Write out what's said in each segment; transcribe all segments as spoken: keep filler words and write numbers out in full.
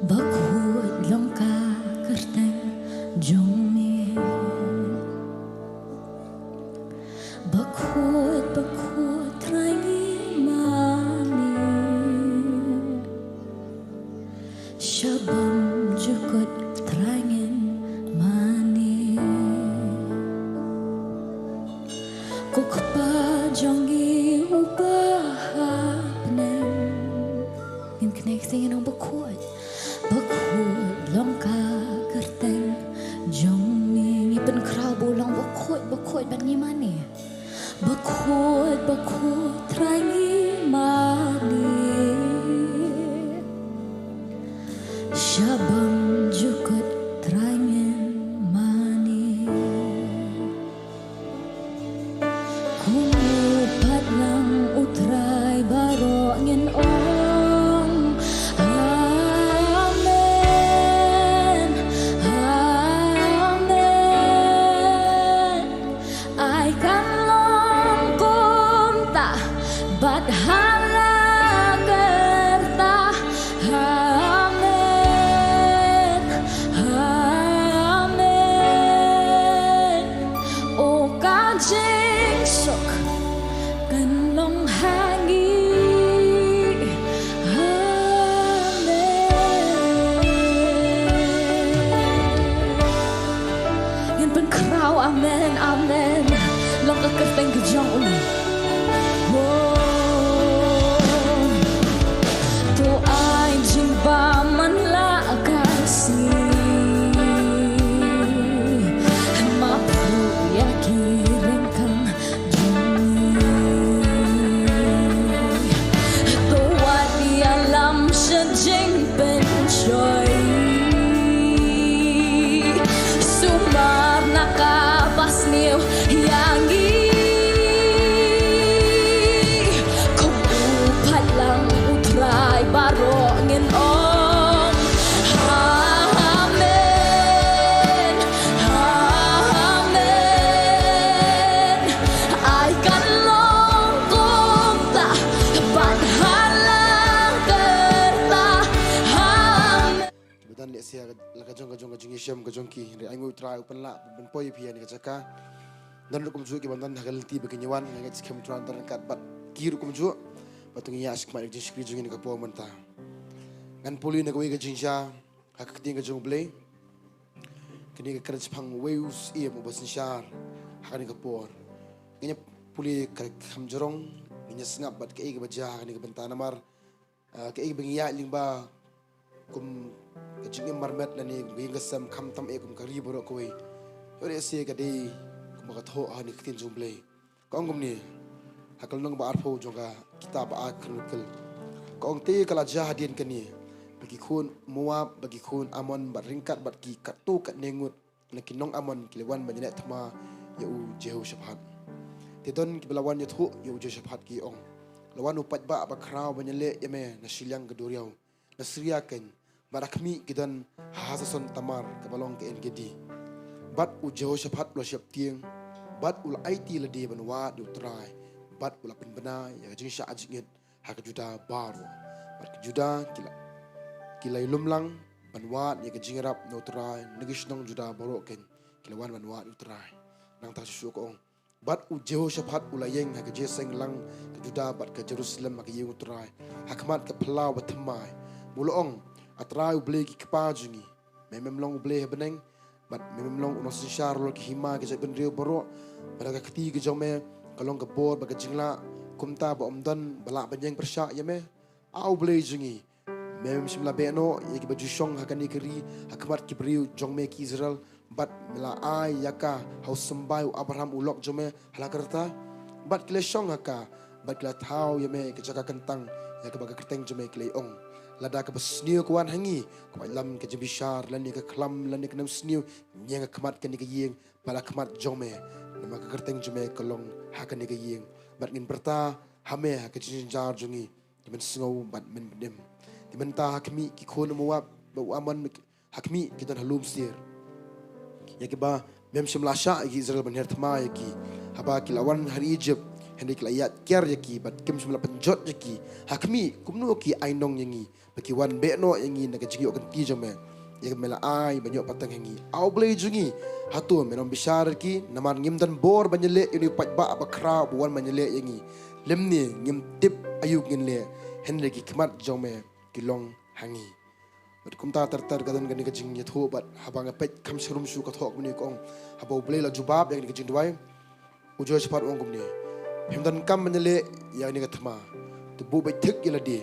Bakhuid long ka kyrteng jong me. Bakhuid, bakhuid Trai ngi mane. Sha bymjukut Trai ngin mane. Ko Kpa jong ngi uba ha bneng. Ngin kynmaw ïa kata, ngin ong bakhuid. Bakhuid long ka kyrteng jong me. Ngi pynkhraw ba u long bakhuid, bakhuid bad ngi mane. Bakhuid, bakhuid Trai ngi mane. Sha bymjukut Trai ngin mane. Kum u pat lang u Trai baroh ngin ong. Amen. Amen. Ai kan long kumta bad ha la ka rta. Amen. Amen. O ka jingsuk kan long ha ngi. Amen. Ngin pynkhraw amen, amen. Long ka kyrteng ka jong u. Oh. To ai jingbam man la ka sngi. Map ruh ïa ki ryngkang jong ngi. To wad ïalam sha jingpynshoi. Sumar na kaba sniew ïa ngi. Kum u pat lang u Trai baroh ngin ong. Amen. Amen. Ai kan long kumta bad ha la ka rta. Amen. Kiba don lehse ha la ka jong ka jong ka jingïashem ka jong ki, hynrei ai nguh Trai u pynlah ban poi ïa phi ha kane ka jaka. Don ruh kumjuh kiba don ha ka lynti ba kin ïawan, nga ngeit skhem Trai un don ryngkat bad ki ruh kumjuh. Bad to ngin ïa shim ka jingshakri jong ngi ha ka por mynta. Ngan pule na kawei ka jingjia ha ka ktien ka jong U Blei. Kane ka kren shaphang uwei u syiem uba synshar ha kane ka por. Ngin ïa pule ka kham jrong, ngin ïa sngap bad kaei kaba jia ha kane ka bynta namar, ah, kaei ba ngi ïaid lyngba kum ka jingim marmet lane kum ka ïing ka sem, khamtam eh kum ka ri baroh kawei. Ïoh lehse ka dei kumba ka thoh ha kane ka ktien jong U Blei. Ka ong kumne, ha ka lynnong ba arphew jong ka kitab ba ar Chronicle. Ka ong te ka la jia hadien kane, ba ki khun Moab, ba ki khun Ammon, bad ryngkat bad ki katto katne ngut na ki nong Ammon ki la wan ban ïaleh thma ïa u Jehoshaphat. Te don kiba la wan ïathuh ïa u Jehoshaphat ki ong, la wan u paidbah ba khraw ban ïaleh ïa me na shiliang ka duriaw, na Syria keiñ, bad ha khmih ki don ha Hasason Tamar kaba long ka En Gedi. Bad u Jehoshaphat u la sheptieng, bad u la aiti lade ban wad ïa u Trai, bad u la pynbna ïa ka jingshah jingit ha ka Juda baroh. Bad ka Juda ki la, ki la ïalum lang ban wad ïa ka jingïarap na u Trai, na ki shnong Juda baroh keiñ ki la wan ban wad ïa u Trai. Nangta shuh shuh ka ong, bad u Jehoshaphat u la ïeng ha ka jingïaseng lang ka Juda bad ka Jerusalem ha ka ïing u Trai, ha khmat ka phyllaw bathymmai. Bad u la ong, A Trai U Blei ki kpa jong ngi, me mem long U Blei ha bneng, bad me mem long u nongsynshar halor ki hima ki jaitbynriew baroh, bad ha ka kti ka jong me ka long ka bor bad ka jinglah, kumta ba ym don ba lah ban ïeng pyrshah ïa me. A U Blei jong ngi, mem shym la beh noh ïa kiba ju shong ha kane ka ri ha khmat ki briew jong me ki Israel, bad me la ai ïa ka ha u symbai u Abraham u lok jong me ha la ka rta. Bad ki la shong ha ka, bad ki la thaw ïa me ka jaka kyntang, ïa kaba ka kyrteng jong me ki la ong, Lada kaba sniew ka wan ha ngi, kaba lam ka jingbishar lane ka khlam lane ka nemsniew, ngi ïeng ha khmat kane ka ïing, bad ha khmat jong me, namar ka kyrteng jong me ka long ha kane ka ïing. Bad ngin pyrta ha me ha ka jingjynjar jong ngi, te men sngew bad men pynim. Te mynta ha khmih ki khun Moab bad u Ammon, ha khmih ki don ha lum Seir, ïa kiba mem shym la shah ïa ki Israel ban her thma ïa ki, haba ki la wan ha ri Ijipt. Hynrei ki la ïaid kiar ïa ki bad kim shym la pynjot ïa ki. Ha khmih, kumno ki ai nong ïa ngi ba ki wan beh noh ïa ngi na ka jingïoh kynti jong me, ïa ka me la ai ban ïoh pateng ha ngi. A U Blei jong ngi, hato men ym bishar ïa ki? Namar ngim don bor ban ïaleh ïa une u paidbah bakhraw ba wan ban ïaleh ïa ngi. Lymne ngim tip aïu ngin leh, hynrei ki khmat jong me ki long ha ngi. Bad kumta ter ter ka don kane ka jingïathuh, bad haba nga peit kham shrum shuh ka thoh kumne ka ong, haba U Blei u la jubab ïa kane ka jingduwai, u Jehoshaphat u ong kumne: Phim donkam ban ïaleh ïa kane ka thma. To buh beit thik ïa lade.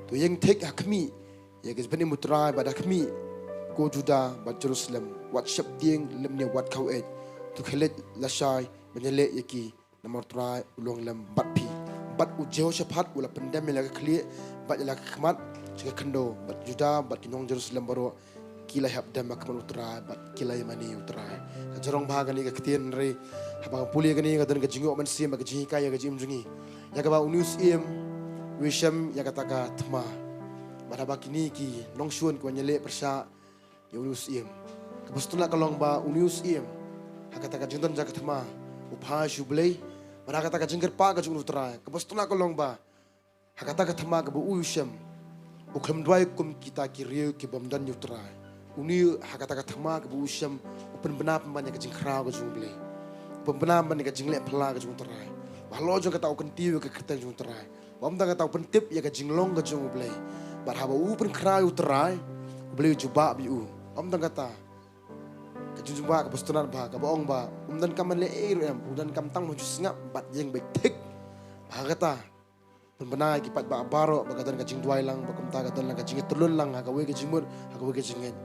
To ïeng thik ha khmih ïa ka jingpynim U Trai, bad ha khmih, ko Juda bad Jerusalem, wat sheptieng lymne wat khaw-eit. To khie leit lashai ban ïaleh ïa ki, namar U Trai u long lem bad phi. Bad u Jehoshaphat u la pyndem ïa la ka khlieh bad ïa la ka khmat sha ka khyndew, bad Juda bad ki nong Jerusalem baroh ki la ïap dem ha khmat U Trai bad ki la ïamane ïa U Trai. Ka jrong bha kane ka ktien, hynrei haba nga pule kane ka don ka jingïoh mynsiem bad ka jinghikai ïa ka jingim jong ngi, ïa kaba une u syiem u ïashem ïa kata ka thma. Bad haba kine ki nongshun ki wan ïaleh pyrshah ïa une u syiem, kaba sngewtynnat ka long ba une u syiem, ha kata ka jingdon jong ka thma, u phai sha U Blei. Bad ha kata ka jingkyrpad ka jong une U Trai, kaba sngewtynnat ka long ba ha kata ka thma kaba u ïashem, u khlem duwai kum kita ki riew ki bym don ïa U Trai. Une ha kata ka thma kaba u ïashem, u pynbna pynban ïa ka jingkhraw ka jong U Blei, u pynbna pynban ïa ka jingleh phylla ka jong U Trai. Ba halor jong kata u kyntiew ïa ka kyrteng jong U Trai. Ba ym tang kata, u pyntip ïa ka jinglong ka jong U Blei. Bad haba u pynkhraw ïa U Trai, U Blei u jubab ïa u. Ym tang kata, ka jingjubab kaba sngewtynnat bha kaba ong ba um donkam ban leh ei ruh em, u donkam tang ban shu sngap bad ïeng beit thik. Bad ha kata, pynbna ïa ki paidbah baroh ba ka don ka jingduwai lang, bad kumta ka don lang ka jingïatyllun lang ha kawei ka jingmut, ha kawei ka jingngeit.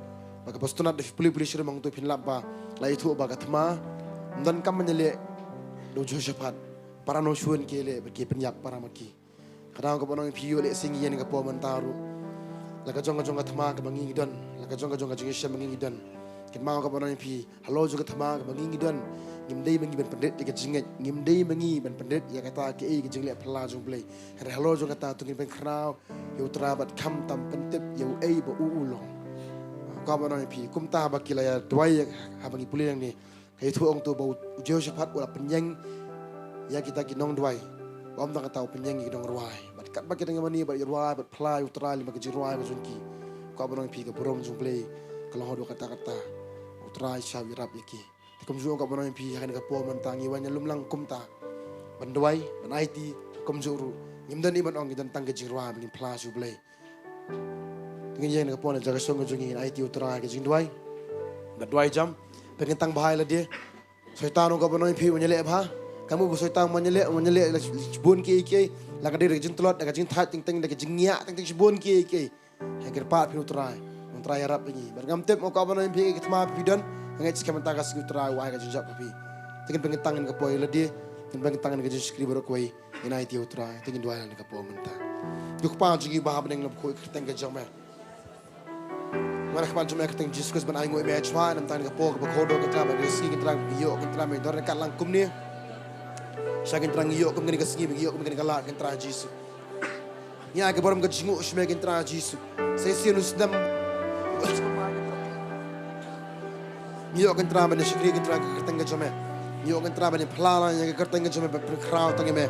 Bad kaba sngewtynnat, da phi pule pule shirum hangto phin lap ba la ïathuh ba ka thma um donkam ban ïaleh da u Jehoshaphat, para nongshun ki ïaleh bad ki pynïap para ma ki. Kata kaba nang ïa phi, ïoh lehse ngi ïa kane ka por mynta ruh, la ka jong ka jong ka thma kaba ngi ngi don, la ka jong ka jong ka jingïashem ba ngi ngi don, kynmaw kaba nang ïa phi, halor jong ka thma kaba ngi ngi don, ngim dei ma ngi ban pynrit ïa ka jingngeit, ngim dei ma ngi ban pynrit ïa kata kaei ka jingleh phylla jong U Blei. Hynrei halor jong kata to ngin pynkhraw ïa U Trai bad khamtam pyntip ïa uei ba u u long. Kaba nang ïa phi, kumta haba ki la ïa duwai, haba ngi pule nangne, ka ïathuh hangto ba u Jehoshaphat u la pynïeng ïa kita ki nongduwai. Ba ym tang kata, u pynïeng ïa ki nongrwai. Bad katba ki dang ïamane bad ïarwai bad phylla ïa U Trai lyngba ka jingrwai ka jong ki, kaba nang ïa phi, ka burom jong U Blei ka long haduh katta katta. U Trai u shah ïarap ïa ki. Te kumjuh kaba nang ïa phi, ha kane ka por mynta ngi wan ïalum lang kumta ban duwai, ban aiti. Kumjuh ruh ngim don ei ban ong, ngi don tang ka jingrwai ba ngin phylla sha U Blei. Te ngin ïeng na ka por na jaka shong ka jong ngi, ngin aiti U Trai ha ka jingduwai. Bad duwai jam, pynkyntang bha ïa lade. Soitan, kaba nang ïa phi, un ïaleh bha. Ka mut ba Soitan un ïaleh, un ïaleh la shibun kiei kiei. La ka dei da ka jingtlot, da ka jingthait teng teng, da ka jingïap teng teng, shibun kiei kiei. Hynrei kyrpad phi ïa U Trai, U Trai ïarap ïa ngi. Bad ngam tip, kaba nang ïa phi, ka thma phi don, nga ngeit skhem mynta ka sngi U Trai u ai ka jingjop ha phi. Te ngin pynkyntang ha kane ka por ïa lade, ngin pynkyntang ha ka jingshakri baroh kawei. Ngin aiti ïa U Trai, te ngin duwai ha kane ka por mynta. Ko Kpa jong ngi ba ha bneng, la bkhuid ïa ka kyrteng ka jong me. Nga wanrah khmat jong me ha ka kyrteng Jisu Khrist ban ainguh ïa me, Trai, na ka bynta kane ka por kaba kordor, ko Trai, bad kane ka sngi, ko Trai, ngi ïoh, ko Trai, me don ryngkat lang kumne. Shisha, ko Trai, ngi ïoh kum kane ka sngi, ngi ïoh kum kane ka lad, ko Trai Jisu. Ngi ai ka burom ka jingnguh sha me, ko Trai Jisu. Sa shisien u snem ngi ïoh, ko Trai, ban ïa shakri, ko Trai, ïa ka kyrteng ka jong me. Ngi ïoh, ko Trai, ban ïa phylla lang ïa ka kyrteng ka jong me, ban pynkhraw tang ïa me.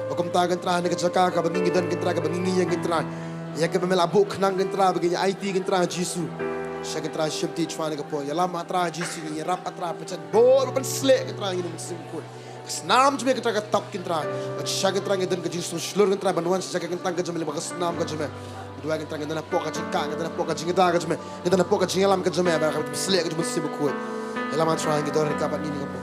Bad kumta, ko Trai, ha kane ka jaka kaba ngi ngi don, ko Trai, kaba ngi ngi ïeng, ko Trai, ïa kaba me la buh khnang, ko Trai, ba ngin ïa aiti, ko Trai Jisu. Shisha, ko Trai, shimti, Trai, ha kane ka por, ïalam, ko Trai Jisu, ngi ïarap, ko Trai, pynjot bor, ban pynshlur, ko Trai, ïa kine ki mynsiem bakhuid. Ka snam jong me, ko Trai, ka tok, ko Trai. Bad shisha, ko Trai, ngi don ka jingsngewshlur, ko Trai, ban wan sha ka kyrteng ka jong me, lyngba ka snam ka jong me. Ngi duwai, ko Trai, ngi don hapoh ka jingkah, ngi don hapoh ka jingïada ka jong me, ngi don hapoh ka jingïalam ka jong me, ba ka pynsleh ka jong me, Mynsiem Bakhuid. Ïalam, ko Trai, ngi don ryngkat bad ngi ha kane ka por.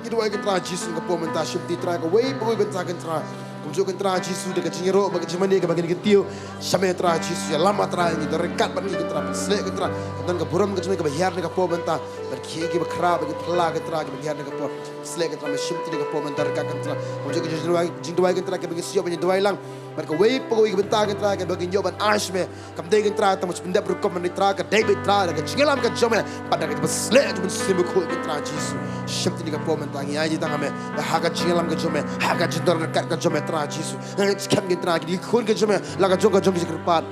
Ngi duwai, ko Trai Jisu, ha kane ka por mynta, shimti, Trai, kawei pa kawei, ko Trai, ko Trai. Kumjuh, ko Trai Jisu, da ka jingïaroh bad ka jingmane kaba ngin kyntiew sha me, Trai Jisu, ïalam, ko Trai, ngi don ryngkat bad ngi, ko Trai, pynsleh, ko Trai. Ka don ka burom ka jong me kaba hiar ha kane ka por mynta. Bad kiei kiei kiba khraw, ba ki phylla, ko Trai, kiba hiar ha kane ka por, pynsleh, ko Trai, me shimti ha kane ka por mynta ryngkat, ko Trai. Kumjuh ka jingduwai, jingduwai, ko Trai, kaba ngin sa ïoh ban ïa duwai lang. Bad kawei pa kawei ka bynta, ko Trai, kaba ngin ïoh ban ash me, kam dei, ko Trai, tang ban pyndep rukom, ko Trai, ka dei beit, Trai, da ka jingïalam ka jong me. Bad da ka jingpynsleh jong u Mynsiem Bakhuid, ko Trai Jisu. Shimti ha kane ka por mynta ngi ai tang ha me. Bad ha ka jingïalam ka jong me, ha ka jingdon ryngkat ka jong me, Trai Jisu. Ngi skhem, ko Trai, ki dei ki khun ka jong me, la ka jong ka jong ka jingkyrpad.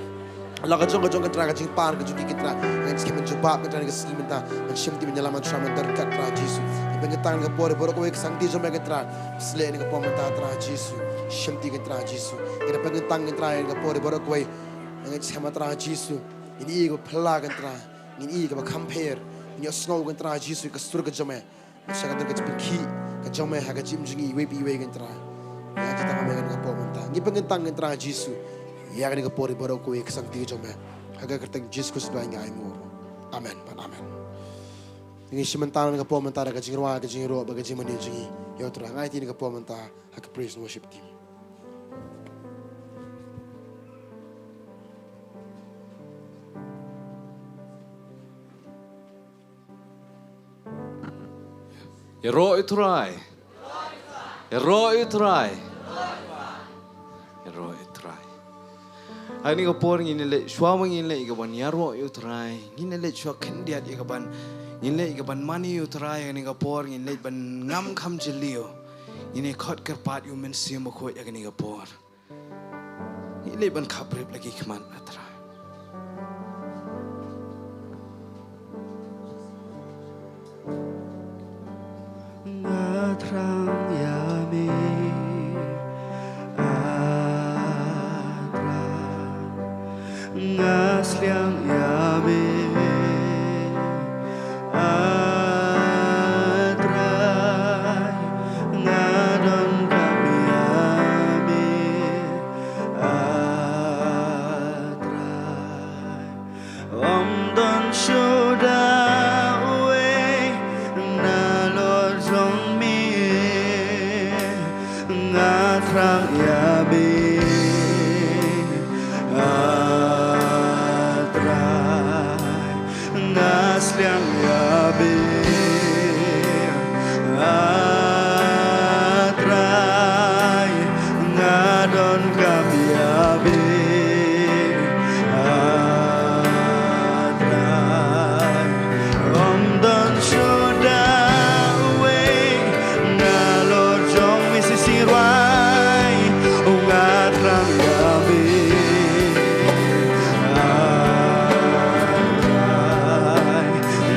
la ka jong ka jong kynrad, ka jingpang ka jong ki kynrad, ngan skhem ban jubab kynrad ïa ka sngi mynta, ngan shim ti ban ïalam Trai mynta ryngkat Trai Jisu. Ngi pynkyntang ïa ka por baroh kawei ka sangti jong me kynrad, pynsleh ïa ka por mynta Trai Jisu, shim ti kynrad Jisu. Ngi pynkyntang kynrad ïa ka por baroh kawei, ngan skhem Trai Jisu. Ngin ïohi ïa ka phylla kynrad, ngin ïohi ïa ka ba kham pher, ngin ïohsngew kynrad Jisu ïa ka sur ka jong me. Sha ka dur ka jingpynkhih ka jong me ha ka jingim jong ngi iwei pa iwei kynrad. Ïa jingtang me kane ka por mynta. Ngi pynkyntang kynrad Jisu. Ïa kane ka por baroh kawei ka sangti ka jong me. Ha ka kyrteng Jisu Khrist ba ngi ai nguh. Amen. Bad amen. Ngi shim bynta kane ka por mynta da ka jingrwai, ka jingïaroh bad ka jingmane jong ngi. Ïa U Trai, ngi aiti kane ka por mynta ha ka praise and worship team. Ïaroh ïa U Trai. Ïaroh ïa U Trai. Ïaroh ïa U Trai. Ha kane ka por ngin leit shuwa ba ngin leit ïa ka ban ïaroh ïa U Trai. Ngin leit shuwa khyndiat ïa ka ban, ngin leit ïa ka ban mane ïa U Trai. Ha kane ka por ngin leit ban ngam kham jylliew. Ngin ïa khot kyrpad ïa U Mynsiem Bakhuid ha kane ka por. Ngi leit ban khapbrip la ki khmat na Trai. Nga thrang ïa me, ah Trai. Nga sliang ïa me, ah Trai. Nga donkam ïa me, ah Trai. Ym don shuh da uwei nalor jong me. Nga thrang ïa me, ah Trai. Nga sliang ïa me, ah Trai. Nga donkam ïa me, ah Trai. Ym don shuh da uwei nalor jong me. Shisien rwai. Nga thrang ïa me, ah Trai.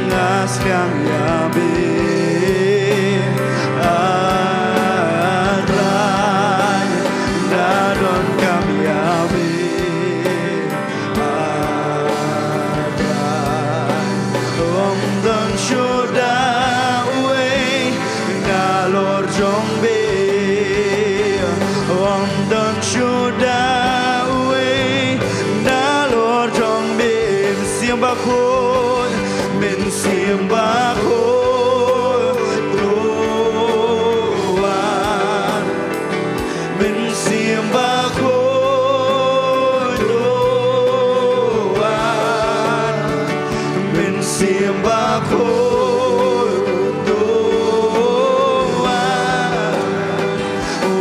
Nga sliang ïa me, ah Trai. Nga donkam ïa me, ah Trai. Ym don shuh da uwei nalor jong me. Ym don shuh da uwei nalor jong me. Mynsiem Bakhuid, Mynsiem Bakhuid, to wan. Mynsiem Bakhuid, to wan. Mynsiem Bakhuid, to wan.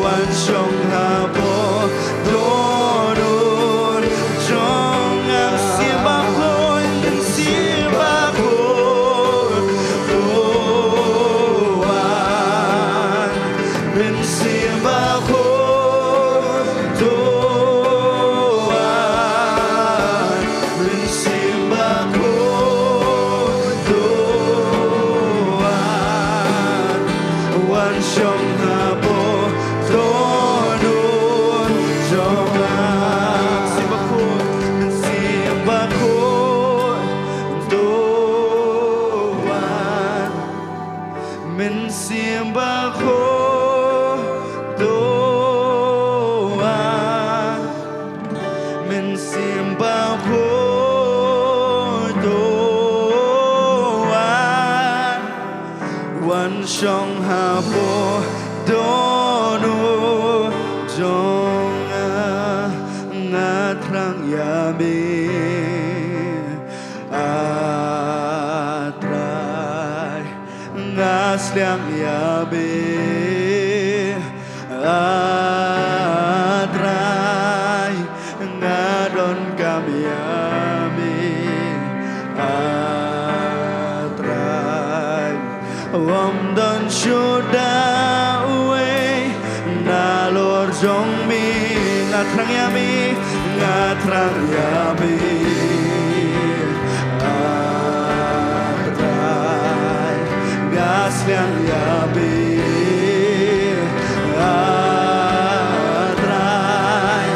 Wan shong hapoh dohnud jong nga. Mynsiem Bakhuid, Mynsiem Bakhuid, to wan. Mynsiem Bakhuid, to wan. Mynsiem Bakhuid, to wan. Wan shong hapoh dohnud jong nga. Mynsiem Bakhuid, Mynsiem Bakhuid, to wan. Mynsiem Bakhuid, to wan. Mynsiem Bakhuid, to wan. Wan shong hapoh dohnud jong nga. Nga thrang ïa me, ah Trai. Nga sliang ïa me, ah Trai. Nga donkam ïa me, ah Trai. Ym don shuh da uwei nalor jong me. Nga thrang ïa me, nga Ïa me, ah Trai, nga sliang ïa me, ah Trai,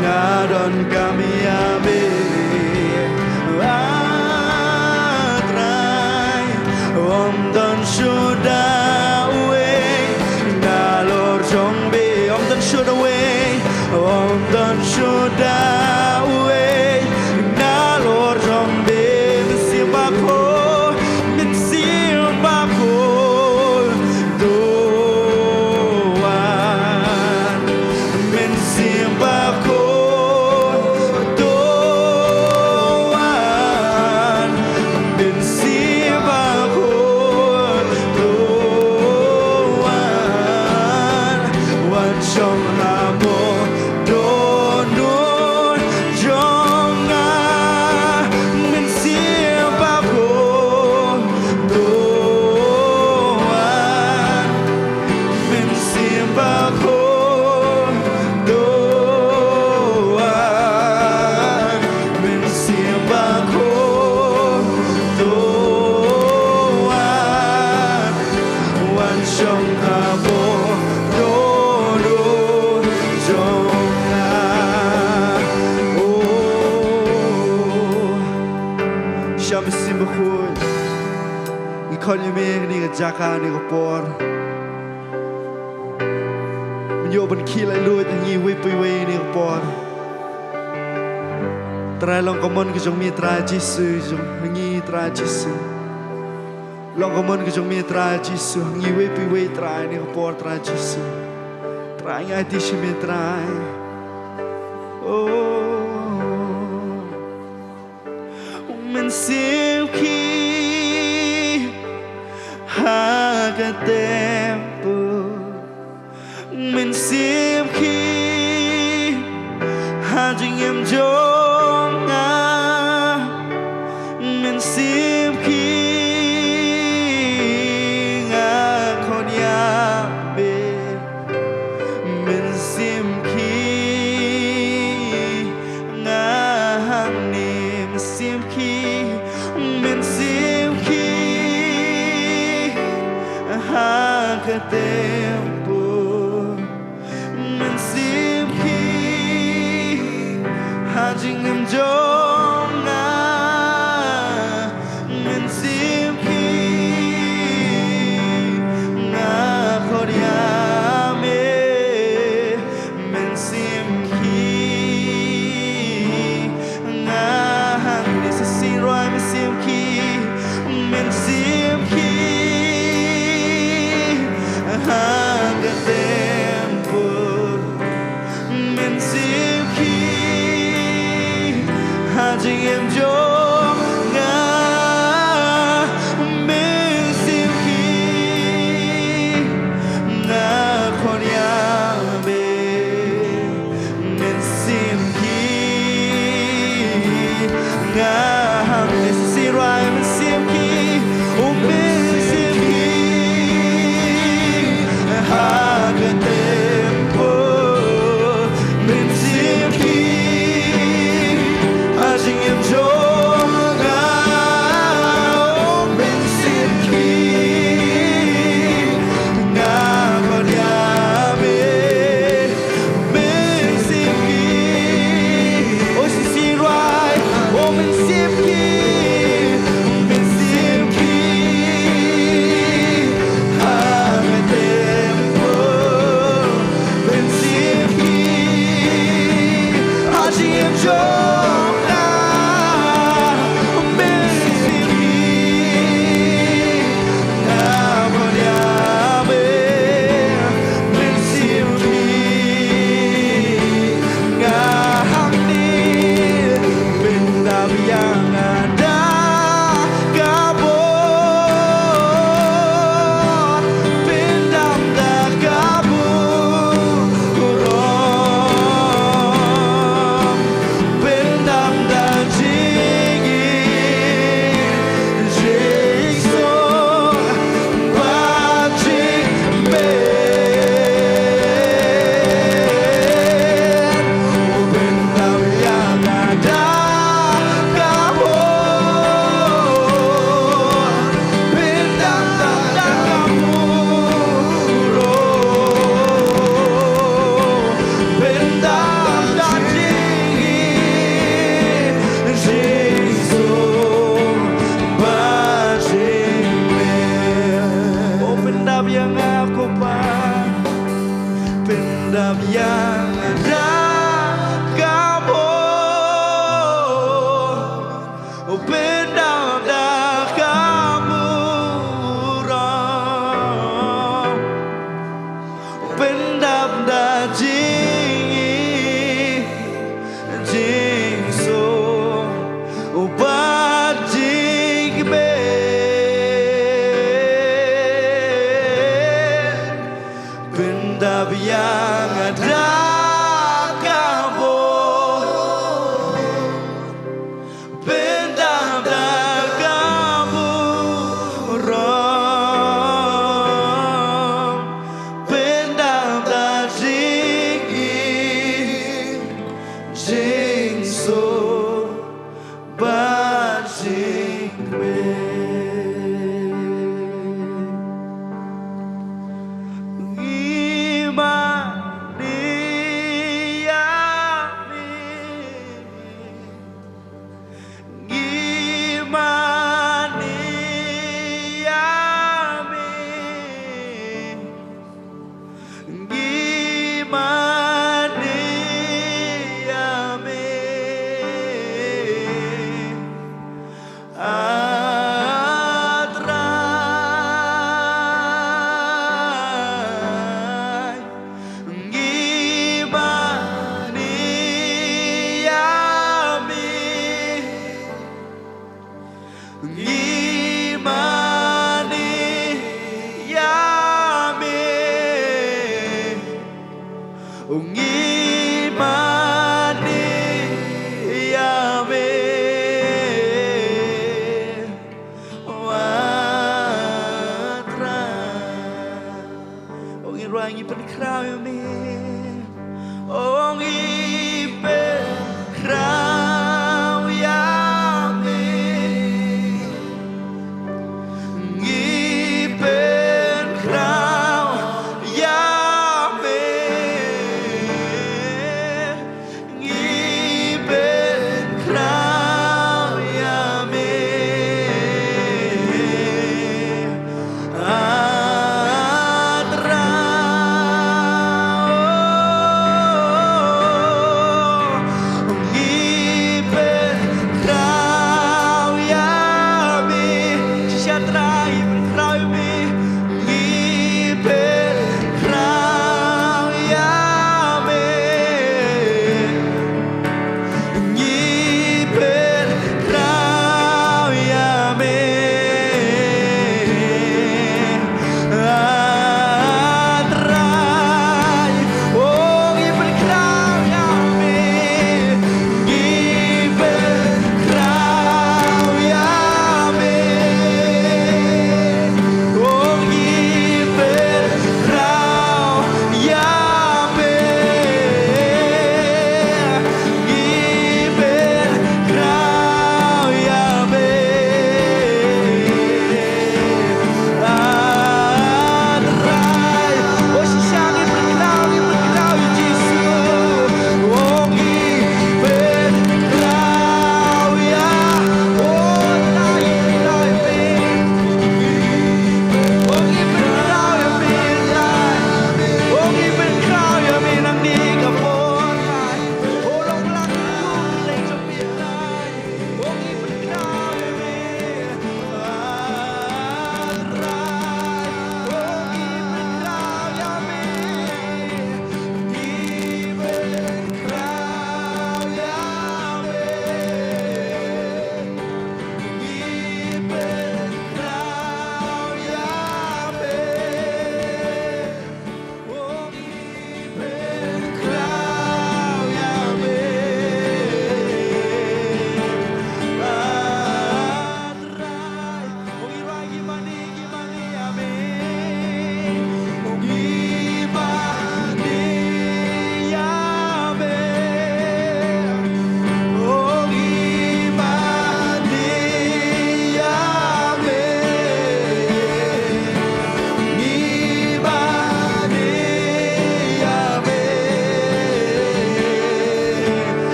nga donkam ïa me, ah Trai, ym don shuh da uwei nalor jong me, ym don shuh da uwei, ym don shuh da uwei nalor jong me. Mynsiem Bakhuid, Mynsiem Bakhuid, to wan. Mynsiem Bakhuid, to wan. Mynsiem Bakhuid, to wan. Wan shong ha mo dohnud jong nga. Mynsiem Bakhuid, to wan. Mynsiem Bakhuid, to wan. Mynsiem Bakhuid, to wan. Wan shong ha mo dohnud jong nga. Oh, Mynsiem Bakhuid, ngi khot ïa me ha kane ka jaka, ha kane ka por. Me ïoh ban khih laitluid ha ngi iwei pa iwei ha kane ka por. Trai, long ka mon ka jong me Trai Jisu, jong ngi Trai Jisu. Long ka mon ka jong me Trai Jisu, ha ngi iwei pa iwei Trai ha kane ka por Trai Jisu. Trai, ngi aiti sha me Trai. Oh. Mynsiem khih ha ka temple. Mynsiem khih ha jingim jong nga. Mynsiem khih, nga khot ïa me. Mynsiem khih, nga hangne. Mynsiem khih, Mynsiem khih ha ka temple. Mynsiem khih ha jingim jong nga. Mynsiem khih, nga khot ïa me. Mynsiem khih, nga hangne. Sa sien, Trai, Mynsiem khih, Mynsiem khih ha ka temple. Mynsiem khih ha jingim jong nga. Mynsiem khih, nga khot ïa me. Mynsiem khih, nga hangne. Sa sien, Trai, Mynsiem khih, oh Mynsiem khih ha ka temple. Mynsiem khih ha jingim jong nga. Oh Mynsiem khih, nga khot ïa me. Mynsiem khih, oh Mynsiem khih, oh Mynsiem khih, Mynsiem khih ha ka temple. Mynsiem khih ha jingim jong nga. Mynsiem khih, nga khot ïa me. Mynsiem khih, nga hangne. Pyndap ïa nga da ka bor. Pyndap da ka burom. Pyndap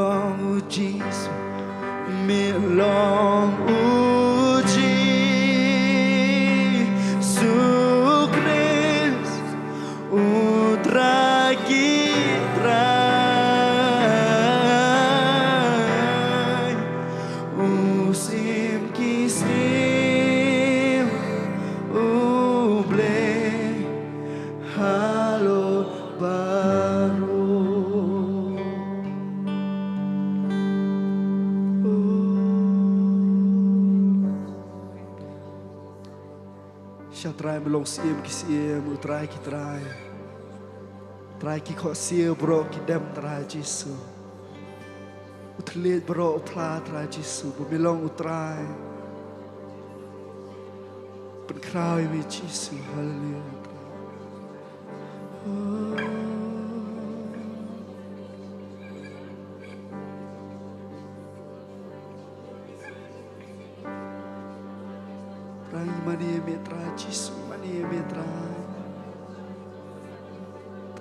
long u Jisu, mi long u Jisu Khrist, u Trai ki trai, u Syiem ki syiem, u Blei halor baroh. Sha Trai, mi long Syiem ki syiem, u Trai ki trai, Trai ki khohsiew baroh ki dem, Trai Jisu. U thylliej baroh u phla, Trai Jisu, ba mi long u Trai. Pynkhraw ïa mi Jisu, haleluya. Trai, mane ïa me Trai Jisu, mane ïa me Trai.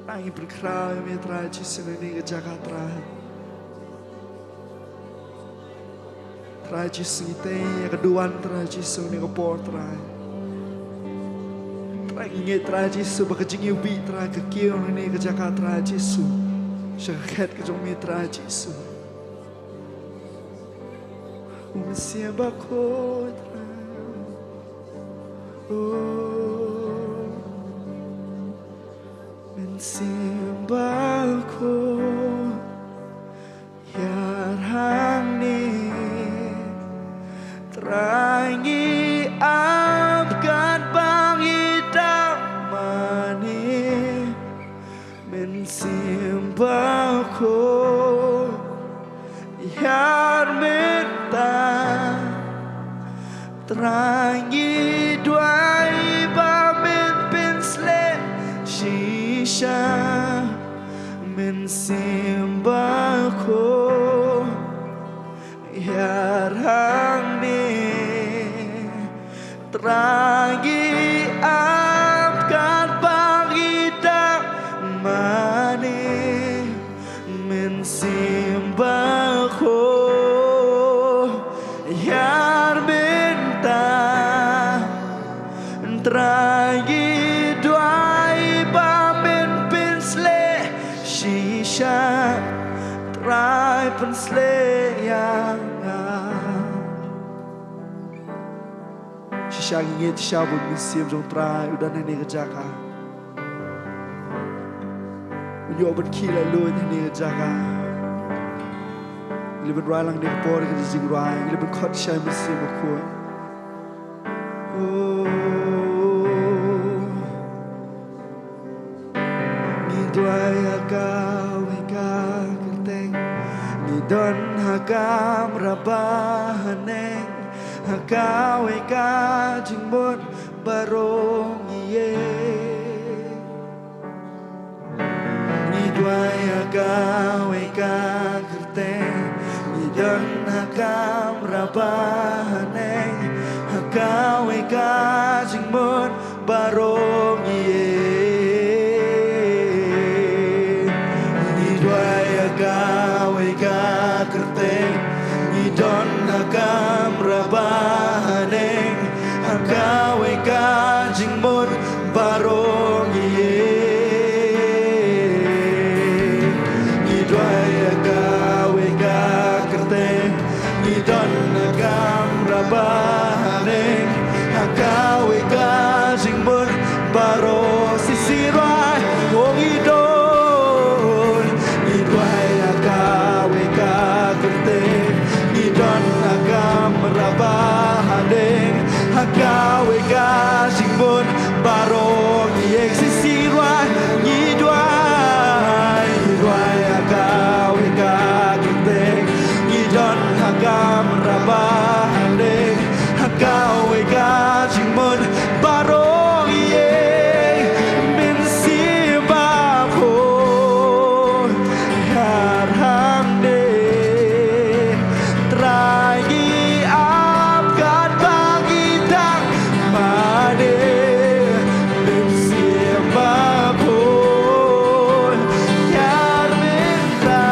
Trai, ngi pynkhraw ïa me Trai Jisu na kane ka jaka Trai. Trai Jisu, ngi tei ïa ka duwan Trai Jisu na kane ka por Trai. Trai, ngi ngeit Trai Jisu ba ka jingïohi Trai ka kiew na kane ka jaka Trai Jisu, sha ka khet ka jong me Trai Jisu. U Mynsiem Bakhuid Trai. Oh, Mynsiem Bakhuid, hiar hangne. Trai, ngi ap katba ngi dang mane. Mynsiem Bakhuid, hiar mynta. Trai, ngi duwai ba men pynshlei shisha. Mynsiem Bakhuid, hiar hangne. Trai, ngi ap katba ngi dang mane. Mynsiem Bakhuid, hiar mynta. Trai, ngi duwai ba men pynshlei shisha. Trai, pynshlei ïa nga. Shisha ngi ngeit shisha ba u Mynsiem jong Trai u don ha kane ka jaka. Un ïoh ban khih laitluid ha kane ka jaka. Ngi la ban rwai lang ha kane ka por ka jingrwai, ngi la ban khot shisha ïa u Mynsiem Bakhuid. Oh. Ngi duwai ha kawei ka kyrteng, ngi don ha kamra bahaneng, ha kawei ka jingmut baroh ngi ïeng. Ngi duwai ha kawei ka kyrteng, ngi don ha kamra bahaneng, ha kawei ka jingmut baroh ngi ïeng. Ngi duwai ha kawei ka kyrteng, ngi don ha kamra bahaneng, ha kawei ka jingmut baroh ngi ïeng. Ngi duwai ha kawei ka kyrteng, ngi don ha kamra bahaneng, ha kawei ka jingmut baroh. Sisi rwai, oh ngi don. Ngi duwai ha kawei ka kyrteng, ngi don ha kamra bahaneng, ha kawei ka jingmut baroh ngi ïeng. Sisi rwai, ngi duwai, ngi duwai ha kawei ka kyrteng, ngi don ha kamra bahaneng, ha kawei ka jingmut baroh ngi ïeng. Mynsiem Bakhuid, hiar hangne. Trai, ngi ap katba ngi dang mane. Mynsiem Bakhuid, hiar mynta.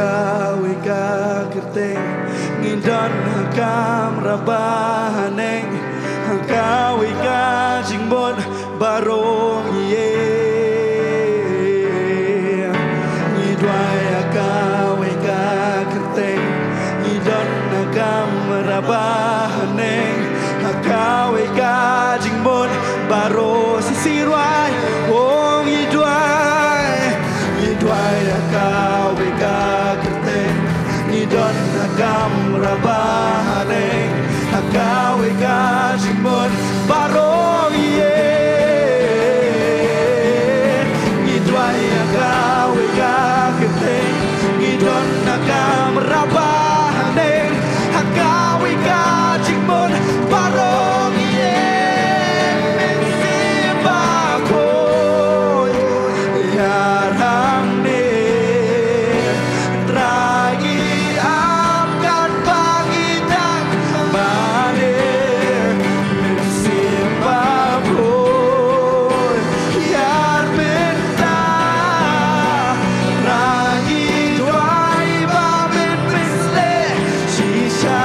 Kawei ka kyrteng ngi don ha kamra bahaneng, ha kawei ka jingmut baroh ngi ïeng. Ngi duwai ha kawei ka kyrteng ngi don ha kamra bahaneng, ha kawei ka jingmut baroh. Sisi ruh ai, oh ngi duwai, ngi duwai ha kawei ka kyrteng ngi don ha kamra bahaneng, ha kawei ka jingmut baroh ngi ïeng. Ngi duwai ha kawei ka kyrteng ngi don ha kamra bahaneng, ha kawei ka jingmut baroh ngi ïeng. Mynsiem Bakhuid, ïaid hangne. Trai, ngi ap katba ngi dang mane. Mynsiem Bakhuid, ïaid mynta. Trai, ngi duwai ba men pynsleh shisha.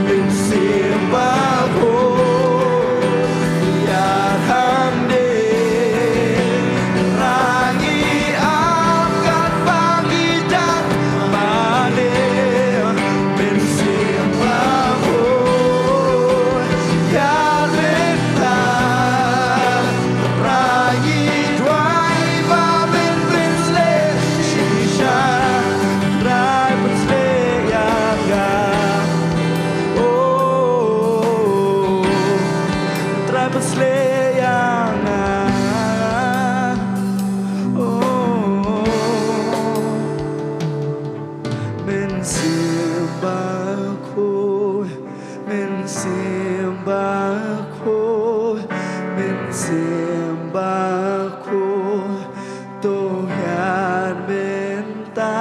Mynsiem Bakhuid, ïaid hangne. Trai, ngi ap katba ngi dang mane. Mynsiem Bakhuid, ïaid mynta. Trai, ngi duwai ba men pynsleh shisha. Trai, pynsleh ïa nga. Oh, Trai, pynsleh ïa nga. Oh, Mynsiem Bakhuid, Mynsiem Bakhuid, Mynsiem Bakhuid, to ïaid mynta.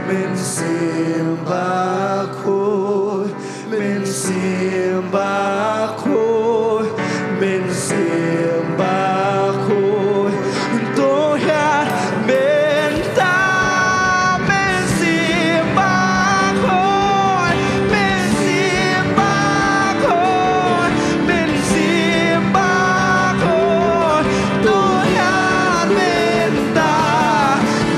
Mynsiem Bakhuid, Mynsiem Bakhuid, Mynsiem Bakhuid, to ïaid mynta. Mynsiem Bakhuid, Mynsiem Bakhuid, Mynsiem Bakhuid, to ïaid mynta.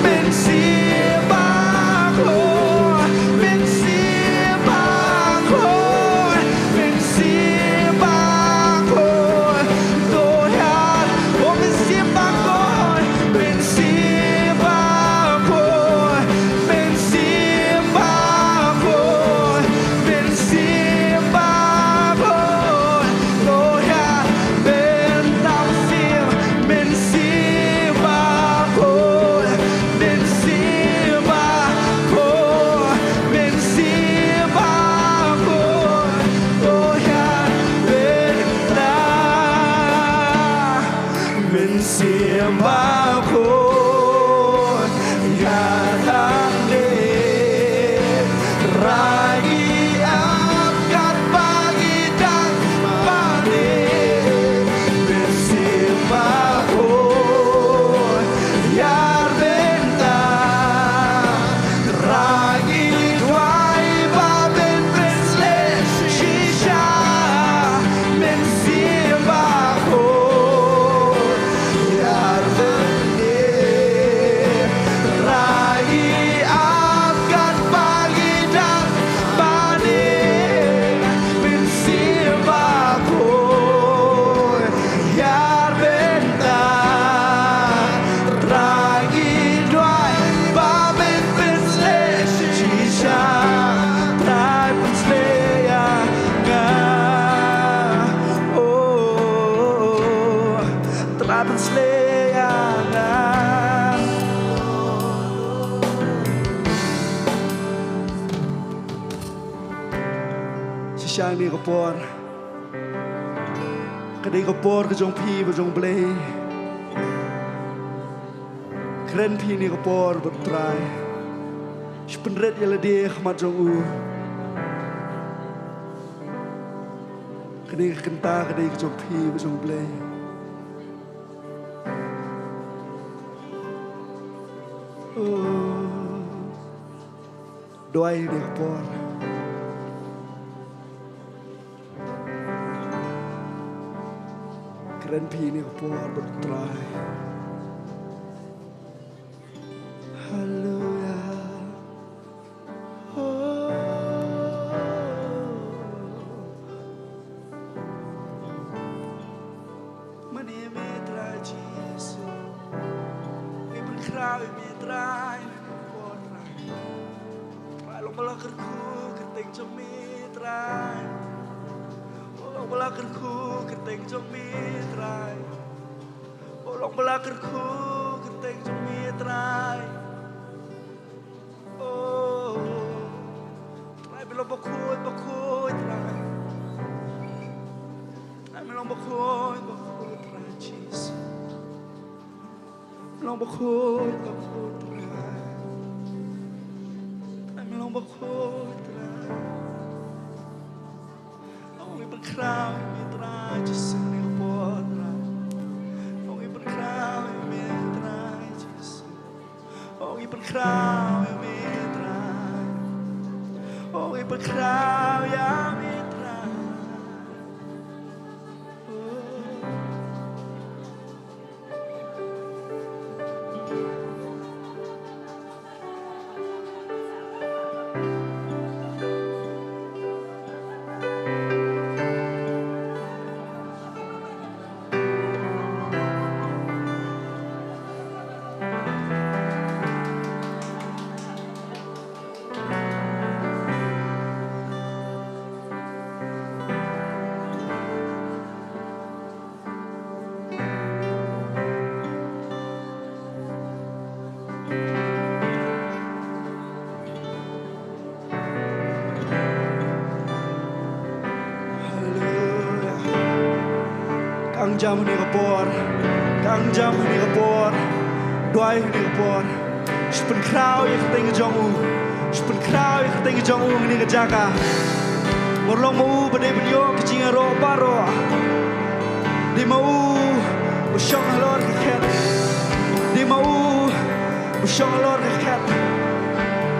Mynsiem Bakhuid, Mynsiem Bakhuid, Mynsiem Bakhuid, to ïaid. Oh, Mynsiem Bakhuid, Mynsiem Bakhuid, Mynsiem Bakhuid, Mynsiem Bakhuid, to ïaid mynta. Mynsiem, Mynsiem Bakhuid, Mynsiem Bakhuid, Mynsiem Bakhuid, to ïaid mynta. Mynsiem Bakhuid, ïaid hangne. Trai, ngi ap katba ngi dang mane. Mynsiem Bakhuid, ïaid mynta. Trai, ngi duwai ba men pynsleh shisha. Mynsiem Bakhuid, ïaid mynne. Trai, ngi ap katba ngi dang mane. Mynsiem Bakhuid, ïaid mynta. Trai, ngi duwai ba men pynsleh shisha. Trai, pynsleh ïa nga. Oh, Trai, pynsleh ïa nga. Shisha kane ka por, ka dei ka por ka jong phi bad jong u Blei. Kren phi kane ka por bad u Trai. Shu pynrit ïa lade ha khmat jong u. Kane ka kynta ka dei ka jong phi bad jong u Blei. Oh. Duwai ïa kane ka por. Kren phi ïa kane ka por bad U Trai. Haleluia. Oh. Mane ïa me Trai Jisu. Ngi pynkhraw ïa me Trai, ngi pynkhraw ïa me Trai. Trai long ba la kyrkhu kyrteng jong me Trai. Oh long ba la kyrkhu kyrteng jong me Trai. Oh long ba la kyrkhu kyrteng jong me Trai. Oh, Trai me long bakhuid, bakhuid, Trai. Trai me long bakhuid, bakhuid, Trai Jisu. Me long bakhuid, bakhuid, Trai. Trai me long bakhuid, Trai. Oh, ngi pynkhraw ïa me Trai Jisu ha kane ka por Trai. Oh, ngi pynkhraw ïa me Trai Jisu. Oh, ngi pynkhraw ïa me Trai. Oh, ngi pynkhraw ïa me Trai. Oh. Haleluia. Kang jam ha kane ka por. Kang jam ha kane ka por. Duwai ha kane ka por. Shu pynkhraw ïa ka kyrteng jong u. Shu pynkhraw ïa ka kyrteng jong u ha kane ka jaka. Murlong ma u ba dei ban ïoh ka jingïaroh baroh. Dei ma u ba shong halor ka khet. Dei ma u ba shong halor ka khet.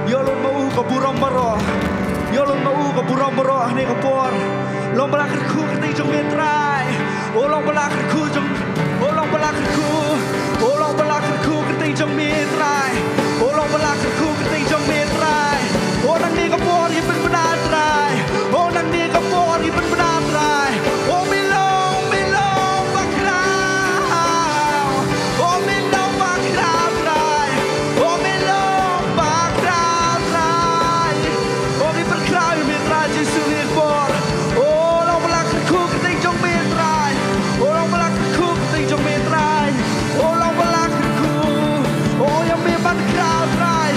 Ïoh lut ma u ka burom baroh. Ïoh lut ma u ka burom baroh ha kane ka por. Long ba la kyrkhu kyrteng jong me Trai. Oh long ba la kyrkhu jong, oh long ba la kyrkhu, oh long ba la kyrkhu kyrteng jong me Trai. Oh long ba la kyrkhu kyrteng jong me Trai. Oh nangne ka por ngi pynbna Trai. Oh nangne ka por ngi pynbna Trai. Oh me long, me long ba khraw. Oh me long ba khraw Trai. Oh me long ba khraw Trai. Oh ngi pynkhraw ïa me Trai Jisu ha kane ka por. Oh long ba la kyrkhu kyrteng jong me Trai. Oh long ba la kyrkhu kyrteng jong me Trai. Oh long ba la kyrkhu. Oh ïa me ban khraw Trai.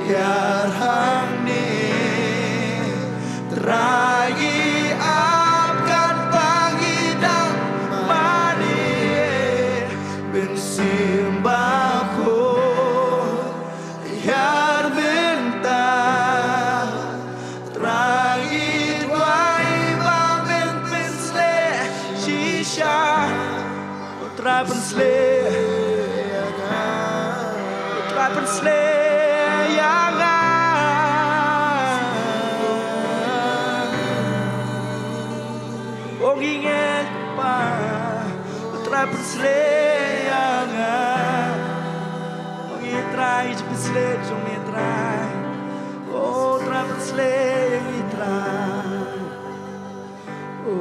Ïar hangne, Trai ngi ap katba ngi dang mane, mynsiem bakhuid ïar mynta. Trai ngi duwai ba men pynshlei shisha. Trai pynshlei, Trai pynshlei ïa nga. Ong ïa nga Kpa, Trai pynshlei ïa nga. Ong ïa Trai, pynshlei jong me Trai. O Trai pynshlei ïa nga Trai. O.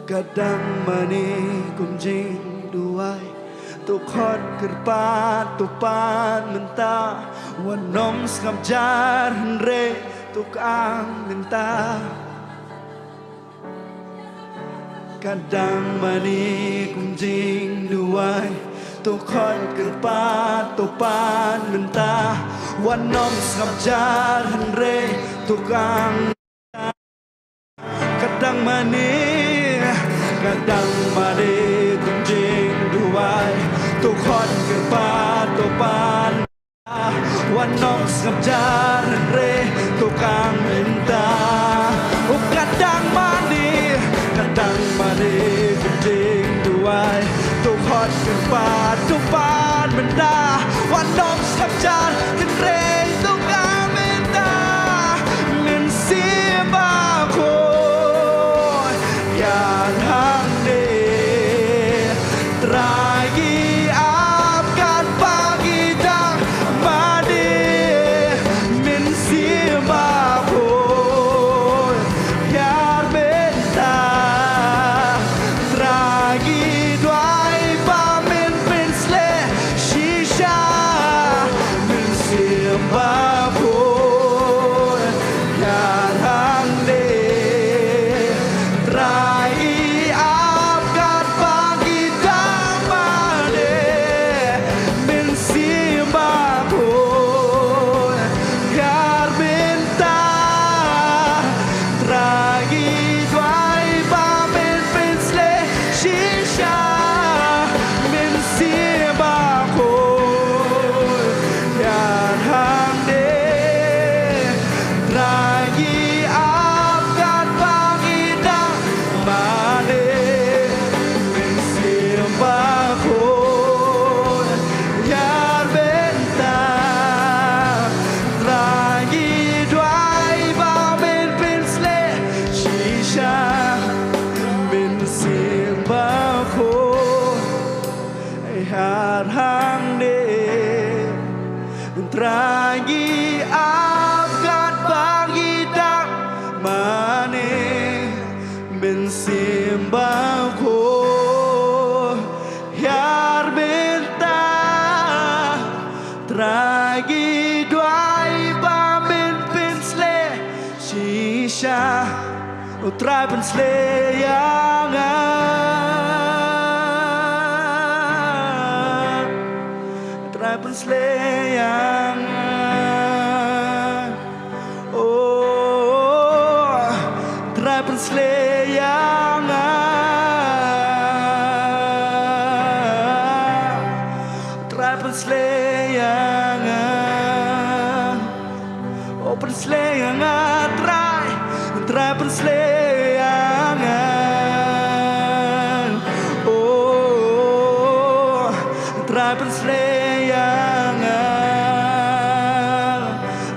Ka dang mane kum jingduwai, to khot kyrpad to pan mynta, wat nym sngap jar hynrei to khang mynta. Ka dang mane kum jingduwai, to khot kyrpad to pan mynta, wat nym sngap jar hynrei to khang. Ka dang mane, ka dang mane kum jingduwai, to khot kyrpad to pan, wat nym sngap jar hynrei to khang mynta. O ka dang mane, ka dang mane kum jingduwai, to khot kyrpad to pan mynta, wat nym sngap jar hynrei to khang mynta. Mynsiem bakhuid ïar hangne, Trai ngi ap katba ngi dang mane, mynsiem bakhuid ïar mynta. Trai ngi duwai ba men pynshlei shisha, mynsiem bakhuid ïar hangne. Trai ngi ap katba ngi dang mane, mynsiem bakhuid ïar mynta. Trai ngi duwai ba men pynshlei shisha, mynsiem bakhuid ïar hangne. Trai ngi ap katba ngi dang mane, mynsiem bakhuid ïar mynta. Trai ngi duwai ba men pynshlei shisha, mynsiem bakhuid ïar hangne. Trai ngi ap katba ngi dang mane, mynsiem bakhuid ïar mynta. Trai ngi duwai ba men pynshlei shisha. O Trai pynshlei ïa nga. Trai pynshlei ïa nga. O Trai pynshlei ïa nga. Trai pynshlei ïa nga. O pynshlei ïa nga Trai, Trai pynshlei ïa nga. O Trai pynshlei ïa nga.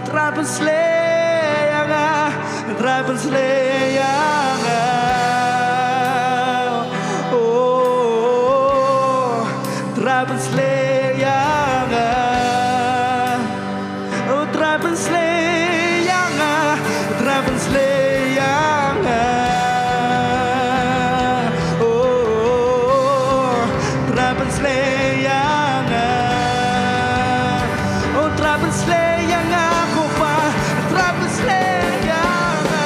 Trai pynshlei ïa nga, Trai pynshlei ïa nga. O Trai pynshlei ïa nga. O Trai pynshlei ïa nga, Trai pynshlei ïa nga. O Trai pynshlei ïa nga. O Trai pynshlei ïa nga ko Pa, Trai pynshlei ïa nga.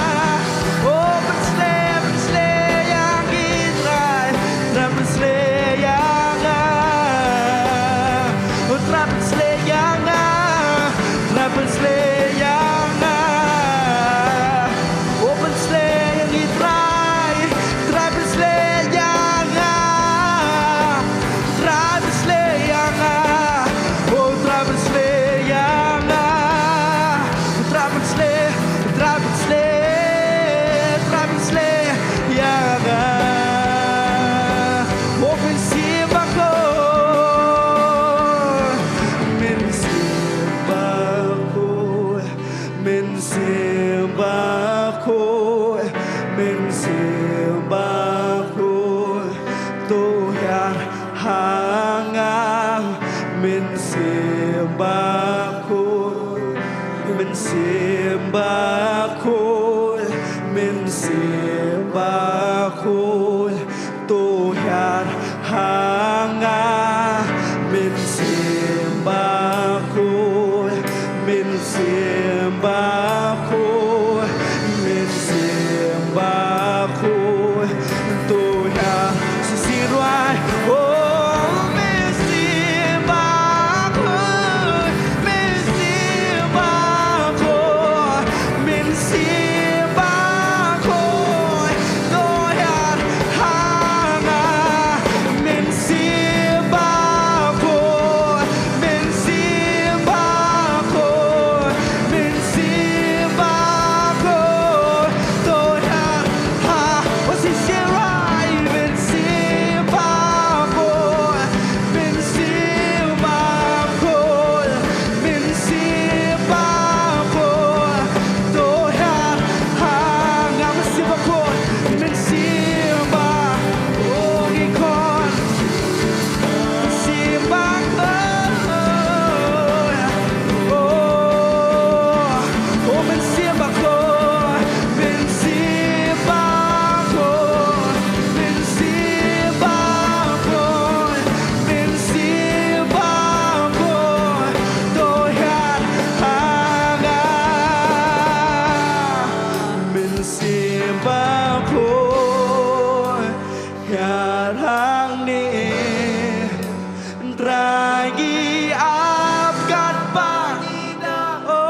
O pynshlei, pynshlei ïa ngi Trai, Trai pynshlei ïa nga. Mynsiem Bakhuid, Mynsiem Bakhuid, Mynsiem Bakhuid, to hiar ha nga. Mynsiem Bakhuid, Mynsiem Bakhuid, Mynsiem Bakhuid, to hiar. Shisien rwai. O Mynsiem Bakhuid, Mynsiem Bakhuid, Mynsiem Bakhuid, to hiar ha nga. Mynsiem Bakhuid, Mynsiem Bakhuid, Mynsiem Bakhuid, to hiar ha. O shisien rwai. Mynsiem Bakhuid, Mynsiem Bakhuid, Mynsiem Bakhuid, to hiar ha nga. Mynsiem Bakhuid, Mynsiem Ba-, o ngi khot. Mynsiem Bakhuid. O, o Mynsiem Bakhuid, Mynsiem Bakhuid, Mynsiem Bakhuid, Mynsiem Bakhuid, to hiar ha nga. Mynsiem Bakhuid, hiar hangne. Trai ngi ap katba ngi dang. O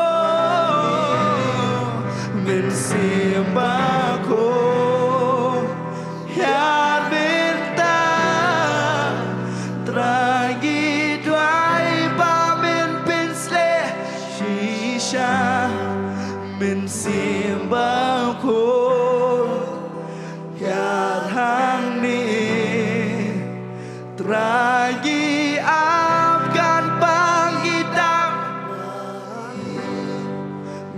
Mynsiem Bakhuid, hiar mynta. Trai ngi duwai ba men pynshlei shisha. Mynsiem Bakhuid, hiar hangne. Trai ngi ap katba ngi dang.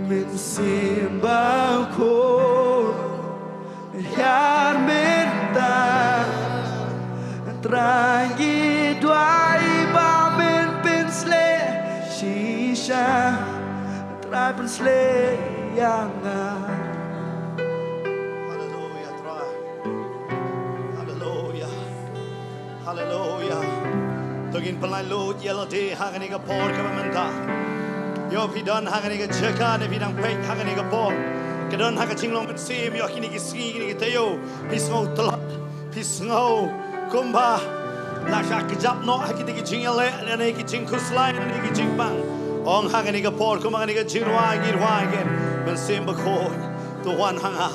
Mynsiem Bakhuid, hiar mynta. Trai ngi duwai ba men pynshlei shisha. Trai pynshlei ïa nga. Haleluya, Trai. Haleluya. Haleluya. To ngin pynlait lut ïa lade ha kane ka por kaba mynta. Ïoh phi don ha kane ka jaka ne phi dang peit ha kane ka por. Ka don ha ka jinglong mynsiem ïoh kine ki sngi kine ki taïew. Phi sngew tlot. Phi sngew kumba la shah kjap noh ha kine ki jingïaleh lane ki jingkhuslai lane ki jingpang. Ong ha kane ka por kumba kane ka jingrwai ngi rwai kein. Mynsiem Bakhuid, to wan ha nga.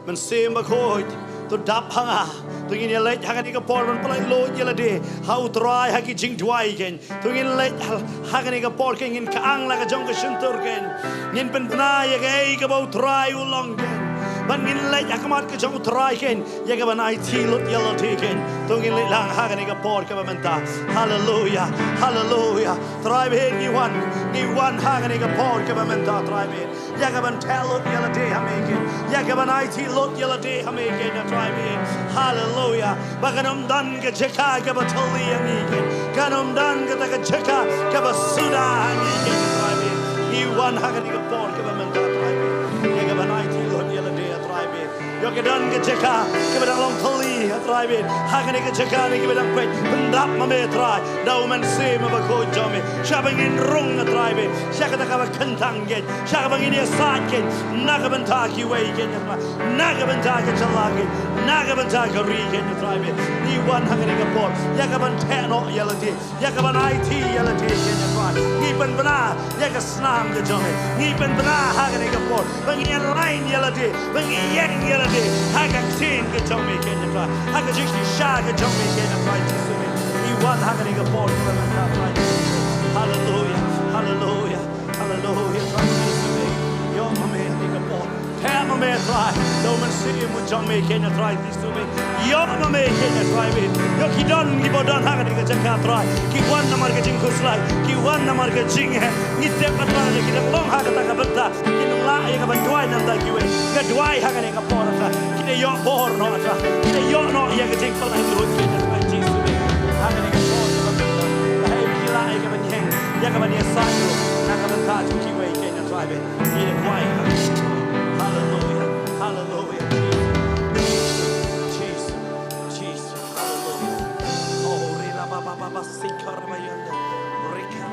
Mynsiem Bakhuid, to dap ha nga. To ngin ïaleit ha kane ka por ban pynlait lut ïa lade ha U Trai ha ki jingduwai kein. To ngin leit ha, ha kane ka por kein, ngin kyang la ka jong ka shyntur kein. Ngin pynbna ïa kaei kaba U Trai u long kein. Bad ngin leit ha khmat ka jong U Trai kein ïa kaban aiti lut ïa lade kein. To ngin leit lang ha kane ka por kaba mynta. Haleluya, haleluya. Trai baieit, ngi wan, ngi wan ha kane ka por kaba mynta, Trai baieit. Ïa kaban theh lut ïa lade ha me kein. Ïa kaban aiti lut ïa lade ha me kein, Trai baieit. Haleluya. Ba kan ym don ka jaka kaba thylli ha ngi kein. Kan ym don kata ka jaka kaba suda ha ngi kein, Trai baieit. Ngi wan ha kane ka por kaba mynta, Trai baieit. Ïa kaban aiti lut ïa lade, Trai baieit. Ïoh ka don ka jaka kaba dang long thylli, Trai baieit. Ha kane ka jaka ne kiba dang peit, pyndap ma me, Trai, da U Mynsiem Bakhuid jong me. Shah ba ngin rung, Trai baieit, sha kata kaba kyntang kein, sha kaba ngin ïasaid kein na ka bynta kiwei kein, Trai, na ka bynta ka jylla kein, na ka bynta ka ri kein, Trai baieit. Ngi wan ha kane ka por ïa kaban theh noh ïa lade, ïa kaban aiti ïa lade kein, Trai. Ngi pynbna ïa ka snam ka jong me. Ngi pynbna ha kane ka por ba ngi ïa lain ïa lade, ba ngi ïeng ïa lade ha ka ktien ka jong me kein, Trai, ha ka jingshisha ka jong me kein, Trai Jisu. Ngi wan ha kane ka por kaba mynta, Trai Jisu. Haleluya, haleluya, haleluya, Trai Jisu. Ïoh ma me ha kane ka por. Theh ma me, Trai, da U Mynsiem jong me kein, Trai Jisu. Ïoh ma me kein, Trai baieit. Ïoh ki don kiba don ha kane ka jaka, Trai, ki wan namar ka jingkhuslai, ki wan namar ka jingheh. Ngi tip, Trai, ki dang long ha kata ka bynta, kin ym lah ïa kaban duwai na ka bynta kiwei. Nga duwai ha kane ka por, Trai, kin ïoh bor noh, Trai, kin ïoh noh ïa ka jingpynlait lut kein, Trai Jisu. Ha kane ka por, Trai, ba hei ki lah ïa kaban Amen. Ngin ïa duwai. Haleluya. Haleluya. Jesus. Jesus. Jesus. Haleluya. Oh, rila ba ba ba ba, sikar ba yanda. Rika.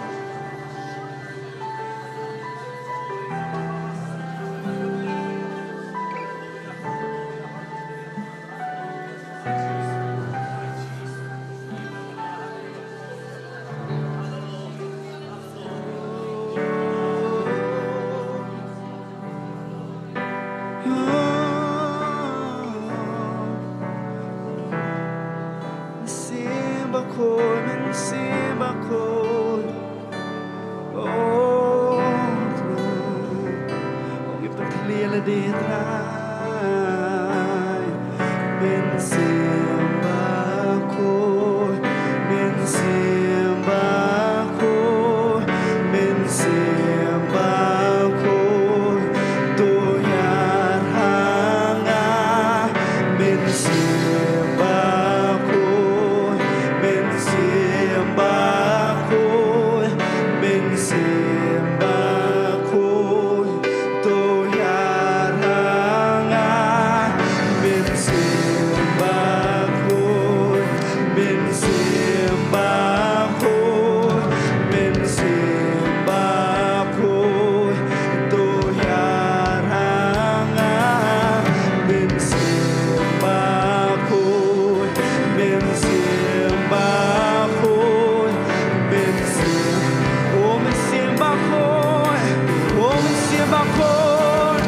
Mynsiem Bakhuid, Mynsiem Bakhuid. Oh, Trai. Oh, ngi pynkhlie lade, Trai. Mynsiem Bakhuid, Mynsiem Bakhuid, Mynsiem Bakhuid, to hiar ha nga. Mynsiem Bakhuid, Mynsiem Bakhuid, Mynsiem Bakhuid, to hiar ha nga. Mynsiem Bakhuid, Mynsiem Bakhuid, Mynsiem Bakhuid, to hiar ha nga. Mynsiem Bakhuid, Mynsiem Bakhuid, Mynsiem, oh, Mynsiem Bakhuid, oh, Mynsiem Bakhuid,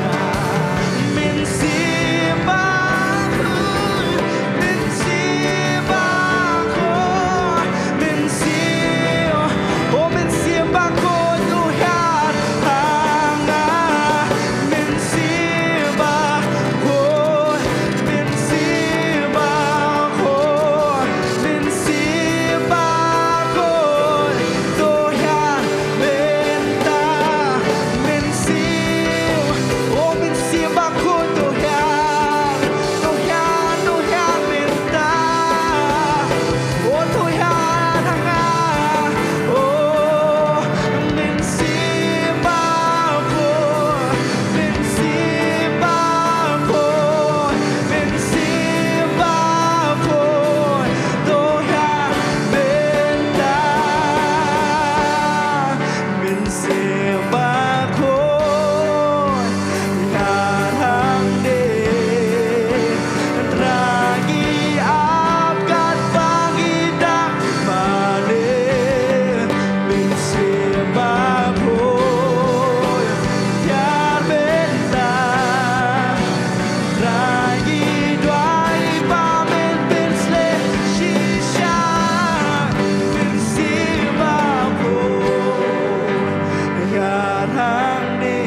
Mynsiem Bakhuid, Mynsiem Bakhuid, Mynsiem, oh, Mynsiem Bakhuid, to hiar ha nga. Mynsiem Bakhuid, Mynsiem Bakhuid, Mynsiem Bakhuid, to hiar mynta. Mynsiem, oh, Mynsiem Bakhuid, to hiar, to hiar, to hiar mynta. Oh, to hiar ha nga. Oh, Mynsiem Bakhuid, Mynsiem Bakhuid, Mynsiem Bakhuid, to hiar mynta. Mynsiem Bakhuid, hiar hangne. Trai, ngi ap katba ngi dang mane. Mynsiem Bakhuid, hiar mynta. Trai, ngi duwai ba men pynshlei shisha. Mynsiem Bakhuid, hiar hangne.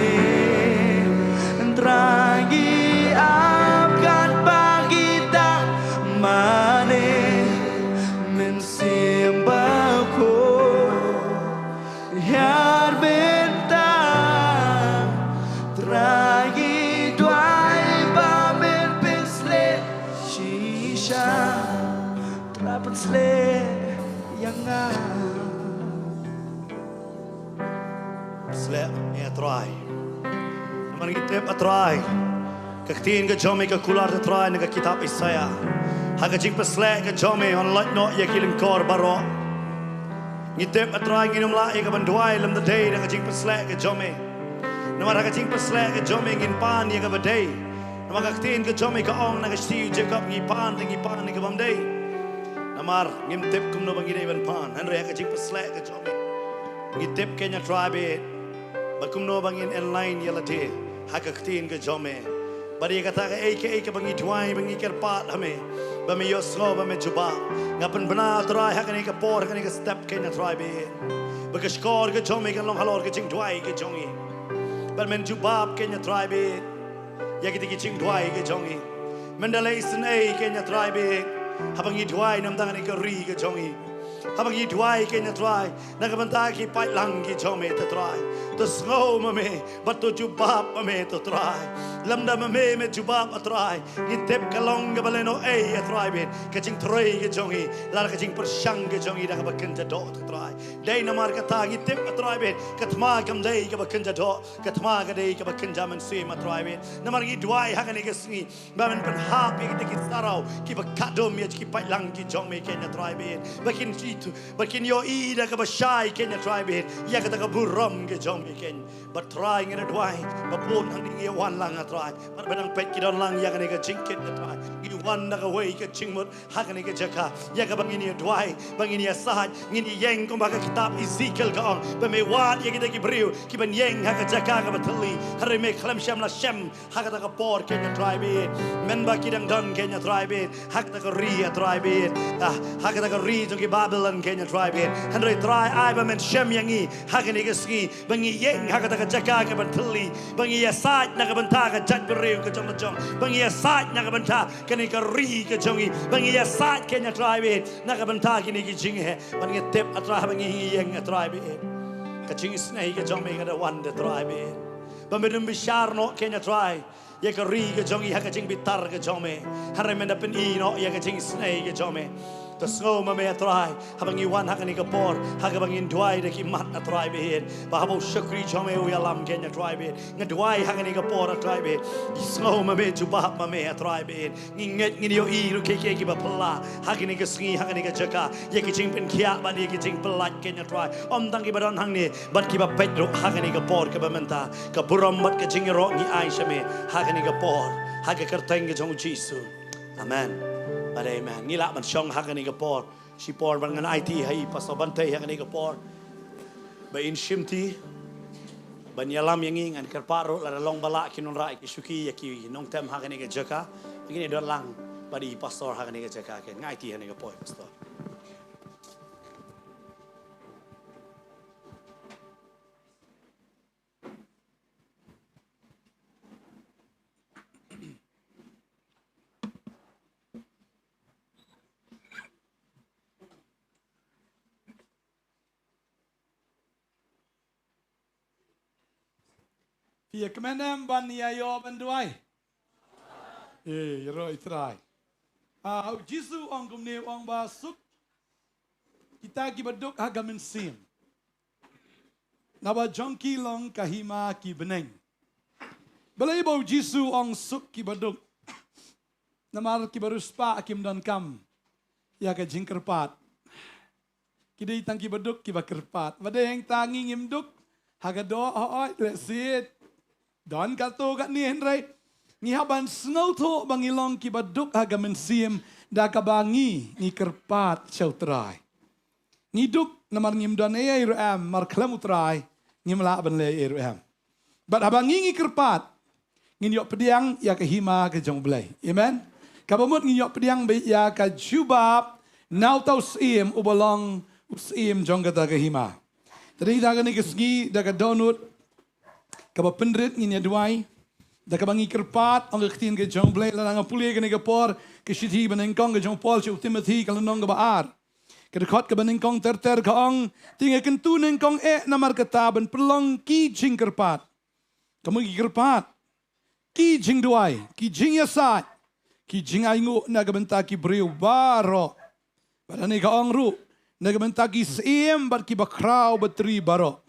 Trai, ngi ap katba ngi dang mane. Mynsiem Bakhuid, hiar mynta. Trai, ngi duwai ba men pynshlei shisha. Trai, pynshlei ïa nga. Pynshlei ïa nga, Trai. Namar ngi tip, ah Trai, ka ktien ka jong me ka kular, ah Trai, na ka kitab Isaïah. Ha ka jingpynshlei ka jong me yn lait noh ïa ki lyngkor baroh. Ngi tip, ah Trai, ngin ym lah ïa ka ban duwai lymda dei da ka jingpynshlei ka jong me. Namar ha ka jingpynshlei ka jong me ngin pan ïa kaba dei. Namar ka ktien ka jong me ka ong, na ka shithi u Jakob ngi pan te ngi pan ïa ka bym dei. Namar ngim tip kumno ba ngi dei ban pan, hynrei ha ka jingpynshlei ka jong me ngi tip, keiñ, ah Trai, bad ba kumno ba ngin align ïa lade ha ka ktien ka jong me. Bad ïa kata kaei kaei kaba ngi duwai, ba ngi kyrpad ha me, ba me ïohsngew, ba me jubab. Nga pynbna, ah Trai, ha kane ka por, ha kane ka step, keiñ, ah Trai, bad ba ka shkor ka jong me kan long halor ka jingduwai ka jong ngi. Bad men jubab, keiñ, ah Trai, bad ïa kita ki jingduwai ka jong ngi. Men da leh isynei, keiñ, ah Trai, bad haba ngi duwai na ka bynta kane ka ri ka jong ngi. Haba ngi duwai kein, A Trai, na ka bynta ki paidlang ki jong me, A Trai, to sngew ma me bad to jubab ma me, A Trai. Lymda ma me me jubab, A Trai, ngi tip ka long kaba lehnohei, A Trai, bad ka jingtrei ka jong ngi, lada ka jingpyrshang ka jong ngi da kaba kynja doh, A Trai. Dei namar kata ngi tip, A Trai, bad ka thma kam dei kaba kynja doh, ka thma ka dei kaba kynja mynsiem, A Trai, bad namar ngi duwai ha kane ka sngi ba men pynhap ïa kita ki saraw kiba khadum ïa ki paidlang ki jong me kein, A Trai, bad ba kin jitu, ba kin ïohi da kaba shai kein, A Trai, bad ïa kata ka burom ka jong me kein. Bad Trai, ngi da duwai ba bun hangne ngi wan lang, A Trai, bad ba nang peit ki don lang ïa kane ka jingkit, A Trai. Ngi wan da kawei ka jingmut ha kane ka jaka ïa kaba ngin ïa duwai, ba ngin ïa said, ngin ïa ïeng kumba ka kitab Ezekiel ka ong ba me wad ïa kita ki briew kiban ïeng ha ka jaka kaba thylli. Hynrei me khlem shym la shem ha kata ka por kein, A Trai, bad men ba ki dang don kein, A Trai, bad ha kata ka ri, A Trai, bad ah, ha kata ka ri jong ki Babilon kein, A Trai, bad hynrei Trai, ai ba men shem ïa ngi ha kane ka sngi ba ngi ïeng ha kata ka jaka kaban thylli, ba ngi ïa said na ka bynta ka jaitbynriew ka jong la jong, ba ngi ïa said na ka bynta kane ka ri ka jong ngi, ba ngi ïa said kein, A Trai, bad na ka bynta kine ki jingheh. Bad ngi tip, A Trai, ba ngi ïeng, A Trai, bad ka jingisynei ka jong me ka da wan, A Trai, bad ba men ym bishar noh kein, A Trai, ïa ka ri ka jong ngi ha ka jingbitar ka jong me, hynrei men da pyni noh ïa ka jingisynei ka jong me. To sngew ma me, A Trai, haba ngi wan ha kane ka por ha kaba ngin duwai da ki mat, A Trai, bad ba haba u shakri jong me u ïalam kein, A Trai, bad nga duwai ha kane ka por, A Trai, bad sngew ma me, jubab ma me, A Trai, bad ngi ngeit ngin ïohi ruh kiei kiei kiba phylla ha kane ka sngi, ha kane ka jaka, ïa ki jingpynkhiah bad ïa ki jingpyllait kein, A Trai, ym tang kiba don hangne bad kiba peit ruh ha kane ka por kaba mynta. Ka burom bad ka jingïaroh ngi ai sha me ha kane ka por, ha ka kyrteng ka jong u Jisu. Amen bad amen. Ngi lah ban shong ha kane ka por shipor bad ngan aiti ha i Pastor Bantei ha kane ka por ba in shimti ban ïalam ïa ngi. Ngan kyrpad ruh lada long ba lah, kin wanrah ïa ki shuki ïa ki nongtem ha kane ka jaka, ba kin ïa don lang bad i Pastor ha kane ka jaka. Kein, nga aiti ha kane ka por, Pastor. Phi ïa kmen em ban ïa ïoh ban duwai? Eh, ïaroh i Trai. Ah, u Jisu u ong kumne, u ong ba suk kita kiba duk ha ka mynsiem, naba jong ki long ka hima ki bneng. Balei ba u Jisu u ong suk kiba duk? Namar kiba riewspah kim donkam ïa ka jingkyrpad. Ki dei tang kiba duk kiba kyrpad. Ba dei hangta ngi ngim duk ha ka doh, hooid, lehse don katto katne, hynrei ngi hap ban sngewthuh ba ngi long kiba duk ha ka mynsiem da kaba ngi, ngi kyrpad sha u Trai. Ngi duk namar ngim don ei ei ruh em, namar khlem u Trai ngim lah ban leh ei ei ruh em. Bad haba ngi, ngi kyrpad, ngin ïoh pdiang ïa ka hima ka jong u Blei. Amen. Kaba mut ngin ïoh pdiang beit ïa ka jubab na uta u Syiem uba long u Syiem jong kata ka hima. Te dei da kane ka sngi, da ka dohnud kaba pynrit, ngin ïa duwai da kaba ngi kyrpad. Ong ka ktien ka jong u Blei, lada nga pule kane ka por, ka shithi banyngkong ka jong u Paul sha u Timothi, ka lynnong kaba ar, ka dkhot kaba nyngkong ter ter, ka ong: Te nga kyntu nyngkong eh namar kata, ban pynlong ki jingkyrpad. Ka mut ki kyrpad, ki jingduwai, ki jingïasaid, ki jingainguh na ka bynta ki briew baroh. Bad hangne ka ong ruh, na ka bynta ki syiem bad ki bakhraw batri baroh,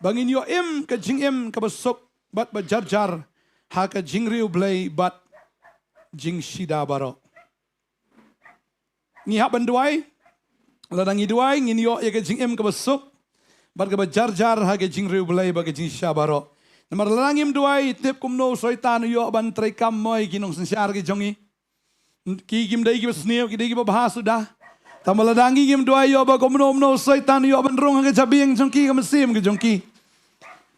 ba ngin ïoh im ka jingim kaba suk bad ba jar jar ha ka jingriewblei bad jingshida baroh. Ngi hap ban duwai. Lada ngi duwai, ngin ïoh ïa ka jingim kaba suk bad kaba jar jar ha ka jingriewblei bad ka jingshida baroh. Namar lada ngim duwai, tip kumno u Soitan u ïoh ban treikam mo ïa ki nongsynshar ki jong ngi. Ki kim dei kiba sniew, ki dei kiba bha suda. Tangba lada ngi ngim duwai, ïoh ba kumno kumno u Soitan u ïoh ban rung ha ka jabieng jong ki, ka mynsiem ka jong ki,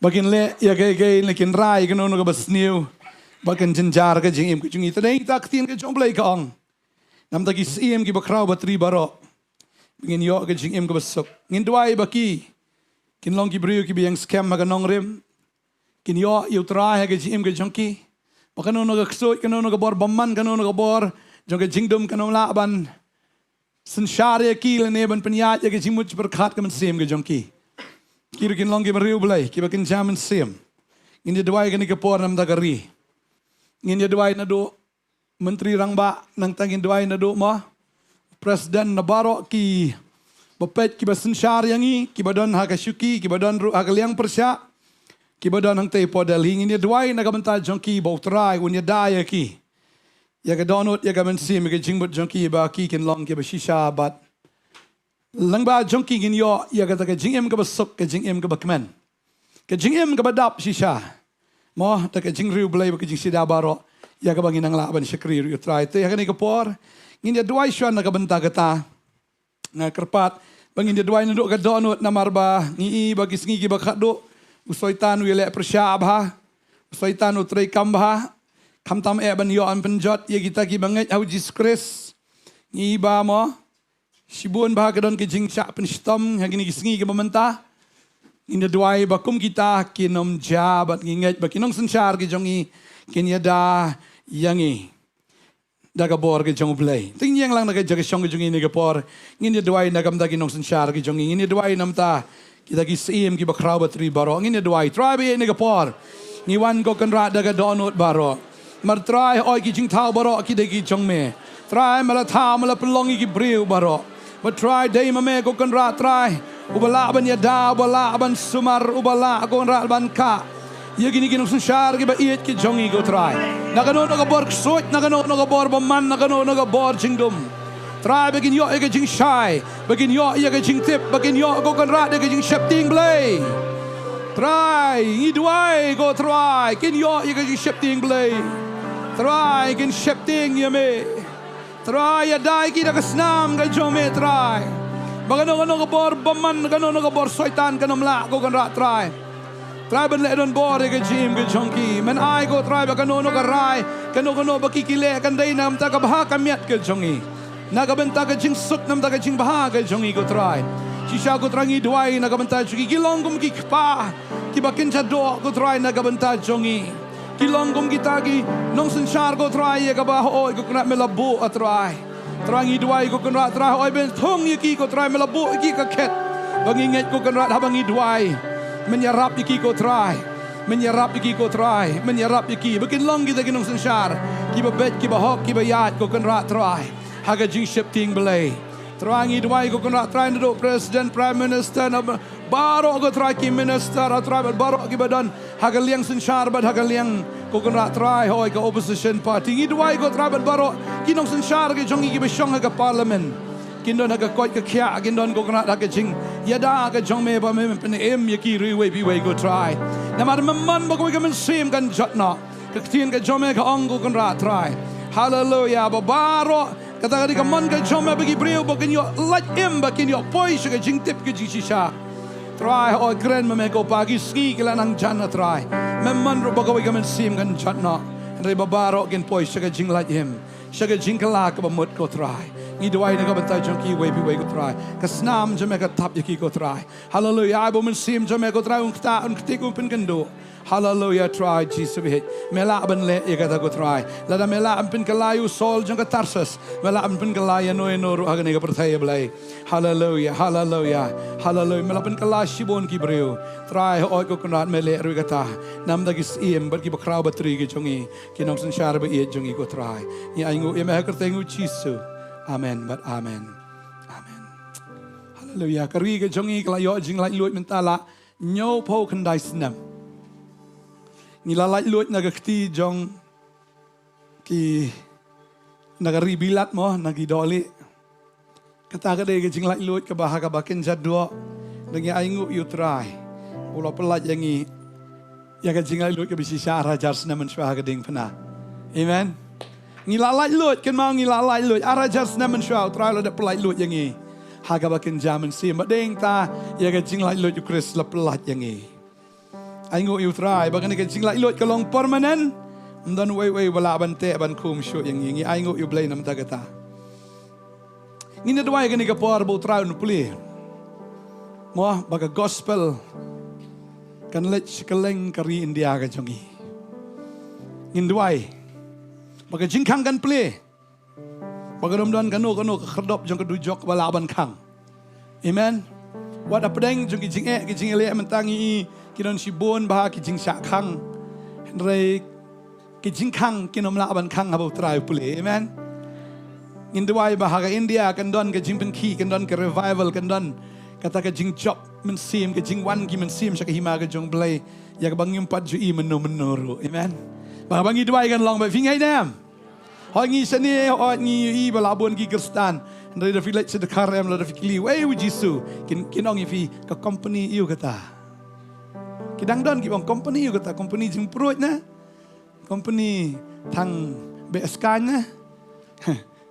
ba kin leh ïa kaei kaei, lada kin rai kano kano kaba sniew, ba kan jynjar ka jingim ka jong ngi. Te dei kata ka ktien ka jong u Blei ka ong: Namar kata ki syiem, ki bakhraw batri baroh, ba ngin ïoh ka jingim kaba suk. Ngin duwai ba ki kin long ki briew kiba ïeng skhem ha ka nongrim, kin ïoh ïa u Trai ha ka jingim ka jong ki, ba kano kano ka ksuid, kano kano ka bor bymman, kano kano ka bor jong ka jingdum kan ym lah ban synshar ïa ki lane ban pynïaid ïa ka jingmut jingpyrkhat ka mynsiem ka jong ki. Ki ruh kin long ki bariewblei kiba kynja mynsiem. Ngin ïa duwai kane ka por namar ka ri. Ngin ïa duwai naduh Myntri Rangbah, nangta ngin duwai naduh ma President, na baroh kiba peit, kiba synshar ïa ngi, kiba don ha ka shuki, kiba don ruh ha ka liang pyrshah, kiba don hangtei hapoh Delhi. Ngin ïa duwai na ka bynta jong ki ba U Trai un ïada ïa ki, ïa ka dohnud, ïa ka mynsiem, ïa ka jingmut jong ki ba ki kin long kiba shisha bad lyngba jong ki ngin ïoh ïa kata ka jingim kaba suk, ka jingim kaba kmen, ka jingim kaba dap shisha. Mo, da ka jingriewblei bad ka jingshida baroh ïa kaba ngin nang lah ban shakri ruh, ïa U Trai. Te ha kane ka por ngin ïa duwai shuwa na ka bynta kata. Nga kyrpad ba ngin ïa duwai naduh ka dohnud namar ba ngi i ba ki sngi kiba khadduh u Soitan u ïaleh pyrshah bha, u Soitan u treikam bha, khamtam eh ban ïoh ban pynjot ïa kita kiba ngeit ha U Jisu Khrist. Ngi i ba mo shibun bha ka don ka jingshah pynshitom ha kine ki sngi kiba mynta. Ngin ïa duwai ba kum kita kin ym jia bad ngi ngeit ba ki nongsynshar ki jong ngi kin ïada ïa ngi da ka bor ka jong U Blei. Te ngin ïeng lang na ka jaka shong ka jong ngi ha kane ka por. Ngin ïa duwai na ka bynta ki nongsynshar ki jong ngi. Ngin ïa duwai namar kita ki syiem kiba khraw batri baroh. Ngin ïa duwai. Trai, ba ïa kane ka por ngi wan, ko Kynrad, da ka dohnud baroh. Namar Trai, hooid, ki jingthaw baroh ki dei ki jong me. Trai, me la thaw, me la pynlong ïa ki briew baroh. Bad Trai, dei ma me, ko Kynrad Trai, uba lah ban ïada, uba lah ban sumar, uba lah, ko Kynrad, ban kah ïa kine ki nongsynshar kiba ïeit ki jong ngi, ko Trai. Na kano kano ka bor ksuid, na kano kano ka bor bymman, na kano kano ka bor jingdum, Trai, ba kin ïoh ïa ka jingshai, ba kin ïoh ïa ka jingtip, ba kin ïoh, ko Kynrad, ïa ka jingsheptieng Blei. Trai, ngi duwai, ko Trai, kin ïoh ïa ka jingsheptieng Blei. Trai, kin sheptieng ïa me. Trai, ïada ïa ki da ka snam ka jong me, Trai, ba kano kano ka bor bymman, kano kano ka bor Soitan kan ym lah, ko Kynrad Trai, Trai, ban leh donbor ïa ka jingim ka jong ki. Men ai, ko Trai, ba kano kano ka rai, kano kano ba ki ki leh, kan dei na ka bynta ka bha ka miat ka jong ngi, na ka bynta ka jingsuk, na ka bynta ka jingbha ka jong ngi, ko Trai. Shisha, ko Trai, ngi duwai na ka bynta jong ki. Ki long kum ki kpa kiba kynja doh, ko Trai, na ka bynta jong ngi. Ki long kum kita ki nongsynshar, ko Trai, ïa kaba, hooid, ko Kynrad, me la buh, ah Trai. Trai, ngi duwai, ko Kynrad Trai, hooid, ba men thung ïa ki, ko Trai, me la buh ïa ki ka khet. Ba ngi ngeit, ko Kynrad, haba ngi duwai, men ïarap ïa ki, ko Trai. Men ïarap ïa ki, ko Trai, men ïarap ïa ki ba kin long kita ki nongsynshar kiba beit, kiba hok, kiba ïaid, ko Kynrad Trai, ha ka jingsheptieng Blei. Trai, ngi duwai, ko Kynrad Trai, naduh President, Prime Minister, na baroh, ko Trai, ki minister, ah Trai, bad baroh kiba don ha ka liang synshar bad ha ka liang, ko Kynrad Trai, hooid, ka opposition party. Ngi duwai, ko Trai, bad baroh ki nongsynshar ki jong ngi kiba shong ha ka Parliament, kin don ha ka koit ka khiah, kin don, ko Kynrad, ha ka jingïada ka jong me, ba me pynim ïa ki ruh iwei pa iwei, ko Trai. Namar me mon ba kawei ka mynsiem kan jot noh. Ka ktien ka jong me ka ong, ko Kynrad Trai, haleluia, ba baroh kata ka dei ka mon ka jong me, ba ki briew ba kin ïoh lait im, ba kin ïoh poi sha ka jingtip ka jingshisha. Trai, hooid, kren ma me, ko Pa, ki sngi ki la nang jan, ah Trai. Me mon ruh ba kawei ka mynsiem kan jot noh, hynrei ba baroh kin poi sha ka jinglait im, sha ka jingkylla kaba mut, ko Trai. Ngi duwai na ka bynta jong ki iwei pa iwei, ko Trai. Ka snam jong me ka tap ïa ki, ko Trai. Haleluia. Ai ba u Mynsiem jong me, ko Trai, un ktah, un ktik, un pynkynduh. Haleluia, Trai Jisu, bad me lah ban leh ïa kata, ko Trai. Lada me lah ban pynkylla ïa u Saul jong ka Tarsus, me lah ban pynkylla ïano ïano ruh ha kane ka pyrthei, ah Blei. Haleluia, haleluia, haleluia. Me la pynkylla shibun ki briew. Trai, hooid, ko Kynrad, me leh ruh ïa kata namar ki syiem bad kiba khraw batri ki jong ngi, ki nongsynshar ba ïeit jong ngi, ko Trai. Ngi ainguh ïa me ha ka kyrteng u Jisu. Amen bad amen. Amen. Haleluia. Ka ri ka jong ngi ka la ïoh jinglaitluid mynta la hynñiewphew khyndai snem. Ngi la laitluid na ka kti jong ki, na ka ri Bilat mo, na ki dohlieh. Kata ka dei ka jinglaitluid kaba ha kaba kynja doh. Te ngi ainguh ïa u Trai u la pyllait ïa ngi ïa ka jinglaitluid kaba shisha ar hajar snem mynshuwa ha ka diengphna. Amen. Ngi la laitluid, kynmaw, ngi la laitluid ar hajar snem mynshuwa, u Trai u la dep pyllaitluid ïa ngi ha kaba kynja mynsiem. Bad dei ta ïa ka jinglaitluid u Khrist la pyllait ïa ngi. Ainguh ïa u Trai ba kane ka jinglaitluid ka long permanent. Ym don uwei uwei ba lah ban teh ban khum shuh ïa ngi. Ngi ainguh ïa u Blei namar kata. Ngin ïa duwai kane ka por ba u Trai un plie mo, ba ka gospel kan leit sha kylleng ka ri India ka jong ngi. Ngin duwai ba ka jingkhang kan plie, Ba kan ym don kano kano ka khyrdop jong ka dujok ba lah ban khang. Amen. Wat hapdeng jong ki jingeh ki jingeh mynta ngi i ki don shibun bha ki jingshah khang. Hynrei ki jingkhang kin ym lah ban khang haba U Trai u pule. Amen. Ngin duwai ba ha ka India kan don ka jingpynkhih, kan don ka revival, kan don kata ka jingjop mynsiem, ka jingwan ki mynsiem sha ka hima ka jong U Blei. Ïa kaba ngim pat ju i mynno mynno ruh. Amen. Ba haba ngi duwai kan long ba phi ngeit ne em? Hooid ngi sngewthuh, hooid ngi i ba lah bun ki Khristan. Hynrei da phi leit sha dkhar em, lada phi kylli, "Wei U Jisu?" Kin, kin ong ïa phi, "Ka company ïa u kata." Ki dang don kiba ong company ïa u kata, company jingpruid ne? Company thang beh skaiñ ne?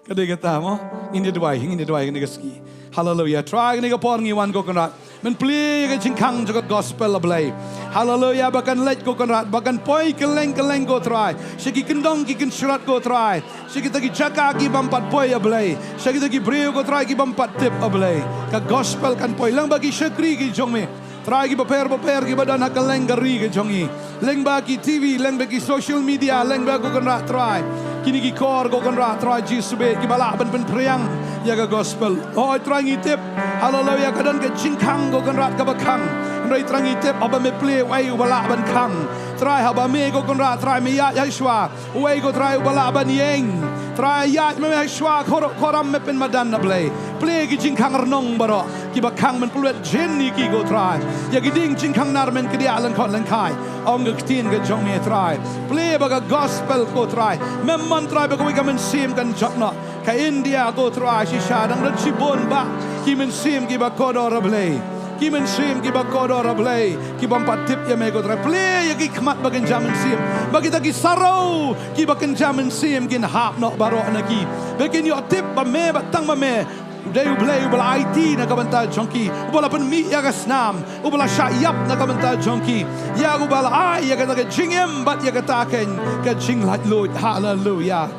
Ka dei kata mo. Ngin ïa duwai, ngin ïa duwai kane ka sngi. Haleluia. Trai kane ka por ngi wan ko Kynrad. Men plie ka jingkhang jong ka gospel, A Blei. Haleluia, ba kan leit ko Kynrad, ba kan poi kylleng kylleng ko Trai. Sha ki kyndong ki kynshrot ko Trai. Sha kita ki jaka ki bym pat poi, A Blei. Sha kita ki briew ko Trai ki bym pat tip, A Blei. Ka gospel kan poi lyngba ki shakri ki jong me. Trai, kiba pher bapher kiba don ha kylleng ka ri ka jong ngi. Lyngba ki T V, lyngba ki social media, lyngba ko Kynrad Trai. Kine ki kor ko Kynrad Trai Jisu bad kiba lah ban pynphriang ïa ka gospel. Hooid Trai ngi tip. Haleluia, ka don ka jingkhang ko Kynrad kaba khang. Hynrei Trai ngi tip haba me plie, uei uba lah ban khang? Trai, haba me ko Kynrad Trai me ïaid ha shuwa, uei ko Trai uba lah ban ïeng? Trai, ïaid me ha shuwa, khorok khoram me pynmadan, A Blei. Plie ki jingkhang rnong baroh kiba khang, men pynlwet jin ïa ki ko Trai. Ïa ki dieng jingkhang nar men kdiah lyngkhot lyngkhai. Ong ka ktien ka jong me Trai. Plie ba ka gospel ko Trai, me mon Trai, ba kawei ka mynsiem kan jot noh. Ka India ko Trai shisha dang don shibun bha ki mynsiem kiba kordor, A Blei. Ki mynsiem kiba kordor, A Blei, ki bym pat tip ïa me ko Trai. Plie ïa ki khmat ba kynja mynsiem, ba kita ki saro kiba kynja mynsiem kin hap noh baroh na ki, ba kin ïoh tip ba me, ba tang ba me u dei U Blei uba la aiti na ka bynta jong ki, uba la pynmih ïa ka snam, uba la shah ïap na ka bynta jong ki, ïa uba la ai ïa kata ka jingim bad ïa kata ka, ka jinglaitluid. Haleluia.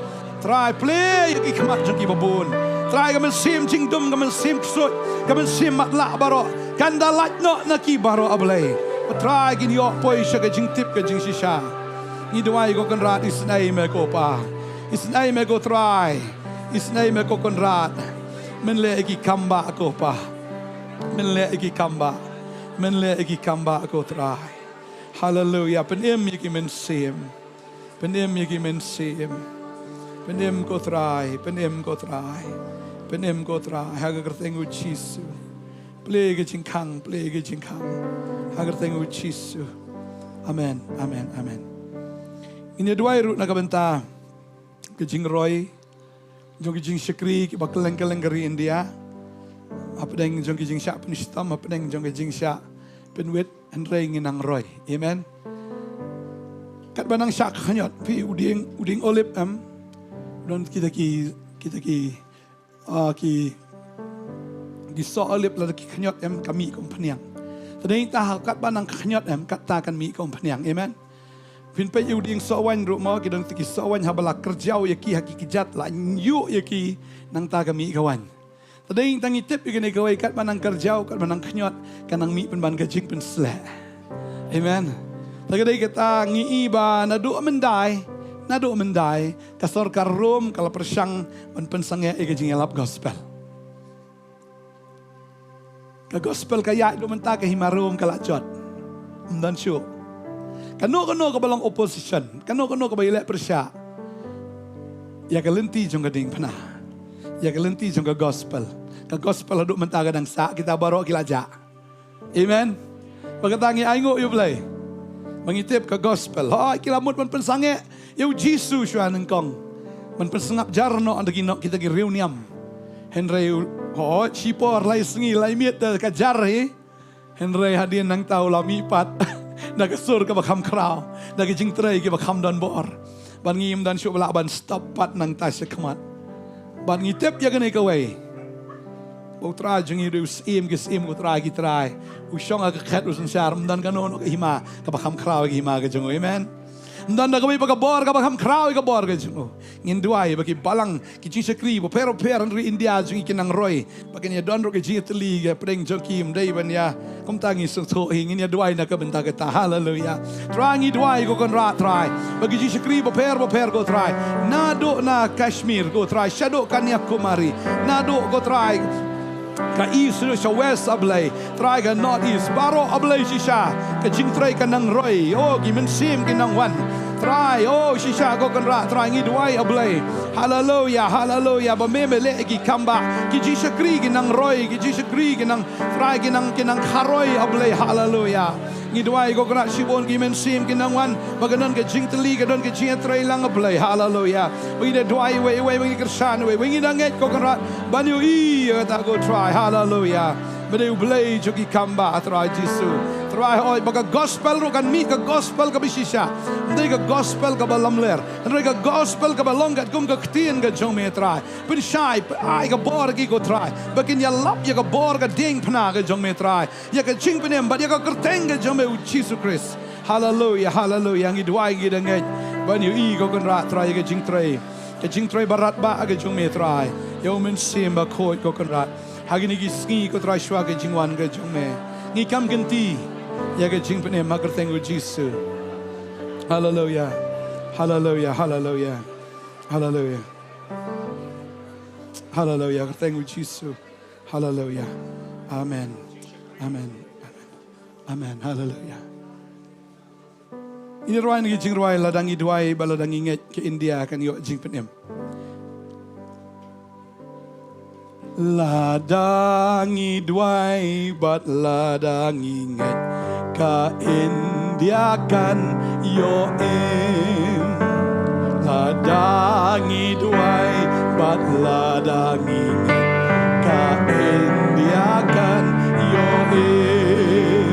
Trai, plie ïa ki khmat jong ki babun. Trai, ka mynsiem jingdum, ka mynsiem ksuid, ka mynsiem matlah baroh kan da lait noh na ki baroh, A Blei. Ba Trai kin ïoh poi sha ka jingtip ka jingshisha. Ngi duwai ko Kynrad, isynei me ko Pa. Isynei me ko Trai. Isynei me ko Kynrad. Men leh ïa ki kam bah ko Pa. Men leh ïa ki kam bah. Men leh ïa ki kam bah ko Trai. Haleluia. Pynim ïa ki mynsiem. Pynim ïa ki mynsiem. Pynim ko Trai, pynim ko Trai. Pynim ko Trai ha ka kyrteng U Jisu. Plie ka jingkhang, plie ka jingkhang ha ka kyrteng U Jisu. Amen, amen, amen. Ngin ïa duwai ruh na ka bynta ka jingroi jong ki jingshakri kiba kylleng kylleng ka ri India. Hapdeng jong ki jingshah pynshitom, hapdeng jong ki jingshah pynwit, hynrei ngin nang roi. Amen. Katba nang shah khñiot, phi, u dieng, u dieng olib em, don kita ki, kita ki, ah, ki, ki soh olib lada ki khñiot em ka mih kum phniang. Te dei ta ha katba nang khñiot em, kata kan mih kum phniang. Amen. Phin peit ïa u dieng soh waiñ ruh mo, ki don kita ki soh waiñ haba la kyrjaw ïa ki ha ki kjat, la ñiuh ïa ki, nangta ka mih ka waiñ. Te dei tang ngi tip ïa kane kawei, katba nang kyrjaw, katba nang khñiot, ka nang mih pynban ka jingpynsleh. Amen. Te ka dei kata ngi i ba naduh myndai, naduh myndai ka sorkar Rom ka la pyrshang ban pynsangeh ïa ka jingïalap gospel. Ka gospel ka ïaid duh mynta, ka hima Rom ka la jot. Ym don shuh. Kano kano kaba long opposition, kano kano kaba ïaleh pyrshah ïa ka lynti jong ka diengphna, ïa ka lynti jong ka gospel, ka gospel haduh mynta ka dang sah, kita baroh ki la jah. Amen. Ba kata ngi ainguh ïa U Blei ba ngi tip ka gospel. Hooid ki la mut ban pynsangeh ïa U Jisu shuwa nyngkong, ban pynsngap jar noh da ki, noh kita ki riewniam. Hynrei hooid shipor lai sngi lai miet da ka jar hi. Hynrei hadien nangta u la mih pat da ka sur kaba kham khraw, da ka jingtrei kaba kham don bor. Bad ngim don shuh ba lah ban stop pat nangta shakhmat. Bad ngi tip ïa kane kawei, U Trai jong ngi u dei U Syiem ki syiem, U Trai ki trai. U shong ha ka khet u synshar, ym don kano kano ka hima kaba kham khraw ïa ka hima ka jong u. Amen. Ym don da kawei pat ka bor kaba kham khraw ïa ka bor ka jong u. Ngin duwai ba ki balang, ki jingshakri bapher bapher ha ri India jong ngi kin nang roi, ba kin ïa don ruh ka jingïatylli, ka pdeng jong ki ym dei ban ïa, kumta ngi sngewthuh hi. Ngin ïa duwai na ka bynta kata. Haleluya. Trai, ngi duwai, ko Kynrad Trai, ba ki jingshakri bapher bapher, ko Trai, naduh na Kashmir, ko Trai, shaduh Kanyakumari, naduh, ko Trai, ka East sha West, A Blei. Trai, ka North East baroh, A Blei, shisha ka jingtrei kan nang roi. Oh, ki mynsiem kin nang wan, Trai. Oh, shisha, ko Kynrad Trai, ngi duwai, A Blei. Haleluya, haleluya. Ba me me leh ïa ki kam ba ki jingshakri kin nang roi, ki jingshakri kin nang, Trai, kin nang, kin nang kharoi, A Blei. Haleluya. Ngi duwai, ko Kynrad, shibun ki mynsiem kin nang wan, ba kan don ka jingtylli, kan don ka jingïatreilang, A Blei. Haleluya. Ba ngi da duwai iwei iwei, ba ngi da kyrshan iwei iwei, ba ngi da ngeit, ko Kynrad, ban ïohi ïa kata, ko Trai. Haleluya. Ba dei U Blei jong ki kam ba, Trai Jisu. Trai, hooid, ba ka gospel ruh kan mih, ka gospel kaba shisha, ym dei ka gospel kaba lamler, hynrei ka gospel kaba long katkum ka ktien ka jong me, Trai. Pynshai, pynshai ka bor ki, ko Trai, ba kin ïalap ïa ka bor ka diengphna ka jong me, Trai, ïa ka jingpynim bad ïa ka kyrteng ka jong me, U Jisu Khrist. Haleluya, haleluya. Ngi duwai, ngi da ngeit ban ïohi, ko Kynrad Trai, ïa ka jingtrei, ka jingtrei ba radbah ka jong me, Trai, ïa U Mynsiem Bakhuid, ko Kynrad, ha kine ki sngi, ko Trai, shuwa ka jingwan ka jong me. Ngi kam kynti ïa ka jingpynim ha ka kyrteng U Jisu. Haleluya. Haleluya, haleluya. Haleluya. Haleluya, kyrteng U Jisu. Haleluya. Amen. Amen. Amen. Haleluya. Ngi rwai na ki jingrwai, lada ngi duwai bad lada ngi ngeit, ka India kan ïoh jingpynim. Lada ngi duwai bad lada ngi ngeit, ka India kan ïoh im. Lada ngi duwai bad lada ngi ngeit, ka India kan ïoh im.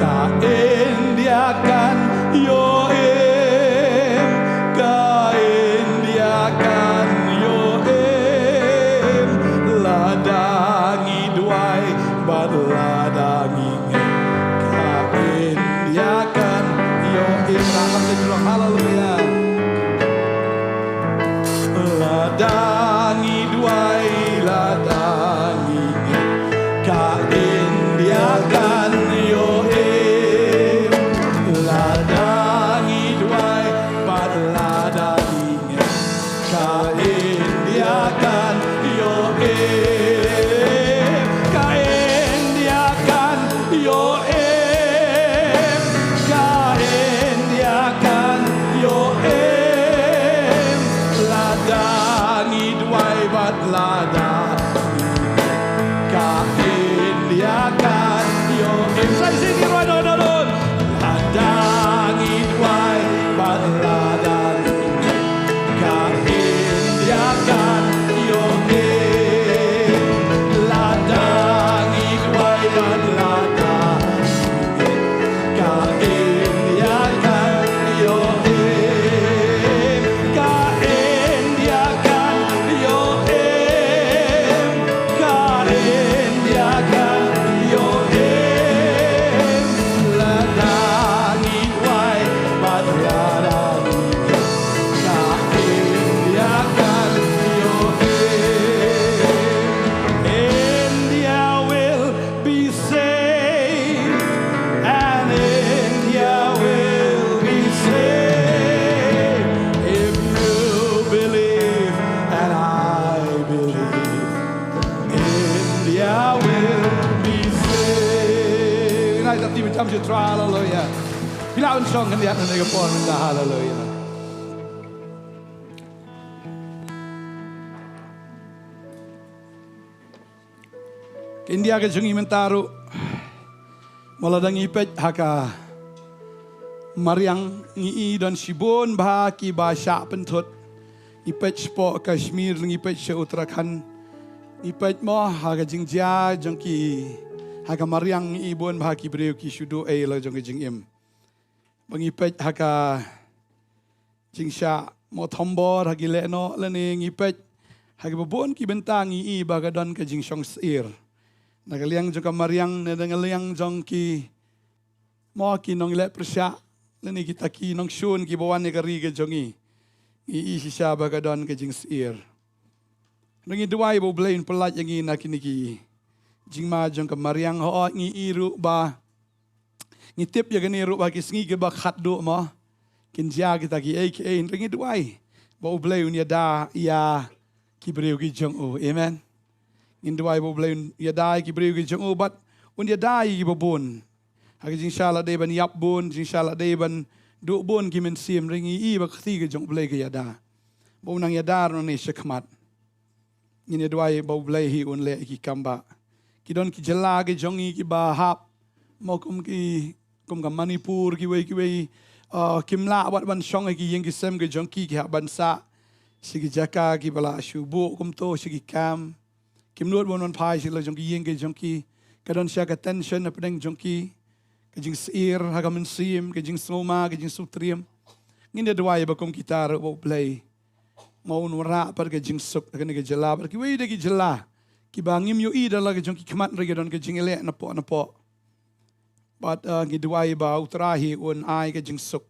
Ka India kan ïoh im. Ka India kan ïoh im. Lada ngi duwai bad lada ngi ngeit, ka India kan ïoh im. Ka India kan ïoh im. Haleluya. Lada ngi duwai, lada ngi ngeit, ka India kan ïoh im. Lada ngi duwai bad lada ngi ngeit, ka India kan ïoh im. Ka India kan ïoh im. Ka India kan ïoh im. Lada ngi duwai bad lada ngi ngeit, ka India kan ïoh im. Sa shisien ngi rwai noh, noh, noh. Lada ngi duwai bad lada ngi ngeit, ka India kan ïoh im. Lada ngi duwai bad lada ngi ngeit, ka India kan ïoh im. Ka India kan ïoh im. Ka India kan ïoh im. Lada ngi duwai bad lada ngi ngeit, ka India kan ïoh im. India will be saved, and India will be saved if you believe and I believe. India will be saved. Ngi ai ta ti ba jam sha Trai, haleluya. Phi lah ban shong khyndiat ha kane ka por mynta, haleluya. Ka India ka jong ngi mynta ruh, mo lada ngi peit ha ka mariang, ngi i don shibun bha kiba shah pynthut. Ngi peit shapoh Kashmir, ngi peit sha Uttarakhand, ngi peit mo ha ka jingjia jong ki, ha ka mariang ngi i bun bha ki briew ki shu duh ei la jong ka jingim. Ba ngi peit ha ka jingshah mo thombor ha ki lehnoh, lane ngi peit ha kiba bun ki bynta ngi i ba ka don ka jingshong syier. Na ka liang jong ka mariang, na ka liang jong ki, mo, ki nongleh pyrshah, Lane kita ki nongshun kiba wan ïa ka ri ka jong ngi, ngi i shisha ba ka don ka jingsyier. Ngi duwai ba U Blei un pyllait ïa ngi na kine ki jingma jong ka mariang. Hooid, ngi i ruh ba, ngi tip ïa kane ruh ba ki sngi kiba khatduh mo kin jia kita kiei kiei. Ngi duwai ba U Blei un ïada ïa ki briew ki jong u. Amen. Ngin duwai ba U Blei un ïada ïa ki briew ki jong u bad un ïada ïa kiba bun. Ha ka jingshah lade ban ïap bun, jingshah lade ban duh bun ki mynsiem, ngi i ba ka kti ka jong U Blei ka ïada. Ba un nang ïada ruh nangne shakhmat. Ngin ïa duwai ba U Blei hi un leh ïa ki kam ba, ki don ki jylla ki jong ngi kiba hap, mo kum ki, kum ka Manipur, kiwei kiwei, ah, kim lah wat ban shong ha ki ïing ki sem ki jong ki, ki hap ban sah sha ki jaka kiba la shu buh kumto, sha ki kam. Kim nud ban wan phai sha la jong ki ïing ki jong ki. Ka don shisha ka tension hapdeng jong ki, ka jingsyier ha ka mynsiem, ka jingsngewma, ka jingsngewtriem. Ngin ïa duwai ba kum kita ruh ba U Blei mo un wanrah pat ka jingsuk ha kane ka jylla bad kiwei de ki jylla kiba ngim ïohi da la ka jong ki khmat, hynrei ka don ka jingïaleh napoh napoh. Bad, uh, ngi duwai ba U Trai hi un ai ka jingsuk,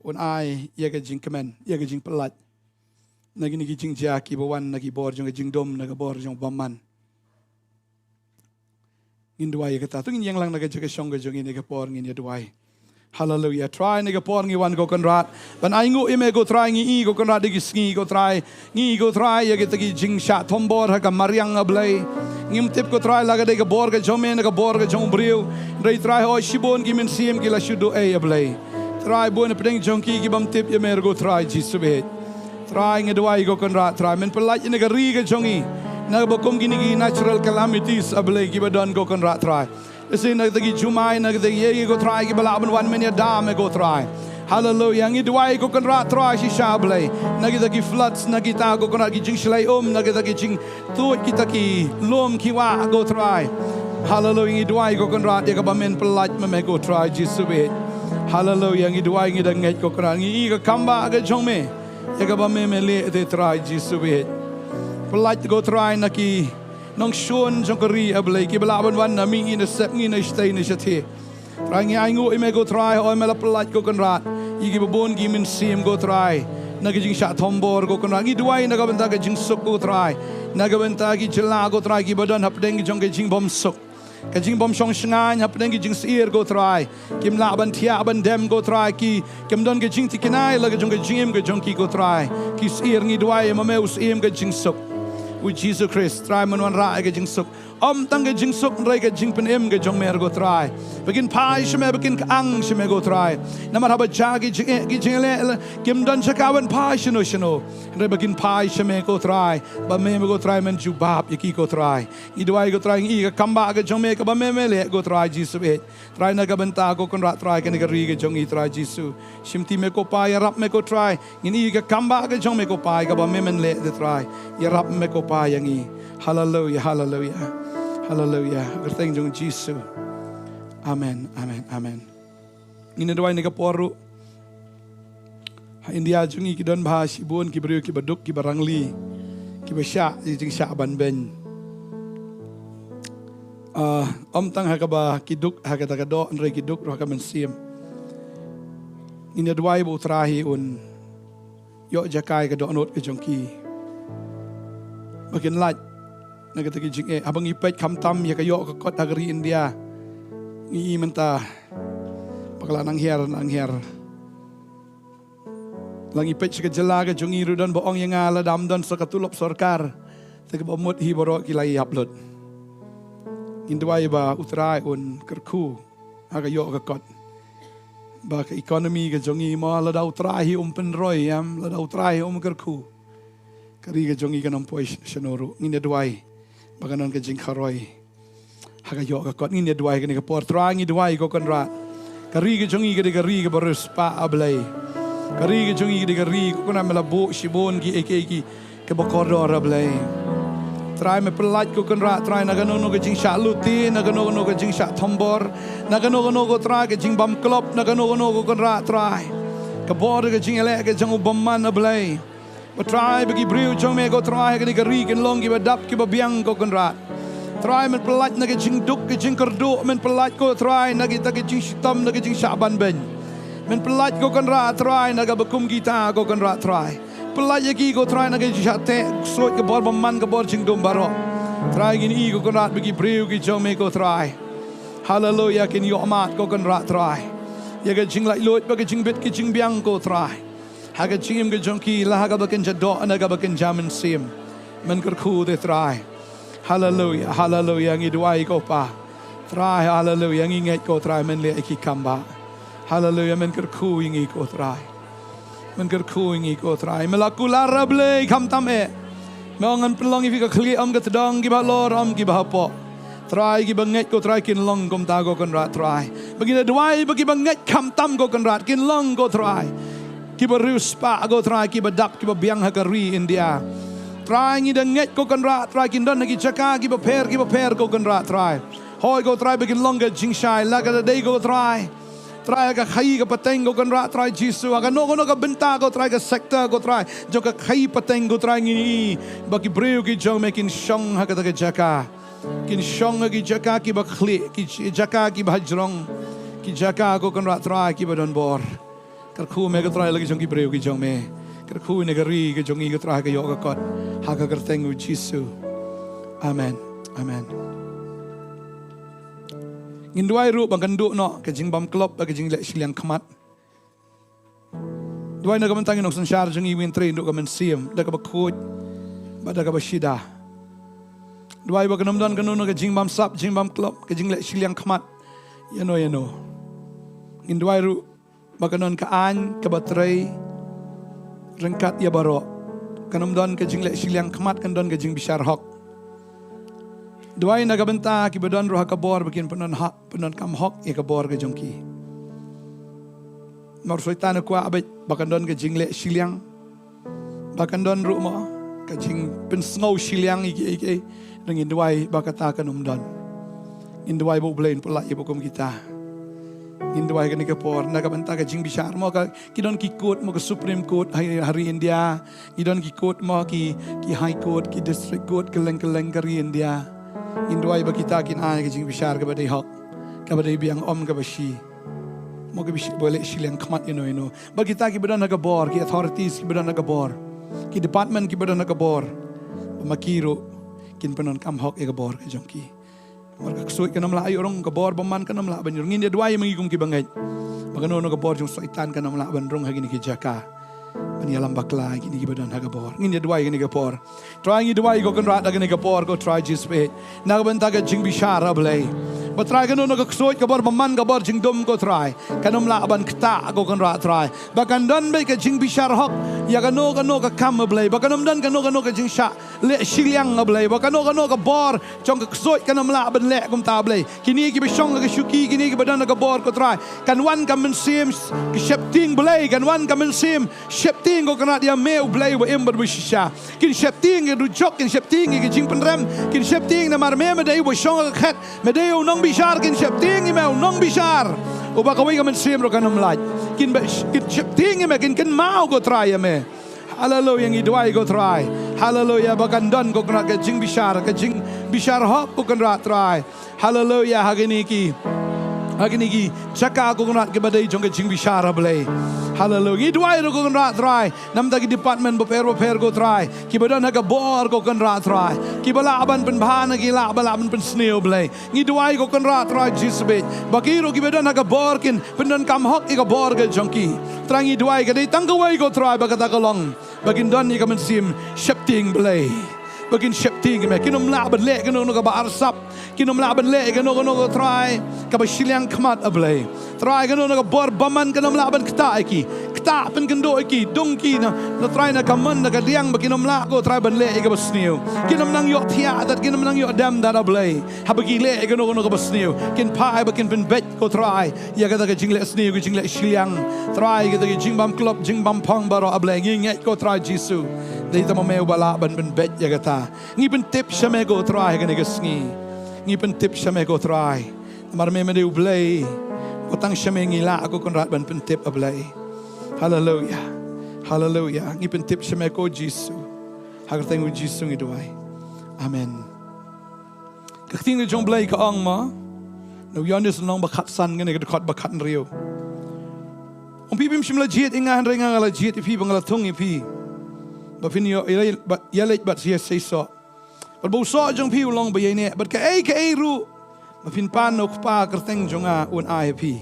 un ai ïa ka jingkmen, ïa ka jingpyllait na kine ki jingjia kiba wan na ki bor jong ka jingdum, na ka bor jong u bymman. Ngin duwai ïa kata. To ngin ïeng lang na ka jaka shong ka jong ngi ha kane ka por, ngin ïa duwai. Haleluia. Trai, ha kane ka por ngi wan, ko Kynrad, ban ainguh ïa me, ko Trai. Ngi i, ko Kynrad, da ki sngi, ko Trai, ngi i, ko Trai, ïa kita ki jingshah thombor ha ka mariang, A Blei. Ngim tip, ko Trai, la ka dei ka bor ka jong me ne ka bor ka jong u briew. Hynrei Trai, hooid, shibun ki mynsiem ki la shu duh ei, A Blei. Trai, bun hapdeng jong ki ki bym tip ïa me ruh, ko Trai Jisu baieit. Trai, ngi duwai, ko Kynrad, Trai, men pyllait ïa kane ka ri ka jong ngi na kaba kum kine ki natural calamities, A Blei, kiba don, ko Kynrad, Trai. Lehse na kita ki jumai, na kita kiei kiei, ko Trai, kiba lah ban wan, men ïada me, ko Trai. Haleluia. Ngi duwai, ko Kynrad, Trai, shisha, Blei, na kita ki floods, na kita, ko Kynrad, ki jingshlei um, na kita ki jingtuid kita ki lum ki wah, ko Trai. Haleluia. Ngi duwai, ko Kynrad, ïa kaba men pyllait ma me, ko Trai Jisu baieit. Haleluia. Ngi duwai, ngi da ngeit, ko Kynrad, ngi i ka kam ba ka jong me, ïa kaba me me leh te, Trai Jisu baieit. Pyllait, ko Trai, na ki nongshun jong ka ri, A Blei, kiba lah ban wan na mihngi na sepngi, na shatei na shathie. Trai, ngi ainguh ïa me, ko Trai, hooid, me la pyllait, ko Kynrad, ïa kiba bun ki mynsiem, ko Trai, na ka jingshah thombor, ko Kynrad. Ngi duwai na ka bynta ka jingsuk, ko Trai, na ka bynta ki jylla, ko Trai, kiba don hapdeng jong ka jingbymsuk, ka jingbymshongshngaiñ, hapdeng ki jingsyier, ko Trai. Kim lah ban thiah ban dem, ko Trai, ki, kim don ka jingthikna ïa la ka jong ka jingim ka jong ki, ko Trai. Ki syier. Ngi duwai ma me, u Syiem ka jingsuk, u Jisu Khrist, Trai, men wanrah ïa ka jingsuk. Ym tang ka jingsuk, hynrei ka jingpynim ka jong me ruh, ko Trai, ba kin phai sha me, ba kin kyang sha me, ko Trai. Namar haba jia ki jingeh, ki jingeh leh, kim don jaka ban phai shano shano, hynrei ba kin phai sha me, ko Trai, ba me, me, ko Trai, men jubab ïa ki, ko Trai. Ngi duwai, ko Trai, ngi i ka kam ba ka jong me, kaba me me leh, ko Trai Jisu baieit. Trai, na ka bynta, ko Kynrad, Trai, kane ka ri ka jong ngi, Trai Jisu, shimti me, ko Pa, ïarap me, ko Trai. Ngin i ka kam ba ka jong me, ko Pa, kaba me men leh te, Trai. Ïarap me, ko Pa, ïa ngi. Haleluia, haleluia, haleluia. Kyrteng jong Jisu. Amen, amen, amen. Ngin ïa duwai ha kane ka por ruh. Ha India jong ngi ki don bha shibun ki briew kiba duk, kiba rangli, kiba shah ïa ka jingshah banbeiñ. Ah, ym tang ha kaba ki duk ha kata ka doh, hynrei ki duk ruh ha ka mynsiem. Ngin ïa duwai ba U Trai hi un ïoh jaka ïa ka dohnud ka jong ki, ba kin lait na kita ki jingeh. Haba ngi peit khamtam ïa ka ïoh ka kot ha ka ri India, ngi i mynta ba ka la nang hiar, nang hiar. La ngi peit sha ka jylla ka jong ngi ruh, don ba ong ïa nga, lada ym don sa ka tulop sorkar, te kaba mut hi baroh ki la ïap lut. Ngin duwai ba U Trai un kyrkhu ha ka ïoh ka kot, ba ka economy ka jong ngi, mo, lada U Trai hi um pynroi, em, lada U Trai hi um kyrkhu, ka ri ka jong ngi kan ym poi shano ruh. Ngin ïa duwai ba kan don ka jingkharoi ha ka ïoh ka kot. Ngin ïa duwai ha kane ka por. Trai, ngi duwai, ko Kynrad, ka ri ka jong ngi ka dei ka ri kaba riewspah, A Blei. Ka ri ka jong ngi ka dei ka ri, ko Kynrad, me la buh shibun kiei kiei ki, kiba kordor, A Blei. Trai, me pyllait, ko Kynrad, Trai, na kano kano ka jingshah lute, na kano kano ka jingshah thombor, na kano kano, ko Trai, ka jingbam klop, na kano kano, ko Kynrad, Trai, ka bor ka jingïaleh ka jong u bymman, A Blei. Ba Trai, ba ki briew jong me, ko Trai, ha kane ka ri kin long kiba dap kiba biang, ko Kynrad. Trai, men pyllait na ka jingduk ka jingkyrduh, men pyllait, ko Trai, na kita ka jingshitom, na ka jingshah banbeiñ. Men pyllait ko Kynrad Trai na kaba kum kita ko Kynrad Trai. Pyllait ïa ki ko Trai na ka jingshah teh, ksuid ka bor bymman ka bor jingdum baroh. Trai ngin ïohi ko Kynrad ba ki briew ki jong me ko Trai. Haleluia, kin ïohmad ko Kynrad Trai. Ïa ka jinglaitluid bad ka jingbit ka jingbiang ko Trai. Ha ka jingim ka jong ki la ha kaba kynja doh na kaba kynja mynsiem. Men kyrkhu te Trai. Haleluia, haleluia, ngi duwai ko Pa. Trai, haleluia, ngi ngeit ko Trai men leh ïa ki kam ba. Haleluia, men kyrkhu ïa ngi ko Trai. Men kyrkhu ïa ngi ko Trai. Me la kular, A Blei, khamtam eh. Me ong ngan pynlong ïa phi ka khlieh ym ka tdong, kiba halor ym kiba hapoh. Trai, kiba ngeit ko Trai kin long kumta ko Kynrad Trai. Ba ngi da duwai ba kiba ngeit khamtam ko Kynrad kin long ko Trai. Kiba riewspah ko Trai, kiba dap kiba biang ha ka ri India. Trai, ngi da ngeit ko Kynrad Trai kin don ha ki jaka kiba pher kiba pher ko Kynrad Trai. Hoi ko Trai ba kin long ka jingshai la ka da dei ko Trai. Trai, ka khaïi ka pateng ko Kynrad Trai Jisu, ha kano kano ka bynta ko Trai, ka sector ko Trai, jong ka khaïi pateng ko Trai, ngi ïohi ba ki briew ki jong me kin shong ha kata ka jaka. Kin shong ha ki jaka kiba khlieh, ki j-, jaka kiba hajrong, ki jaka ko Kynrad Trai kiba don bor. Kyrkhu me ko Trai la ki jong ki briew ki jong me. Kyrkhu ïa ka ri ka jong ngi ko Trai, ka ïoh ka kot ha ka kyrteng u Jisu. Amen. Amen. Ngin duwai ruh ba kan duh noh ka jingbam klop bad ka jingleh shiliang khmat. Duwai na ka bynta ngi nongsynshar jong ngi, win trei duh ka mynsiem da kaba khuid bad da kaba shida. Duwai ba kan ym don kano kano ka jingbam sap, jingbam klop, ka jingleh shiliang khmat ïano ïano. Ngin duwai ruh ba kan don ka aiñ kaba trei ryngkat ïa baroh. Kan ym don ka jingleh shiliang khmat, kan don ka jingbishar hok. Duwai na ka bynta kiba don ruh ha ka bor ba kin pyndonkam hok ïa ka bor ka jong ki. Namar u Soitan u kwah beit ba kan don ka jingleh shiliang, ba kan don ruh mo ka jingpynsngew shiliang ïa kiei kiei. Ngin duwai ba kata kan ym don. Ngin duwai ba U Blei un pyllait ïa ba kum kita. Ngin duwai kane ka por na ka bynta ka jingbishar mo, ka ki don ki court mo, ka Supreme Court ha, ha ri India. Ki don ki court mo, ki, ki High Court, ki District Court, kylleng kylleng ka ri India. Ngin duwai ba kita kin ai ka jingbishar kaba dei hok, kaba dei biang, ym kaba shi. Mo kaba shi, ba leh shiliang khmat ïano ïano. Ba kita kiba don ha ka bor, ki authorities kiba don ha ka bor, ki department kiba don ha ka bor, ba ma ki ruh kin pyndonkam hok ïa ka bor ka jong ki. Namar ka ksuid kan ym lah ïoh rung, ka bor bymman kan ym lah ban ïoh rung. Ngin ïa duwai ma ngi kum kiba ngeit ba kano kano ka bor jong u Soitan kan ym lah ban rung ha kine ki jaka ban ïalam bakla ïa kine kiba don ha ka bor. Ngin ïa duwai kane ka por. Trai, ngi duwai ko Kynrad ha kane ka por ko Trai Jisu, na ka bynta ka jingbishar, A Blei. Ba Trai, kano kano ka ksuid, ka bor bymman, ka bor jingdum ko Trai, kan ym lah ban ktah ko Kynrad Trai. Ba kan don beit ka jingbishar hok ïa kano kano ka kam, A Blei. Ba kan ym don kano kano ka jingshah leh shiliang, A Blei. Ba kano kano ka bor jong ka ksuid kan ym lah ban leh kumta, Blei. Kine kiba shong ha ka shuki, kine kiba don ha ka bor ko Trai, kan wan ka mynsiem ka sheptieng, Blei. Kan wan ka mynsiem sheptieng ko Kynrad ïa me, U Blei uba im bad uba shisha. Kin sheptieng ïa ka dujok, kin sheptieng ïa ka jingpynrem, kin sheptieng namar me, me dei uba shong ha ka khet, me dei u nongbishar, kin sheptieng ïa me u nongbishar. Uba kawei ka mynsiem ruh kan ym lait. Kin ba, kin sheptieng ïa me, kin kynmaw ko Trai ïa me. Haleluia, ngi duwai ko Trai. Haleluia, ba kan don ko Kynrad ka jingbishar, ka jingbishar hok ko Kynrad Trai. Haleluia, ha kine ki, ha kine ki jaka ko Kynrad kiba dei jong ka jingbishar, A Blei. Haleluia, ngi duwai ruh ko Kynrad Trai na ka bynta ki department bapher bapher ko Trai, kiba don ha ka bor ko Kynrad Trai, kiba lah ban pynbha na ki lah ba lah ban pynsniew, Blei. Ngi duwai ko Kynrad Trai Jisu, ba ki ruh kiba don ha ka bor kin pyndonkam hok ïa ka bor ka jong ki. Trai, ngi duwai ka dei tang kawei ko Trai, ba kata ka long ba kin don ïa ka mynsiem sheptieng, Blei. Ba kin sheptieng ïa me, kin ym lah ban leh kano kano kaba arsap, kin ym lah ban leh kano kano ko Trai kaba shiliang khmat, A Blei. Trai, kano kano ka bor bymman kan ym lah ban ktah ïa ki. Ktah, pynkynduh ïa ki, dung ki na, na Trai, na ka mon na ka liang, ba kin ym lah ko Trai ban leh ïa kaba sniew. Kin ym nang ïohthiah dat, kin ym nang ïoh dem dat, A Blei. Haba ki leh ïa kano kano kaba sniew, kin phah ba kin pynbeit ko Trai ïa kata ka jingleh sniew, ka jingleh shiliang. Trai, kata ka jingbam klop, jingbam phong baroh, A Blei, ngi ngeit ko Trai Jisu, dei tang ma me uba lah ban pynbeit ïa kata. Ngi pyntip sha me ko Trai ha kane ka sngi. Ngi pyntip sha me ko Trai. Namar me, me dei U Blei uba tang sha me ngi lah ko Kynrad ban pyntip, A Blei. Haleluia. Haleluia. Ngi pyntip sha me ko Jisu. Ha ka kyrteng u Jisu ngi duwai. Amen. Ka ktien ka jong U Blei ka ong mo, na u Ïoannis lynnong ba khatsan, kane ka dkhot ba khathynriew. Ong phi phim shym la jied ïa nga, hynrei nga nga la jied ïa phi, ba nga la thung ïa phi, ba phin ïoh ïa leit bad, ïa leit bad sha ïa seisoh. Bad ba u soh jong phi u long ba ïaineh, bad kaei kaei ruh ba phin pan na u Kpa ha ka kyrteng jong nga, un ai ha phi.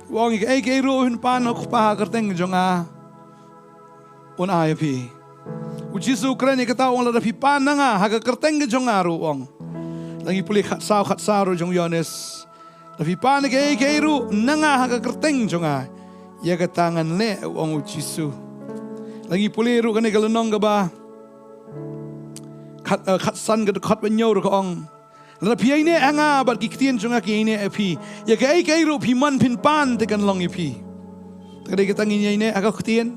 U ong, kaei kaei ruh phin pan na u Kpa ha ka kyrteng jong nga, un ai ha phi. U Jisu u kren ïa kata, u ong, lada phi pan na nga ha ka kyrteng ka jong nga ruh, u ong. Lada ngi pule khatsaw, khatsaw ruh jong u Ïoannis. Lada phi pan kaei kaei ruh na nga ha ka kyrteng jong nga, ïa kata ngan leh, u ong u Jisu. Lada ngi pule ruh kane ka lynnong kaba khat, eh, khatsan, ka dkhot ba hynñiew ruh ka ong, lada phi ïaineh ha nga bad ki ktien jong nga ki ïaineh ha phi, ïa kaei kaei ruh phi mon phin pan, te kan long ïa phi. Te ka dei kata, ngin ïaineh ha ka ktien,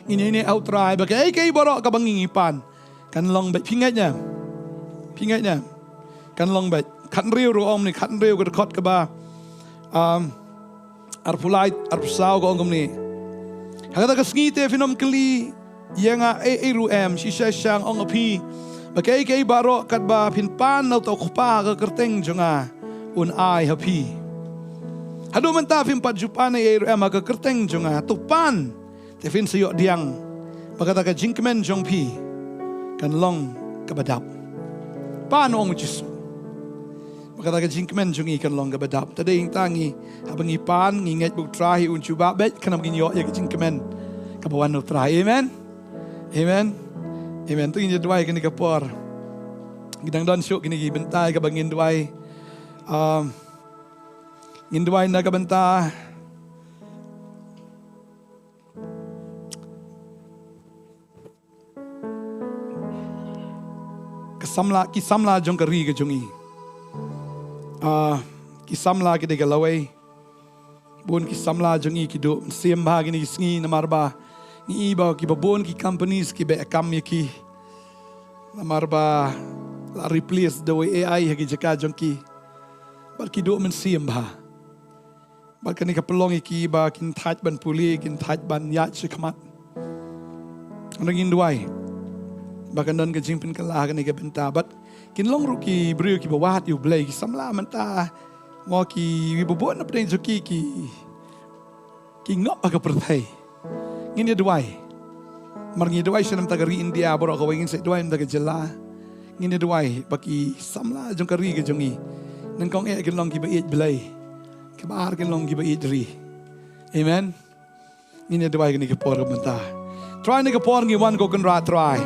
ngin ïaineh ha u Trai, ba kaei kaei baroh kaba ngi ngi pan, kan long beit. Phi ngeit ne em? Phi ngeit ne em? Kan long beit. Khathynriew ruh ong kumne, khathynriew ka dkhot kaba, um, arphew lai, arphew saw ka ong kumne. Ha kata ka sngi te phin ym kylli ïa nga ei ei ruh em, shisha shisha nga ong ha phi, ba kaei kaei baroh katba phin pan na uta u Kpa ha ka kyrteng jong nga, un ai ha phi. Haduh mynta phim pat ju pan ei ei ruh em ha ka kyrteng jong nga, to pan, te phin sa ïoh pdiang ba kata ka jingkmen jong phi kan long kaba dap. Pan, u ong u Jisu, ba kata ka jingkmen jong ngi kan long kaba dap. Te dei hangta ngi, haba ngi pan, ngi ngeit ba u Trai un jubab beit, khnang ba ngin ïoh ïa ka jingkmen kaba wan na u Trai. Amen. Amen. Amen. To ngin ïa duwai kane ka por. Ngi dang don shuh kine ki bynta kaba ngin duwai. Um, ngin duwai na ka bynta ka samla, ki samla jong ka ri ka jong ngi. Ah, ki samla ki dei ka lawei. Bun ki samla jong ngi ki duh mynsiem bha kine ki sngi, namar ba ngi i ba kiba bun ki companies ki beh kam ïa ki, namar ba la replace da u A I ha ki jaka jong ki. Bad ki duh mynsiem bha. Bad kane ka pynlong ïa ki ba kin thait ban pule, kin thait ban ïaid shakhmat. Ngin duwai ba kan don ka jingpynkylla ha kane ka bynta. Bad kin long ruh ki briew kiba wad ïa u Blei, ki samla mynta, mo, kiba bun na pdeng jong ki, ki, ki ngop ha ka pyrthei. Ngin ïa duwai. Mar ngin ïa duwai sha na bynta ka ri India baroh kawei, ngin sa duwai na bynta ka jylla. Ngin ïa duwai ba ki samla jong ka ri ka jong ngi, nyngkong eh kin long kiba ïeit Blei, kiba ar kin long kiba ïeit ri. Amen. Ngin ïa duwai kane ka por ka bynta. Trai, kane ka por ngi wan, ko Kynrad Trai,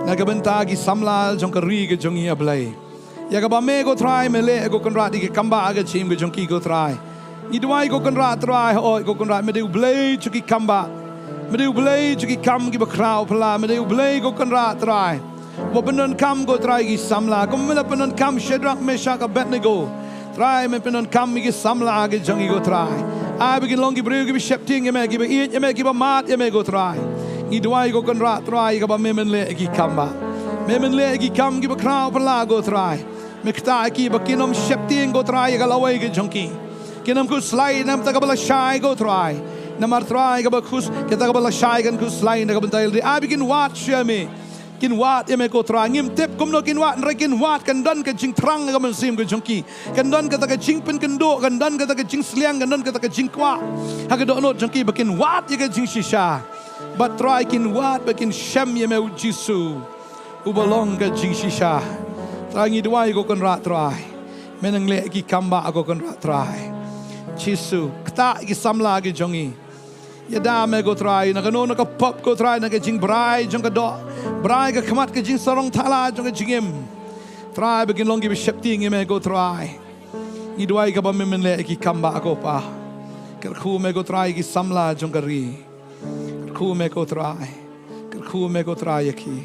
na ka bynta ki samla jong ka ri ka jong ngi, A Blei. Ïa kaba me, ko Trai, me leh, ko Kynrad, ïa ki kambah ha ka jingim ka jong ki, ko Trai. Ngi duwai, ko Kynrad Trai, hooid, ko Kynrad, me dei u Blei jong ki kambah. Me dei u Blei jong ki kam kiba khraw phylla, me dei u Blei, ko Kynrad Trai, uba pyndonkam, ko Trai, ki samla. Kumba me la pyndonkam Shadrak, Meshak, Abednego, Trai, me pyndonkam ïa ki samla ki jong ngi, ko Trai. Ai ba kin long ki briew kiba sheptieng ïa me, kiba ïeit ïa me, kiba mad ïa me, ko Trai. Ngi duwai, ko Kynrad Trai, kaba me men leh ïa ki kambah. Me men leh ïa ki kam kiba khraw phylla, ko Trai. Me ktah ïa ki ba kin ym sheptieng, ko Trai, ïa ka lawei ka jong ki. Kin ym khuslai na ka bynta kaba lashai, ko Trai. Namar, Trai, kaba khus, kata kaba lashai kan khuslai na ka bynta ïa lade. Ai ba kin wad sha me. Kin wad ïa me, ko Trai. Ngim tip kumno kin wad, hynrei kin wad, kan don ka jingthrang ha ka mynsiem ka jong ki. Kan don kata ka jingpynkynduh, kan don kata ka jingsliang, kan don kata ka jingkwah ha ka dohnud jong ki ba kin wad ïa ka jingshisha. Bad, Trai, kin wad ba kin shem ïa me, U Jisu, uba long ka jingshisha. Trai, ngi duwai, ko Kynrad Trai, me nang leh ïa ki kambah, ko Kynrad Trai. Jisu, ktah ïa ki samla ki jong ngi. Ïada me, ko Trai, na kano, na ka pop, ko Trai, na ka jingbrai jong ka doh, brai ka khmat, ka jingsarong thala jong ka jingim. Trai, ba kin long kiba sheptieng ïa me, ko Trai. Ngi duwai, kaba me men leh ïa ki kambah, ko Pa. Kyrkhu me, ko Trai, ïa ki samla jong ka ri. Kyrkhu me, ko Trai. Kyrkhu me, ko Trai, ïa ki.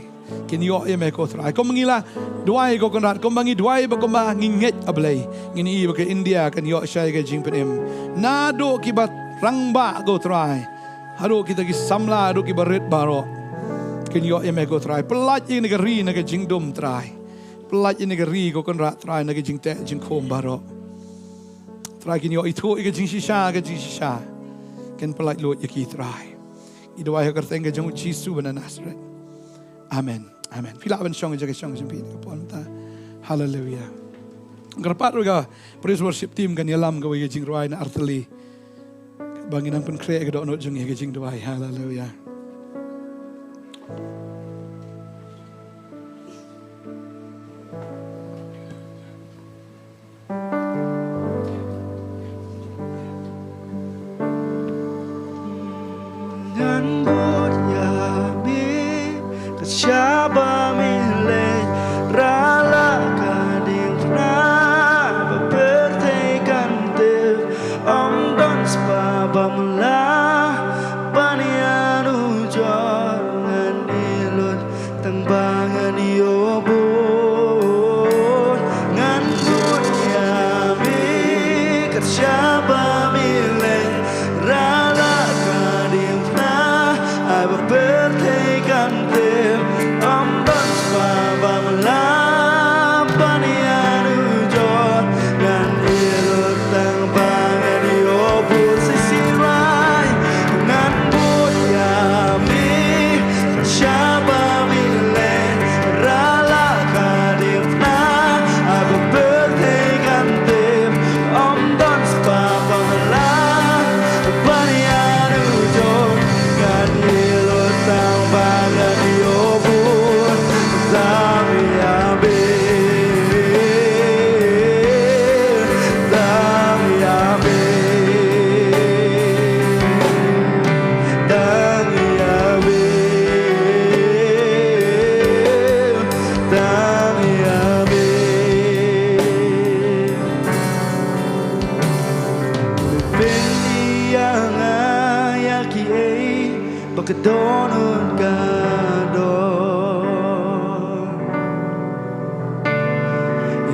Kin ïoh ïa me, ko Trai. Kumba ngi la duwai, ko Kynrad, kumba ngi duwai, ba kumba ngi ngeit, A Blei, ngin ïohi ba ka India kan ïoh shai ka jingpynim. Naduh kiba rangbah, ko Trai, haduh kita ki samla, haduh kiba rit baroh, kin ïoh ïa me, ko Trai. Pyllait ïa kane ka ri na ka jingdum, Trai. Pyllait ïa kane ka ri, ko Kynrad Trai, na ka jingteh jingkhum baroh. Trai, kin ïoh ithuh ïa ka jingshisha, ka jingshisha kan pyllait lut ïa ki, Trai. Ngi duwai ha ka kyrteng ka jong U Jisu ba na Nasareth. Amen. Amen. Phi lah ban shong ha ka jaka shong jong phi ha kane ka por mynta. Haleluia. Kyrpad ruh ïa ka praise worship team kan ïalam kawei ka jingrwai na artylli. ba ngin nang pynkhreh ïa ka dohnud jong ngi ha ka jingduwai. Haleluya. Ngan bud ïa me, ka shaba me leh, ra la ka diengphna, ba pyrthei kan tip, ym don spah ba mylla, ban ïanujor. Ngan ïa lut tang ba ngan ïoh bud. Ngan bud ïa me, kat shaba me leh, ra la ka diengphna, ai ba pyrthei kan tip, ym don spah ba mylla, ban ïanujor. Ngan ïa lut tang ba ngan ïoh bud. Shisien lai ngan bud ïa me, shaba me leh, ra la ka diengphna, ai ba pyrthei kan tip, ym don spah ba mylla, ban ïanujor. Ngan ïa lut tang ba ngan ïoh bud. Tang ïa me, tang ïa me, tang ïa me, tang ïa me. Pynïaid ïa nga ïa kiei ba ka dohnud ka don.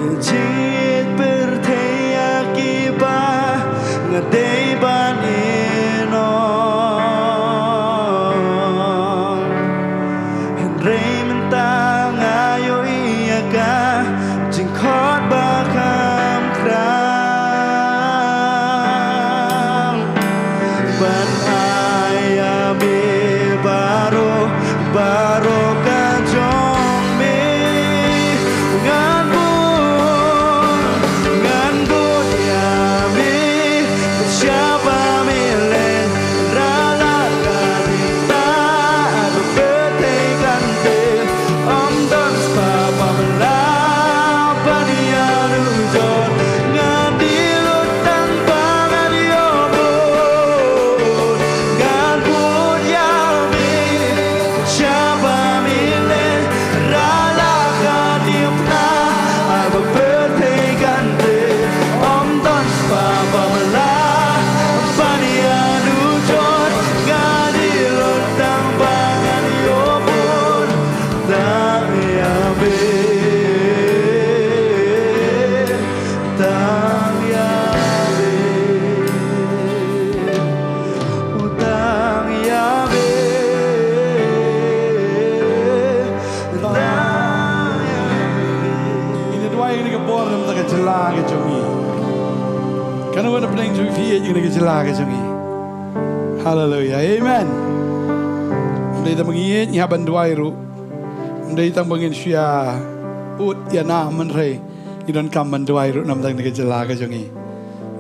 Ïa jied pyrthei ïa kiba nga dei ban ïehnoh. Hynrei mynta nga ïohi ïa ka jingkhot ba kham khraw. Ban ai ïa me baroh, baroh ka jong me. Ngan bud, ngan bud ïa me, shaba me leh, ra la ka diengphna, ai ba pyrthei kan tip, ym don spah ba mylla, ban ïanujor. Ngan ïa lut tang ba ngan ïoh bud. Ngan bud ïa me, shaba me leh, ra la ka diengphna, ai ba pyrthei kan tip, ym don spah ba mylla, ban ïanujor. Ngan ïa lut tang ba ngan ïoh bud. Tang ïa me, tang ïa me, oh, tang ïa me, tang ïa me. Ngin ïa duwai ïa kane ka por namar ka jylla ka jong ngi. Katno na pdeng jong phi ïa kane ka jylla ka jong ngi. Haleluya. Amen. Ym dei tang ba ngi ïeit ngi hap ban duwai ruh. Ym dei tang ba ngin shu ïa ud ïa nam, hynrei ngi donkam ban duwai ruh namar kane ka jylla ka jong ngi.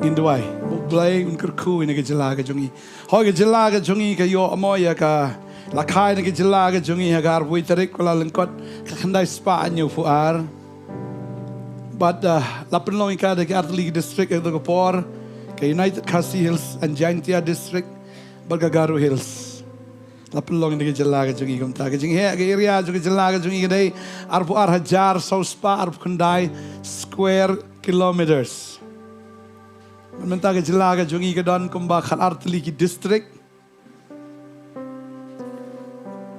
Ngin duwai ba U Blei un kyrkhu ïa kane ka jylla ka jong ngi. Hooid, ka jylla ka jong ngi ka ïoh mo ïa ka, la kha ïa kane ka jylla ka jong ngi ha ka arphew wei tarik Kyllalyngkot, ka khyndai spah hynñiewphew ar. Bad, uh, la pynlong ïa ka da ki artylli ki district ha kato ka por, ka United Khasi Hills and Jaintia District bad ka Garo Hills. La pynlong ïa ka jylla ka jong ngi kumta. Ka jingheh ka area jong ka jylla ka jong ngi ka dei arphew ar hajar saw spah arphew khyndai square kilometers. Mynta ka jylla ka jong ngi ka don kumba khat artylli ki district.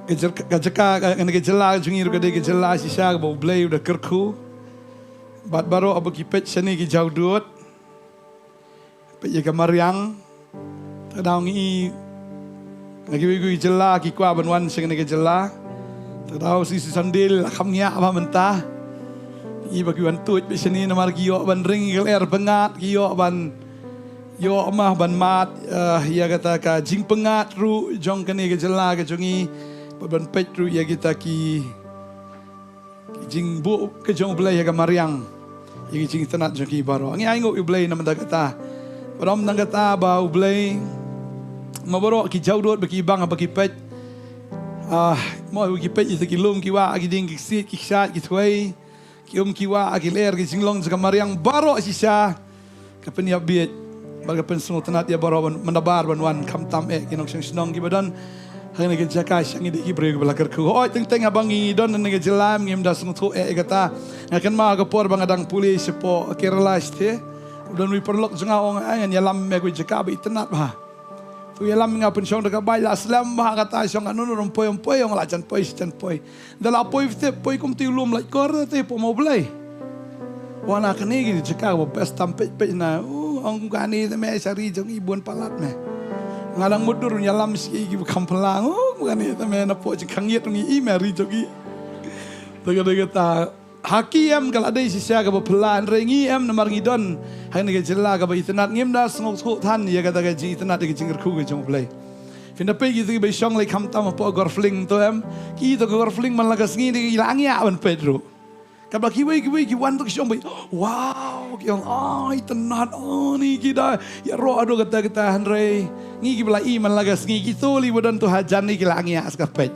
Ka jaka, ka jaka, ka, ka jylla ka jong ngi ruh ka dei ka jylla shisha kaba U Blei u da kyrkhu. Bad baroh haba ki peit shane ki jaw dud, peit ïa ka mariang. Te ka daw ngi i na kiwei kiwei ki jylla ki kwah ban wan sha kane ka jylla. Te ka daw shi shi sandil la kham ngiah bha mynta. Ngi ba ki wan tuid peit shane namar ki ïoh ban ring ïa ka lyer pyngngad, ki ïoh ban ïoh mah ban mad, eh, ïa kata ka jingpyngngad ruh jong kane ka jylla ka jong ngi, bad ban peit ruh ïa kita ki, ki jingbuh ka jong U Blei ha ka mariang, ïa ki jingitynnad jong ki baroh. Ngi ai nguh ïa U Blei namar kata. Bad ym tang kata ba U Blei ma baroh ki jawdot ba ki bang ba ki peit. Ah, mo ki peit ïa ki lum ki wah, ki dieng ki ksiej ki kshaid ki thwei, ki um ki wah, ki lyer, ki jinglong jong ka mariang baroh shisha. Ka pynïap bieit bad ka pynsngewtynnat ïa baroh ban, mynta bar ban wan khamtam eh ki nongshong shnong kiba don ha kane ka jaka sha ngi dei ki briew kiba la kyrkhu. Hooid, teng teng haba ngi don ha kane ka jylla ngim da sngewthuh eh ïa kata. Nga kynmaw ha ka por ba nga dang pule shapoh Kerala shatei, u don uwei u paralok jong nga u ong, ai, ngan ïalam ïa kawei ka jaka ba itynnat bha. To ïalam ïa nga, pynshong da ka bike, la slem bha kata, shong katno katno, ym poi ym poi, ong la jan poi shi jan poi. Da la poi tip, poi kum te u lum lait kor te, poi mo Blei. Wan na kane ka jaka kaba best tam, peit peit na. Oh, ong kane te me sha ri jong i bun palat me. Nga dang mutdur ïalam sha ki ba kham phylla. Oh, kane te me na poi jingkhang ïit ong i me ri jong i. Te ka dei kata. Ha ki em ka la dei shisha kaba phylla, hynrei ngi em namar ngi don ha kane ka jylla kaba itynnat, ngim da sngewthuh than ïa kata ka jingitynnat, ïa ka jingkyrkhu ka jong U Blei. Phin da peit kito kiba shong lei khamtam hapoh Gorfling to em. Kito ka Gorfling man la ka sngi dei ki la ngiah ban peit ruh. Katba kiwei kiwei ki wan to ki shong beit. Wow, ki ong, ai, itynnat, oh, ni ki da ïaroh haduh katta katta, hynrei ngi kiba la i man la ka sngi, kito lei ba don to hajan ne ki la ngiah sa ka peit.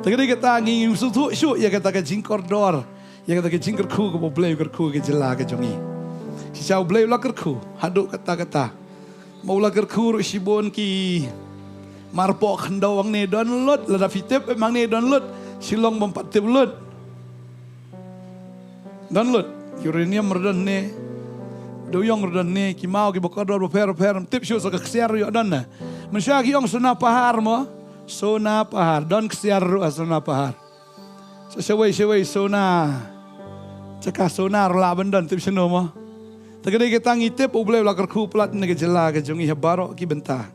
Te ka dei kata, ngi ngim sngewthuh shuh ïa kata ka jingkordor, ïa kata ka jingkyrkhu kaba U Blei u kyrkhu ka jylla ka jong ngi. Shisha U Blei u la kyrkhu haduh katta katta. Ma u la kyrkhu ruh shibun ki marpoh khyndew hangne don lut, lada phi tip em hangne don lut, Shillong bym pat tip lut. Don lut, uranium ruh don hangne, dewiong ruh don hangne, ki maw kiba kordor bapher bapher, ym tip shuh sa ka ksiar ruh ïoh don na. Mynshuwa ki ong Sona Pahar mo, Sona Pahar, don ksiar ruh ha Sona Pahar. Sa shawei shawei sona, jaka sona ruh lah ban don, tip shano mo. Te ka dei kata, ngi tip U Blei u la kyrkhu palat na ka jylla ka jong ngi ha baroh ki bynta.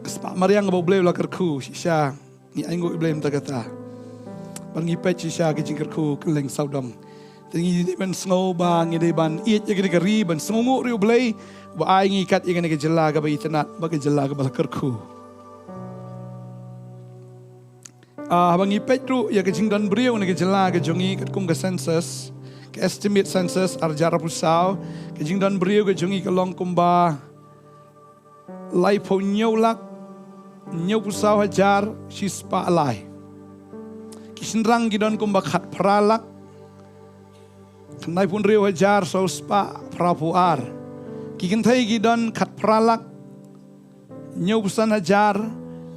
Ka spah mariang ba U Blei u la kyrkhu shisha, ngi ainguh ïa U Blei mynta kata. Bad ngi peit shisha ka jingkyrkhu kylleng sawdong. Te ngi dei ban sngew ba ngi dei ban ïeit ïa kane ka ri, ban sngewnguh ruh ïa U Blei ba ai ngi kat ïa kane ka jylla kaba itynnat bad ka jylla kaba la kyrkhu. Ah, haba ngi peit ruh ïa ka jingdon briew na ka jylla ka jong ngi katkum ka census, ka estimate census ar hajar arphew saw, ka jingdon briew ka jong ngi ka long kumba laiphew hynñiew lak hynñiewphew saw hajar shispah lai. Ki shynrang ki don kumba khatphra lak khyndaiphew hynriew hajar saw spah phraphew ar. Ki kynthei ki don khatphra lak hynñiewphew san hajar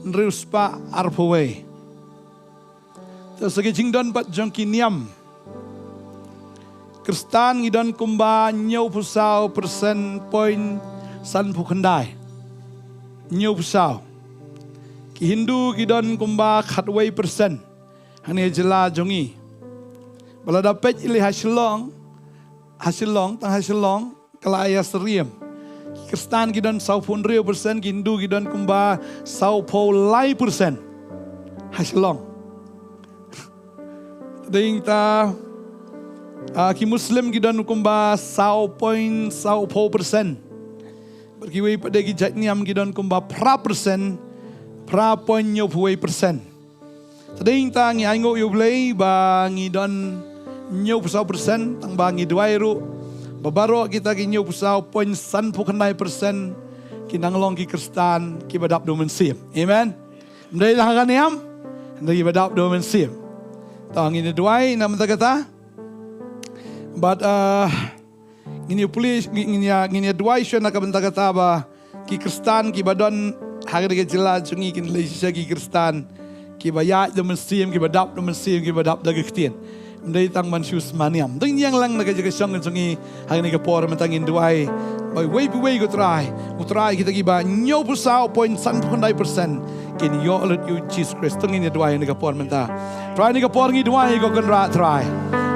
hynriew spah arphew wei. Te sa ka jingdon pat jong ki niam, Khristan ngi don kumba hynñiewphew saw percent point sanphew khyndai. Hynñiewphew saw. Ki Hindu ki don kumba khatwei percent. Hangne jylla jong ngi. Ba lada peit lei ha Shillong, ha Shillong, tang ha Shillong, ka la ïa syriem. Ki Khristan ki don sawphew hynriew percent, ki Hindu ki don kumba sawphew lai percent. Ha Shillong. Te dei ta, ah, ki Muslim ki don kumba saw point sawphew percent. Bad kiwei pat de ki jait niam ki don kumba phra percent, phra point hynñiewphew wei percent. Te dei ta ngi ainguh ïa U Blei ba ngi don hynñiewphew saw percent, tang ba ngi duwai ruh ba baroh kita ki hynñiewphew saw point sanphew khyndai percent ki nang long ki Khristan kiba dap da U Mynsiem. Amen. Ym dei tang ha ka niam, ym dei kiba dap da U Mynsiem. To ngin ïa duwai na bynta kata. Bad, ah, ngin ïa pule, ngin, ngin ïa, ngin ïa duwai shuwa na ka bynta kata ba ki Khristan kiba don ha kane ka jylla jong ngi kin leit shisha ki Khristan kiba ïaid da U Mynsiem, kiba dap da U Mynsiem, kiba dap da ka ktien. Ym dei tang ban shu sma niam. Dang ïeng lang na ka jaka shong ka jong ngi ha kane ka por mynta, ngin duwai ba uwei pa uwei, ko Trai, ko Trai, kita kiba hynñiewphew saw point sanphew khyndai percent kin ïoh lut ïa U Jisu Khrist. To ngin ïa duwai ha kane ka por mynta. Trai, ha kane ka por ngi duwai, ko Kynrad Trai.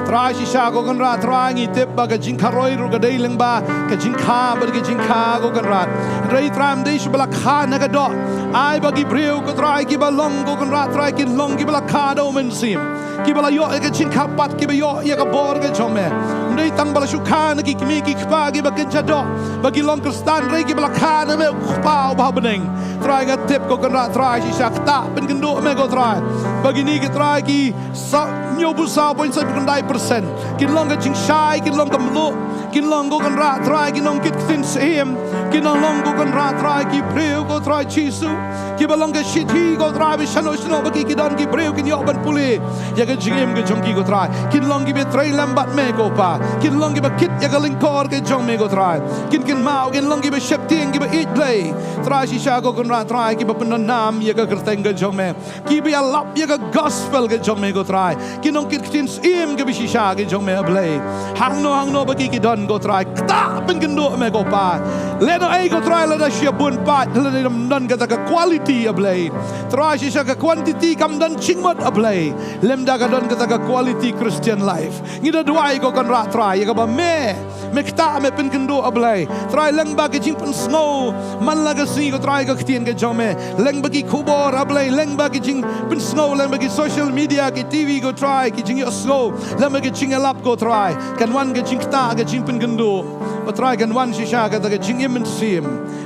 Trai, shisha, ko Kynrad Trai, ngi tip ba ka jingkharoi ruh ka dei lyngba ka jingkha bad ka jingkha, ko Kynrad. Hynrei Trai, ym dei shu ba la kha na ka doh. Ai ba ki briew, ko Trai, kiba long, ko Kynrad Trai, kin long kiba la kha da U Mynsiem, kiba la ïoh ïa ka jingkha pat, kiba ïoh ïa ka bor ka jong Me. Ym dei tang ba la shu kha na ki kmie ki kpa kiba kynja doh ba ki long Khristan, hynrei kiba la kha na Me, ko Kpa uba ha bneng. Trai, nga tip, ko Kynrad Trai, shisha, ktah pynkynduh Me, ko Trai, ba kine, ko Trai, ki sa-, hynñiewphew saw point sanphew khyndai percent kin long ka jingshai, kin long ka mluh, kin long, ko Kynrad Trai, kin long kit ktien syiem, Kin long ko Kynrad Trai ki briew ko Trai Jisu, kiba long ka shithi ko Trai ba shano shano ba ki ki don ki briew kin ïoh ban pule ïa ka jingim ka jong ki ko Trai. Kin long kiba trei lem bad me ko Pa. Kin long kiba kit ïa ka lyngkor ka jong me ko Trai. Kin kynmaw kin long kiba sheptieng kiba ïeit Blei. Trai shisha ko Kynrad Trai kiba pyndonnam ïa ka kyrteng ka jong me. Kiba ïalap ïa ka gospel ka jong me ko Trai. Ki nongkit ktien syiem kiba shisha ka jong me A Blei. Hangno hangno ba ki ki don ko Trai, ktah pynkynduh me ko Pa. Lehnohei ko Trai lada shu bun pat lada ym don kata ka quality A Blei. Trai shisha ka quantity kam don jingmut A Blei. Lymda ka don kata ka quality Christian life. Ngi da duwai ko Kynrad Trai ïa kaba me me ktah me pynkynduh A Blei. Trai lyngba ki jingpynsngew man la ka sngi ko Trai ka ktien ka jong me. Lyngba ki khubor A Blei, lyngba ki jingpynsngew, lyngba ki social media, ki T V ko Trai, ki jingïohsngew, lyngba ki jingïalap ko Trai. Kan wan ka jingktah ka jingpynkynduh. Ko Trai kan wan shisha kata ka jingim mynsiem.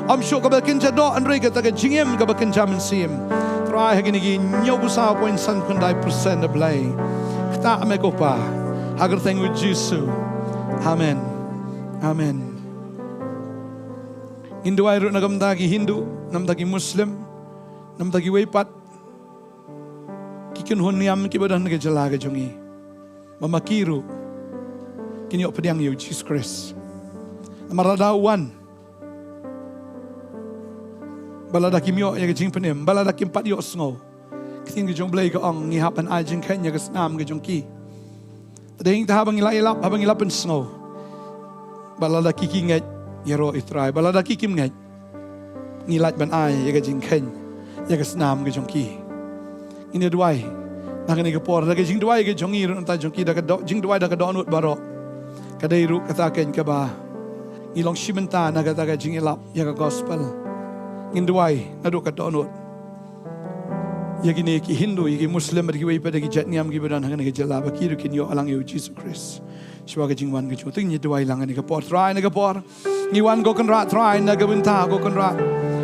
Ym shuh kaba kynja doh hynrei kata ka jingim kaba kynja mynsiem. Trai ha kine ki hynñiewphew saw point san khyndai percent A Blei. Ktah me ko Pa. Ha ka kyrteng u Jisu. Amen. Amen. Ngin duwai ruh na ka bynta ki Hindu, na ka bynta ki Muslim, na ka bynta kiwei pat ki kynhun niam kiba don ha ka jylla ka jong ngi. Ba ma ki ruh kin ïoh pdiang ïa u Jisu Khrist. Namar lada u wan ba lada kim ïoh ïa ka jingpynim, ba lada kim pat ïohsngew. Ka ktien ka jong U Blei ka ong ngi hap ban ai jingkheiñ ïa ka snam ka jong ki. Te dei te haba ngi la ïalap, haba ngi la pynsngew. Ba lada ki ki ngeit ïaroh ïa u Trai, ba lada ki kim ngeit. Ngi lah ban ai ïa ka jingkheiñ ïa ka snam ka jong ki. Ngin ïa duwai na kane ka por da ka jingduwai ka jong ngi ruh nangta jong ki da ka doh, jingduwai da ka dohnud baroh. Ka dei ruh kata keiñ kaba ngi long shi bynta na kata ka jingïalap ïa ka gospel. Ngin duwai naduh ka dohnud ïa kine ki Hindu, ïa ki Muslim bad kiwei pat de ki jait niam kiba don ha kane ka jylla ba ki ruh kin ïoh lang ïa u Jisu Khrist. Shuwa ka jingwan ka jong u, te ngin ïa duwai lang ha kane ka por Trai, na ka por. Ngi wan ko Kynrad Trai na ka bynta ko Kynrad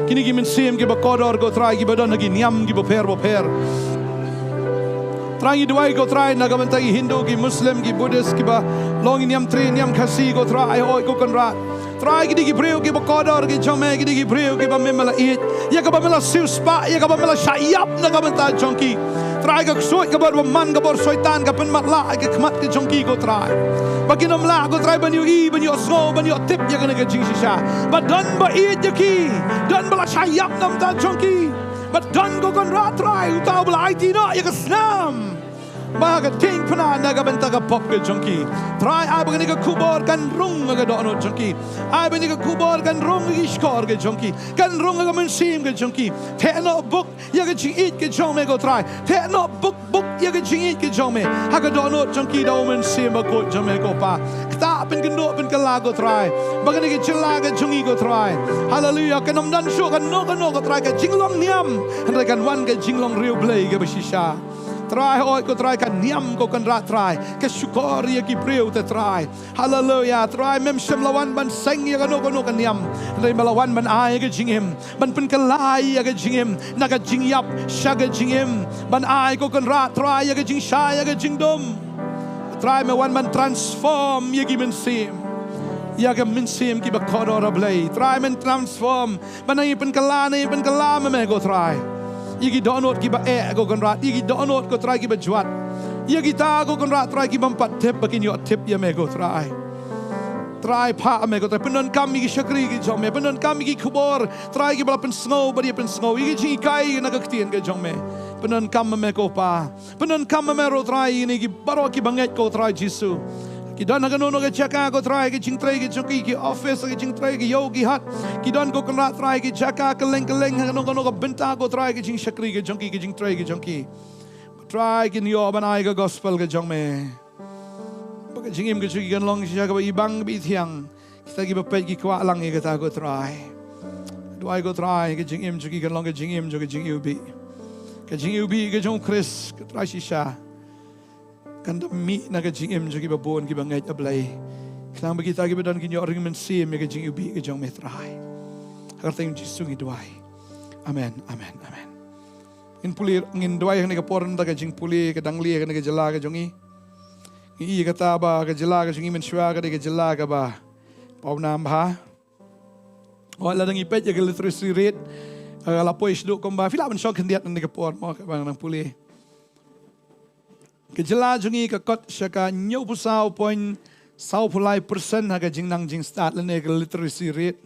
kine ki mynsiem kiba kordor ko Trai kiba don ha ki niam kiba pher ba pher. Trai ngi duwai ko Trai na ka bynta ki Hindu, ki Muslim, ki Buddhist, kiba long ki niam Tri, niam Khasi ko Trai, hooid ko Kynrad. Trai kine ki briew kiba kordor ki jong me, kine ki briew kiba me me la ïeit, ïa kaba me la siewspah, ïa kaba me la shah ïap na ka bynta jong ki. Trai ka ksuid ka bor bymman ka bor soitan ka pynmatlah ha ka khmat ka jong ki ko Trai. Ba kin ym lah ko Trai ban ïohi, ban ïohsngew, ban ïohtip ïa kane ka jingshisha. Ba don ba ïeit ïa ki, don ba la shah ïap na ka bynta jong ki. Ba don ko Kynrad Trai uta uba la aiti noh ïa ka snam ba ka diengphna na ka bynta ka pop ka jong ki. Trai ai ba kane ka khubor kan rung ha ka dohnud jong ki. Ai ba kane ka khubor kan rung ha ki shkor ka jong ki, kan rung ha ka mynsiem ka jong ki. Theh noh buk ïa ka jingïeit ka jong me ko Trai. Theh noh buk buk ïa ka jingïeit ka jong me ha ka dohnud jong ki da U Mynsiem Bakhuid jong me ko Pa. Ktah pynkynduh pynkylla ko Trai ba kane ka jylla ka jong ngi ko Trai. Haleluya. Kan ym don shuh kano kano ko Trai ka jinglong niam, hynrei kan wan ka jinglong riewblei kaba shisha. Trai hooid ko Trai ka niam ko Kynrad Trai ka shukor ïa ki briew te Trai. Haleluya. Trai mem shym la wan ban seng ïa kano kano ka niam, hynrei me la wan ban ai ka jingim, ban pynkylla ïa ka jingim na ka jingïap sha ka jingim, ban ai ko Kynrad Trai ïa ka jingshai ïa ka jingdum. Trai me wan ban transform ïa ki mynsiem, ïa ka mynsiem kiba kordor A Blei. Trai men transform ban ai pynkylla, ai pynkylla me me ko Trai ïa ki dohnud kiba eh ko Kynrad, ïa ki dohnud ko Trai kiba jwat, ïa kita ko Kynrad Trai ki bym pat tip ba kin ïoh tip ïa me ko Trai. Trai phah me ko Trai, pyndonkam ïa ki shakri ki jong me, pyndonkam ïa ki khubor Trai kiba la pynsngew bad ïa pynsngew, ïa ki jinghikai na ka ktien ka jong me. Pyndonkam me ko Pa. Pyndonkam me ruh Trai ïa kine ki baroh kiba ngeit ko Trai Jisu. Ki don ha kano kano ka jaka ko Trai ka jingtrei ka jong ki, ki office ka jingtrei, ki ïew ki hat. Ki don ko Kynrad Trai ki jaka kylleng kylleng ha kano kano ka bynta ko Trai ka jingshakri ka jong ki, ka jingtrei ka jong ki. Trai kin ïoh ban ai ka gospel ka jong me. Ba ka jingim ka jong ki kan long shisha kaba ibang kaba ithiang. Kita kiba peit ki kwah lang ïa kata ko Trai. Duwai ko Trai ka jingim jong ki kan long ka jingim jong ka jingiwbih. Ka jingiwbih ka jong u Khrist ko Trai shisha. Kan da mih na ka jingim jong kiba bun kiba ngeit A Blei. Khnang ba kita kiba don kin ïoh ring mynsiem ïa ka jingiwbih ka jong me Trai. Ha ka kyrteng Jisu ngi duwai. Amen, amen, amen. Ngin pule, ngin duwai ha kane ka por na ka bynta ka jingpule ka dang lieh ha kane ka jylla ka jong ngi. Ngi ïohi kata ba ka jylla ka jong ngi mynshuwa ka dei ka jylla kaba pawnam bha. Wat la dang ipeit ïa ka literacy rate, eh, la poi shuh kumba, phi lah ban shong khyndiat na ka por mo, kaba nang pule. Ka jylla jong ngi ka kot sha ka hynñiewphew saw point saw phew lai percent ha ka jingnang jingstad lane ka literacy rate.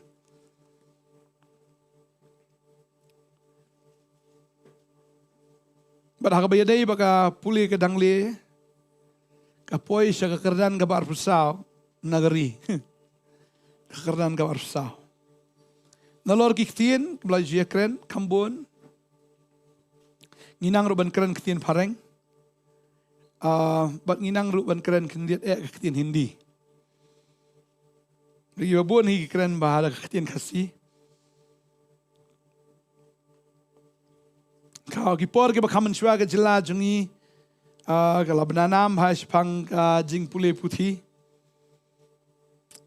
Bad ha kaba ïadei bad ka pule ka dang le, ka poi sha ka kyrdan kaba arphew saw na ka ri. Ka kyrdan kaba arphew saw. Nalor ki ktien kaba la ju ïakren kham bun. Ngi nang ruh ban kren ktien phareng. Ah, bad ngi nang ruh ban kren khyndiat eh ka ktien Hindi. Ri ba bun hi ki kren bha da ka ktien Khasi. Ka ki por kiba kham mynshuwa ka jylla jong ngi, ah, ka la bna nam ha shaphang ka jingpule puthi.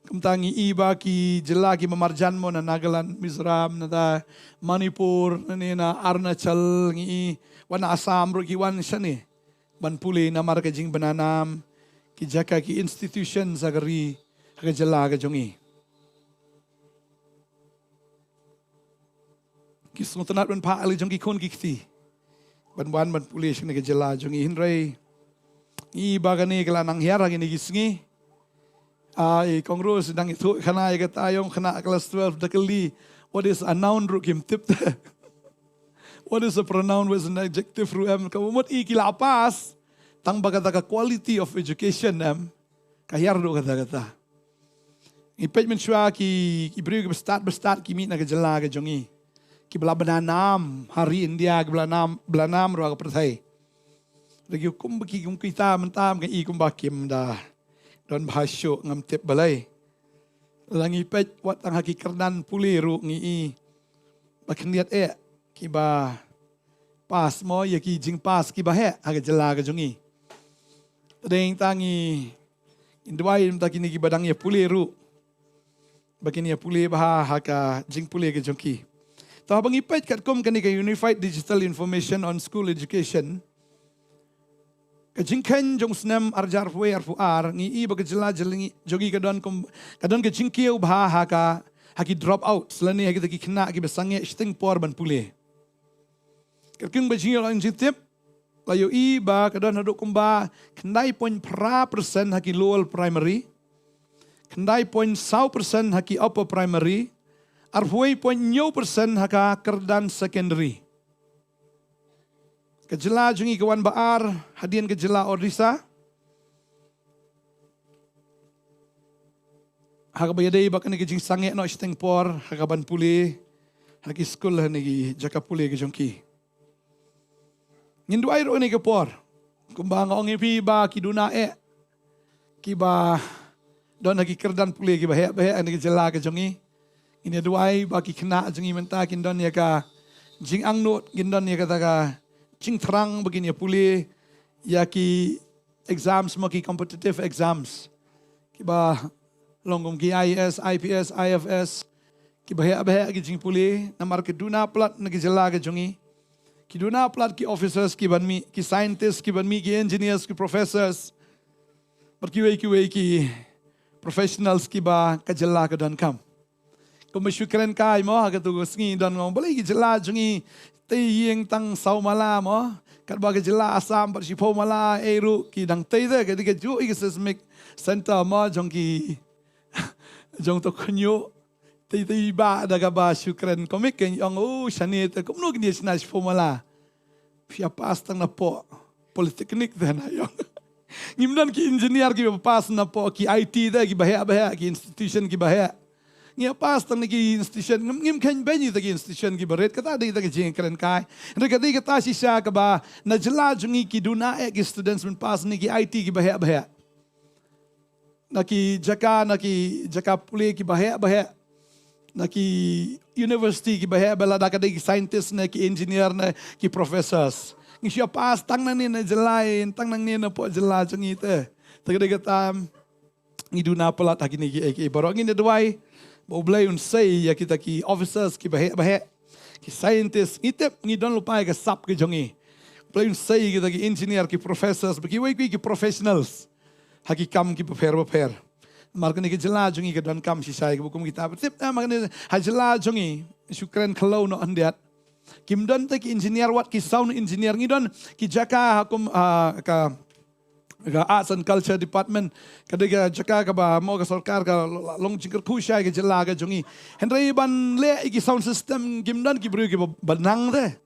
Kumta ngi i ba ki jylla kiba marjan mo, na Nagaland, Mizoram, na da Manipur, na ne na Arunachal, ngi i wan na Assam ruh ki wan shane ban pule namar ka jingbna nam ki jaka, ki institution ha ka ri, ha ka jylla ka jong ngi. Ki sngewtynnat ban phah ïa la jong ki khun ki kti ban wan ban pule shane ka jylla jong ngi, hynrei ngi i ba kane ka la nang hiar ha kine ki sngi. Ah, i Kong Rose dang ïathuh khana ïa kata, ïong khana class twelve da kylli, what is a noun ruh kim tip te. What is a pronoun, what is an adjective ruh em. Ka mut i ki la pass tang ba kata ka quality of education em ka hiar ruh kata kata. Ngi peit mynshuwa ki, ki briew kiba stad ba stad ki mih na ka jylla ka jong ngi, kiba la bna nam ha ri India, kiba la nam, ba la nam ruh ha ka pyrthei. Lagi kum ba ki, kum kita mynta ka i kumba kim da don bha shuh, ngam tip balei. La ngi peit wat tang ha ki kyrdan pule ruh ngi i ba khyndiat eh kiba pass mo, ïa ki jingpass kiba heh ha ka jylla ka jong ngi. Te dei tang ngi, ngi duwai mynta kine kiba dang ïa pule ruh ba kin ïa pule bha ha ka jingpule ka jong ki. Te haba ngi peit katkum kane ka Unified Digital Information on School Education, ka jingkheiñ jong u snem ar hajar arphew wei arphew ar, ngi i ba ka jylla jong ngi ka don kum, ka don ka jingkiew bha ha ka, ha ki dropouts lane ha kita ki khynnah kiba sangeh shiteng por ban pule. Katkum ba jingïoh jingtip, la ïohi ba ka don haduh kumba khyndai point phra percent ha ki lower primary, khyndai point saw percent ha ki upper primary, arphew wei point hynñiew percent ha ka kyrdan secondary. Ka jylla jong ngi ka wan ba ar hadien ka jylla Odisha ha kaba ïadei bad kane ka jingsangeh noh shiteng por ha ka ban pule ha ki skul, ha kine ki jaka pule ka jong ki. Ngin duwai ruh ha kane ka por, kumba nga ong ïa phi ba ki duna eh kiba don ha ki kyrdan pule kiba heh ba heh ha kane ka jylla ka jong ngi. Ngin ïa duwai ba ki khynnah jong ngi mynta kin don ïa ka jingangnud, kin don ïa kata ka jingthrang ba kin ïa pule ïa ki exams mo, ki competitive exams kiba long kum ki I A S, I P S, I F S, kiba heh ba heh ki jingpule, namar ki duna palat na ki jylla ka jong ngi. Ki duna palat ki officers kiban mih, ki scientists kiban mih, ki engineers, ki professors, bad kiwei kiwei ki professionals kiba ka jylla ka donkam. Kumba shu kren kai mo ha katu ka sngi don nga ong balei ki jylla jong ngi te ïeng tang saw mala mo, katba ka jylla Assam pat shiphew mala ei ruh ki dang tei te, ka dei kajuh i ka seismic center mo jong ki, jong to khynñiuh. Te, te ba da kaba shu kren comic, kin ong, oh, shane te kumno kin ïa shna shiphew mala. Phi ïa pass tang napoh polytechnic te, nga ïong. Ngim don ki engineer kiba pass napoh ki I T te, kiba heh ba heh, ki institution kiba heh. Ngi ïa pass tang na ki institution, ngim, ngim kheiñ beiñ ïa kita ki institution kiba rit, kata dei kita ki jingkren kai. Hynrei ka dei kata shisha kaba na jylla jong ngi ki duna eh ki students ban pass na ki I T kiba heh ba heh, na ki jaka, na ki jaka pule kiba heh ba heh, na ki university kiba heh ba heh, lada ka dei ki scientist ne ki engineer ne ki professors. Ngi shu ïa pass tang nangne na jylla, tang nangne napoh jylla jong ngi te. Te ka dei kata ngi duna palat ha kine kiei kiei baroh. Ngin ïa duwai ba U Blei un sei ïa kita ki officers kiba heh ba heh, ki scientist. Ngi tip ngi don lypa ïa ka sap ka jong ngi. U Blei un sei ïa kita ki engineer, ki professors, ba kiwei kiwei ki professionals ha ki kam kiba pher ba pher. Namar kane ka jylla jong ngi ka donkam shisha ïa kiba kum kita. Tip, eh, namar kane ha jylla jong ngi, shu kren khyndiat noh hyndiat. Kim don te ki engineer, wat ki sound engineer. Ngi don ki jaka ha kum, ah, ka, ka Arts and Culture Department. Ka dei ka jaka kaba mo ka sorkar ka long jingkyrkhu shisha ïa ka jylla ka jong ngi. Hynrei ban leh ïa ki sound system kim don ki briew kiba nang te.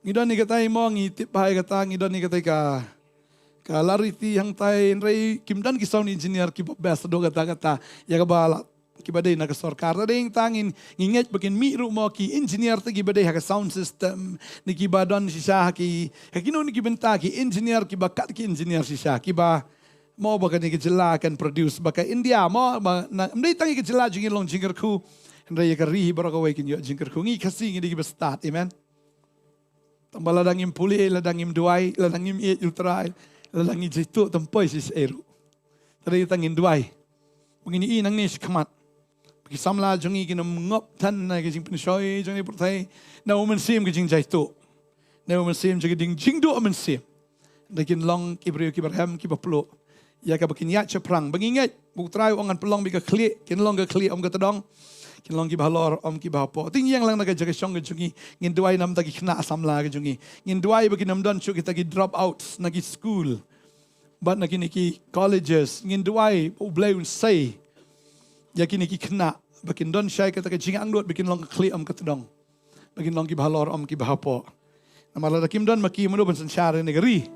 Ngi don ïa katai mo, ngi tip bha ïa kata, ngi don ïa katai ka, ka Lariti hangtai, hynrei kim don ki sound engineer kiba best haduh katta katta. Ïa kaba la, kiba dei na ka sorkar. Te dei tang ngin, ngi ngeit ba kin mih ruh mo ki engineer te kiba dei ha ka sound system, ne kiba don shisha ha ki, ha kino kino ki bynta, ki engineer kiba kat ki engineer shisha, kiba mo ba kane ka jylla kan produce, ba ka India mo, ba na, ym dei tang ïa ka jylla jong ngi long jingkyrkhu, hynrei ïa ka ri baroh kawei kin ïoh jingkyrkhu. Ngi Khasi ngi dei kiba stad, amen. Tang ba lada ngim pule, lada ngim duwai, lada ngim ïeit ïa U Trai, lada ngi jaituh, tang poi shi sha ei ruh. Te dei tang ngin duwai. Ba ngin ïohi nangne shakhmat ba ki samla jong ngi kin ym ngop than na ka jingpynshoi jong kane ka pyrthei, na U Mynsiem ka jingjaituh, na U Mynsiem jong ka ding jingduh U Mynsiem. Da kin long ki briew kiba rhem, kiba pluh ïa kaba kin ïaid shaphrang. Ba ngi ngeit ba U Trai u ong ngan pynlong bad ka khlieh, kin long ka khlieh ym ka tdong, kin long kiba halor ym kiba hapoh. Te ngin ïeng lang na ka jaka shong ka jong ngi, ngin duwai namar ki khynnah samla ka jong ngi. Ngin duwai ba kin ym don shuh kita ki drop outs na ki school bad na kine ki colleges. Ngin duwai ba U Blei un sei ïa kine ki khynnah ba kin don shai kata ka jingangnud ba kin long ka khlieh ym ka tdong, ba kin long kiba halor ym kiba hapoh. Namar lada kim don ma ki, mano ban synshar ïa kane ka ri?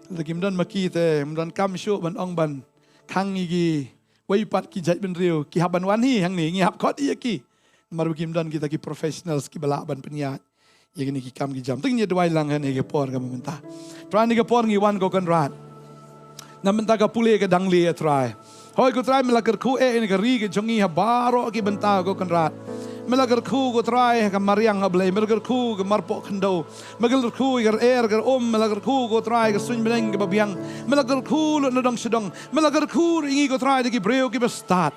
Lada kim don ma ki te ym donkam shuh ban ong ban khang ïa kiwei pat ki jaitbynriew, ki hap ban wan hi hangne, ngi hap khot ïa ki. Namar ba kim don kita ki professionals kiba lah ban pynïaid ïa kine ki kam ki jam. Te ngin ïa duwai lang ha kane ka por kaba mynta. Trai, ha kane ka por ngi wan ko Kynrad na bynta ka pule ka dang lieh, Trai. Hooid ko Trai, me la kyrkhu eh ïa kane ka ri ka jong ngi ha baroh ki bynta ko Kynrad. Me la kyrkhu ko Trai ha ka mariang, A Blei, me la kyrkhu ka marpoh khyndew, me la kyrkhu ïa ka ryer ka um, me la kyrkhu ko Trai ka suiñ bneng kaba biang, me la kyrkhu lut na dong sha dong, me la kyrkhu ruh ïa ngi ko Trai da ki briew kiba stad.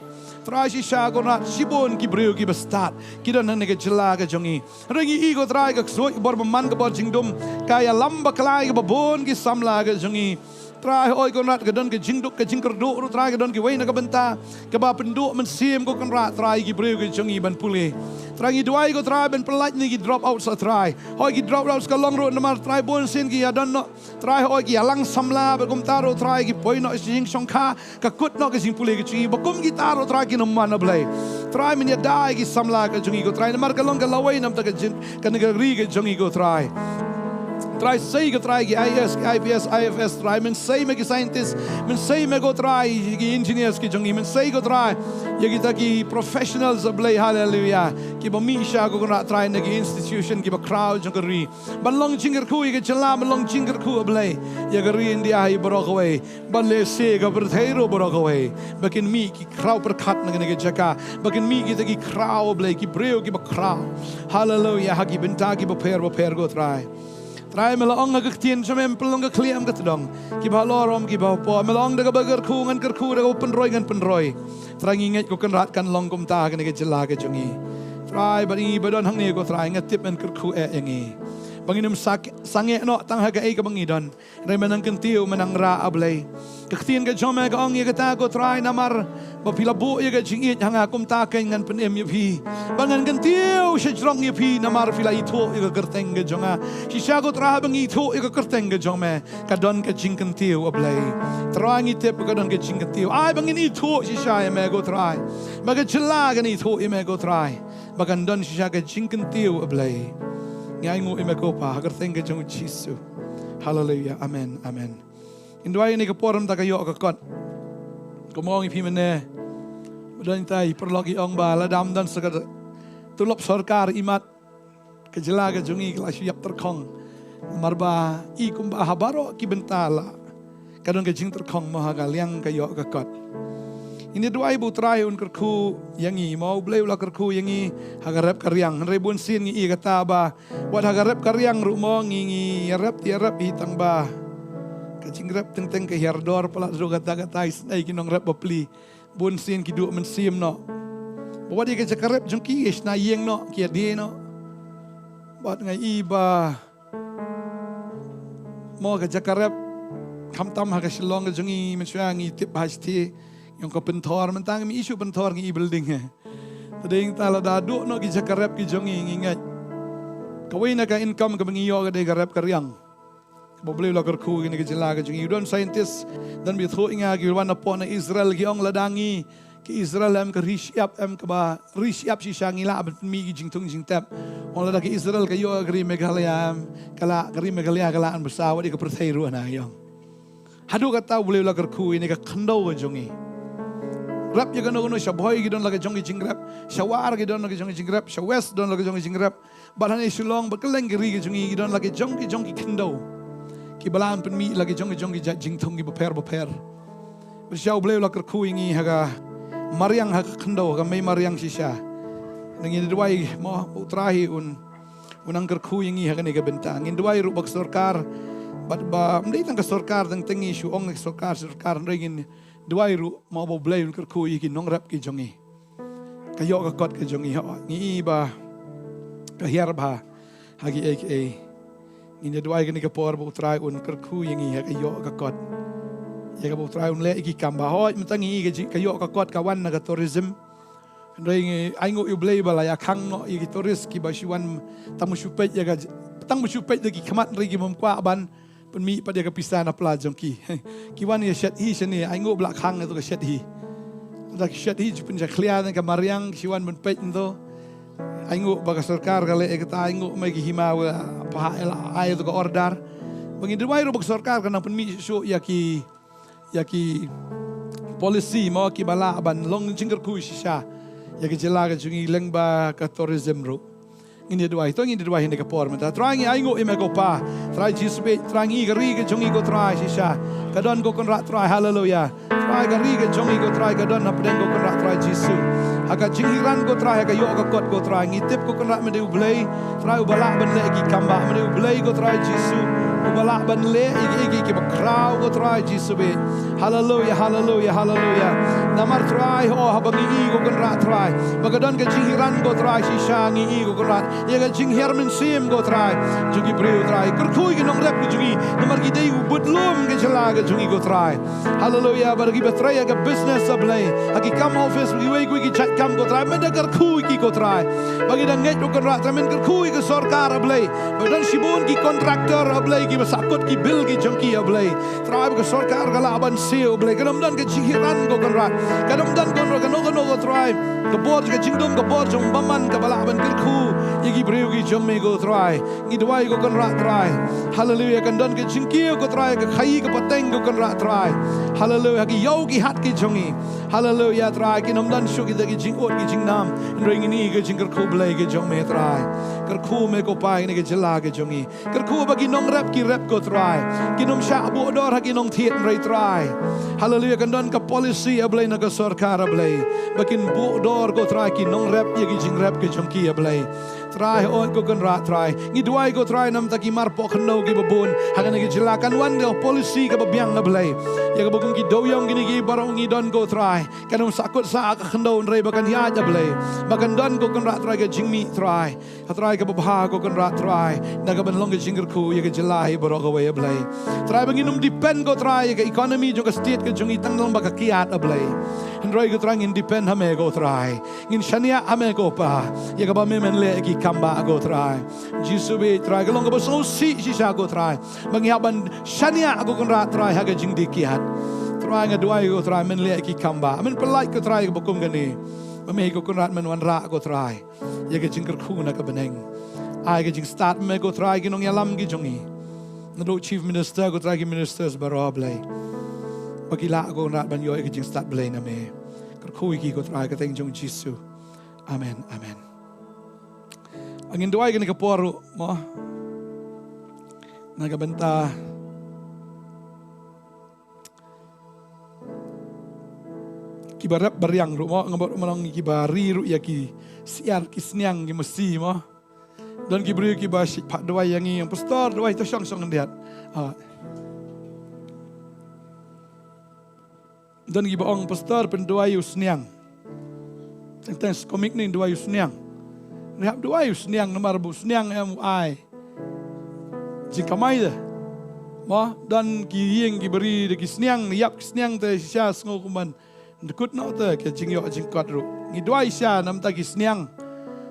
Trai, shisha ko Kynrad, shibun ki briew kiba stad ki don hangne ha ka jylla ka jong ngi. Hynrei ngi i ko Trai ka ksuid, ka bor bymman, ka bor jingdum ka ïalam bakla ïa kiba bun ki samla ka jong ngi. Trai, hooid ko Kynrad, ka don ka jingduk ka jingkyrduh ruh Trai, ka don kiwei na ka bynta kaba pynduh mynsiem ko Kynrad, Trai, ki briew ki jong ngi ban pule. Trai, ngi duwai ko Trai ban pyllait ïa ki drop outs, ah Trai. Hooid ki drop outs ka long ruh namar Trai bun sien ki ïa don noh, Trai, hooid ki ïalang samla bad kumta ruh Trai ki poi noh sha jingshongkha, ka kut noh ka jingpule ka jong ngi. Bad kum kita ruh Trai kin ym wan, A Blei. Trai, men ïada ïa ki samla ka jong ngi ko Trai, namar ka long ka lawei namar ka jin, kane ka ri ka jong ngi ko Trai. Trai, sei ko Trai ki I A S, ki I P S, I F S, Trai, men sei me ki scientist, men sei me ko Trai ki engineers ki jong ngi, men sei ko Trai ïa kita ki professionals, A Blei, haleluia, kiba mih sha ko Kynrad Trai na ki institution kiba khraw jong ka ri ban long jingkyrkhu ïa ka jylla, ban long jingkyrkhu, A Blei, ïa ka ri India hi baroh kawei, ban lehse ka pyrthei ruh baroh kawei, ba kin mih ki khraw pyrkhat na kane ka jaka, ba kin mih kita ki khraw, A Blei, ki briew kiba khraw, haleluia, ha ki bynta kiba pher bapher ko Trai. Trai, me la ong ha ka ktien jong me, me pynlong ka khlieh ym ka tdong, kiba halor ym kiba hapoh. Me la ong da kaba kyrkhu ngan kyrkhu, da kaba pynroi ngan pynroi. Trai, ngi ngeit ko Kynrad kan long kumta ha kane ka jylla ka jong ngi. Trai, bad ïa ngi ba don hangne ko Trai, nga tip men kyrkhu eh ïa ngi ba ngin ym sa, sangeh noh tang ha kaei kaba ngi don, hynrei men nang kyntiew, men nang rah, A Blei. Ka ktien ka jong me ka ong ïa kata ko Trai, namar ba phi la buh ïa ka jingïeit ha nga, kumta keiñ ngan pynim ïa phi. Ba ngan kyntiew shajrong ïa phi namar phi la ithuh ïa ka kyrteng ka jong nga. Shisha ko Trai, haba ngi ithuh ïa ka kyrteng ka jong me, ka don ka jingkyntiew, A Blei. Trai, ngi tip ka don ka jingkyntiew. Ai ba ngin ithuh shisha ïa me ko Trai, ba ka jylla kan ithuh ïa me ko Trai, ba kan don shisha ka jingkyntiew, A Blei. Ngi ainguh ïa me ko Pa, ha ka kyrteng ka jong U Jisu. Haleluia. Amen. Amen. Ngin duwai ha kane ka por mynta ka ïoh ka kot. Kumba ong ïa phi mynne, ba don kita i paralok i ong ba lada ym don sa ka tulop sorkar, imat ka jylla ka jong ngi ka la shu ïap tyrkhong. Namar ba i kumba ha baroh ki bynta la ka don ka jingtyrkhong mo, ha ka liang ka ïoh ka kot. Ngin ïa duwai ba U Trai un kyrkhu ïa ngi mo, U Blei u la kyrkhu ïa ngi ha ka rep ka riang. Hynrei bun sien ngi i kata ba wat ha ka rep ka riang ruh mo ngi, ngi ïarep te ïarep hi tang ba ka jingrep teng teng ka hiar dor palat ruh, kata kata isynei ki nongrep bapli. Bun sien ki duh mynsiem noh ba wat ïa ka jaka rep jong ki, ki shna ïing noh, ki ïa die noh. Bad nga i ba mo ka jaka rep, khamtam ha ka Shillong ka jong ngi, mynshuwa ngi tip ba ha shatei Ïong ka pynthor, mynta ngim ïohi shuh pynthor, ngi i building hi. Te dei ngi ta lada duh noh ki jaka rep ki jong ngi, ngi ngeit. Kawei na ka income kaba ngi ïoh ka dei ka rep ka riang. Ba U Blei u la kyrkhu ïa kane ka jylla ka jong ngi. Don scientist, don ba ïathuh ïa nga, ki wan napoh na Israel, ki ong lada ngi, ki Israel em ka ri shyiap, em kaba ri shyiap shisha, ngi lah ban pynmih ki jingthung jingtep. Ong lada ka Israel ka ïoh ka ri Meghalaya em, ka lah, ka ri Meghalaya ka lah ban bsa wat ïa ka pyrthei ruh na, ki ong. Haduh katta U Blei u la kyrkhu ïa kane ka khyndew ka jong ngi. Rep ïa kano kano, sha Bhoi ki don la ka jong ki jingrep, sha War ki don la ka jong ki jingrep, sha West don la ka jong ki jingrep. Bad hangne Shillong bad kylleng ki ri ki jong ngi, ki don la ki jong ki jong ki khyndew. Kiba lah ban pynmih la ki jong ki jong ki jait jingthung kiba pher bapher. Bad shisha U Blei u la kyrkhu ïa ngi ha ka mariang, ha ka khyndew, ha ka mei mariang shisha. Ngi duwai mo U Trai un, un nang kyrkhu ïa ngi ha kane ka bynta. Ngin duwai ruh ba ka sorkar, bad ba ym dei tang ka sorkar, tang teng ngi shu ong ka sorkar, sorkar, hynrei ngin duwai ruh mo ba U Blei un kyrkhu ïa ki nongrep ki jong ngi. Ka ïoh ka kot ka jong ngi, hooid, ngi i ba ka hiar bha ha kiei kiei. Ngin ïa duwai kane ka por ba U Trai un kyrkhu ïa ngi ha ka ïoh ka kot, ïa kaba U Trai un leh ïa ki kam bha. Hooid, mynta ngi i ka ji-, ka ïoh ka kot ka wan na ka tourism. Hynrei ngi ainguh ïa U Blei ba la ïa khang noh ïa ki tourist kiba shu wan, tang ba shu peit ïa ka, tang ba shu peit da ki khmat, hynrei ki bym kwah ban pynmih pat ïa ka pisa na pla jong ki. Ki wan ïa shet hi shane, ainguh ba la khang ïa tu ka shet hi. Da ki shet hi ju pynjakhlia na ka mariang, ki shu wan ban peit nto. Ainguh ba ka sorkar ka leh ïa kata, ainguh ma ki hima wa pha ela ai tu ka order. Ba ngi duwai ruh ba ka sorkar kan nang pynmih shuh shuh ïa ki, ïa ki policy mo kiba lah ban long jingkyrkhu shisha ïa ka jylla ka jong ngi lyngba ka tourism ruh. Ngin ïa duwai, to ngin ïa duwai ha kane ka por mynta. Trai ngi ainguh ïa me ko Pa. Trai Jisu bad Trai ngi ka ri ka jong ngi ko Trai shisha ka don ko Kynrad Trai. Haleluia. Trai ka ri ka jong ngi ko Trai ka don hapdeng ko Kynrad Trai Jisu. Ha ka jinghiar ko Trai, ha ka ïoh ka kot ko Trai. Ngi tip ko Kynrad me dei U Blei Trai uba lah ban leh ki kam bha, me dei U Blei ko Trai Jisu uba lah ban leh ïa ki, ïa ki, ïa ki ba khraw ko Trai Jisu bad. Haleluia, haleluia, haleluia. Namar Trai ho haba ngi i ko Kynrad Trai ba ka don ka jinghiar ko Trai shisha, ngi i ko Kynrad ïa ka jinghiar mynsiem ko Trai jong ki briew Trai. Kyrkhu ïa ki nongrep ki jong ngi namar ki dei u budlum ka jylla ka jong ngi ko Trai. Haleluia. Bad kiba trei ha ka business, A Blei, ha ki kam office, kiwei kiwei ki jait kam ko Trai, men da kyrkhu ïa ki ko Trai. Ba ngi da ngeit ko Kynrad Trai, men kyrkhu ïa ka sorkar, A Blei. Ba don shibun ki contractor, A Blei, kiba sahkut ki bill ki jong ki, A Blei. Trai ba ka sorkar ka lah ban siew, A Blei. Ka dang don ka jinghiar ko Kynrad. Ka dang don ko Kynrad, kano kano ko Trai, ka bor ka jingdum, ka bor jong bymman kaba lah ban kyrkhu ïa ki briew ki jong me ko Trai. Ngi duwai ko Kynrad Trai. Haleluia. Kan don ka jingkiew ko Trai, ka khaïi ka pateng ko Kynrad Trai. Haleluia. Ha ki ïew ki hat ki jong ngi. Haleluia Trai. Kin ym don shuh kita ki jingud ki jingnam. Hynrei ngin i ka jingkyrkhu Blei ka jong me Trai. Kyrkhu me ko Pa ïa kane ka jylla ka jong ngi. Kyrkhu ba ki nongrep ki rep ko Trai. Kin ym shah buh dor ha ki nongthied hynrei Trai. Haleluia. Kan don ka policy, A Blei, na ka sorkar, A Blei, ba kin buh dor ko Trai ki nongrep ïa ki jingrep ki jong ki, A Blei. Trai, hooid ko Kynrad Trai. Ngi duwai ko Trai namar ki marpoh khyndew kiba bun ha kane ka jylla, kan wan ka policy kaba biang, A Blei. Ïa kaba kum ki dewïong kine ki baroh ngi don ko Trai. Kan ym sahkut sah ka khyndew hynrei ba kan ïaid, A Blei. Ba kan don ko Kynrad Trai ka jingmih Trai. Ha Trai kaba bha ko Kynrad Trai. Na ka ban long ka jingkyrkhu ïa ka jylla hi baroh kawei, A Blei. Trai ba ngin ym depend ko Trai ïa ka economy jong ka state ka jong ngi tang long ba ka kiad, A Blei. Hynrei ko Trai ngin depend ha me ko Trai. Ngin shaniah ha me ko Pa, ïa kaba me men leh ki kam bha ko Trai. Jisu bad Trai ka long kaba sngewsih shisha ko Trai. Ba ngi hap ban shaniah ko Kynrad Trai ha ka jingdie kiad. Trai nga duwai ko Trai men leh ki kam bha. Men pyllait ko Trai kaba kum kane. Ba me ko Kynrad men wanrah ko Trai ïa ka jingkyrkhu na ka bneng. Ai ka jingstad me ko Trai ki nongïalam ki jong ngi. Naduh Chief Minister ko Trai ki ministers baroh Blei. Ba ki lah ko Kynrad ban ïoh ïa ka jingstad Blei na me. Kyrkhu ïa ki ko Trai ka kyrteng jong Jisu. Amen, amen. Ngin duwai kane ka por ruh mo. Na ka bynta kiba rep ba riang ruh mo, nga bad ruh ma long kiba ri ruh ïa ki syiar ki sniang ki masi mo. Don ki briew kiba shait phah duwai ïa ngi, ong pastor duwai to shong shong khyndiat. Ah. Don kiba ong pastor pynduwai u sniang. Teng teng skomik ne duwai u sniang. Ngi hap duwai u sniang namar ba u sniang em u ai jingkamai de. Mo, don ki ïing kiba ri da ki sniang, ïap ki sniang te shisha sngew kumban Dkut noh te ka jingïoh jingkot ruh. Ngi duwai sha namta ki sniang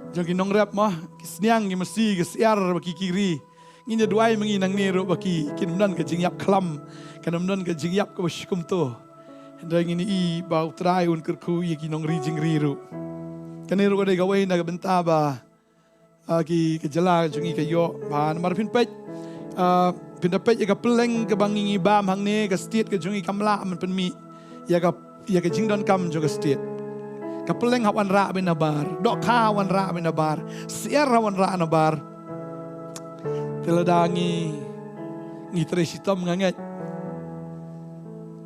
jong ki nongrep mo, ki sniang, ki masi, ki syiar bad ki kiri. Ngin ïa duwai ma ngi nangne ruh ba ki, kin ym don ka jingïap khlam, kan ym don ka jingïap kaba shikumto. Hynrei ngin ïohi ba U Trai un kyrkhu ïa ki nongri jingri ruh. Kane ruh ka dei kawei na ka bynta ba, ah, ki, ka jylla jong ngi ka ïoh ba namar phin peit, ah, phin da peit ïa ka pylleng kaba ngi ngi bam hangne, ka state ka jong ngi kam lah ban pynmih ïa ka, ïa ka jingdonkam jong ka state. Ka pylleng hap wanrah beit nabar, dohkha hap wanrah beit nabar, syiar hap wanrah nabar. Te lada ngi, ngi trei shitom, nga ngeit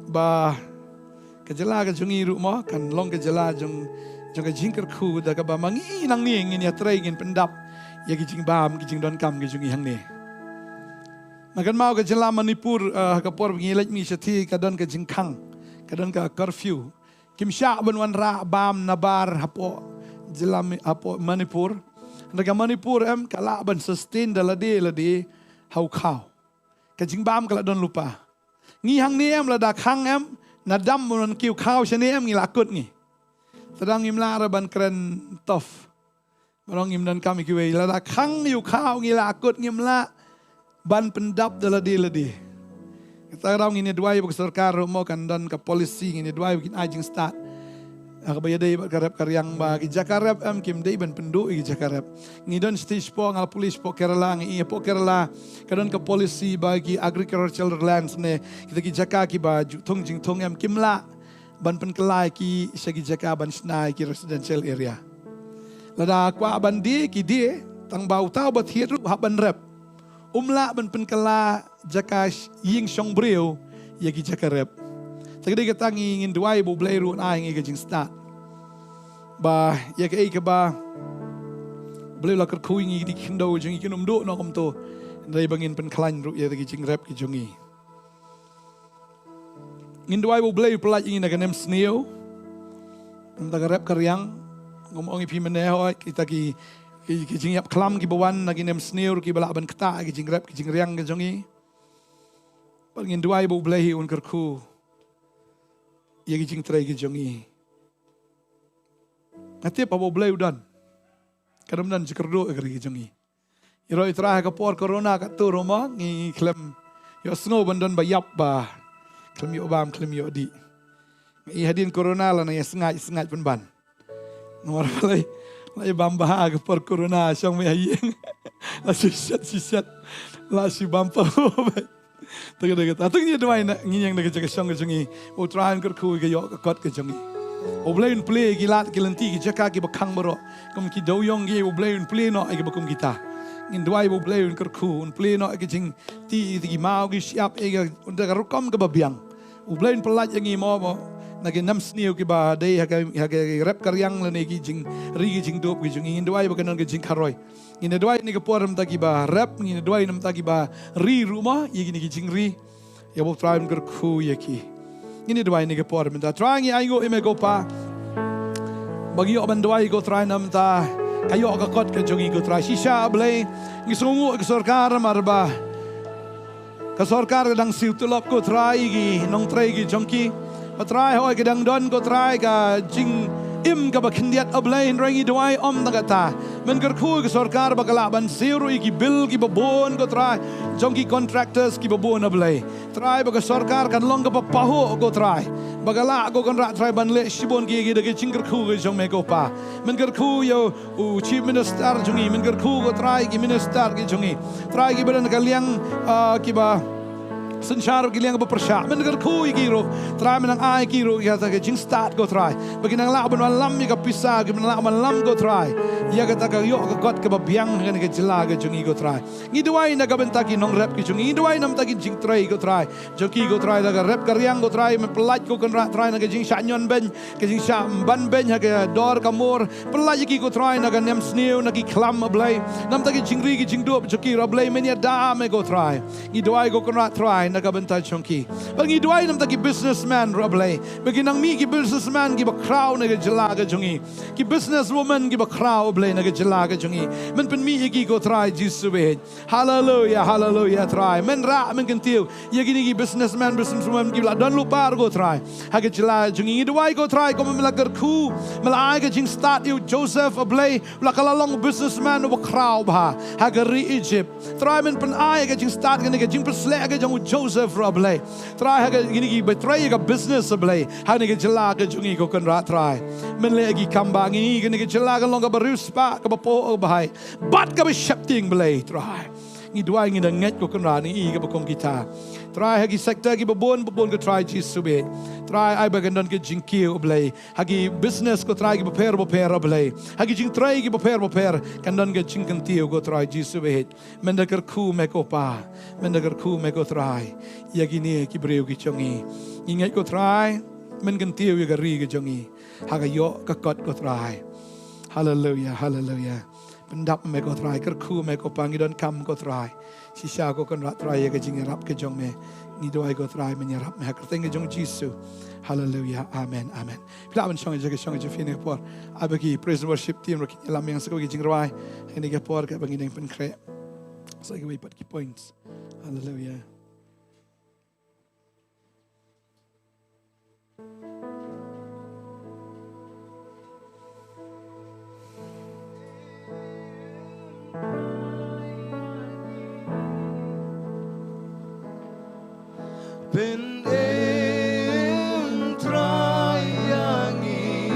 ba ka jylla ka jong ngi ruh mo kan long ka jylla jong, jong ka jingkyrkhu, da kaba ma ngi nangne ngin ïatrei, ngin pyndap ïa ki jingbam, ki jingdonkam ki jong ngi hangne. Na kynmaw ka jylla Manipur, eh, ka por ba ngi leit mih shathie ka don ka jingkhang, ka don ka curfew. Kim shah ban wanrah bam nabar hapoh jylla Mi-, hapoh Manipur. Hynrei ka Manipur em ka lah ban sustain da lade lade ha u khaw. Ka jingbam ka la don lypa. Ngi hangne em, lada khang em, na dam ban wan kiew khaw shane em, ngi la kut ngi. Tang ngim lah re ban kren tough. Ba long ngim donkam ïa kiwei, lada khang ïa u khaw ngi la kut, ngim lah ban pyndap da lade lade. Kata ka daw ngin ïa duwai ba ka sorkar ruh mo kan don ka policy, ngin ïa duwai ba kin ai jingstad. Ah, kaba ïadei bad ka rep ka riang, ba ki jaka rep em kim dei ban pynduh ïa ki jaka rep. Ngi don stage hapoh, nga la pule shapoh Kerala, ngi ïa hapoh Kerala ka don ka policy ba ki agricultural lands ne, kita ki jaka kiba ju thung jingthung em kim lah ban pynkylla ïa ki sha ki jaka ban shna ïa ki residential area. Lada kwah ban die ki die, tang ba uta uba thied ruh hap ban rep. Um lah ban pynkylla jaka sh-, ïing shong briew ïa ki jaka rep. Te ka dei kata ngi, ngin duwai ba U Blei ruh un ai ngi ka jingstad. Ba ïa kaei kaba U Blei u la kyrkhu ïa ngi, ki khyndew jong ngi kin ym duh noh kumto. Hynrei ba ngin pynkhlaiñ ruh ïa ki jingrep ki jong ngi. Ngin duwai ba U Blei u pyllait ïa ngi na ka nemsniew. Namar ka rep ka riang, ngam ong ïa phi mynne, hooid, kita ki, ki, ki jingïap khlam kiba wan na ki nemsniew ruh kiba lah ban ktah ki jingrep ki jingriang ki jong ngi. Bad ngin duwai ba U Blei hi un kyrkhu ïa ki jingtrei ki jong ngi. Nga tip ba U Blei u don. Kan ym don jingkyrduh ïa ka ri ka jong ngi. Ïaroh ïa U Trai ha ka por corona katto ruh mo, ngi khlem ïohsngew ban don ba ïap, ba khlem ïoh bam, khlem ïoh dih. Ngi hadien corona la nang ïa sngaid sngaid pynban. Namar ba la, la ïa bam bha ha ka por corona, shong mih ha ïing. La shishet shishet. La shi bam pa. Te ka dei kata, te ngin ïa duwai na, ngin ïeng na ka jaka shong ka jong ngi. U Trai un kyrkhu ïa ka ïoh ka kot ka jong ngi. U Blei un plie ïa ki lad ki lynti, ki jaka kiba khang baroh. Kum ki dewïong ki, U Blei un plie noh ïa kiba kum kita. Ngin duwai ba U Blei un kyrkhu, un plie noh ïa ki jingtih, ïa ki maw ki shyiap, ïa ka, da ka rukom kaba biang. U Blei un pyllait ïa ngi mo, mo na ki nemsniew kiba dei ha ka, ha ka rep ka riang lane ki jingri ki jingdup ki jong ngi. Ngin duwai ba kan don ka jingkharoi. Ngin ïa duwai na ka por mynta kiba rep, ngin ïa duwai na mynta kiba ri ruh mo ïa kine ki jingri. Ïa ba U Trai un kyrkhu ïa ki. Ngin ïa duwai na ka por mynta. Trai, ngi ainguh ïa me ko Pa ba ngi ïoh ban duwai ko Trai na mynta ka ïoh ka kot ka jong ngi ko Trai. Shisha Blei, ngi sngewnguh ïa ka sorkar namar ba ka sorkar ka dang siew tulop ko Trai ïa ki nongtrei ki jong ki. Ba Trai hooid ka dang don ko Trai ka jingim kaba khyndiat, A Blei, hynrei ngi duwai ym tang kata. Men kyrkhu ïa ka sorkar ba ka lah ban siew ruh ïa ki bill kiba bun ko Trai jong ki contractors kiba bun, A Blei. Trai, ba ka sorkar kan long kaba pahuh ko Trai. Ba ka lah ko Kynrad Trai ban leh shibun ki, ki da ki jingkyrkhu ki jong me ko Pa. Men kyrkhu ïa u Chief Minister jong ngi, men kyrkhu ko Trai ki minister ki jong ngi. Trai, kiba don ka liang, ah, kiba synshar ki liang ba pyrshah, men kyrkhu ïa ki ruh. Trai, men nang ai ki ruh ïa kata ka jingstad ko Trai. Ba kin nang lah ban wallam ïa ka pisa, kin nang lah ban wallam ko Trai ïa kata ka ïoh ka kot kaba biang ha kane ka jylla ka jong ngi ko Trai. Ngi duwai na ka bynta ki nongrep ki jong ngi, ngi duwai na bynta ki jingtrei ko Trai. Jong ki ko Trai da ka rep ka riang ko Trai, men pyllait ko Kynrad Trai na ka jingshah ñion beiñ, ka jingshah ban beiñ ha ka dor ka mur. Pyllait ïa ki ko Trai na ka nemsniew, na ki khlam, A Blei. Na bynta ki jingri ki jingdup jong ki ruh, A Blei, men ïada me ko Trai. Ngi duwai ko Kynrad Trai na ka bynta jong ki. Bad ngi duwai namar ki businessman ruh, A Blei, ba kin nang mih ki businessman kiba khraw na ka jylla ka jong ngi, ki businesswoman kiba khraw, A Blei, na ka jylla ka jong ngi. Men pynmih ïa ki, ko Trai Jisu baieit. Haleluia, haleluia, Trai. Men rah, men kyntiew ïa kine ki businessman, businesswoman kiba la don lypa, ko Trai, ha ka jylla jong ngi. Ngi duwai, ko Trai, kumba me la kyrkhu, me la ai ka jingstad ïa u Joseph, A Blei, u la, ka la long businessman uba khraw bha ha ka ri Egypt. Trai, men pyn-ai ka jingstad kane, ka jingpynshlur ka jong u Joseph ruh, A Blei. Trai, ha kine kiba trei ïa ka business, A Blei, ha kane ka jylla ka jong ngi, ko Kynrad Trai. Men leh ïa ki kam ba ngi, kane ka jylla kan long kaba riewspah, kaba poh, kaba bhait bad kaba sheptieng, Blei, Trai. Ngi duwai, ngi da ngeit, ko Kynrad, ngi ïohi kaba kum kita, Trai, ha ki sector kiba bun ba bun, ko Trai Jisu baieit. Trai, ai ba kan don ka jingkiew, Blei, ha ki business, ko Trai, kiba pher bapher, A Blei, ha ki jingtrei kiba pher bapher, kan don ka jingkyntiew, ko Trai Jisu baieit. Men da kyrkhu me, ko Pa. Men da kyrkhu me, ko Trai, ïa kine ki briew ki jong ngi. Ngi ngeit, ko Trai, men kyntiew ïa ka ri ka jong ngi ha ka ïoh ka kot, ko Trai. Haleluia, haleluia. Pyndap me, ko Trai. Kyrkhu me, ko Pa. Ngi donkam, ko Trai, shisha, ko Kynrad Trai, ïa ka jingïarap ka jong me. Ngi duwai, ko Trai, men ïarap me ha ka kyrteng ka jong u Jisu. Haleluia. Amen, amen. Phi lah ban shong, jaka shong, jaka phi ne por. Ai ba ki praise and worship team ruh kin ïalam ïa nga sa kawei ka jingrwai ha kane ka por, kaba ngin ïa pynkhreh sa kawei pat ki points. Haleluia. Pyn-im, Trai, ïa ngi.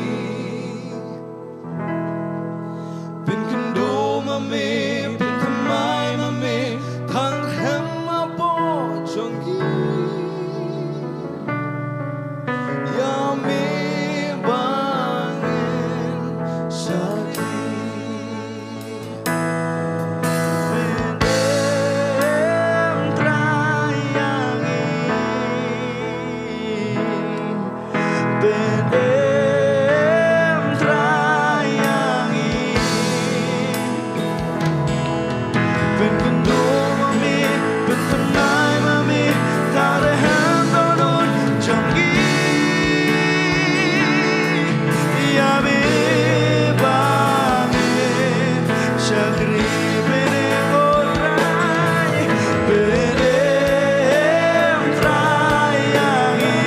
Pynkynduh ma me, pynthymmai ma me, tang khlem hapoh jong ngi. Ïa me ba ngin shakri. Pyn-im, Trai, ïa ngi. Pyn-im, Trai, ïa ngi. Pynkynduh ma me, pynthymmai ma me, tang khlem hapoh jong ngi. Ïa me ba me shakri, pyn-im, ko Trai, pyn-im, Trai, ïa ngi.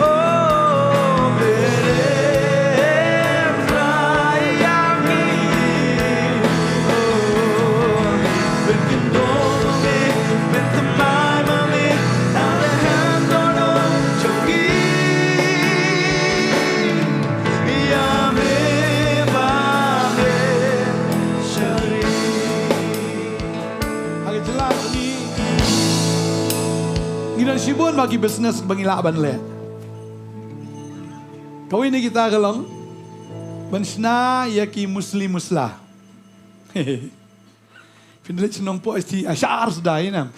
Oh, pyn-im, Trai, ïa ngi. Oh, pynkynduh ma me, pynthymmai ma me, tang khlem hapoh jong ngi. Ïa me ba me shakri. Ha ka jylla ngi, ngi don shibun bha ki business ba ngi lah ban leh. Kawei na kita ka long ban shna ïa ki musli musla. Phin leit sha Nongpoh, ïa ki ashar sdang ïa nang.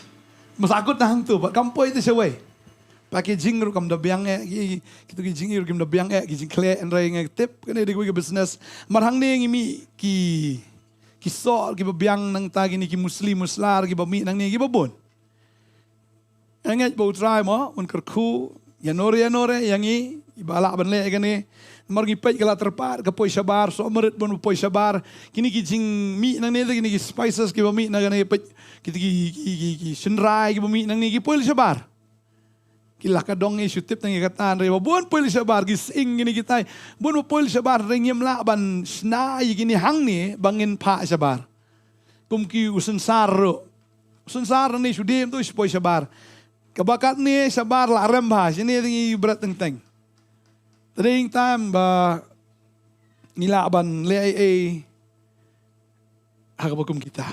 Mas akut na hangtu, bad kam poi te shawei. Packaging ruh kam da biang eh, ki, kitu ki jingïoh ruh kim da biang eh, ki jingkhleh, hynrei nga tip kane dei kawei ka business. Mar hangne ngi mih ki, ki soh kiba biang nangta, kine ki musli musla kiba mih nangne kiba bun. Nga ngeit ba U Trai mo un kyrkhu ïa nore ïa nore ïa ngi ba lah ban leh ïa kane. Namar ngi peit ka la tyrpad, ka poi shabar, soh marit bun ba poi shabar. Kine ki jingmih nangne te, kine ki spices kiba mih na kane, peit kito ki, ki, ki, ki shynrai kiba mih nangne ki poi leh shabar. Ki la ka dong ngi shu tip tang ïa kata, hynrei ba bun poi leh shabar, ki sying kine kitai. Bun ba poi leh shabar, hynrei ngim lah ban shna ïa kine hangne ba ngin phah shabar. Kum ki u synsar ruh. U synsar nangne shu dei tu shu poi shabar. Kaba katne shabar la rem bha, shane te ngi bret teng teng. Te dei time ba ngi lah ban leh ei ei ha kaba kum kita.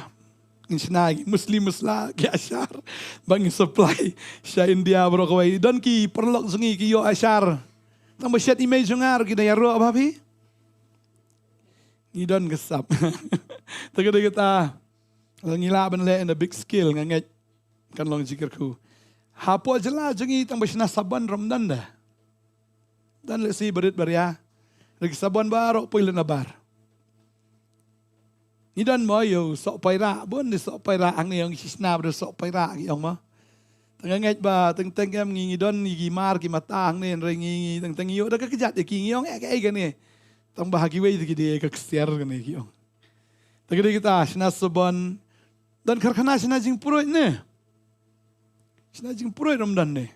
Ngin shna ki musli musla, ki ashar, ba ngin supply sha India baroh kawei. Don ki paralok jong ngi ki ïoh ashar, tang ba shet i mei jong nga ruh ki da ïaroh bha phi. Ngi don ka sap. Te ka dei kata, lada ngi lah ban leh in a big scale, nga ngeit kan long jingkyrkhu. Hapoh jylla jong ngi tang ba shna sabon ruh ym don da. Don lehse barit baria. Hynrei ki sabon baroh poi leh nabar. Ngi don mo ïa u soh paira, bun de soh paira hangne, ong ki shisha ba de soh paira ki ong mo. Tang nga ngeit ba teng teng em ngi, ngi don ngi ki mar ki mata hangne, hynrei ngi, ngi teng teng ngi ïoh da ka kjat ïa ki, ngi ong eh kaei kane. Tang ba ha kiwei de ki dei ka ksiar kane ki ong. Te ka dei kata shna sabon, don karkhana shna jingpruid ne. Shna jingpruid ruh ym don ne.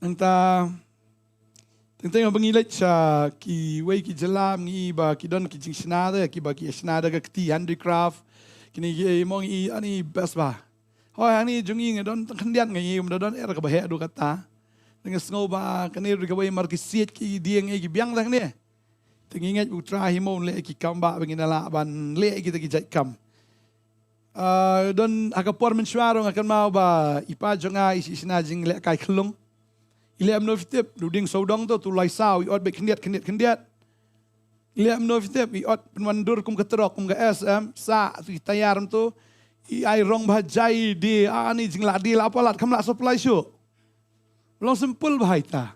Nangta teng teng ba ngi leit sha kiwei ki jylla ngi ba ki don ki jingshna de, ki ba ki shna de ka kti handicraft. Kine ki ei mo ngi ani best ba. Hoi ani jong ngi nga don tang khyndiat ngi, ym da don er kaba heh du kata. Te nga sngew ba kane ruh kawei mar ki siej ki dieng ei ki biang tang ne. Te ngi ngeit u Trai hi mo un leh ki kam ba ba ngin lah ban leh kita ki jait kam. Ah, don ha ka por mynshuwa ruh nga kynmaw ba i pa jong nga i shna jinglehkai khyllung. I leh kumno phi tip, da u dieng sawdong to, tu lai saw, i ot beit khyndiat khyndiat khyndiat. I leh kumno phi tip, i ot pynwandur kum ka trok, kum ka S M, sa tu i tayar to. I ai rong ba jai de, ani jinglah de lah palat, kham lah supply shuh. Long simple ba hai ta.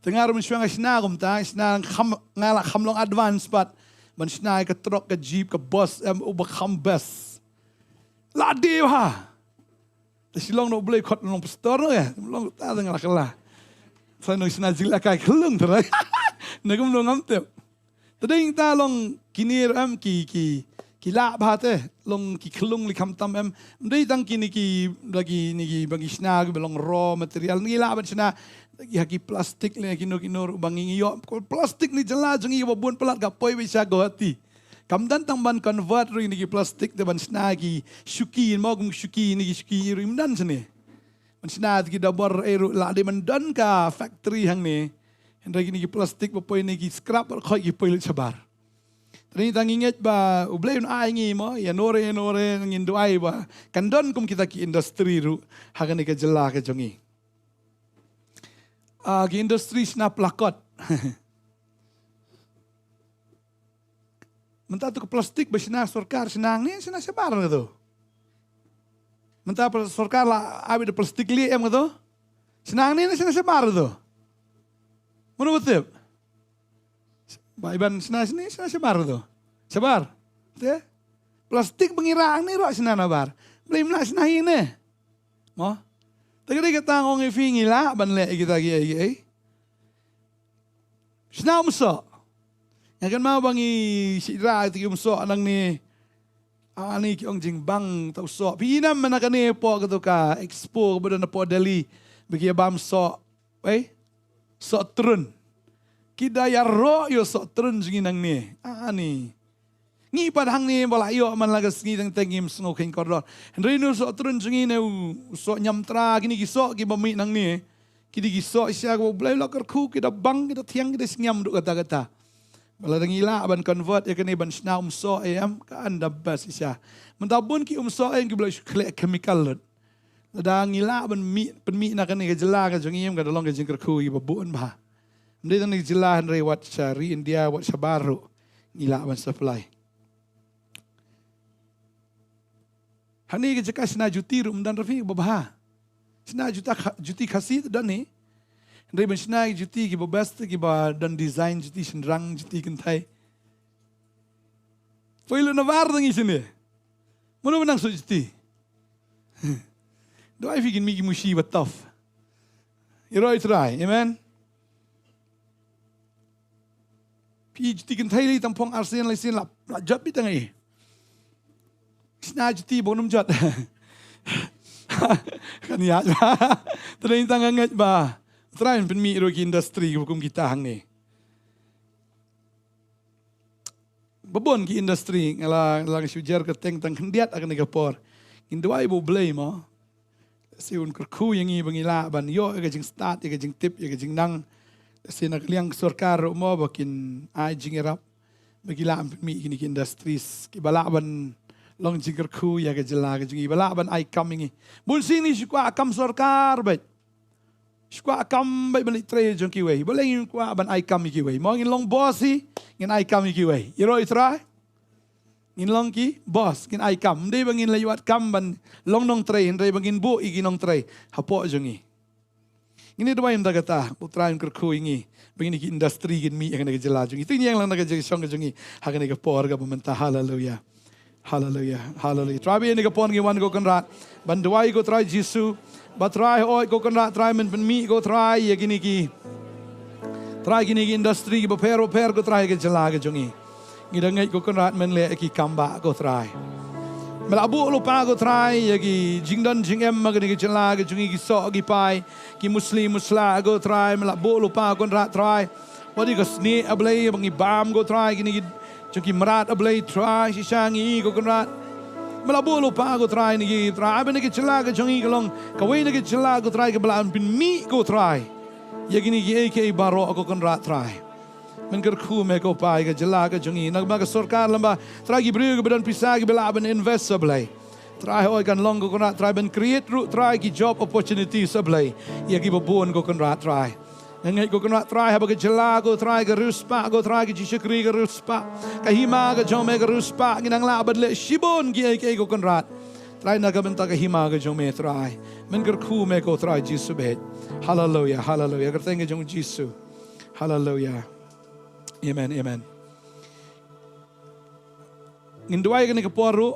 Te nga ruh mynshuwa nga shna kumta, shna kham, nga lah kham long advance pat ban shna ïa ka trok, ka jeep, ka bus em, uba kham best. Lah de bha. Te Shillong noh U Blei khot long pastor noh eh. Long ta tang lah kala. Sa nong shna jinglehkai khyllung trai. Na kum long ngam tip. Te dei ta long kine ruh em ki, ki, ki lah bha te, long ki khyllung li khamtam em. Ym dei tang kine ki, ba kine ki, ba ki shna ki ba long raw material. Ngi lah ban shna ki ha ki plastik le kino kino ruh ba ngi ïoh. Plastik ni jylla jong ngi ba bun palat ka poi beit sha Guwahati. Kam don tang ban convert ruh ïa ki plastik te ban shna ki shuki, mo kum shuki ni ki shuki ruh ym don shane. Ban shna ki dabor ei ruh lah dei ban don ka factory hangne. Hynrei kine ki plastik ba poi ne ki scrap ba khoi ki poi lut shabar. Te ni tang ngi ngeit ba U Blei un ai ngi mo, ïa nore ïa nore ngin duwai ba kan don kum kita ki industry ruh ha kane ka jylla ka jong ngi. Ah, ki industry shna plakot. Mynta tu ka plastik ba shna sorkar shna hangne, shna shabar ka tu. Mynta pla-, sorkar la ai da plastik lieh em ka tu. Shna hangne ne shna shabar ka tu. Mano ba tip? Ba iban shna shne, shna shabar ka tu. Shabar. Te? Plastik ba ngi rah hangne ruh shna nabar. Balei ym lah shna hi ne. Mo? Te ka dei kata nga ong ïa phi ngi lah ban leh ïa kita ki ei ki ei. Shna um soh. Nga kynmaw ba ngi shira ïa ki um soh nangne. Ani ki ong jingbang ta u soh. Phi i nam mynta kane hapoh kato ka expo kaba don hapoh Delhi. Ba ki ïa bam soh. Ei? Soh trun. Ki da ïaroh ïa u soh trun jong ngi nangne. Ani. Ngi pat hangne ba la ïoh man la ka sngi teng teng ngim sngew kheiñ kordor. Hynrei une u soh trun jong ngi ne u soh ñiamtra kine ki soh kiba mih nangne. Ki dei ki soh shisha kiba U Blei u la kyrkhu, ki da bang, ki da thiang, ki da shngiam haduh katta katta. Ba lada ngi lah ban convert ïa kane ban shna um soh em, kan da best shisha. Mynta bun ki um soh em kiba la shu khleh chemical lut. Lada ngi lah ban mih, pynmih na kane ka jylla ka jong ngi em, ka da long ka jingkyrkhu iba bun bha. Ym dei tang na ka jylla hynrei wat sha ri India, wat shabar ruh ngi lah ban supply. Hangne ka jaka shna juti ruh ym don, Rafi, ba bha. Shna juta kha-, juti Khasi te don hi. Hynrei ban shna juti kiba best, kiba don design, juti shynrang, juti kynthei. Poi lut nabar tang ngi shane. Mano ba nang suh juti. Duwai phi kin mih ki mushi ba tough. Ïaroh ïa u Trai. Amen. Phi juti kynthei lei tang phong arsien laisien la, la jot beit tang ei. Shna juti ba nym jot. Kan ïa. Te dei tang nga ngeit ba u Trai un pynmih ruh ki industry kiba kum kita hangne. Ba bun ki industry nga la, la nga shu jer kyrteng tang khyndiat ha kane ka por. Ngin duwai ba U Blei mo. Lehse un kyrkhu ïa ngi ba ngi lah ban ïoh ïa ka jingstad, ïa ka jingtip, ïa ka jingnang. Lehse na ka liang ka sorkar ruh mo ba kin ai jingïarap. Ba ki lah ban pynmih kine ki industries. Kiba lah ban long jingkyrkhu ïa ka jylla ka jong ngi. Ba lah ban ai kam ïa ngi. Bun sien ngi shu kwah kam sorkar beit. Shu kwah kam beit ban leit trei jong kiwei. Balei ngim kwah ban ai kam ïa kiwei? Mo ngin long boss hi, ngin ai kam ïa kiwei. Ïaroh ïa u Trai. Ngin long ki boss, ngin ai kam. Ym dei ba ngin leit wad kam ban long nongtrei, hynrei ba ngin buh ïa ki nongtrei hapoh jong ngi. Ngin ïa duwai mynta kata, ba U Trai un kyrkhu ïa ngi ba kine ki industry kin mih ha kane ka jylla jong ngi. Te ngin ïeng lang na ka jingshong ka jong ngi ha kane ka por kaba mynta. Haleluya. Haleluya. Haleluya. Trai, ba ïa kane ka por ngi wan, ko Kynrad, ban duwai, ko Trai Jisu, ba Trai hooid, ko Kynrad, Trai, men pynmih, ko Trai, ïa kine ki, Trai, kine ki industry kiba pher bapher, ko Trai, ha ka jylla ka jong ngi. Ngi da ngeit, ko Kynrad, men leh ïa ki kam ba, ko Trai. Men la buh lypa, ko Trai, ïa ki jingdon jingem ha kane ka jylla ka jong ngi, ki soh ki pai, ki musli musla, ko Trai, men la buh lypa, ko Kynrad, Trai. Wat ïa ka snieh, A Blei, ba ngi bam, ko Trai, kine ki jong ki mrad, A Blei, Trai, shisha ngi, ko Kynrad, men la buh lypa, ko Trai, ïa kine ki, Trai, ba kane ka jylla ka jong ngi ka long kawei na ki jylla, ko Trai, kaba la pynmih, ko Trai, ïa kine kiei kiei baroh, ko Kynrad, Trai. Men kyrkhu me, ko Pa, ïa ka jylla ka jong ngi, na ka bynta ka sorkar lem bad, Trai, ki briew kiba don pisa kiba lah ban invest, A Blei. Trai hooid, kan long, ko Kynrad, Trai, ban create ruh, Trai, ki job opportunities, A Blei, ïa kiba bun, ko Kynrad, Trai. Nga ngeit, ko Kynrad, Trai, haba ka jylla, ko Trai, ka riewspah, ko Trai, ka jingshakri ka riewspah, ka hima ka jong me ka riewspah, ngin nang lah ban leh shibun kiei kiei, ko Kynrad, Trai, na ka bynta ka hima ka jong me, Trai. Men kyrkhu me, ko Trai Jisu beit. Haleluya, haleluya. Kyrteng ka jong Jisu. Haleluya. Amen, amen. Ngin duwai kane ka por ruh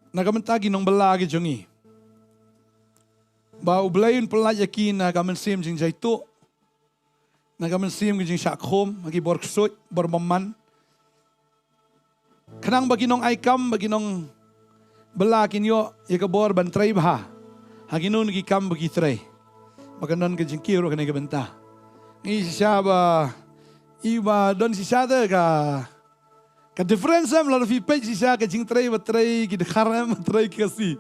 na ka bynta ki nongbylla ki jong ngi, ba U Blei un pyllait ïa ki na ka mynsiem jingjaituh, na ka mynsiem ka jingshah khum ha ki bor ksuid, bor bymman, khnang ba ki nongai kam, ba ki nongbylla kin ïoh ïa ka bor ban trei bha ha kino kino ki kam ba ki trei, ba kan don ka jingkiew ruh ha kane ka bynta. Ngi shisha ba, i ba don shisha te ka, ka difference em, lada phi peit shisha ka jingtrei, ba trei ki Dkhar em, ba trei ki Khasi.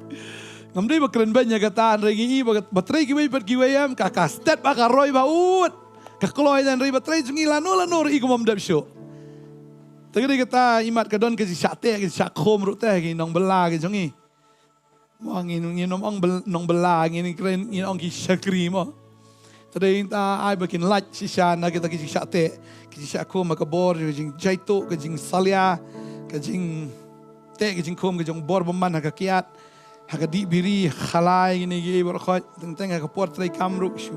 Ngam dei ba kren beiñ ïa kata, hynrei ngi i ba, ba trei kiwei pat kiwei em, ka, ka step ba ka roi ba ud, ka kloi, hynrei ba trei jong ngi lano lano ruh i kum ym dep shuh. Te ka dei kata, imat ka don ka jingshah teh, ka jingshah khum ruh te ha ki nongbylla ki jong ngi. Mo, ngin, ngin ym ong byl-, nongbylla, ngin kren, ngin ong ki shakri mo. Te dei ta ai ba kin lait shisha na kita ki jingshah teh, ki jingshah khum ha ka bor, ka jingjaituh, ka jingsalia, ka jingteh, ka jingkhum, ka jingbor bymman ha ka kiad, ha ka dih biri, ha ka khalai, kine kiei baroh khoit, teng teng ha ka por trei kam ruh shu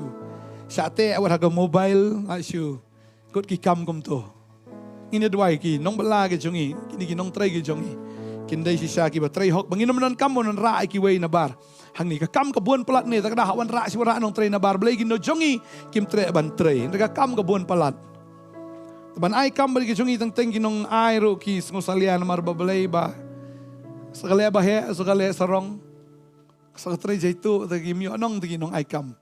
shah teh, wat ha ka mobile, lait shu kut ki kam kumto. Ngin ïa duwai, ki nongbylla ki jong ngi, kine ki nongtrei ki jong ngi, kin dei shisha kiba trei hok, ba ngin ym don kam ban wanrah ïa kiwei nabar. Hangne ka kam ka bun palat ne, te ka da hap wanrah shi wanrah nongtrei nabar, balei kino jong ngi kim treh ban trei. Te ka kam ka bun palat. Te ban ai kam bad ki jong ngi, teng teng ki nongai ruh ki sngewsalia namar ba balei ba, sa ka leh ba heh, sa ka leh sarong, sa ka trei jaituh, te kim ïoh nong, te ki nongai kam.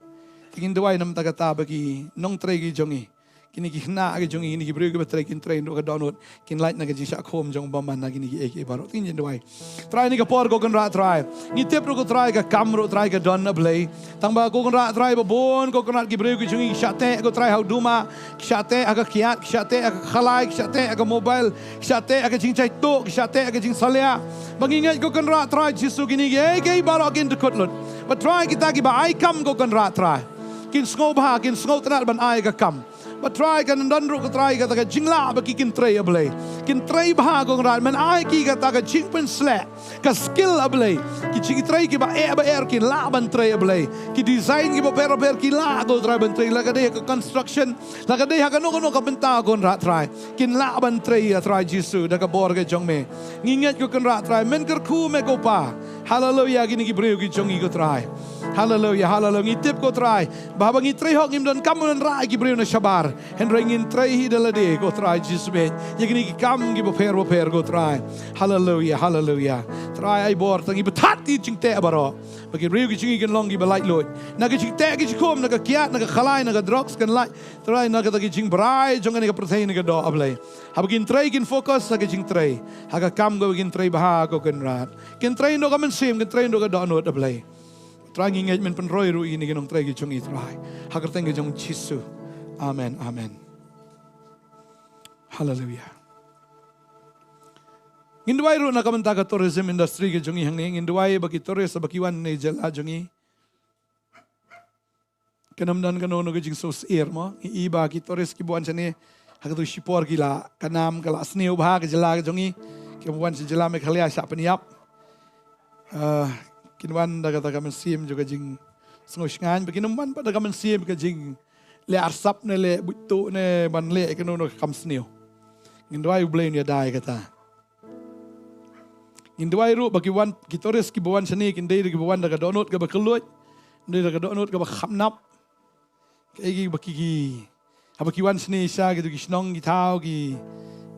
Te ngin duwai namar kata ba ki nongtrei ki jong ngi, kine ki khynnah ki jong ngi, kine ki briew kiba trei, kin trei naduh ka dohnud, kin lait na ka jingshah khum jong bymman na kine kiei kiei baroh. Te ngin duwai. Trai, ha kane ka por, ko Kynrad Trai, ngi tip ruh, ko Trai, ka kam ruh, Trai, ka don, A Blei. Tang ba, ko Kynrad Trai, ba bun, ko Kynrad, ki briew ki jong ngi ki shah teh, ko Trai, ha u duma, ki shah teh ha ka kiad, ki shah teh ha ka khalai, ki shah teh ha ka mobile, ki shah teh ha ka jingjaituh, ki shah teh ha ka jingsalia. Ba ngi ngeit, ko Kynrad Trai Jisu, kine kiei kiei baroh kin dkut lut. Ba Trai, kita kiba ai kam, ko Kynrad Trai, kin sngewbha, kin sngewtynnad ban ai ka kam. Ba Trai, kan don ruh, ko Trai, kata ka jinglah ba ki kin trei, A Blei. Kin trei bha, ko Kynrad, men ai ki kata ka jingpynsleh, ka skill, A Blei. Ki jingtrei kiba eh ba eh kin lah ban trei, A Blei. Ki design kiba pher ba pher kin lah, ko Trai, ban trei, la ka dei ha ka construction, la ka dei ha kano kano ka bynta, ko Kynrad Trai, kin lah ban trei, A Trai Jisu, da ka bor ka jong me. Ngi ngeit, ko Kynrad Trai, men kyrkhu me, ko Pa. Haleluya, kine ki briew ki jong ngi, ko Trai. Haleluya, haleluya. Ngi tip, ko Trai, ba haba ngi trei hok, ngim don kam ban wanrah ïa ki briew na shabar. Hynrei ngin trei hi da lade, ko Trai Jisu beit, ïa kine ki kam kiba pher ba pher, ko Trai. Haleluya, haleluya. Trai, ai bor, tang ngi bthah ïa ki jingteh baroh, ba ki briew ki jong ngi kin long kiba laitluid na ki jingteh ki jingkhum, na ka kiad, na ka khalai, na ka drugs, kan lait, Trai, na kata ki jingbrai jong kane ka pyrthei, na ka doh, A Blei. Haba kin trei, kin focus ha ka jingtrei, ha ka kam kaba kin trei bha, ko Kynrad. Kin trei naduh ka mynsiem, kin trei naduh ka dohnud, A Blei. Trai, ngi ngeit men pynroi ruh ïa kine ki nongtrei ki jong ngi, Trai, ha ka kyrteng ka jong Jisu. Amen, amen. Haleluya. Ngin duwai ruh na ka bynta ka tourism industry ka jong ngi hangne. Ngin duwai ba ki tourist ba ki wan ne jylla jong ngi, kan ym don kano kano ka jingsngewsyier mo. Ngi i ba ki tourist kiba wan shane, ha katto shipor ki la, ka nam ka la sniew bha ka jylla ka jong ngi. Kiba wan sha jylla Meghalaya shah pynïap. Ah, kin wan da kata ka mynsiem jong ka jingsngewshngaiñ, ba kin ym wan pat da ka mynsiem ka jingleh arsap ne leh buit tuh ne ban leh kano kano ka kam sniew. Ngin duwai U Blei un ïada ïa kata. Ngin duwai ruh ba ki wan, ki tourist kiba wan shane kin dei ruh kiba wan da ka dohnud kaba kylluid, dei da ka dohnud kaba khapnap. Kaei kiba ki, ki, haba ki wan shane sha kito ki shnong, ki thaw, ki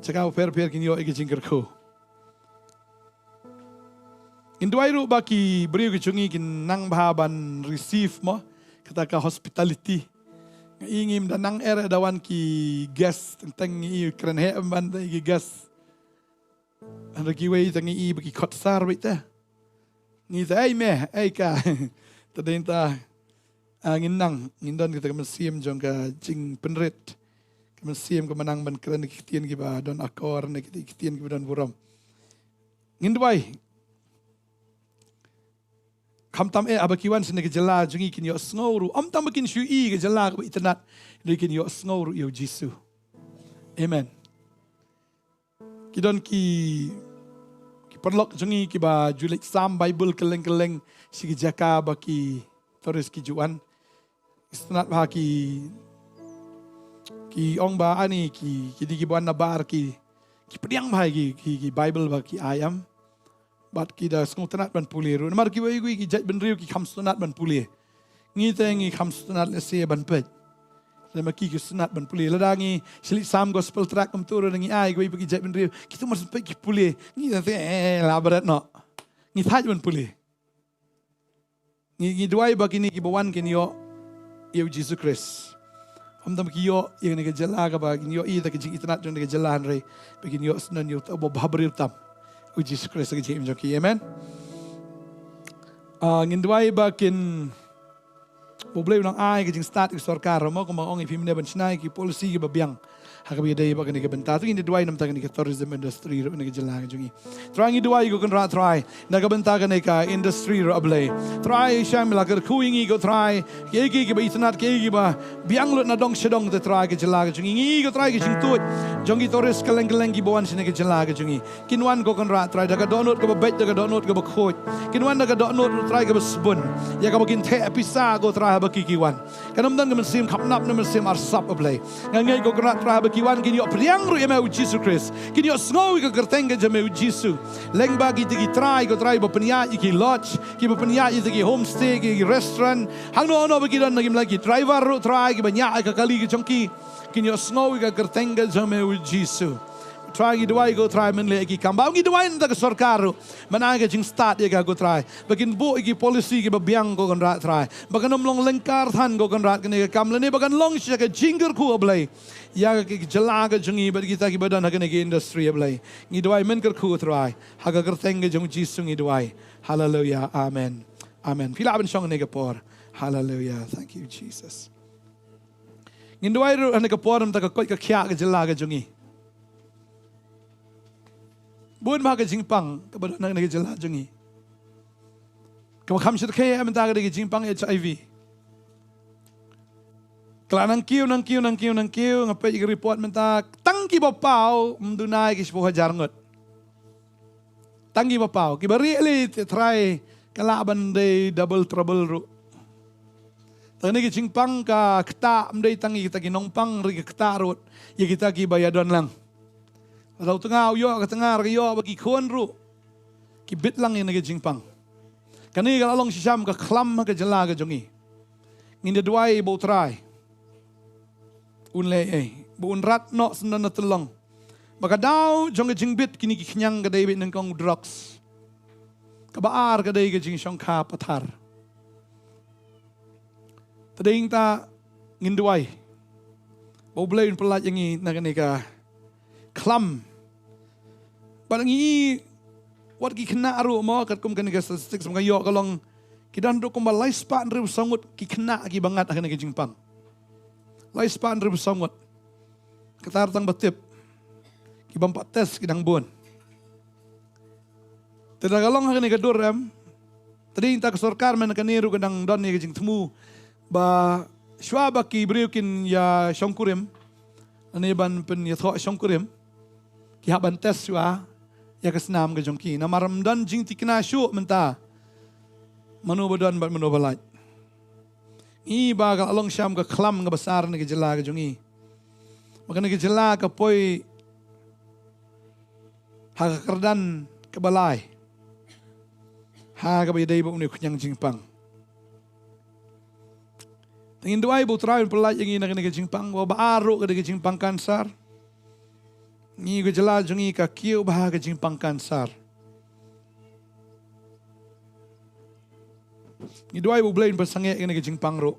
jaka bapher bapher, kin ïoh ïa ka jingkyrkhu. Ngin duwai ruh ba ki briew ki jong ngi kin nang bha ban receive mo, kata ka hospitality. Nga i ngim da nang eh da wan ki guest, teng teng ngi i kren heh ban da ki guest. Hynrei kiwei te ngi i ba ki khot sar beit te. Ngi te, "Ei meh, ei ka." Te dei ta, ah, ngin nang, ngin don kita ka mynsiem jong ka jingpynrit. Ka mynsiem kaba nang ban kren ki ktien kiba don akor ne ki ktien kiba don burom. Ngin duwai. Khamtam eh haba ki wan shane ka jylla jong ngi kin ïohsngew ruh. Ym tang ba kin shu i ka jylla kaba itynnad, hynrei kin ïohsngew ruh ïa U Jisu. Amen. Ki don ki, ki paralok jong ngi kiba ju leit sam Baibl kylleng kylleng sha ki jaka ba ki tourist ki ju wan. Sngewtynnat bha ki, ki ong ba ani ki, ki dei kiba wan na bar ki, ki pdiang bha ki, ki, ki Baibl ba ki ai em. Bad ki da sngewtynnat ban pule ruh. Namar kiwei kiwei ki jait bynriew ki kham sngewtynnat ban pule. Ngi te ngi kham sngewtynnat lehse ban peit. Lada ma ki ki sngewtynnat ban pule. Lada ngi shu leit sam gospel tract kumtu ruh, lada ngi ai kiwei pat ki jait bynriew, kito mar shu peit ki pule. Ngi te, eh, la bret noh. Ngi thait ban pule. Ngi, ngi duwai ba kine kiba wan kin ïoh ïa U Jisu Khrist. Ym tang ba ki ïoh ïa kane ka jylla kaba kin ïoh ïa ka jingitynnad jong kane ka jylla, hynrei ba kin ïoh syndon ïa uta uba bhabriew tam, U Jisu Khrist ha ka jingim jong ki. Amen. Ah, ngin duwai ba kin, ba U Blei un nang ai ka jingstad ïa ka sorkar mo, kumba ong ïa phi mynne, ban shna ïa ki policy kiba biang ha kaba ïadei bad kane ka bynta. To ngin duwai namar kane ka tourism industry ruh na ka jylla ka jong ngi. Trai ngi duwai ko Kynrad Trai na ka bynta kane ka industry ruh A Blei. Trai sham la kyrkhu ïa ngi ko Trai, kiei kiei kiba itynnad, kiei kiei kiba biang lut na dong sha dong te Trai ka jylla ka jong ngi. Ngi ko Trai ka jingtuid jong ki tourist kylleng kylleng kiba wan shane ka jylla ka jong ngi. Kin wan ko Kynrad Trai da ka dohnud kaba beit, da ka dohnud kaba khuid. Kin wan da ka dohnud Trai kaba sbun, ïa kaba kin theh pisa ko Trai haba ki ki wan. Kan ym don ka mynsiem khapnap ne mynsiem arsap A Blei. Nga ngeit ko Kynrad Trai haba ki wan kin ïoh pdiang ruh ïa me U Jisu Khrist. Kin ïohsngew ïa ka kyrteng ka jong me U Jisu. Lyngba kita ki trai ko Trai ba pynïaid ïa ki lodge, kiba pynïaid ïa kita ki homestay, ki restaurant. Hangno hangno ba ki don na ki, la ki driver ruh Trai kiba ñiah ïa ka kali ka jong ki, kin ïohsngew ïa ka kyrteng ka jong me U Jisu. Trai ngi duwai ko Trai men leh ïa ki kam. Ba ngi duwai na ka bynta ka sorkar ruh, men ai ka jingstad ïa ka ko Trai, ba kin buh ïa ki policy kiba biang ko Kynrad Trai, ba kan ym long lyngkar than ko Kynrad kane ka kam, lane ba kan long shisha ka jingkyrkhu A Blei ïa ka jylla ka jong ngi bad kita kiba don ha kane ka industry A Blei. Ngi duwai men kyrkhu Trai, ha ka kyrteng ka jong U Jisu ngi duwai. Haleluya. Amen. Amen. Phi lah ban shong kane ka por. Haleluya. Thank you Jesus. Ngin duwai ruh ha kane ka por namar ka koit ka khiah ka jylla ka jong ngi. Bun bha ka jingpang kaba don ha kane ka jylla jong ngi, kaba kham shyrkhei mynta ka dei ka jingpang HIV. Ka la nang kiew, nang kiew, nang kiew, nang kiew, nga peit ïa ka report mynta tang kiba paw ym duna ïa ki shiphew hajar ngut. Tang kiba paw, kiba rieh lei te Trai ka lah ban dei double trouble ruh. Tang kane ka jingpang ka ktah ym dei tang ïa kita ki nongpang, hynrei ka ktah ruh ïa kita kiba ïadon lang. Lada u tnga u ïoh, ka tnga ruh ka ïoh, bad ki khun ruh ki bit lang ïa kane ka jingpang. Kane ka la long shisha ka khlam ha ka jylla ka jong ngi. Ngin da duwai ba U Trai un leh ei, ba un rat noh syndon na tyllong, ba ka daw jong ka jingbit kine ki khñiang ka dei beit nyngkong u drugs, kaba ar ka dei ka jingshongkha pathar. Te dei ta ngin duwai ba U Blei un pyllait ïa ngi na kane ka khlam. Bad ngi, wat ki khynnah ruh mo, katkum kane ka statistics ba nga ïoh ka long ki don ruh kumba lai spah hynriewphew saw ngut ki khynnah kiba ngat ha kane ka jingpang. Lai spah hynriewphew saw ngut. Kata tang ba tip. Ki bym pat test ki dang bun. Te da ka long ha kane ka dur em, te dei ta ka sorkar mynta kane ruh ka dang don ïa ka jingthmu ba shuwa ba ki briew kin ïa shongkurim, lane ban pynïathoh shongkurim, ki hap ban test shuwa ïa ka snam ka jong ki. Namar ym don jingthikna shuh mynta. Mano ba don bad mano ba lait. Ngi ba ka la long sham ka khlam kaba sar na ka jylla ka jong ngi. Ba kane ka jylla ka poi ha ka kyrdan kaba lai. Ha kaba ïadei bad une u khñiang jingpang. Te ngin duwai ba U Trai un pyllait ïa ngi na kane ka jingpang, ba ba ar ruh ka dei ka jingpang kansar. Ngi ka jylla jong ngi ka kiew bha ka jingpang kansar. Ngi duwai ba U Blei un pynsangeh ïa kane ka jingpang ruh.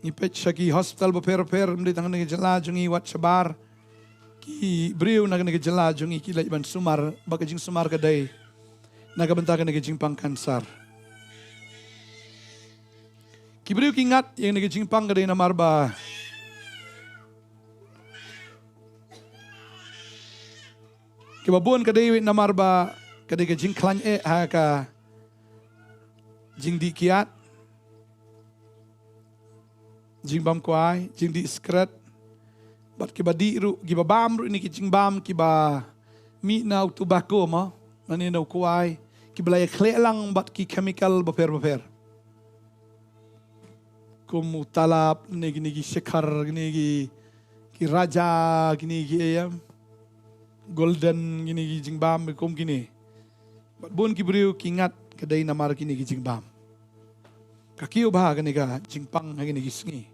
Ngi peit sha ki hospital bapher bapher, ym dei tang kane ka jylla jong ngi, wat shabar. Ki briew na kane ka jylla jong ngi ki leit ban sumar, ba ka jingsumar ka dei na ka bynta kane ka jingpang kansar. Ki briew ki ngat ïa kane ka jingpang ka dei namar ba, kiba bun ka dei namar ba ka dei ka jingkhlaiñ eh ha ka jingdih kiad, jingbam kwai, jingdih skret. Bad kiba dih ruh, kiba bam ruh ïa kine ki jingbam kiba mih na u tobacco mo, lane na u kwai, kiba la ïakhleh lang bad ki chemical bapher bapher. Kum u talap, ne kine ki shikhar, kine ki, ki raja, kine ki, eh, golden, kine ki jingbam, kum kine. Bad bun ki briew ki ngat ka dei namar kine ki jingbam. Ka kiew bha kane ka jingpang ha kine ki sngi.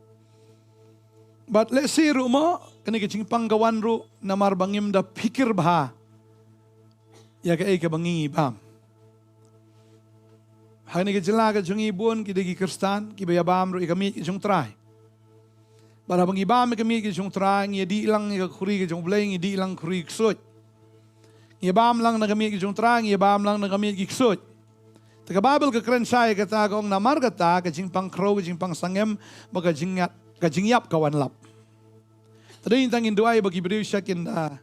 Bad lehse ruh mo, kane ka jingpang ka wan ruh namar ba ngim da phikir bha ïa kaei kaba ngi bam. Ha kane ka jylla ka jong ngi bun ki dei ki Khristan, kiba ïa bam ruh ïa ka miej ka jong U Trai. Bad haba ngi bam ïa ka miej ka jong U Trai, ngi ïa dih lang ïa ka khuri ka jong U Blei, ngi dih lang khuri ksuid. Ngi ïa bam lang na ka miej ka jong U Trai, ngi ïa bam lang na ka miej ki ksuid. Te ka Baibl ka kren shai kata, ka ong namar kata, ka jingpang khrew, ka jingpang sangem, bad ka jingïap, ka jingïap ka wan lap. Te dei tang ngin duwai ba ki briew sha kin da,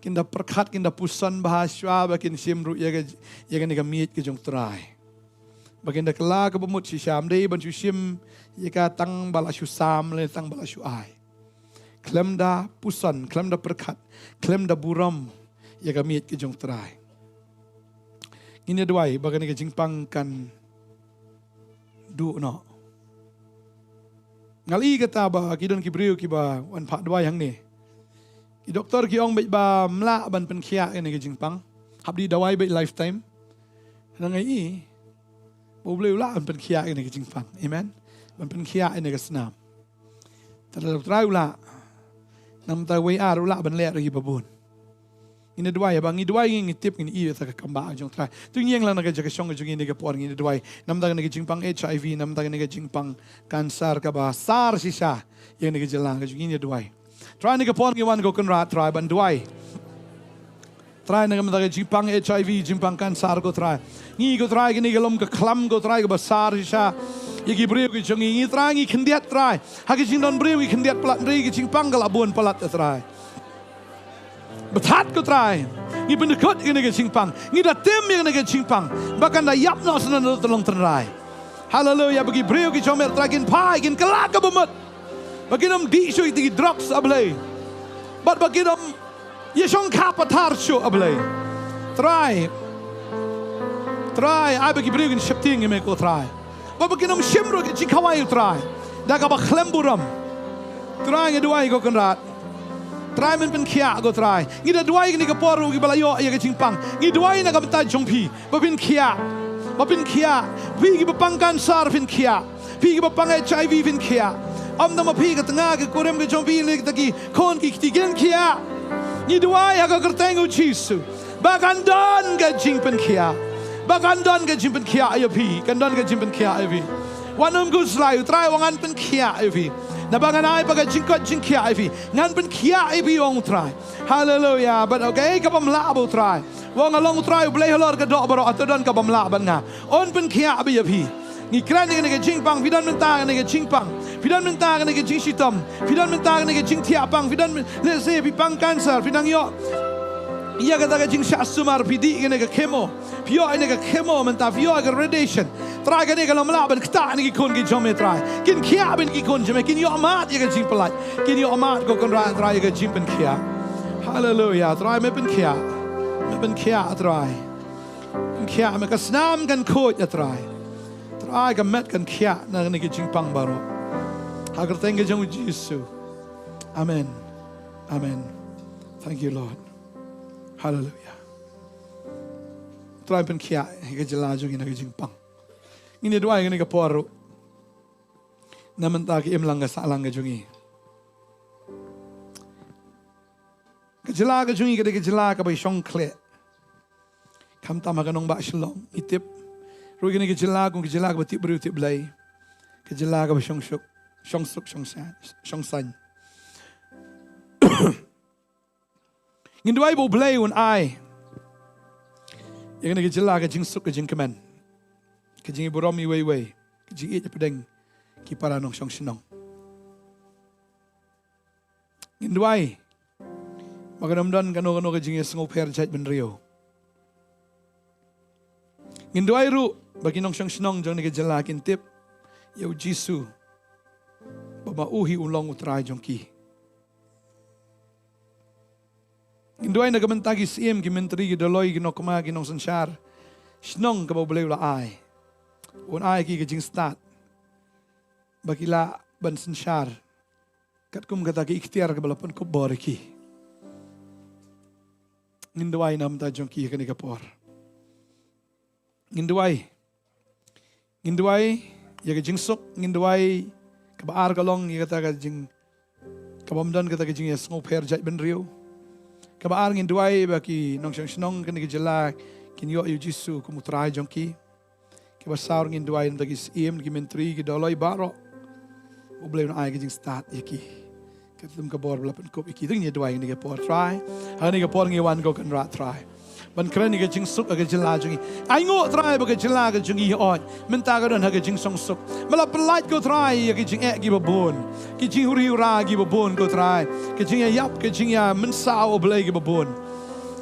kin da pyrkhat, kin da puson bha shuwa ba kin shim ruh ïa ka, ïa kane ka miej ka jong U Trai. Ba kin da kylla kaba mut shisha, ym dei ban shu shim ïa ka tang ba la shu sam lane tang ba la shu ai. Khlem da puson, khlem da pyrkhat, khlem da burom ïa ka miej ka jong U Trai. Ngin ïa duwai ba kane ka jingpang kan duh noh. Nga la ïohi kata ba ki don ki briew kiba wan phah duwai hangne. Ki doktor ki ong beit ba ym lah ban pynkhiah ïa kane ka jingpang. Hap dih dawai beit lifetime. Nga ïohi ba U Blei u lah ban pynkhiah ïa kane ka jingpang. Amen. Ban pynkhiah ïa kane ka snam. Te lada U Trai u lah, namar ta wei ar u lah ban leh ruh ïa kiba bun. Ngin ïa duwai, haba ngi duwai ngi, ngi tip, ngin ïohi ïa ka kam bah jong U Trai. To ngin ïeng lang na ka jaka shong ka jong ngi ha kane ka por, ngin ïa duwai. Namar ta kane ka jingpang H I V, namar ta kane ka jingpang kansar kaba sar shisha ïa kane ka jylla ka jong ngi, ngin ïa duwai. Trai, ha kane ka por ngi wan, ko Kynrad Trai, ban duwai. Trai, namar ta ka jingpang H I V, jingpang kansar, ko Trai. Ngi, ko Trai, kane ka long ka khlam, ko Trai, kaba sar shisha ïa ki briew ki jong ngi. Ngi Trai, ngi khyndiat Trai. Ha ka jingdon briew ngi khyndiat palat, hynrei ka jingpang ka la bun palat, ko Trai. Bthat, ko Trai. Ngi pyndkut ïa kane ka jingpang. Ngi da tim ïa kane ka jingpang ba kan da ïap noh sha nongtylli, Trai. Haleluya, ba ki briew ki jong me, Trai, kin phai, kin kylla kaba mut. Ba kin ym dih shuh ïa ki drugs, A Blei. Bad ba kin ym ïa shongkha pathar shuh, A Blei. Trai. Trai, ai ba ki briew kin sheptieng ïa me, ko Trai. Ba, ba kin ym shim ruh ka jingkhawai, ko Trai. Da kaba khlem burom. Trai, ngi duwai, ko Kynrad. Trai, men pynkhiah, ko Trai. Ngi da duwai ha kane ka por ruh kiba la ïoh ïa ka jingpang. Ngi duwai na ka bynta jong phi. Ba phin khiah. Ba phin khiah. Phi kiba pang kansar, phin khiah. Phi kiba pang H I V, phin khiah. Ym tang ma phi, ka tnga, ka kurim ka jong phi, lane kita ki khun ki kti, kin khiah. Ngi duwai ha ka kyrteng U Jisu. Ba kan don ka jingpynkhiah. Ba kan don ka jingpynkhiah ïa phi. Kan don ka jingpynkhiah ïa phi. Wat nym khuslai, U Trai, wat ngan pynkhiah ïa phi. Naba ngan ai pat ka jingkoit jingkhiah ïa phi. Ngan pynkhiah ïa phi, ong U Trai. Haleluya. Bad, okay, kaba ym lah bha, U Trai. Wat nga long, U Trai, U Blei halor ka doh baroh, hato don kaba ym lah bad nga? Un pynkhiah bha ïa phi. Ngi kren ïa kane ka jingpang, phi don mynta kane ka jingpang. Phi don mynta kane ka jingshitom. Phi don mynta kane ka jingthiah pang. Phi don myn-, let's say, phi pang kansar, phi dang ïoh ïa kata ka jingshah sumar, phi dih kane ka chemo. Phi ïoh kane ka chemo mynta, phi ïoh ka radiation. Trai, kane ka la ym lah ban ktah na ki khun ki jong me, Trai. Kin khiah bha ki khun jong me, kin ïoh mad ïa ka jingpyllait. Kin ïoh mad, ko Kynrad, Trai, ïa ka jingpynkhiah. Haleluya, Trai, me pynkhiah. Me pynkhiah, Trai. Khiah me, ka snam kan khuid, A Trai. Trai, ka met kan khiah na kane ka jingpang baroh. Ha ka kyrteng ka jong U Jisu. Amen. Amen. Thank you, Lord. Hallelujah. Trai pynkhiah ïa ka jylla jong ngi na ka jingpang. Ngin ïa duwai kane ka por ruh. Na mynta ka imlang ka sahlang ka jong ngi. Ka jylla ka jong ngi ka dei ka jylla kaba shong khleh. Khamtam ha ka nongbah Shillong, ngi tip ruh kane ka jylla kum ka jylla kaba tip briew tip Blei. Ka jylla kaba shong suk, shong suk, shong sa-, shong saiñ. Ngin duwai ba U Blei un ai ïa kane ka jylla ka jingsuk ka jingkmen, ka jingburom iwei iwei, ka jingïeit hapdeng ki para nongshong shnong. Ngin duwai ba kan ym don kano kano ka jingïasngewpher jaitbynriew. Ngin duwai ruh ba ki nongshong shnong jong kane ka jylla kin tip ïa U Jisu, ba ma u hi u long U Trai jong ki. Ngin duwai na ka bynta ki syiem, ki myntri, ki dolloi, ki nongkma, ki nongsynshar shnong kiba U Blei u la ai, un ai ki ka jingstad ba ki lah ban synshar katkum kata ka iktiar kaba la pynkup bor ïa ki. Ngin duwai na ka bynta jong ki ha kane ka por. Ngin duwai. Ngin duwai ïa ka jingsuk, ngin duwai kaba ar ka long ïa kata ka jing, kaba ym don kata ka jingïasngewpher jaitbynriew. Kaba ar ngin duwai ba ki nongshong shnong kane ka jylla kin ïoh ïa U Jisu kum U Trai jong ki. Kaba saw ngin duwai na ka bynta ki syiem, ki myntri, ki dolloi baroh, U Blei un ai ka jingstad ïa ki katkum ka bor ba la pynkup ïa ki. Te ngin ïa duwai ha kane ka por, Trai. Ha kane ka por ngi wan, ko Kynrad, Trai, ban kren ïa ka jingsuk ha ka jylla jong ngi. Ainguh, Trai, ba ka jylla ka jong ngi, hooid, mynta ka don ha ka jingsuk. Me la pyllait, ko Trai, ïa ka jingeh kiba bun, ka jinghuri hura kiba bun, ko Trai, ka jingïaïap, ka jingïamynsaw, O Blei, kiba bun.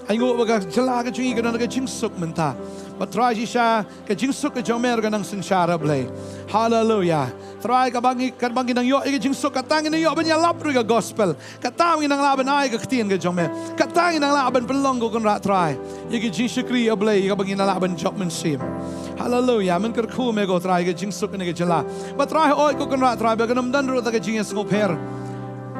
Ainguh ba ka jylla ka jong ngi ka don ha ka jingsuk mynta. Bad Trai, shisha ka jingsuk ka jong me ruh ka nang synshar, A Blei. Haleluia. Trai, katba ngi, katba ngi nang ïoh ïa ka jingsuk, kata ngi nang ïoh ban ïalap ruh ïa ka gospel. Kata ngi nang lah ban ai ka ktien ka jong me. Kata ngi nang lah ban pynlong, ko Kynrad, Trai, ïa ka jingshakri, A Blei, kaba ngi nang lah ban jop mynsiem. Haleluia. Men kyrkhu me, ko Trai, ka jingsuk kane ka jylla. Bad Trai, hooid, ko Kynrad, Trai, ba kan ym don ruh kata ka jingïasngewpher,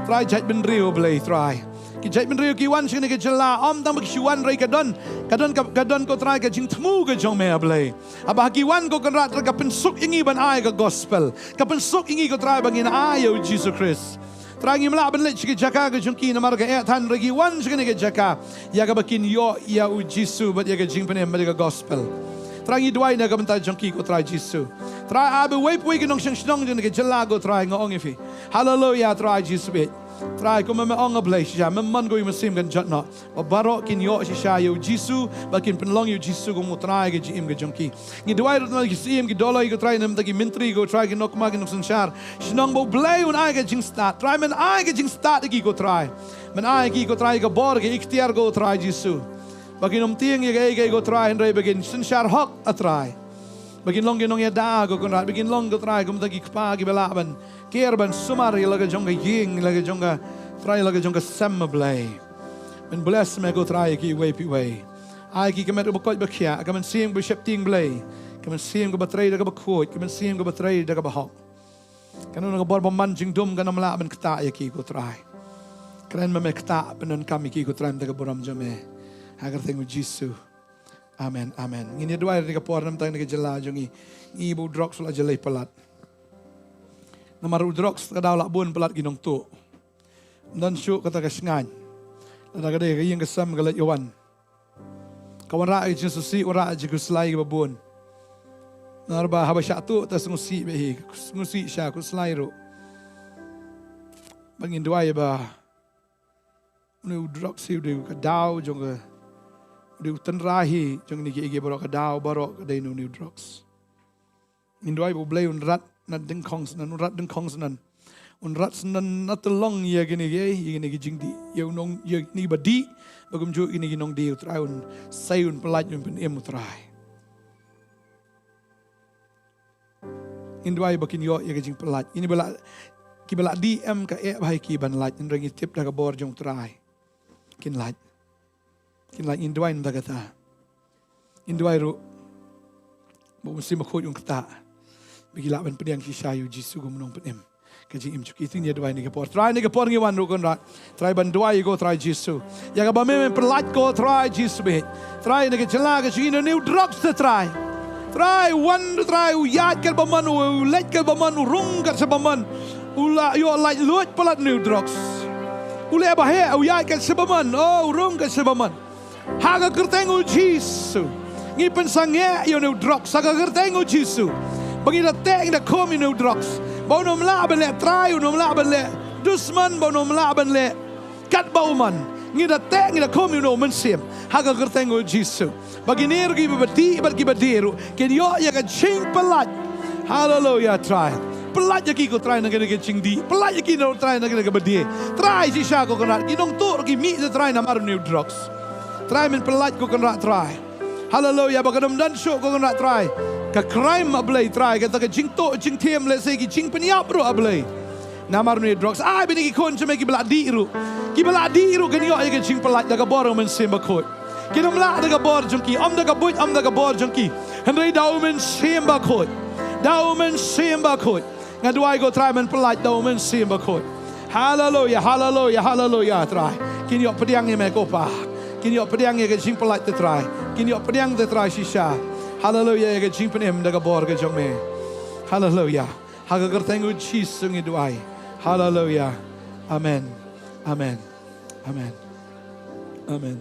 Trai, jaitbynriew, A Blei, Trai. Ki jaitbynriew ki wan sha kane ka jylla, ym tang ba ki shu wan, hynrei ka don, ka don, ka, ka don, ko Trai, ka jingthmu ka jong me, A Blei. Haba ki wan, ko Kynrad, Trai, ka pynsuk ïa ngi ban ai ka gospel, ka pynsuk ïa ngi, ko Trai, ba ngin ai ïa U Jisu Khrist. Trai, ngim lah ban leit sha ki jaka ka jong ki namar ka eh than, hynrei ki wan sha kane ka jaka ïa kaba kin ïoh ïa U Jisu bad ïa ka jingpynim bad ïa ka gospel. Trai, ngi duwai na ka bynta jong ki, ko Trai Jisu. Trai, ai ba uwei pa uwei ki nongshong shnong jong kane ka jylla, ko Trai, nga ong ïa phi, haleluia, Trai Jisu bad Trai, kumba me ong, A Blei, shisha me mon, ko, ïa u mynsiem kan jot noh, ba baroh kin ïoh shisha ïa U Jisu, ba kin pynlong ïa U Jisu kum U Trai ka jingim ka jong ki. Ngi duwai ruh na ki syiem, ki dolloi, ko Trai, na ka bynta ki myntri, ko Trai, ki nongkma, ki nongsynshar shnong, ba U Blei un ai ka jingstad. Trai, men ai ka jingstad ïa ki, ko Trai. Men ai ïa ki, ko Trai, ka bor, ka iktiar, ko Trai Jisu, ba kin ym tieng ïa kaei kaei, ko Trai, hynrei ba kin synshar hok, A Trai. Ba kin long ki nongïada, ko Kynrad, ba kin long, ko Trai, kum kita ki kpa kiba lah ban ker, ban sumar ïa la ka jong ka ïing, ïa la ka jong ka, Trai, ïa la ka jong ka sem, A Blei. Men bless me, ko Trai, ïa ki uwei pa uwei. Ai ïa ki ka met kaba koit ba khiah, ka mynsiem kaba sheptieng, Blei, ka mynsiem kaba trei da kaba khuid, ka mynsiem kaba trei da kaba hok. Kano kano ka bor bymman jingdum kan ym lah ban ktah ïa ki, ko Trai. Kren ma me, ktah, pyndonkam ïa ki, ko Trai, na ka bynta ka burom jong me. Ha ka kyrteng U Jisu. Amen, amen. Ngin ïa duwai ha kane ka por namar kane ka jylla jong ngi. Ngi ba u drugs u la jyllei palat. Namar u drugs ka daw lah bun palat ki nongtuh. Ym don shuh kata ka shngaiñ. Lada ka dei ka ïing ka sem ka leit ka wan, ka wanrah ka jingsngewsih, wanrah ka jingkhuslai kaba bun. Namar ba haba shah tuh te sngewsih bha hi, sngewsih sha, khuslai ruh. Ba ngin duwai ba une u drugs hi u dei ka daw jong ka, u dei u tynrai hi jong kine kiei kiei baroh, ka daw baroh ka dei na une u drugs. Ngin duwai ba U Blei un rat na dyngkhong syndon, un rat dyngkhong syndon. Un rat syndon na tyllong ïa kine kiei, ïa kine ki jingdih, ïa u nong, ïa kine kiba dih, ba kumjuh ïa kine ki nongdie, U Trai un sei, un pyllait, un pynim, U Trai. Ngin duwai ba kin ïoh ïa ka jingpyllait. Kine ba la, kiba la dih em ka eh bha ïa ki ban lait, hynrei ngi tip da ka bor jong U Trai kin lait. Kin lait, ngin duwai namar kata. Ngin duwai ruh Ba u Mynsiem Bakhuid un ktah ba ki lah ban pdiang shisha ïa u Jisu kum u nongpynim ka jingim jong ki. Te ngin ïa duwai ha kane ka por. Trai, ha kane ka por ngi wan ruh Kynrad, Trai, ban duwai ïa ko Trai Jisu, ïa kaba me men pyllait ko Trai Jisu beit. Trai, na ka jylla ka jong ngi, une u drugs te Trai. Trai, wan Trai, u ïaid kat bymman, u leit kat bymman, u rung kat sha bymman, u la ïoh laitluid palat une u drugs. U leh ba heh, u ïaid kat sha bymman, oh, u rung kat sha bymman. Ha ka kyrteng u Jisu ngi pynsangeh ïa une u drugs. Ha ka kyrteng u Jisu, ba ngi da teh, ngi da khum ïa une u drugs, ba un ym lah ban leh trai, un ym lah ban leh dusmon, ba un ym lah ban leh kat ba u mon. Ngi da teh, ngi da khum ïa une u mynsiem ha ka kyrteng u Jisu, ba kine ruh kiba dih bad kiba die ruh kin ïoh ïa ka jingpyllait. Haleluya Trai. Pyllait ïa ki ko Trai na kane ka jingdih. Pyllait ïa ki ko Trai na kane kaba die. Trai, shisha ko Kynrad, ki nongtuh ruh ki mih te Trai namar une u drugs. Trai, men pyllait ko Kynrad Trai. Haleluya. Ba kan ym don shuh ko Kynrad Trai ka crime, ah Blei Trai, kata ka jingtuh jingthem, lehse ki jingpynïap ruh, ah Blei, namar une u drugs. Ai ba kine ki khun jong me kiba la dih ruh, kiba la dih ruh kin ïoh ïa ka jingpyllait da ka bor u Mynsiem Bakhuid. Kin ym lah da ka bor jong ki, ym da ka buit, ym da ka bor jong ki, hynrei da u Mynsiem Bakhuid. Da u Mynsiem Bakhuid. Nga duwai ko Trai, men pyllait da u Mynsiem Bakhuid. Haleluya, haleluya, haleluya Trai. Kin ïoh pdiang ïa me ko Pa. Kin ïoh pdiang ïa ka jingpyllait te Trai. Kin ïoh pdiang te Trai shisha, haleluya, ïa ka jingpynim da ka bor ka jong me. Haleluya. Ha ka kyrteng u Jisu ngi duwai. Haleluya. Amen. Amen. Amen. Amen.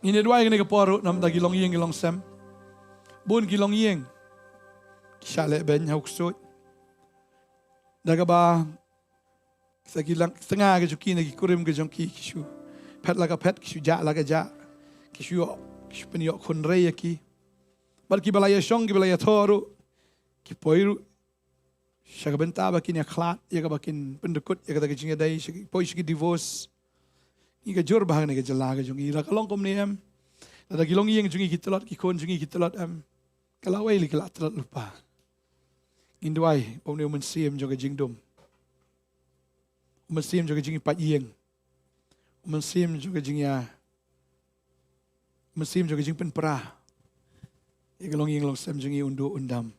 Ngin ïa duwai ha kane ka por ruh namar da ki longïing ki longsem. Bun ki longïing ki shah leh beiñ ha u ksuid da kaba sa ki lang tnga ka jong ki na ki kurim ka jong ki, ki shu phet la ka phet, ki shu jah la ka jah, ki shu ïoh, ki shu pynïoh khun rei ïa ki. Bad kiba la ïashong, kiba la ïathoh ruh ki poi ruh sha ka bynta ba kin ïakhlad ïa kaba kin pyndkut ïa kata ka jingïadei, sha ki, poi sha ki divorce. Ngi ka jur ba ha kane ka jylla ka jong ngi la ka long kumne em? Lada ki longïing jong ngi ki tlot, ki khun jong ngi ki tlot em? Ka lawei la ki la tlot lypa. Ngin duwai ba une u mynsiem jong ka jingdum, u mynsiem jong ka jingpait ïing, u mynsiem jong ka jingïa, u mynsiem jong ka jingpynpra ïa ka longïing longsem jong ngi un duh un dam.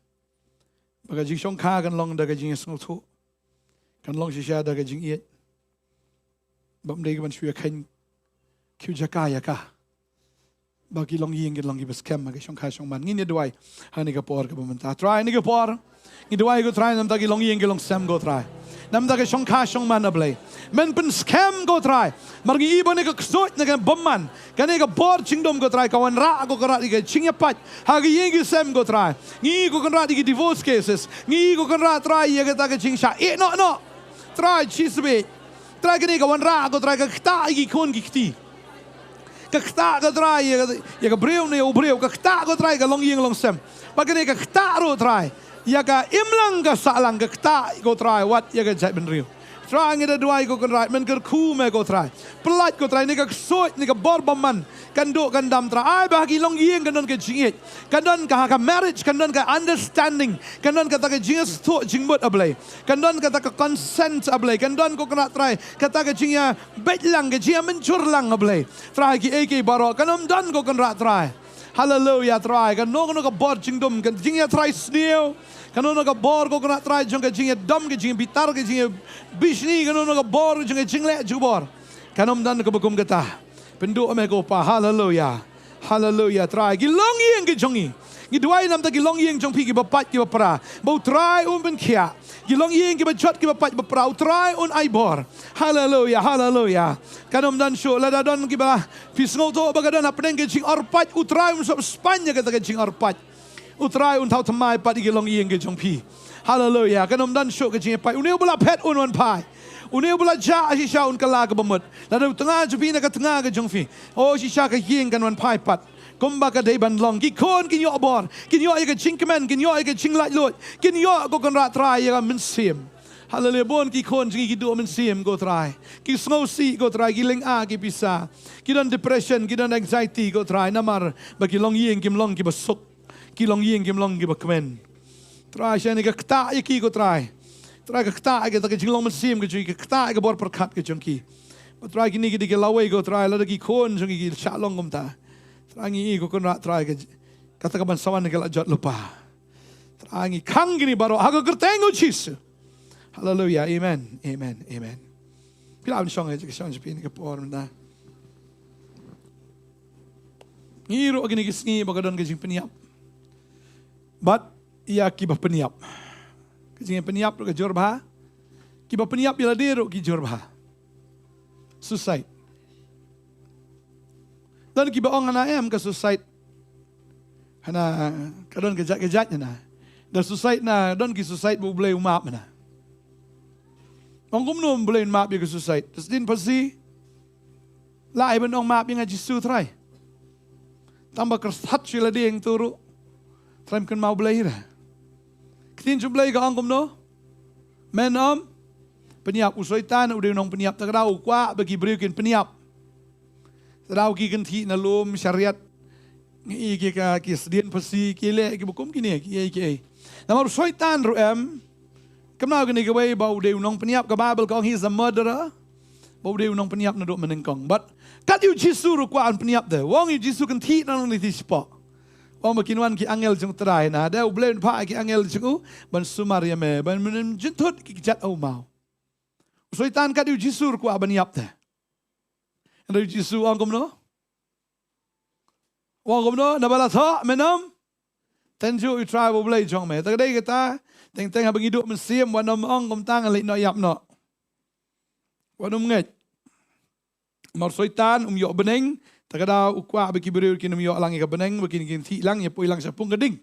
Ba ka jingshongkha kan long da ka jingïasngewthuh, kan long shisha da ka jingïeit. Bym dei ka ban shu ïakheiñ kiew jaka ïa ka. Ba ki longïing kin long kiba skhem ha ka shongkha shongman. Ngin ïa duwai ha kane ka por kaba mynta. Trai, ha kane ka por ngi duwai ko Trai namar ki longïing ki longsem ko Trai, namar ka shongkha shongman, ah Blei. Men pynskhem ko Trai. Mar ngi i ba kane ka ksuid, kane ka bymman, kane ka bor jingdum ko Trai ka wanrah ko Kynrad ïa ka jingïapait ha ki ïing ki sem ko Trai. Ngi i ko Kynrad ïa ki divorce cases. Ngi i ko Kynrad Trai ïa kata ka jingshah ïeh noh noh. Trai Jisu beit. Trai, kane ka wanrah ko Trai ka ktah ïa ki khun ki kti. Ka ktah ko Trai ïa ka, ïa ka briew ne u briew. Ka ktah ko Trai ïa ka longïing longsem. Bad kane ka ktah ruh Trai ïa ka imlang ka sahlang, ka ktah ko Trai wat ïa ka jaitbynriew. Trai, ngi da duwai ko Kynrad, men kyrkhu me ko Trai. Pyllait ko Trai, ne ka ksuid, ne ka bor bymman kan duh kan dam Trai. Ai ba ha ki longïing kan don ka jingïeit, kan don ka, ha ka marriage kan don ka understanding, kan don kata ka jingsngewthuh jingmut, ah Blei. Kan don kata ka consent, ah Blei. Kan don ko Kynrad Trai kata ka jingïabeit lang, ka jingïamynjur lang, ah Blei. Trai, kiei kiei baroh kan ym don ko Kynrad Trai. Haleluya Trai. Kano kano ka bor jingdum, ka jingïatrai sniew, kano kano ka bor ko Kynrad Trai jong ka jingïadom, ka jingïabitar, ka jingïabishni, kano kano ka bor jong ka jingleh jubor, kan ym don kaba kum kata. Pynduh me ko Pa. Haleluya. Haleluya Trai. Ki longïing ki jong ngi, ngi duwai namar ki longïing jong phi kiba pait kiba pra, ba u Trai un pynkhiah. Ki longïing kiba jot kiba pait ba pra, u Trai un ai bor. Haleluya, haleluya. Kan ym don shuh, lada don kiba phi sngewthuh ba ka don hapdeng ka jingor pait, u Trai un sop spaiñ ïa kata ka jingor pait. U Trai un thaw thymmai pat ïa ki longïing ki jong phi. Haleluya. Kan ym don shuh ka jingïapait. Une uba la phet un wan phai. Une uba la jah shisha un kylla kaba mut. Lada u tnga jong phi ne ka tnga ka jong phi, oh, shisha ka ïing kan wan phai pat kumba ka dei ban long. Ki khun kin ïoh bor, kin ïoh ïa ka jingkmen, kin ïoh ïa ka jinglaitluid, kin ïoh ko Kynrad Trai ïa ka mynsiem. Haleluya. Bun ki khun jong ngi ki duh mynsiem ko Trai, ki sngewsih ko Trai, ki lynga ki pisa, ki don depression, ki don anxiety ko Trai, namar ba ki longïing kim long kiba suk, ki longïing kim long kiba kmen. Trai, shane ka ktah ïa ki ko Trai. Trai, ka ktah ïa kata ka jinglong mynsiem ka jong ki, ka ktah ïa ka bor pyrkhat ka jong ki. Ba Trai, kine ki dei ki lawei ko Trai, lada ki khun jong ki ki shah long kumta, Trai ngi i ko Kynrad Trai ka, kata ka ban sa wan ka la jot lypa. Trai ngi khang kine baroh ha ka kyrteng u Jisu. Haleluya. Amen. Amen. Amen. Phi lah ban shong, eh, shong jong phi ha kane ka por mynta. Ngi ruh ha kine ki sngi ba ka don ka jingpynïap. Bad ïa kiba pynïap. Ka jingpynïap ruh ka jur bha. Kiba pynïap ïa lade ruh ki jur bha. Suicide. Don kiba ong hana em ka suicide. Hana ka don ka jait ka jait hana. Da suicide na don ki suicide ba U Blei u map hana. Ong kumno U Blei un map ïa ka suicide? Da sdien phasi. Lah ai ban ong map ïa nga Jisu Trai. Tang ba kyrshat shuh ïa lade hangto ruh. Trai ym kynmaw Blei ïa ra. Ka ktien jong U Blei ka ong kumno? Men ym pynïap. U Soitan u dei u nongpynïap, ta ka daw u kwah ba ki briew kin pynïap. Ta ka daw ki kynthih na lum shariat. Ngi i ki ka ki sdien phasi ki leh kiba kum kine ki ei ki ei. Namar u Soitan ruh em kynmaw kine kiwei ba u dei u nongpynïap, ka Baibl ka ong he is a murderer. Ba u dei u nongpynïap naduh mynnyngkong. Bad kat ïa u Jisu ruh u kwah ban pynïap te. U ong ïa u Jisu kynthih na nongdie shapoh. U ong ba kin wan ki angel jong U Trai na. Da U Blei un phah ki angel jong u ban sumar ïa me, ban mynjynthut ki kjat ha u maw. U Soitan kat ïa u Jisu ruh u kwah ban ïap te. Hynrei u Jisu u ong kumno? U ong kumno? Naba la thoh, men ym tynjuh ïa U Trai U Blei jong me. Ta ka dei kata, teng teng haba ngi duh mynsiem, wat nym ong kumta ngan leit noh ïap noh. Wat nym ngeit. Namar u Soitan um ïoh bneng, ta ka daw u kwah ba ki briew kin ym ïoh lang ïa ka bneng, ba kin kynthih lang, ïa poi lang sha pung ka ding.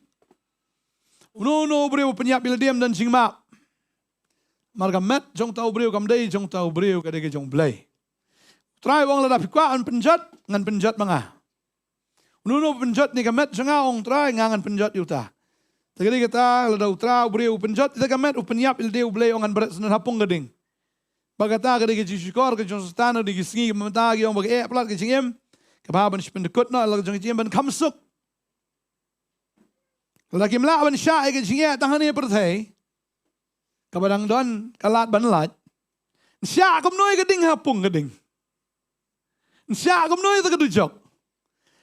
Uno uno u briew u pynïap ïa lade ym don jingmap. Namar ka met jong uta u briew kam dei jong uta u briew, ka dei ka jong U Blei. U Trai u ong lada phi kwah ban pynjot, ngan pynjot ma nga. Uno uno u pynjot ïa ka met jong nga, ong U Trai, nga ngan pynjot ïa uta. Ta ka dei kata, lada u Trai u briew u pynjot ïa ka met, u pynïap ïa lade, U Blei u ong ngan bret syndon ha pung ka ding. Bad kata ka dei ka jingshukor ka jong u Soitan, ka dei ka sngi ka mynta ka ong ba ka eh palat ka jingim. Kaba ban shu pyndkut noh la ka jong ka jingim ban kham suk. Lada kim lah ban shah ïa ka jingeh tang ha kane ka pyrthei, kaba dang don ka lad ban lait, shah kumno ïa ka ding ha pung ka ding? Shah kumno ïa ka dujok?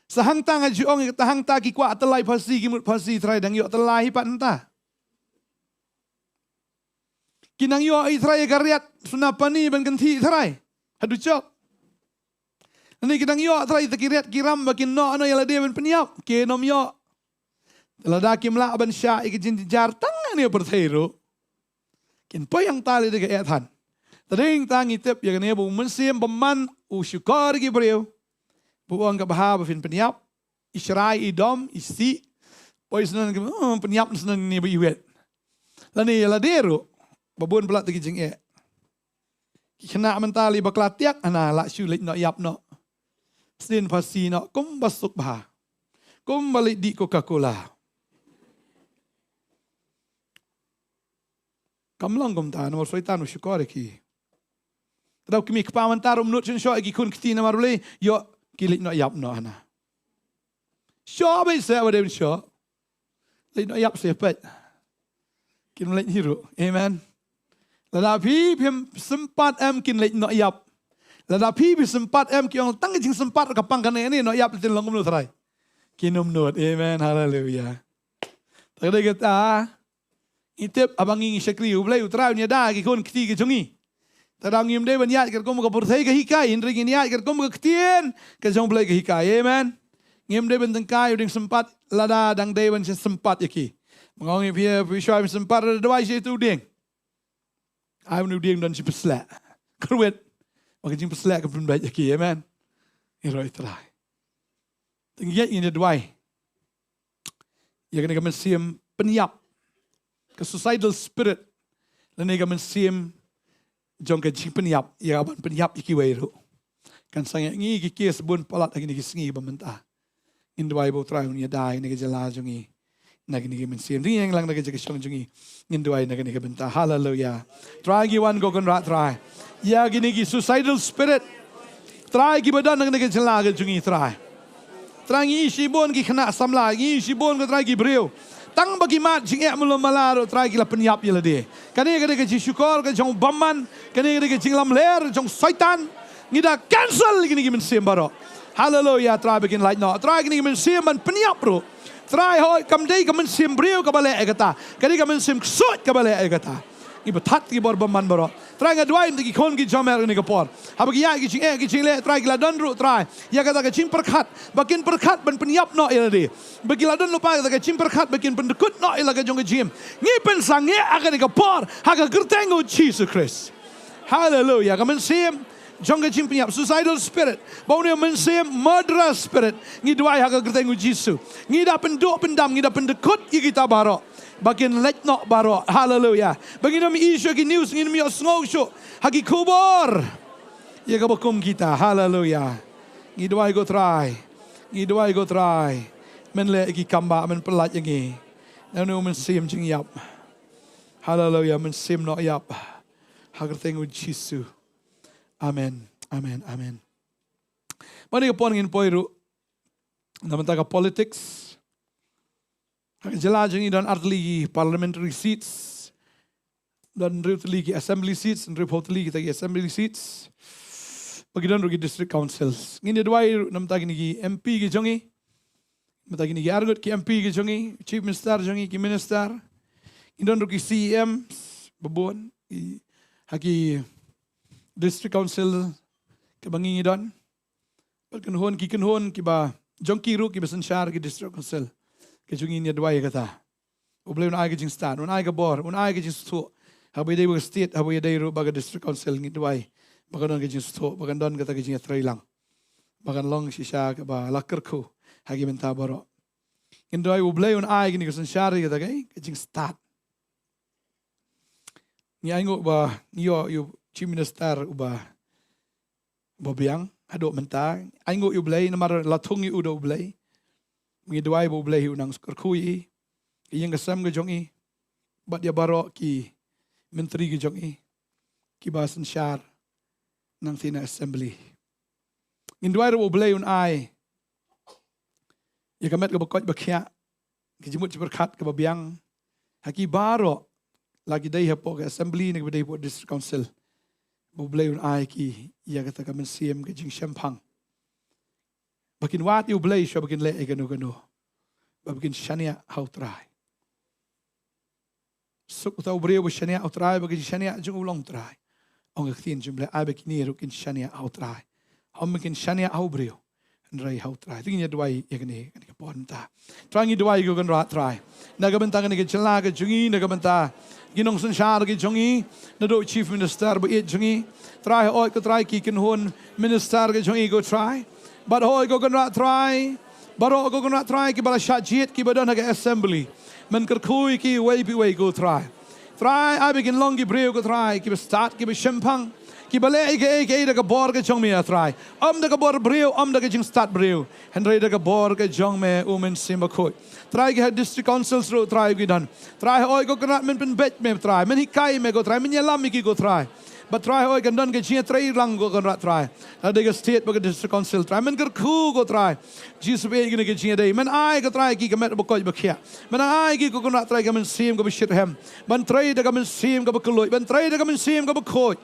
Sa hangta nga ju ong ïa kata, hangta ki kwah tyllai phasi, ki mut phasi, Trai dang ïoh tyllai hi pat hangta. Ki nang ïoh ïa Trai ïa ka riat suna pani ban kynthih Trai ha dujok. Lane ki nang ïoh Trai ïa ki riat ki ram ba kin noh noh ïa lade ban pynïap, kin ym ïoh. Lada kim lah ban shah ïa ka jingjynjar tang ha kane ka pyrthei ruh, kin poi hangta lade ka eh than. Te dei hangta ngi tip ïa kane ba u Mynsiem Bymman u shukor ïa ki briew. Ba u ong ka bha ba phin pynïap, i shrai, i dom, i sih. Poi syndon ki, oh, pynïap syndon ne ba i wet. Lane ïa lade ruh ba bun palat ki jingeh. Ki khynnah mynta lei bakla tiak hana, lah shu leit noh ïap noh. Sdien phasi noh kumba suk bha. Kumba leit dih Coca-Cola. Kam long kumta namar u Soitan u shukor ïa ki. Te da u kmie kpa mynta ruh um nud shuh shuh ïa ki khun kti namar balei? Ïoh ki leit noh ïap noh hana. Shuh beit seh ba dei ban shuh. Leit noh ïap seh peit. Kim leit hi ruh. Amen. Lada phi phim sympat em kin leit noh ïap. Lada phi phi sympat em ki ong tang ki jingsympat ka pang kane ne noh ïap leit noh kum noh trai. Kin ym nud. Amen. Haleluya. Ta ka dei kata. Ngi tip haba ngi ngi shakri U Blei U Trai un ïada ki khun kti ki jong ngi. Te da ngim dei ban ïaid katkum ka pyrthei ka hikai, hynrei ngin ïaid katkum ka ktien ka jong U Blei ka hikai. Amen. Ngim dei ban tyngkai u dieng sympat lada dang dei ban sympat ïa ki. Ma nga ong ïa phi, phi shuwa ban sympat da dawai sha itu u dieng. Ai ban u dieng don shi pyrsleh. Kyrwit. Ma ka jingpyrsleh ka pynbeit ïa ki. Amen. Ïa roi Trai. Te ngi ïaid ngin ïa duwai ïa kane ka mynsiem pynïap, ka suicidal spirit, lane ka mynsiem jong ka jingpynïap, ïa ka ban pynïap ïa kiwei ruh. Kan sangeh ngi ki kes bun palat ha kine ki sngi ba mynta. Ngin duwai ba U Trai un ïada ïa kane ka jylla jong ngi na kine ki mynsiem. Dang ïeng lang na ka jaka shong jong ngi. Ngin duwai na kane ka bynta. Haleluya. Trai ngi wan ko Kynrad Trai. Ïa kine ki suicidal spirit. Trai kiba don na kane ka jylla ka jong ngi Trai. Trai ngi ïohi shibun ki khynnah samla, ngi ïohi shibun ko Trai ki briew. Tang ba ki mad jingeh mala mala ruh Trai ki la pynïap ïa lade. Kane ka dei ka jingshukor ka jong u bymman, kane ka dei ka jinglamler jong u Soitan. Ngi da cancel kine ki mynsiem baroh. Haleluia, Trai ba kin lait noh. Trai kane ka mynsiem ban pynïap ruh. Trai hooid kam dei ka mynsiem briew kaba leh ïa kata. Ka dei ka mynsiem ksuid kaba leh ïa kata. Ngi ba that ki bor bymman baroh. Trai nga duwai ïa ki khun ki jong me ha kane ka por. Haba ki ïa ki jingeh ki jingleh Trai ki la don ruh Trai. Ïa kata ka jingpyrkhat. Ba kin pyrkhat ban pynïap noh ïa lade. Ba ki la don lypa kata ka jingpyrkhat ba kin pyndkut noh ïa la ka jong ka jingim. Ngi pynsangeh ha kane ka por. Ha ka kyrteng u Jisu Khrist. Haleluia. Ka mynsiem jong ka jingpynïap, suicidal spirit. Ba une u mynsiem murderer spirit. Ngi duwai ha ka kyrteng u Jisu. Ngi da pynduh pyndam, ngi da pyndkut ïa kita baroh. Ba kin leit noh baroh. Haleluia. Ba ngin ym ïohi shuh ki news, ngin ym ïohsngew shuh ha ki khubor ïa kaba kum kita. Haleluia. Ngi duwai ko Trai. Ngi duwai ko Trai. Men leh ïa ki kam ba men pyllait ïa ngi na une u mynsiem jingïap. Haleluia. Mynsiem noh ïap. Ha ka kyrteng u Jisu. Amen. Amen. Amen. Mynta ka por ngin poi ruh na bynta ka politics. Ha ka jylla jong ngi don ar tylli ki parliamentary seats. Don hynriew tylli ki assembly seats, hynriewphew tylli kita ki assembly seats. Ba ki don ruh ki district councils. Ngin ïa duwai ruh na bynta kine ki M P ki jong ngi. Mynta kine ki arngut ki M P ki jong ngi, Chief Minister jong ngi, ki minister. Ngi don ruh ki C E M ba bun ha ki district council kiba ngi ngi don. Bad kynhun ki kynhun kiba jong ki ruh kiba synshar ki district council. Ka jong ngi ngi ïa duwai ïa kata. U Blei un ai ka jingstad, un ai ka bor, un ai ka jingsngewthuh. Haba ïadei bad ka state, haba ïadei ruh bad ka district council ngi duwai ba kan don ka jingsngewthuh, ba kan don kata ka jingïatreilang. Ba kan long shisha kaba la kyrkhu ha ki bynta baroh. Ngin duwai U Blei un ai kine ki synshar ïa kata ka jingstad. Ngi ainguh ba ngi ïoh ïa u Chief Minister uba ba biang haduh mynta. Ainguh ïa U Blei namar la thung ïa u da U Blei. Ngi duwai ba U Blei u nang kyrkhu ïa i, ïa ka ïing ka sem ka jong i, bad ïa baroh ki myntri ki jong i kiba synshar nangta na assembly. Ngin duwai ruh ba U Blei un ai ïa ka met kaba koit ba khiah, ka jingmut jingpyrkhat kaba biang ha ki baroh, la ki dei hapoh ka assembly ne kiba dei hapoh district council. Ba U Blei un ai ki ïa kata ka mynsiem ka jingshemphang ba kin wad ïa U Blei shuwa ba kin leh ïa kano kano, ba kin shaniah ha U Trai. Suk uta u briew ba shaniah ha U Trai, ba ka jingshaniah jong u long U Trai. Ong ka ktien jong U Blei, ai ba kine ruh kin shaniah ha U Trai. Ym ba kin shaniah ha u briew, hynrei ha U Trai. Te ngin ïa duwai ïa kane, kane ka por mynta. Trai ngi duwai ïa ko Kynrad Trai, na ka bynta kane ka jylla ka jong ngi, na ka bynta ki nongsynshar ki jong ngi, naduh Chief Minister ba ïeit jong ngi. Trai hooid ko Trai ki kynhun minister ki jong ngi ko Trai. Bad hooid ko Kynrad Trai, baroh ko Kynrad Trai kiba la shah jied kiba don ha ka assembly. Men kyrkhu ïa ki uwei pa uwei ko Trai. Trai ai ba kin long ki briew ko Trai kiba stad, kiba shemphang, kiba leh ïa kaei kaei da ka bor ka jong me ah Trai. Ym da ka bor briew, ym da ka jingstad briew, hynrei da ka bor ka jong me U Mynsiem Bakhuid. Trai ki ha district councils ruh Trai ki don. Trai hooid ko Kynrad men pynbeit me Trai, men hikai me ko Trai, men ïalam ïa ki ko Trai. Bad Trai hooid kan don ka jingïatreilang ko Kynrad Trai, la dei ka state bad ka district council Trai. Men kyrkhu ko Trai Jisu ba ïeit kane ka jingïadei. Men ai ko Trai ki ka met ba koit ba khiah. Men ai ki ko Kynrad Trai ka mynsiem kaba shitrhem ban trei da ka mynsiem kaba kylluid, ban trei da ka mynsiem kaba khuid.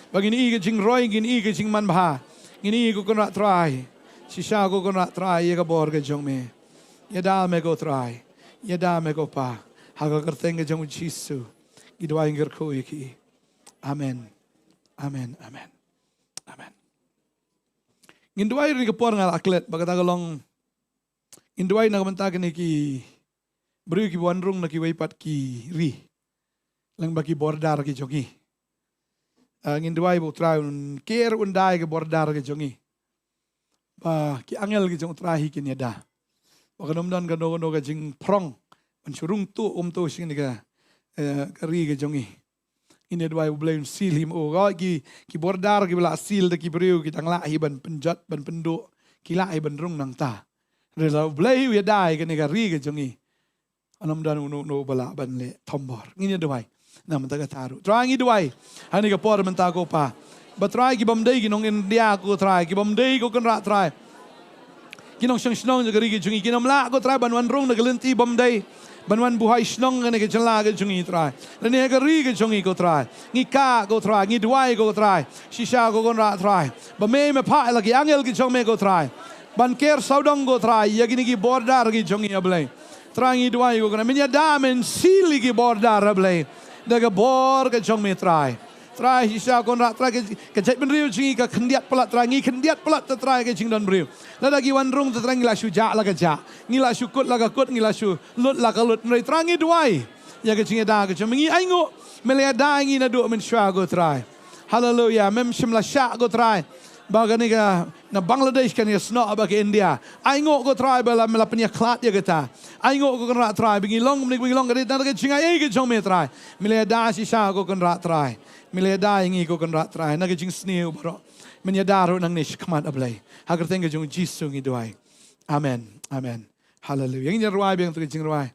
Ba ngin ïohi ka jingroi, ngin ïohi ka jingmanbha. Ngin ïohi ko Kynrad Trai, shisha ko Kynrad Trai ïa ka bor ka jong me. Ïada me ko Trai, ïada me ko Pa. Ha ka kyrteng ka jong U Jisu ngi duwai ngi kyrkhu ïa ki. Amen. Amen. Amen. Amen. Ngin duwai ïa kane ka por nga la klet ba kata ka long. Ngin duwai na ka bynta kine ki briew kiba wan rung na kiwei pat ki ri, lem bad ki border ki jong ngi. Ah, ngin duwai ba U Trai un ker un dai ki border ki jong ngi. Ba ki angel ki jong U Trai hi kin ïada. Ba kan ym don kano kano ka jingpyrshang ban shu rung tuh um tuh sha kane ka, eh, ka ri ka jong ngi. Ngin ïa duwai U Blei un seal hi mo. Ki, ki border kiba la seal da ki briew ki dang lah hi ban pynjot ban pynduh. Ki lah hi ban rung nangta. Hynrei lada U Blei u ïada ïa kane ka ri ka jong ngi, kan ym don uno uno uba lah ban leh thombor. Ngin ïa duwai na ka bynta kata ruh. Trai ngi duwai ha kane ka por mynta ko Pa, ba Trai ki bym dei ki nong India ko Trai, ki bym dei ko Kynrad Trai, ki nongshong shnong jong ka ri ka jong ngi, kin ym lah ko Trai ban wan rung na ka lynti bym dei, ban wan buhai shnong ha kane ka jylla ka jong ngi Trai, lane ha ka ri ka jong ngi ko Trai. Ngi kah ko Trai, ngi duwai ko Trai, shisha ko Kynrad Trai, ba me, me phah ïa la ki angel ki jong me ko Trai, Ban ker sawdong ko Trai ïa kine ki border ki jong ngi, A Blei. Trai ngi duwai ko Kynrad, men ïada men seal ïa ki border, A Blei, da ka bor ka jong me Trai. Trai shisha ko Kynrad Trai, ka, ka jaitbynriew jong ngi ka khyndiat palat Trai, ngi khyndiat palat te Trai ka jingdon briew. Lada ki wan rung te Trai ngi la shu jah la ka jah, ngi la shu kut la ka kut, ngi la shu lut la ka lut. Hynrei Trai ngi duwai ïa ka jingïada ka jong me, ngi ainguh me la ïada ïa ngi naduh mynshuwa ko Trai. Haleluya. Mem shym la shah ko Trai ba kane ka na Bangladesh kan ïasnoh bad ka India. Ainguh ko Trai ba la, me la pynïakhlad ïa kata. Ainguh ko Kynrad Trai ba ngi long kumne, ba ngi long ka dei tang ka jingaiei ka jong me Trai. Me la ïada shisha ko Kynrad Trai. Me la ïada ïa ngi ko Kynrad Trai na ka jingsniew baroh. Men ïada ruh nangne shakhmat, A Blei. Ha ka kyrteng ka jong u Jisu ngi duwai. Amen. Amen. Haleluya. Ngin ïa rwai biang tu ka jingrwai.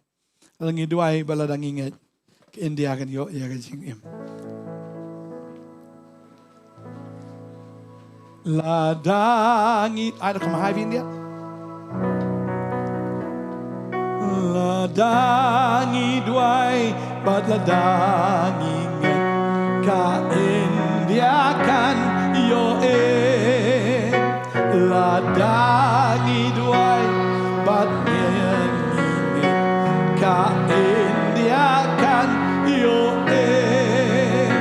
Lada ngi duwai ba lada ngi ngeit, ka India kan ïoh ïa ka jingim. Lada ngi, ai, da kham hai phi India. Lada ngi duwai bad lada ngi ngeit, ka India kan ïoh im. Lada ngi duwai bad ngi ngeit, ka India kan ïoh im.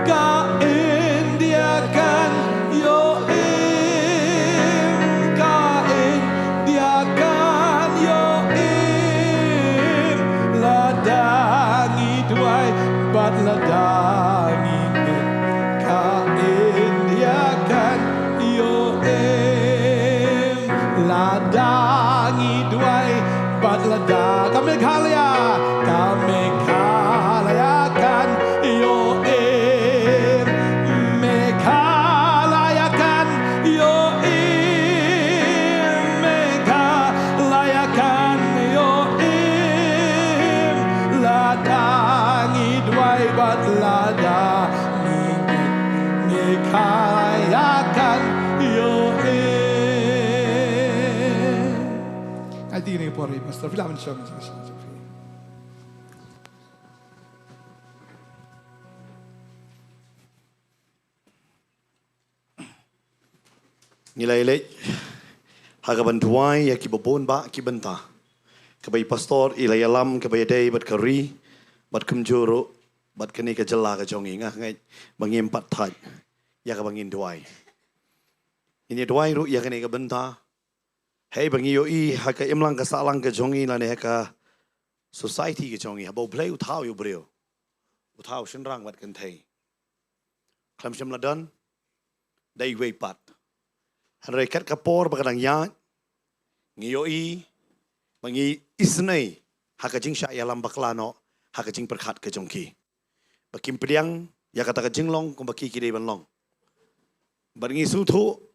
Ka India kan ïoh im. Ka India kan ïoh im. Lada ngi duwai bad lada ngi ngeit, ka India kan ïoh im. Lada ngi duwai bad lada, ka Meghalaya, ka Meghalaya kan ïoh im. Meghalaya kan ïoh im. Meghalaya kan ïoh im. Lada ngi duwai bad lada ngi ngeit, Meghalaya kan ïoh im. Ai ti ni por, Pastor, phi lah ban shong. Ngi la ïaleit ha kaban duwai ïa kiba bun bah ki bynta. Kaba i Pastor i la ïalam kaba ïadei bad ka ri, bad kumjuh ruh bad kane ka jylla ka jong ngi. Nga ngeit ba ngim pat thait ïa kaba ngin duwai. Ngin ïa duwai ruh ïa kane ka bynta. Hei ba ngi ïohi ha ka imlang ka sahlang ka jong ngi lane ha ka society ka jong ngi, haba U Blei u thaw ïa u briew, u thaw shynrang bad kynthei. Khlem shym la don da iwei pat. Hynrei kat ka por ba ka dang ïaid, ngi ïohi ba ngi isynei ha ka jingshah ïalam bakla noh ha ka jingpyrkhat ka jong ki, ba kim pdiang ïa kata ka jinglong kumba ki ki dei ban long. Bad ngi sngewthuh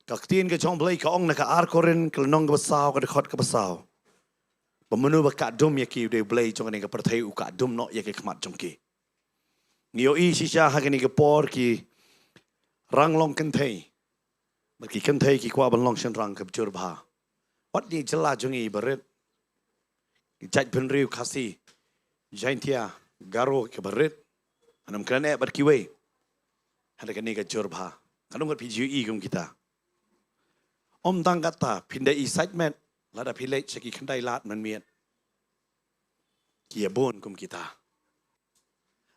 ka ktien ka jong U Blei ka ong na ka ar Korinth ka lynnong kaba saw, ka dkhot kaba saw, ba mano ba kah dum ïa ki, u dei U Blei jong kane ka pyrthei u kah dum noh ïa ki khmat jong ki. Ngi ïohi shisha ha kane ka por ki rang long kynthei, bad ki kynthei ki kwah ban long shynrang kaba jur bha. Wat ne jylla jong ngi barit, ki jaitbynriew Khasi, Jaintia, Garo kiba rit, hangne ym kren eh bad kiwei, hynrei kane ka jur bha. Katno ngut phi ju ïohi kum kita? Ym tang katta, phin da i sait met lada phi leit sha ki khyndai lad mynmiet, ki ïa bun kum kita.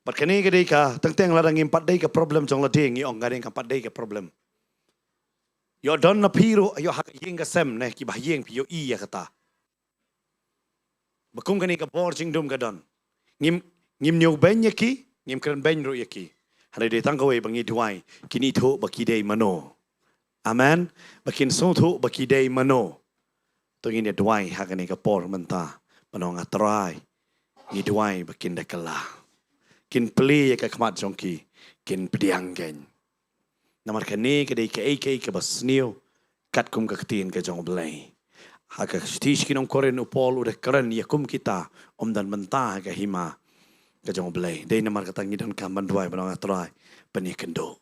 Bad kane ka dei ka, teng teng lada ngim pat dei ka problem jong lade, ngi ong ka dei, kam pat dei ka problem. Ïoh don na phi ruh, ïoh ha ka ïing ka sem ne kiba ha ïing phi ïohi ïa kata. Ba kum kane ka bor jingdum ka don, ngim, ngim ñiew beiñ ïa ki, ngim kren beiñ ruh ïa ki. Hynrei dei tang kawei ba ngi duwai, kin ithuh ba ki dei mano. Amen. Ba kin sngewthuh ba ki dei mano. To ngin ïa duwai ha kane ka por mynta, ban ong, A Trai, ngi duwai ba kin da kylla, kin plie ïa ka khmat jong ki, kin pdiang kein. Namar kane ka dei kaei kaei kaba sniew katkum ka ktien ka jong U Blei. Ha ka shithi sha ki nong Korinth u Paul u da kren ïa kum kita, ym don bynta ha ka hima ka jong U Blei. Dei namar kata ngi donkam ban duwai, ban ong, A Trai, pynïakynduh.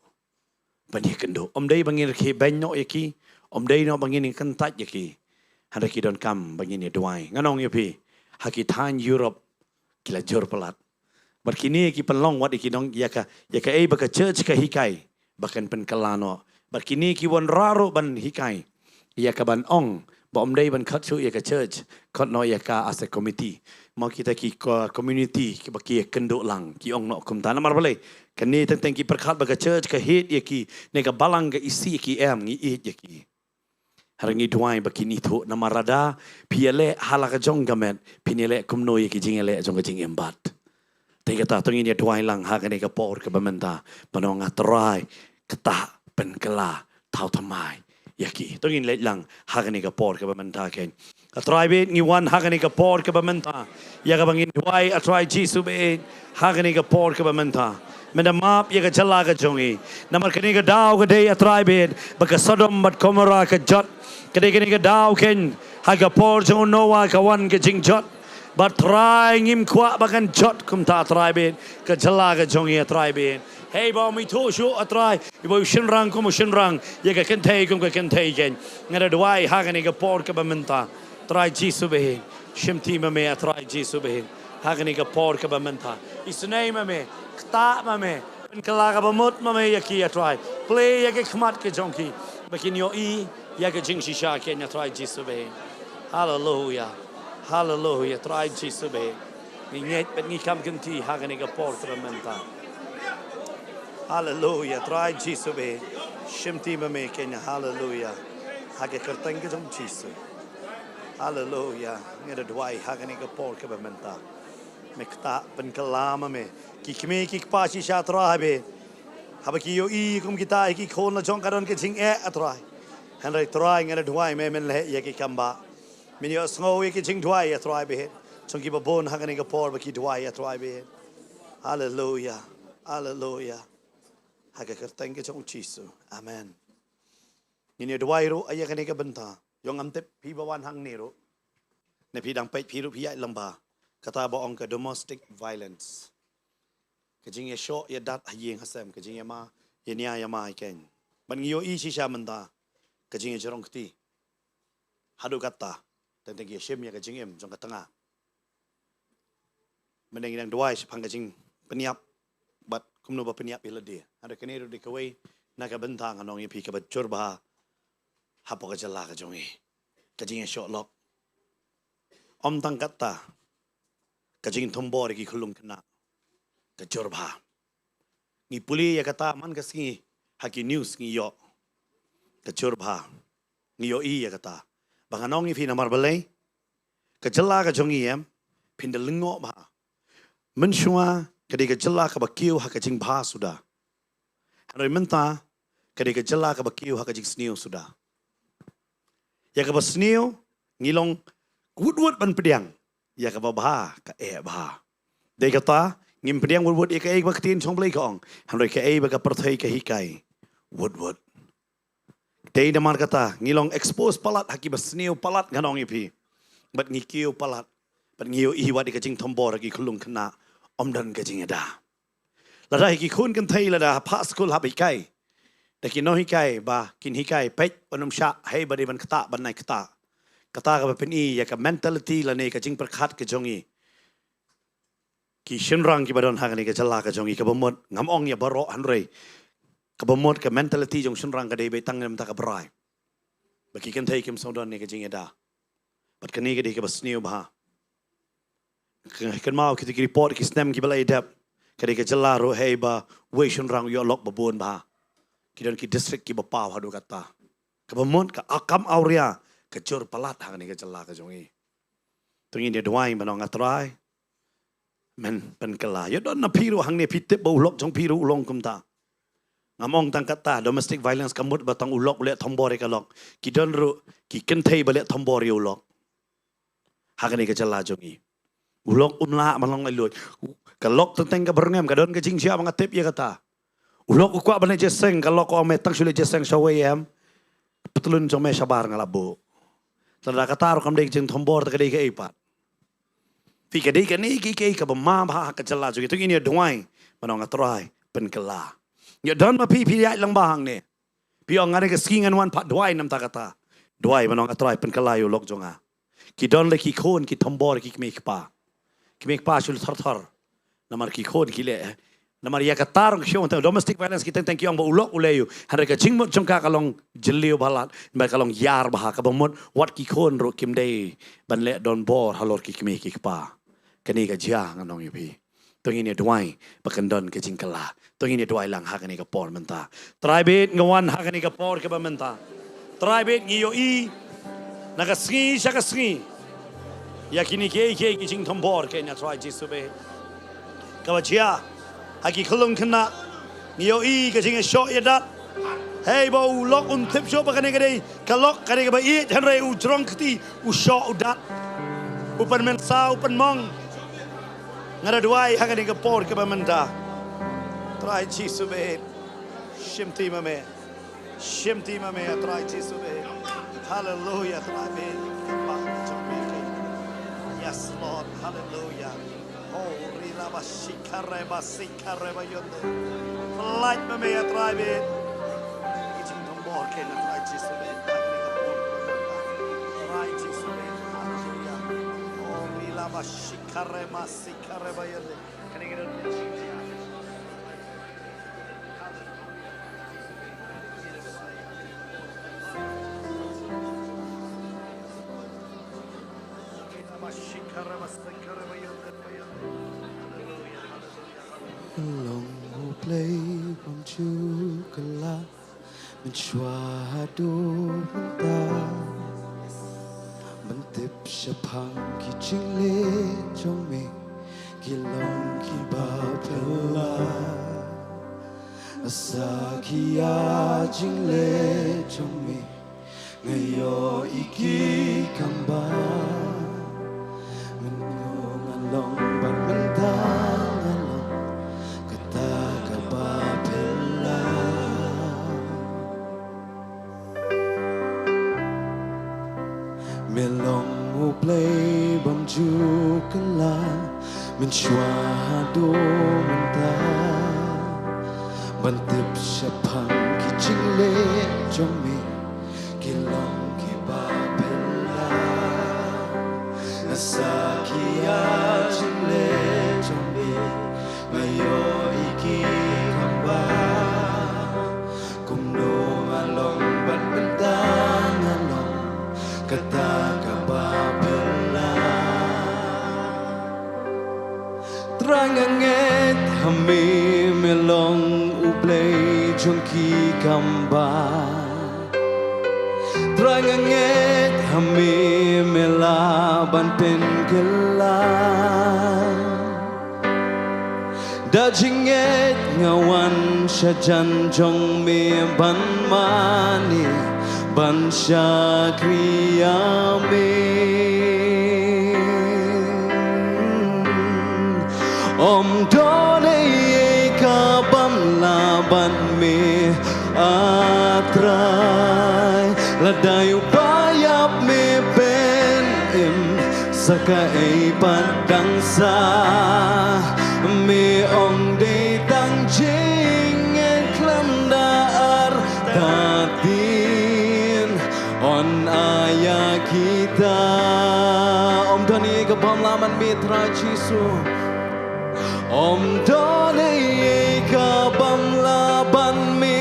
Pynïakynduh. Ym dei ba ngin rkhie beiñ noh ïa ki, ym dei noh ba ngin kyntait ïa ki. Hynrei ki donkam ba ngin ïa duwai. Ngan ong ïa phi, ha ki thaiñ Europe ki la jur palat. Bad kine ki pynlong wat ïa ki nong, ïa ka, ïa kaei ba ka church ka hikai, ba kan pynkylla noh. Bad kine ki wanrah ruh ban hikai, ïa ka ban ong ba ym dei ban khot shuh ïa ka church, khot noh ïa ka as a committee. Mo kita ki ko-, community kiba ki ïakynduh lang, ki ong noh kumta. Namar balei? Kane teng teng ki pyrkhat ba ka church ka heh ïa ki, ne ka balang ka isih ïa ki, em, ngi ïeit ïa ki. Hynrei ngi duwai ba kin ithuh, namar lada phi ïaleh ha la ka jong ka met, phin ïaleh kumno ïa ki jingïaleh jong ka jingim bad. Te kata to ngin ïa duwai lang ha kane ka por kaba mynta, ban ong A Trai, ktah, pynkylla, thaw thymmai ïa ki. To ngin leit lang ha kane ka por kaba mynta kein. A Trai bad ngi wan ha kane ka por kaba mynta ïa kaba ngin duwai, A Trai Jisu bad, ha kane ka por kaba mynta. Men da map ïa ka jylla ka jong ngi. Namar kane ka daw ka dei, A Trai bad, ba ka Sodom bad Gomorrah ka jot. Ka dei kane ka daw kein, ha ka por jong u Noah ka wan ka jingjot. Bad Trai ngim kwah ba kan jot kumta, A Trai bad, ka jylla ka jong ngi, A Trai bad. Hei ba ym ithuh shuh, A Trai, iba u shynrang kum u shynrang, ïa ka kynthei kum ka kynthei kein. Nga da duwai ha kane ka por kaba mynta, Trai Jisu bad. Shimti ma me, A Trai Jisu bad. Ha kane ka por kaba mynta, isynei ma me, ktah ma me, pynkylla kaba mut ma me ïa ki, A Trai. Plie ïa ki khmat ki jong ki, ba kin ïohi ïa ka jingshisha kein, A Trai Jisu bad. Haleluya. Haleluya, Trai Jisu bad. Ngi ngeit bad ngi kam kynti ha kane ka por kaba mynta. Haleluya, Trai Jisu bad. Shimti ma me kein, haleluya. Ha ka kyrteng ka jong Jisu. Haleluya. Nga da duwai ha kane ka por kaba mynta, me ktah, pynkylla ma me ki kmie ki kpa shisha, Trai bad. Haba ki ïohi kum kita ïa ki khun la jong ka don ka jingeh, A Trai. Hynrei Trai nga da duwai me men leh ïa ki kam ba. Men ïohsngew ïa ki jingduwai, A Trai bad, jong kiba bun ha kane ka por ba ki duwai, A Trai bad. Haleluya. Haleluya. Ha ka kyrteng ka jong u Jisu. Amen. Ngin ïa duwai ruh ïa kane ka bynta. Ïoh ngam tip phi ba wan hangne ruh, ne phi dang peit, phi ruh phi ïaid lang bha. Kata ba ong ka domestic violence. Ka jingïashoh ïadat ha ïing ha sem, ka jingïama, ïania ïamai kein. Bad ngi ïohi shisha mynta ka jingïajrong kti. Haduh katta, teng teng ki ïashim ïa ka jingim jong ka tnga. Mynne ngi dang duwai shaphang ka jingpynïap bad kumno ba pynïap ïa lade. Hynrei kane ruh dei kawei na ka bynta ngan ong ïa phi kaba jur bha hapoh ka jylla ka jong ngi. Ka jingïashoh lok. Ym tang katta, ka jingthombor ïa ki khyllung khynnah ka jur bha. Ngi pule ïa kata man ka sngi ha ki news ngi ïoh. Ka jur bha. Ngi ïohi ïa kata. Ba ngan ong ïa phi namar balei? Ka jylla ka jong ngi, em, phin da lyngngoh bha. Mynshuwa ka dei ka jylla kaba kiew ha ka jingbha suda. Hynrei mynta ka dei ka jylla kaba kiew ha ka jingsniew suda. Ïa kaba sniew ngi long wut wut ban pdiang. Ïa kaba bha ka eh bha. Dei kata, ngim pdiang wut wut ïa kaei ba ka ktien jong U Blei ka ong, hynrei kaei ba ka pyrthei ka hikai. Wut wut. Dei namar kata ngi long expose palat ha kiba sniew palat, ngan ong ïa phi. Bad ngi kiew palat. Bad ngi ïohi wat ïa ka jingthombor ha ki khyllung khynnah, ym don ka jingïada. Lada ïa ki khun kynthei lada ha phah skul hap hikai, da ki nonghikai ba kin hikai, peit, ban ym shah, hei ba dei ban ktah, ban nai ktah. Kata kaba pyni ïa ka mentality lane ka jingpyrkhat ka jong ngi. Ki shynrang kiba don ha kane ka jylla ka jong ngi, kaba mut, ngam ong ïa baroh hynrei kaba mut ka mentality jong shynrang ka dei beit tang na bynta ka brai. Ba ki kynthei kim sngewdon ïa ka jingïada. Bad kane ka dei kaba sniew bha. Kynmaw kita ki report ki snem kiba la ïadep, ka dei ka jylla ruh hei ba wei shynrang u ïoh lok ba bun bha. Ki don ki district kiba paw haduh katta. Kaba mut ka kam awria ka jur palat ha kane ka jylla ka jong ngi. To ngin ïa duwai ban ong A Trai, men pynkylla. Ïa don na phi ruh hangne phi tip ba u lok jong phi ruh u long kumta. Ngam ong tang katta domestic violence ka mut ba tang u lok u leh thombor ïa ka lok. Ki don ruh ki kynthei ba leh thombor ïa u lok. Ha kane ka jylla jong ngi. U lok um lah ban long laitluid. Ka lok teng teng kaba rngem, ka don ka jingjia ba nga tip ïa kata. U lok u kwah ban leit jingïaseng, ka lok ka ong me tang shu leit jingïaseng shawei, em. Patlun jong me shabar nga la buh. Te lada kata ruh kam dei ka jingthombor te ka dei kaei pat? Phi, ka dei kane kaei kaei kaba ma bha ha ka jylla jong ngi. To ngin ïa duwai ban ong A Trai pynkylla. Ïa don ma phi phi ïaid lang bha hangne. Phi ong nga dei ka sngi ngan wan pat duwai namar kata. Duwai ban ong A Trai pynkylla ïa u lok jong nga. Ki don la ki khun ki thombor ki kmie kpa. Kmie kpa shu thar thar. Namar ki khun ki leh, eh, Namar ïa kata ruh ki shu ong te domestic violence ki teng teng ki ong ba u lok u lei u. Hynrei ka jingmut jong ka ka long jylliew ba lad, ba ka long ïar bha, kaba mut wat ki khun ruh kim dei ban leh donbor halor ki kmie ki kpa. Kane ka jia ngan ong ïa phi. To ngin ïa duwai ba kan don ka jingkylla. To ngin ïa duwai lang ha kane ka por mynta. Trai bit nga wan ha kane ka por kaba mynta. Trai bit ngi ïohi na ka sngi sha ka sngi ïa kine kiei kiei ki jingthombor kein, Trai Jisu bit. Kaba jia ha ki khyllung khynnah ngi ïohi ka jingïashoh ïadat. Hei ba u lok un tip shuh ba kane ka dei ka lok ka dei kaba ïeit, hynrei u jrong kti, u shoh u dat, u pynmynsaw, u pynmong. Nga da duwai ha kane ka por kaba mynta, Trai Jisu bit. Shimti ma me. Shimti ma me, Trai Jisu bit. Hallelujah, Trai bit. Yes, Lord. Hallelujah. Oh, rila ba shikare ba sikare ba yonde. Light ma me, Trai bit. Ki jingthombor kein, Trai Jisu bit. Trai Jisu bit. Hallelujah. Oh, rila ba shikare ma sikare ba yonde. Long U Blei bym ju kylla mynshuwa haduh mynta, ban tip shaphang ki jingleh jong me ki long kiba phylla. Sa ki ïa jingleh jong me nga ïohi ki kam bha. Mynno nga long bad mynta nga long, kata kaba phylla. Me long U Blei bym ju kylla mynshuwa haduh mynta, ban tip shaphang ki jingleh jong me ki long kiba phylla. Sa ki ïa jingleh jong me nga ïohi ki kam bha. Kumno nga long bad mynta nga long, kata kaba phylla. Trai nga ngeit ha me, me long U Blei jong ki kam bha. Trai nga ngeit ha me, me lah ban pynkylla. Da jingngeit nga wan shajan jong me ban mane, ban shakri ïa me. Ym don ei ei ka bym lah bad me, A Trai. Lada ïa u ba ïap me pyn im, sa kaei pat dang sah. Me ong dei tang jingngeit khlem da artatien, yn ai ïa kita. Ym don ei ei ka bym lah bad me, Trai Jisu. Ym don ei ei ka bym lah bad me,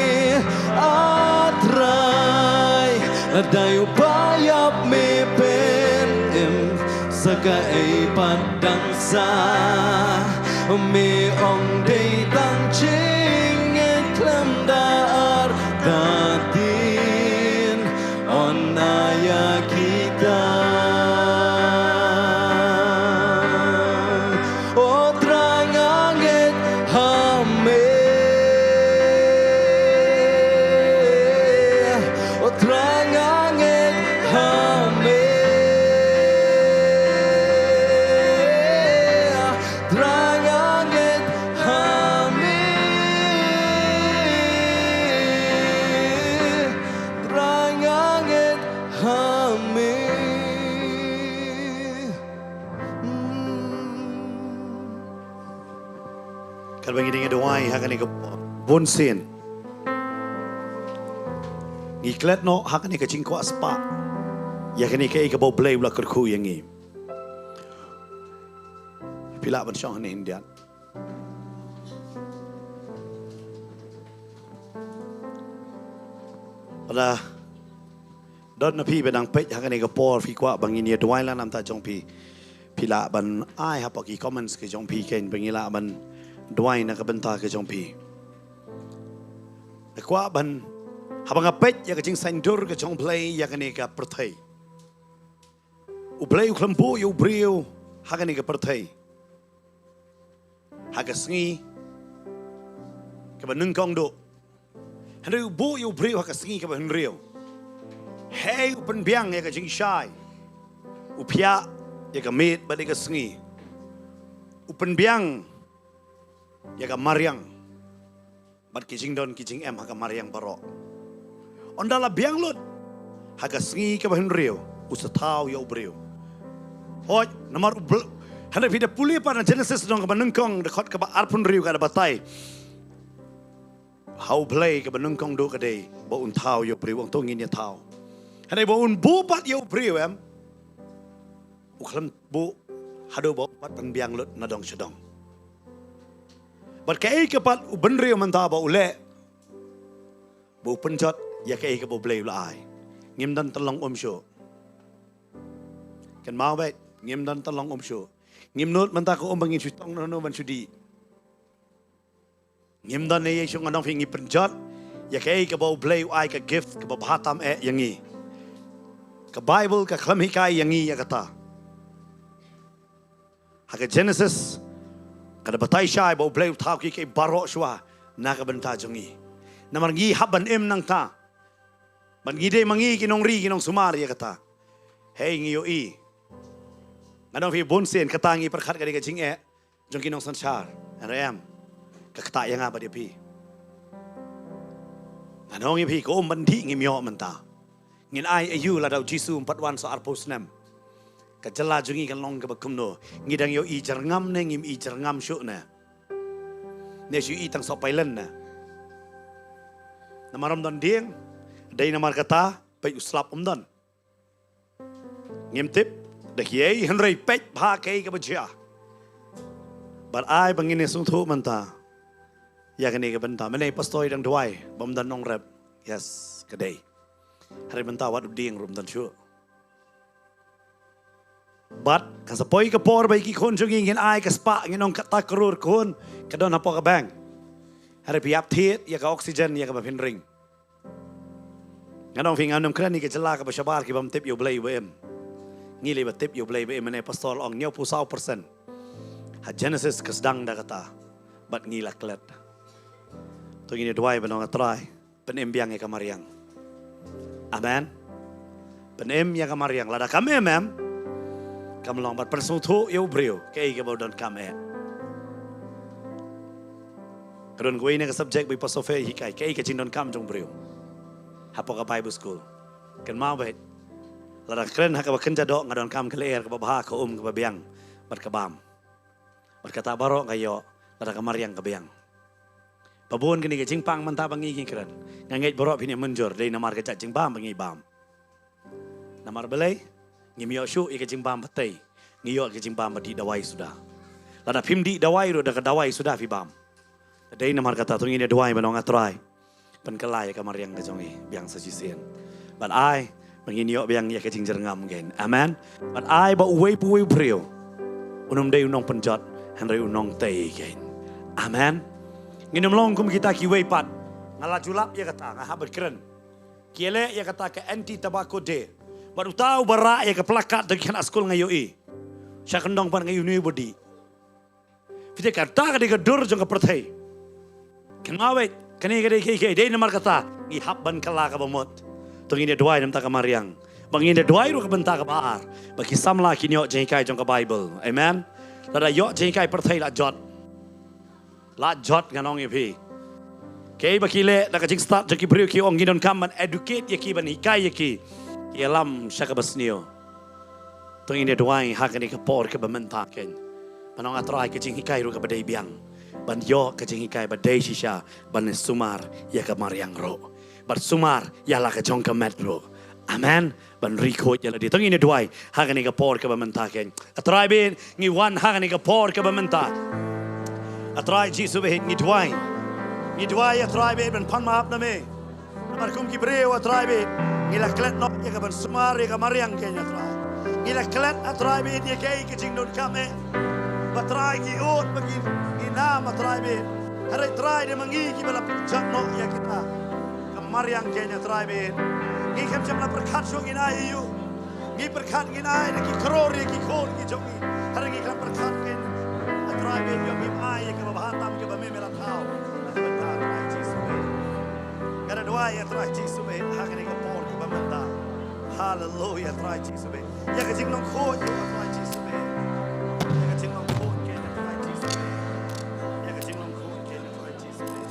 A Trai. Lada ïa u ba ïap me pyn im, sa kaei pat dang sah. Me ong dei tang jingngeit khlem da artatien, yn ai ïa kita. O Trai nga ngeit ha me. O Trai nga ngeit ha me. Trai nga ngeit ha me. Trai nga ngeit ha me. Katba ngi dang ïa duwai ha kane ka por, bun sien ngi klet noh ha kane ka jingkwah spah ïa kane kaei kaba U Blei u la kyrkhu ïa ngi. Phi lah ban shong hangne khyndiat. Lada don na phi ba dang peit ha kane ka por, phi kwah ba ngin ïa duwai lang namar jong phi, phi lah ban ai hapoh ki comments ka jong phi kein ba ngi lah ban duwai na ka bynta ka jong phi. Nga kwah ban, haba nga peit ïa ka jingsaindur ka jong U Blei ïa kane ka pyrthei. U Blei u khlem buh ïa u briew ha kane ka pyrthei ha ka sngi kaba nyngkong duh. Hynrei u buh ïa u briew ha ka sngi kaba hynriew. Hei u pynbiang ïa ka jingshai. U phiah ïa ka miet bad ïa ka sngi. U pynbiang ïa ka mariang bad ki jingdon ki jingem ha ka mariang baroh. Ynda la biang lut ha ka sngi kaba hynriew, u sa thaw ïa u briew. Hooid, namar u Bl-, hynrei phi da pule pat na Genesis lynnong kaba nyngkong, dkhot kaba arphew hynriew ka da batai ha U Blei kaba nyngkong duh ka dei ba un thaw ïa u briew, ong to ngin ïa thaw. Hynrei ba un buh pat ïa u briew em, u khlem buh haduh ba u pat pynbiang lut na dong sha dong. Bad kaei ka pat u bynriew mynta ba u leh, ba u pynjot ïa kaei kaba U Blei u la ai. Ngim don tyllong um shuh. Kynmaw beit, ngim don tyllong um shuh. Ngim nud mynta ka um ba ngin shu tong noh noh ban shu dih. Ngim don ei ei shuh, nga ong phi, ngi pynjot ïa kaei kaba U Blei u ai ka gift kaba bha tam eh ïa ngi. Ka Baibl ka khlem hikai ïa ngi ïa kata. Ha ka Genesis ka da batai shai ba U Blei u thaw kiei kiei baroh shuwa na ka bynta jong ngi. Namar ngi hap ban im nangta. Bad ngi dei ma ngi ki nongri ki nongsumar ïa kata. Hei ngi ïohi, nga ong phi, bun sien kata ngi pyrkhat ka dei ka jingeh jong ki nongsynshar. Hynrei em, ka ktah ïa nga bad ïa phi. Nga ong ïa phi, ka um ban dih ngim ïoh mynta. Ngin ai aïu lada U Jisu um pat wan sa arphew snem? Ka jylla jong ngi kan long kaba kumno? Ngi dang ïohi jyrngam ne ngim i jyrngam shuh ne? Ne shu i tang soh pailen ne? Namar um don dieng, dei namar kata peit u slap um don. Ngim tip da kiei, hynrei peit bha kaei kaba jia. Bad ai ba ngin ïa sngewthuh mynta ïa kane ka bynta. Mynne pastor i dang duwai ba um don nongrep. Yes, ka dei. Hynrei mynta wat u dieng ruh um don shuh. Bad kan sa poi ka por ba ïa ki khun jong ngi ngin ai ka spah, ngin ong kata klur khun ka don hapoh ka bank. Hynrei phi ïap thied ïa ka oxygen ïa kaba phin ring. Nga ong phi, ngam kren ïa ka jylla kaba shabar ki bym tip ïa U Blei ba im. Ngi lei ba tip ïa U Blei ba im, mynne pastor ong hynñiewphew saw percent. Ha Genesis ka sdang da kata. Bad ngi la klet. To ngin ïa duwai ban ong, A Trai, pynim biang ïa ka mariang. Amen. Pynim ïa ka mariang, lada kam im em, kam long, bad pynsngewthuh ïa u briew kaei kaba u donkam eh. Ka don kawei na ka subject ba i pastor Fe i hikai, kaei ka jingdonkam jong u briew hapoh ka Bible school. Kynmaw beit, lada kren ha kaba kynja doh, nga donkam ka lyer kaba bha, ka um kaba biang bad ka bam. Bad kata baroh nga ïoh lada ka mariang ka biang. Ba bun kane ka jingpang mynta ba ngi ngi kren, nga ngeit baroh phin ïa mynjur, dei namar ka jait jingbam ba ngi bam. Namar balei? Ngim ïoh shuh ïa ka jingbam ba tei, ngi ïoh ka jingbam ba dih dawai suda. Lada phim dih dawai ruh, da ka dawai suda phi bam. Dei namar kata to ngin ïa duwai ban ong, A Trai, pynkylla ïa ka mariang ka jong ngi biang sa shisien. Bad ai ba ngin ïoh biang ïa ka jingjyrngam kein. Amen. Bad ai ba uwei pa uwei u briew un ym dei u nongpynjot, hynrei u nongtei kein. Amen. Ngin ym long kum kita kiwei pat. Nga la ju lap ïa kata, nga hap ban kren. Ki ïaleh ïa kata ka Anti Tobacco Day. Bad uta uba rah ïa ka placard da ki khynnah skul nga ïohi. Sha kyndong pat nga ïohi une uba dih. Phi tip, kata ka dei ka dur jong ka pyrthei. Kynmaw beit, kane ka dei kaei kaei, dei namar kata ngi hap ban kylla kaba mut. To ngin ïa duwai na ka bynta ka mariang. Ba ngin ïa duwai ruh ka bynta kaba ar, ba ki samla kin ïoh jinghikai jong ka Baibl. Amen. Lada ïoh jinghikai pyrthei la jot. La jot, ngan ong ïa phi. Kaei ba ki leh na ka jingstad jong ki briew, ki ong ngi donkam ban educate ïa ki, ban hikai ïa ki, ki ïalam sha kaba sniew. To ngin ïa duwai ha kane ka por kaba mynta kein, ban ong, A Trai, ka jinghikai ruh kaba dei biang, ban ïoh ka jinghikai ba dei shisha, ban sumar ïa ka mariang ruh, ban sumar ïa la ka jong ka met ruh. Amen. Ban ri khuid ïa lade. To ngin ïa duwai ha kane ka por kaba mynta kein. A Trai beit, ngi wan ha kane ka por kaba mynta. A Trai Jisu beit, ngi duwai. Ngi duwai, A Trai beit, ban pan map na me. Namar kum ki briew, A Trai Blei, ngi la klet noh ïa ka ban sumar ïa ka mariang keiñ, A Trai. Ngi la klet, A Trai Blei, ïa kaei ka jingdonkam eh. Ba Trai, ngi ud ba ngi, ngi nam, A Trai Blei. Hynrei Trai, dei ma ngi kiba la pynjah noh ïa kita. Ka mariang keiñ, A Trai Blei. Ngi khlem shym la pyrkhat shuh ngin ai ïa u. Ngi pyrkhat ngin ai da ki klur ïa ki khun ki jong ngi. Hynrei ngi khlem pyrkhat keiñ, A Trai Blei, ïoh ngim ai ïa kaba bha tam kaba me me la thaw. Namar kata, A Trai Jisu Blei, nga da duwai, A Trai Jisu Blei, ha kane ka por kaba mynta. Haleluia, A Trai Jisu Blei. Ïa ka jinglong khuid, A Trai Jisu Blei. Ïa ka jinglong khuid keiñ, A Trai Jisu Blei. Ïa ka jinglong khuid keiñ, A Trai Jisu Blei.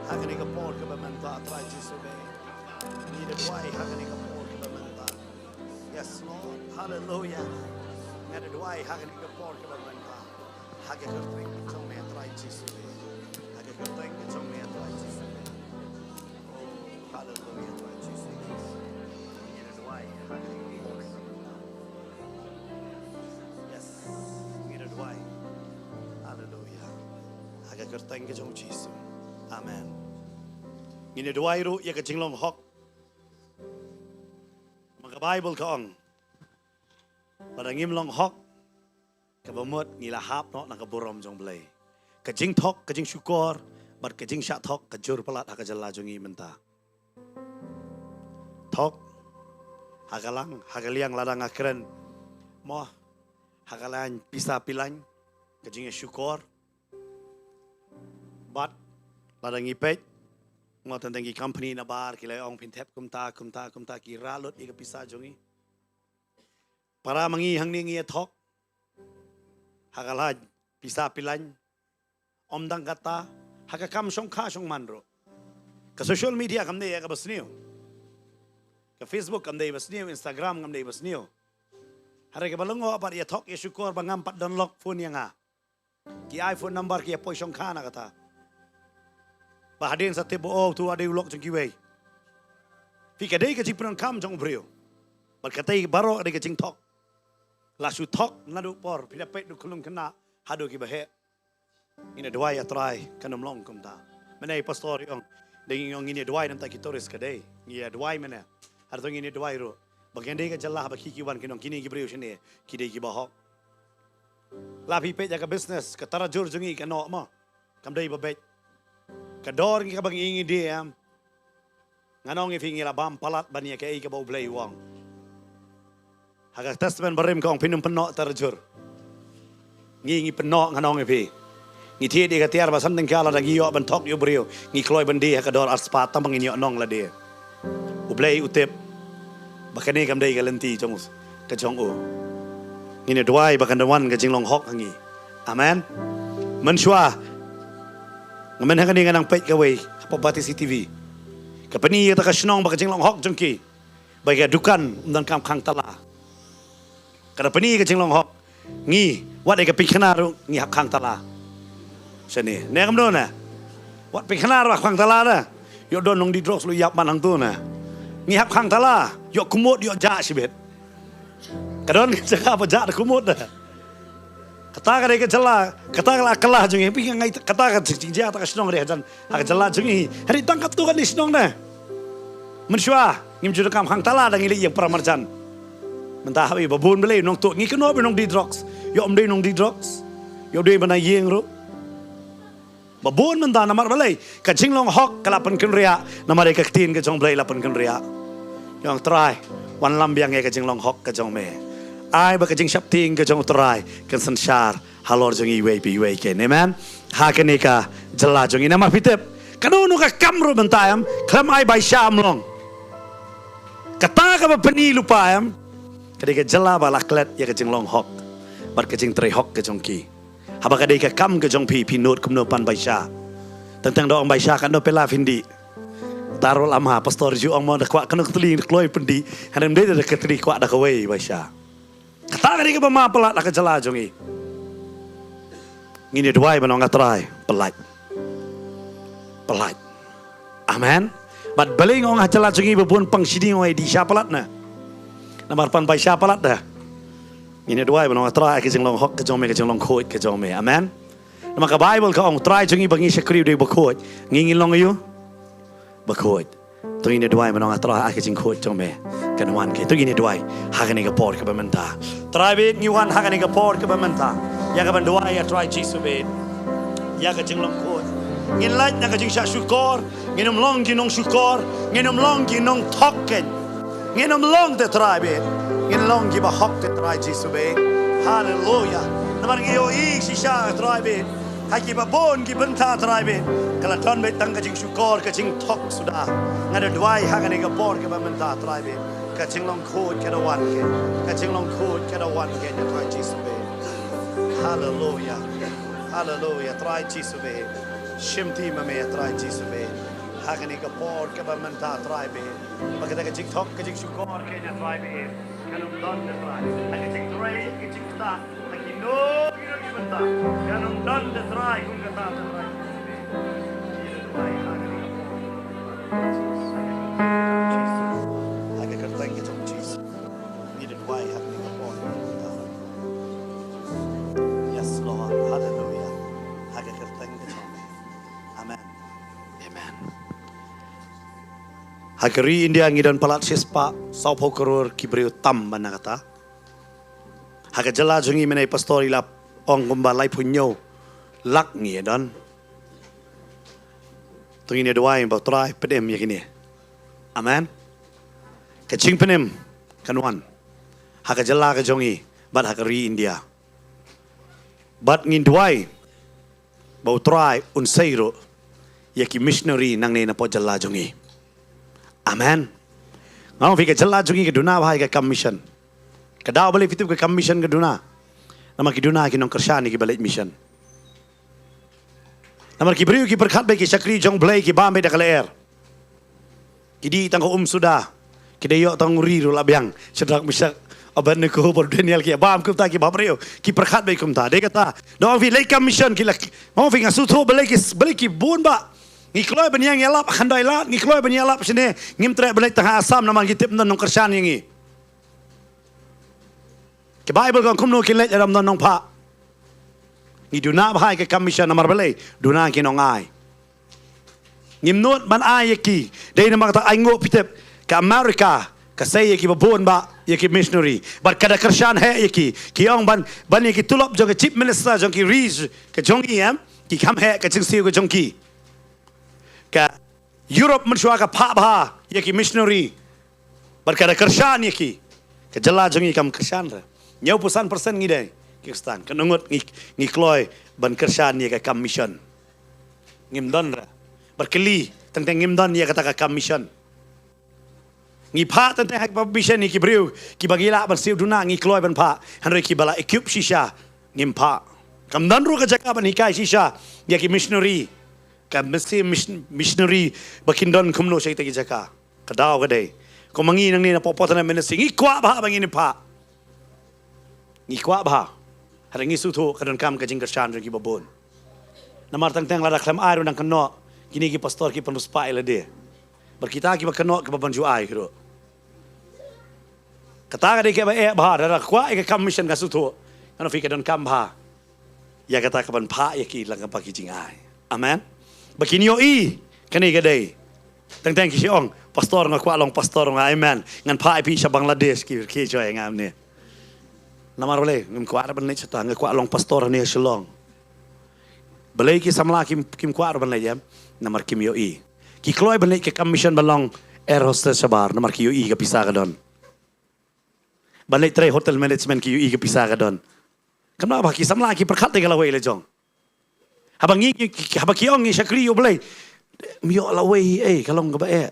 Ha kane ka por kaba mynta, A Trai Jisu Blei. Ngi da duwai ha kane ka por kaba mynta. Yes, Lord. Hallelujah. Nga da duwai ha kane ka por kaba mynta. Ha ka kyrteng ka jong me, A Trai Jisu. Ha ka kyrteng ka jong me, A Trai Jisu. Oh, hallelujah, A Trai Jisu. Ngi da duwai ha kane ka por kaba mynta. Yes. Ngi da duwai. Hallelujah. Ha ka kyrteng ka jong Jisu. Amen. Ngi da duwai ruh ïa ka jinglong hok. Ma ka Baibl ka ong, lada ngim long hok, kaba mut ngi la hap noh na ka burom jong Blei. Ka jingthok, ka jingshukor bad ka jingshah thok ka jur palat ha ka jylla jong ngi mynta. Thok ha ka lang, ha ka liang lada nga kren mo, ha ka liang pisa pilan, ka jingshukor. Bad lada ngi peit mo, tang tang ki company na bar ki la ong phin thep kumta, kumta, kumta, ki rah lut ïa ka pisa jong ngi. Para ma ngi hangne ngi ïa thok ha ka liang pisa pilan. Ym tang kata, ha ka kam shongkha shongman ruh. Ka social media kam dei ïa kaba sniew. Ka Facebook kam dei ba sniew, Instagram kam dei ba sniew. Hynrei kaba lyngngoh pat ïa thok ïa shukor ba ngam pat don lock phone ïa nga. Ki ai phone number ki ïa poi shongkha na kata. Ba hadien sa tip ba, oh, tu a dei u lok jong kiwei. Phi, ka dei ka jingpyndonkam jong u briew. Bad kata baroh ka dei ka jingthok. La shu thok naduh por phi da peit, naduh khyllung khynnah haduh kiba heh. Ngin ïa duwai, A Trai, kan ym long kumta. Mynne pastor i ong, dei ngi ong ngin ïa duwai namar ki tourist, ka dei. Ngin ïa duwai mynne. Hato ngin ïa duwai ruh ba kan dei ka jylla ba ki, ki wan ki nong, kine ki briew shane ki dei kiba hok. La phi peit ïa ka business, ka tarajur jong ngi ka noh mo. Kam dei ba beit. Ka dor ngi kaba ngi, ngi die em. Ngan ong ïa phi, ngi la bam palat ban ïa kaei kaba U Blei u ong. Ha ka Testament Barim ka ong phin ym pynnoh tarajur. Ngi, ngi pynnoh, ngan ong ïa phi. Ngi thied ïa ka tiar ba san tyngka, lada ngi ïoh ban thok ïa u briew, ngi kloi ban die ha ka dor arspah tang ba ngin ïoh nong lade. U Blei u tip ba kane kam dei ka lynti jong u, ka jong u. Ngin ïa duwai ba kan wan ka jinglong hok ha ngi. Amen. Mynshuwa nga mynta hangne nga nang peit kawei hapoh Batesi T V. Ka pyni ïa kata ka shnong bad ka jinglong hok jong ki. Ba ka dukan ym don kam khang tala. Ka da pyni ka jinglong hok. Ngi, wat ïa ka pynkhana ruh ngi hap khang tala. Shane, ne kam don ne? Wat pynkhana ruh hap khang tala da. Ïoh don nongdie drugs la ïap man hangto ne. Ngi hap khang tala. Ïoh kumut, ïoh jah shibit. Ka don ka jaka ba jah da kumut da. Kata ka dei ka jylla, kata ka la kylla jong ngi, phi nga ngai kata ka jingjia kata ka shnong ka dei hajan ha ka jylla jong ngi. Hynrei tang katto katne shnong ne. Mynshuwa ngim ju donkam khang tala da, ngi leit ïeng para marjan. Mynta haba ba bun balei nongtuh, ngi kynnoh ba nongdie drugs. Ïoh ym dei nongdie drugs. Ïoh dei ba na ïing ruh. Ba bun mynta namar balei? Ka jinglong hok ka la pynkynriah, namar ïa ka ktien ka jong Blei la pynkynriah. Ïa U Trai, wanlam biang ïa ka jinglong hok ka jong me. Ai ba ka jingsheptieng ka jong U Trai kan synshar halor jong ngi iwei pa iwei keiñ. Amen. Ha kane ka jylla jong ngi, namar phi tip, kano kano ka kam ruh mynta em, khlem ai baisa ym long. Kata kaba pyni lypa em, ka dei ka jylla ba la klet ïa ka jinglong hok bad ka jingtrei hok ka jong ki. Haba ka dei ka kam ka jong phi, phi nud kumno pan baisa. Teng teng da ong baisa, katno pela phin dih. Tang ruh lama pastor ju ong mo, da kwah kano ka tylli kloi pyndih. Hynrei ym dei da ka tylli, kwah da kawei baisa. Kata ka dei kaba ma palat ha ka jylla jong ngi. Ngin ïa duwai ban ong, A Trai, pyllait. Pyllait. Amen. Bad balei nga ong ha jylla jong ngi ba bun pang shini, nga ong ai dih sha palat na. Namar pan baisa palat da. Ngin ïa duwai ban ong, A Trai, ka jinglong hok ka jong me, ka jinglong khuid ka jong me. Amen. Namar ka Baibl ka ong, Trai jong ngi ba ngi shakri u dei bakhuid. Ngi ngin long aïu? Bakhuid. To ngin ïa duwai ban ong, A Trai, ai ka jingkhuid jong me kan wan kein. To ngin ïa duwai ha kane ka por kaba mynta. Trai bad ngi wan ha kane ka por kaba mynta ïa kaban duwai, A Trai Jisu bad, ïa ka jinglong khuid. Ngin lait na ka jingshah shukor. Ngin ym long ki nongshukor. Ngin ym long ki nongthok kein. Ngin ym long te, Trai bad. Ngin long kiba hok te, Trai Jisu bad. Haleluya. Namar ngi ïohi shisha, Trai bad, ha kiba bun ki bynta, Trai bad, ka la don beit tang ka jingshukor, ka jingthok suda. Nga da duwai ha kane ka por kaba mynta, Trai bad, ka jinglong khuid ka da wan kein. Ka jinglong khuid ka da wan kein, A Trai Jisu bad. Haleluya. Haleluya, Trai Jisu bad. Shim ti ma me, A Trai Jisu bad. Ha kane ka por kaba mynta, Trai bad, ba kata ka jingthok, ka jingshukor kein, A Trai bad, kan ym don te, Trai. Ha ka jingtrei, ka jingktah, ha kino kino ki bynta, kan ym don te, Trai, kum kata te, Trai. Ngi da duwai ha kane ka por. Ha ka kyrteng ka jong u Jisu. Ngi da duwai ha kane ka por. Yes, Lord. Haleluya. Ha ka kyrteng ka jong me. Amen. Amen. Ha ka ri India ngi don palat shispah sawphew klur ki briew tam ban na kata. Ha ka jylla jong ngi, mynne i pastor i la ong kumba laiphew hynñiew lak ngi don. To ngin ïa duwai ba U Trai pynim ïa kine. Amen. Ka jingpynim kan wan ha ka jylla ka jong ngi bad ha ka ri India. Bad ngin duwai ba U Trai un sei ruh ïa ki missionary nangne na pdeng jylla jong ngi. Amen. Nga ong phi, ka jylla jong ngi ka duna bha ïa ka kam mission. Ka daw balei phi tip ka kam mission ka duna? Namar ki duna ki nongkyrshan ïa kiba leit mission. Namar ki briew ki pyrkhat ba ki shakri jong U Blei ki bam beit da ka lyer. Ki dih tang ka um suda. Ki da ïoh tang u ri ruh la biang. Shadrak, Meshak, Abednego bad u Daniel ki bam kumta, ki bam briew. Ki pyrkhat beit kumta. Dei kata, nga ong phi, leit kam mission ki la, nga ong phi, nga sngewthuh balei ki, balei ki bun bah. Ngi kloi ban ïeng ïalap ha Khyndailad, ngi kloi ban ïalap shane, ngim treh ban leit tang ha Assam namar ngi tip ym don nongkyrshan ïa ngi. Ka Baibl ka ong kumno kin leit lada ym don nongphah. Ngi duna bha ïa ka kam mission namar balei? Duna ki nongai. Ngim nud ban ai ïa ki. Dei namar kata, ai nguh, phi tip, ka America ka sei ïa kiba bun bah ïa ki missionary. Bad ka da kyrshan heh ïa ki. Ki ong ban, ban ïa ki tulop jong ka chief minister jong ki ri ka jong ngi, em, ki kham heh ka jingsiew ka jong ki. Ka Europe mynshuwa ka phah bha ïa ki missionary. Bad ka da kyrshan ïa ki. Ka jylla jong ngi kam kyrshan re. Hynñiewphew san percent ngi dei ki Khristan. Ka ngut ngi, ngi kloi ban kyrshan ïa ka kam mission. Ngim don re. Bad kylli, teng teng ngim don ïa kata ka kam mission. Ngi phah teng teng ha ka mission ïa ki briew kiba ngi lah ban siew duna, ngi kloi ban phah. Hynrei kiba la equip shisha ngim phah. Kam don ruh ka jaka ban hikai shisha ïa ki missionary. Ka mesti mis-, missionary ba kin don kumno sha kita ki jaka. Ka daw ka dei, kum ma ngi nangne na Pop Potanet Ministry, ngi kwah bha ba ngin ym phah. Ngi kwah bha. Hynrei ngi sngewthuh ka donkam ka jingkyrshan jong kiba bun. Namar teng teng lada khlem ai ruh nang kynnoh, kine ki pastor ki pynriewspah ïa lade. Bad kita kiba kynnoh kiba ban ju ai ruh. Kata ka dei kaba eh bha, lada kwah ïa ka kam mission, nga sngewthuh, nga ong phi, ka donkam bha ïa kata kaban phah ïa ki lyngba ki jingai. Amen. Ba kin ïohi kane ka dei. Teng teng ki shu ong, "Pastor, nga kwah long pastor nga, amen. Ngan phah ïa phi sha Bangladesh," ki, ki joi nga ne. Namar balei? Ngim kwah ruh ban leit shata, nga kwah long pastor ne Shillong. Balei ki samla kim, kim kwah ruh ban leit, em? Namar kim ïohi. Ki kloi ban leit ka kam mission ban long air hostess shabar, namar ki ïohi ka pisa ka don. Ban leit trei hotel management, ki ïohi ka pisa ka don. Kumno ba ki samla ki pyrkhat te ka lawei la jong. Haba ngi, ngi, haba ki ong ngi shakri ïa U Blei, ym ïoh lawei ei, ka long kaba eh.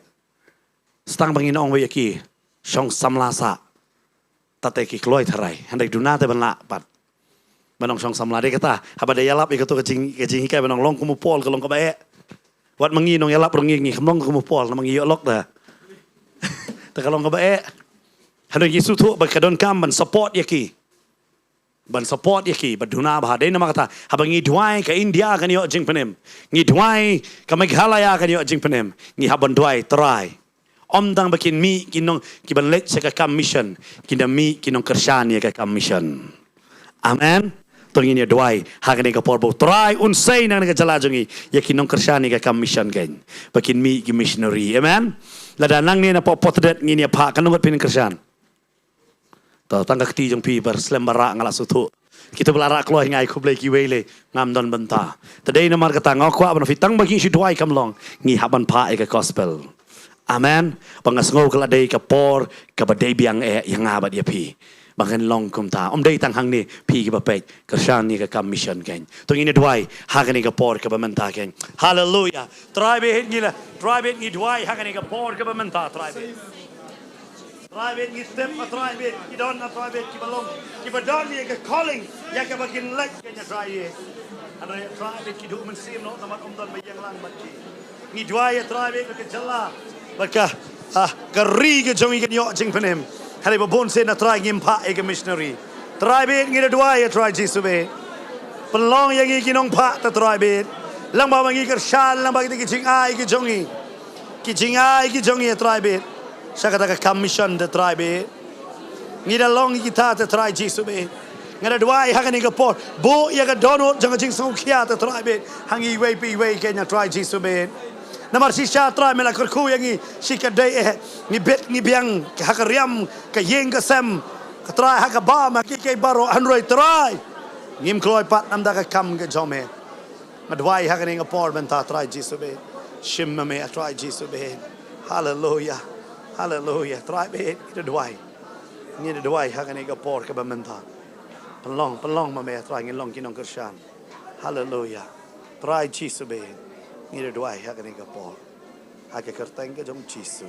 Tang ba ngin ong wei ïa ki, shong samla sah. Tate ki kloi tharai, hynrei duna te ban lah pat. Ban ong shong samla, dei kata, haba da ïalap ïa kato ka jing, ka jinghikai ban ong long kum u Paul, ka long kaba eh. Wat ma ngi nongïalap ruh ngi, ngim long kum u Paul, namar ngi ïoh lok da. Te ka long kaba eh. Hynrei ngi sngewthuh ba ka donkam ban support ïa ki. Ban support ïa ki, ban duna bha. Dei namar kata, haba ngi duwai ka India kan ïoh jingpynim. Ngi duwai ka Meghalaya kan ïoh jingpynim. Ngi hap ban duwai, Trai, ym tang ba kin mih ki nong, kiban leit sha ka kam mission, kin da mih ki nongkyrshan ïa ka kam mission. Amen. To ngin ïa duwai ha kane ka por ba U Trai un sei na kane ka jylla jong ngi ïa ki nongkyrshan ïa ka kam mission kein, ba kin mih ki missionary. Amen. Lada nangne na pop potdet ngin ïa phah, katno ngut phin kyrshan? To tang ka kti jong phi ba slem ba rah nga la sngewthuh. Kita ba la rah kloi nga ai khublei, kiwei lei ngam don bynta. Te dei namar kata nga kwah ban ong ïa phi tang ba ngin shu duwai kam long, ngi hap ban phah ïa ka gospel. Amen. Ba nga sngew ka la dei ka por kaba dei biang eh ïa nga bad ïa phi. Ba ngan long kumta. Ym dei tang hangne, phi kiba peit, kyrshan ïa ka kam mission kein. To ngin ïa duwai ha kane ka por kaba mynta kein. Haleluya. Trai bad ngi la, Trai bad ngi duwai ha kane ka por kaba mynta, Trai bad. Trai bad ngi tip, a Trai bad, ki don, a Trai bad, kiba long, kiba don ïa ka calling ïa kaba kin leit kein, a Trai bad. Hynrei Trai bad ki duh mynsiem noh namar ym don ba ïeng lang bad ki. Ngi duwai, a Trai bad, ba ka jylla, ba ka, ah, ka ri ka jong ngi kan ïoh jingpynim. Hynrei ba bun sien, a Trai, ngim phah ïa ka missionary. Trai bad, ngi da duwai, a Trai Jisu bad. Pynlong ïa ngi ki nongphah, te Trai bad. Lyngba ba ngi kyrshan lyngba kita ki jingai ki jong ngi, ki jingai ki jong ngi, a Trai bad, sha kata ka kam mission, te Trai bad. Ngi da long kita, te Trai Jisu bad. Nga da duwai ha kane ka por, buh ïa ka dohnud jong ka jingsngewkhia, te Trai bad, ha ngi iwei pa iwei kein, a Trai Jisu bad. Namar shisha, Trai, me la kyrkhu ïa ngi shi katdei eh, ngi bit ngi biang ha ka riam, ka ïing ka sem, ka trai, ha ka bam, ha kiei kiei baroh, hynrei Trai, ngim kloi pat na ka bynta ka kam ka jong me. Nga duwai ha kane ka por mynta, Trai Jisu bad. Shim ma me, a Trai Jisu bad. Haleluya. Haleluya. Trai bad, ngi da duwai. Ngi da duwai ha kane ka por kaba mynta. Pynlong, pynlong ma me, a Trai, ngin long ki nongkyrshan. Haleluya. Trai Jisu bad. Ngi da duwai ha kane ka por. Ha ka kyrteng ka jong Jisu.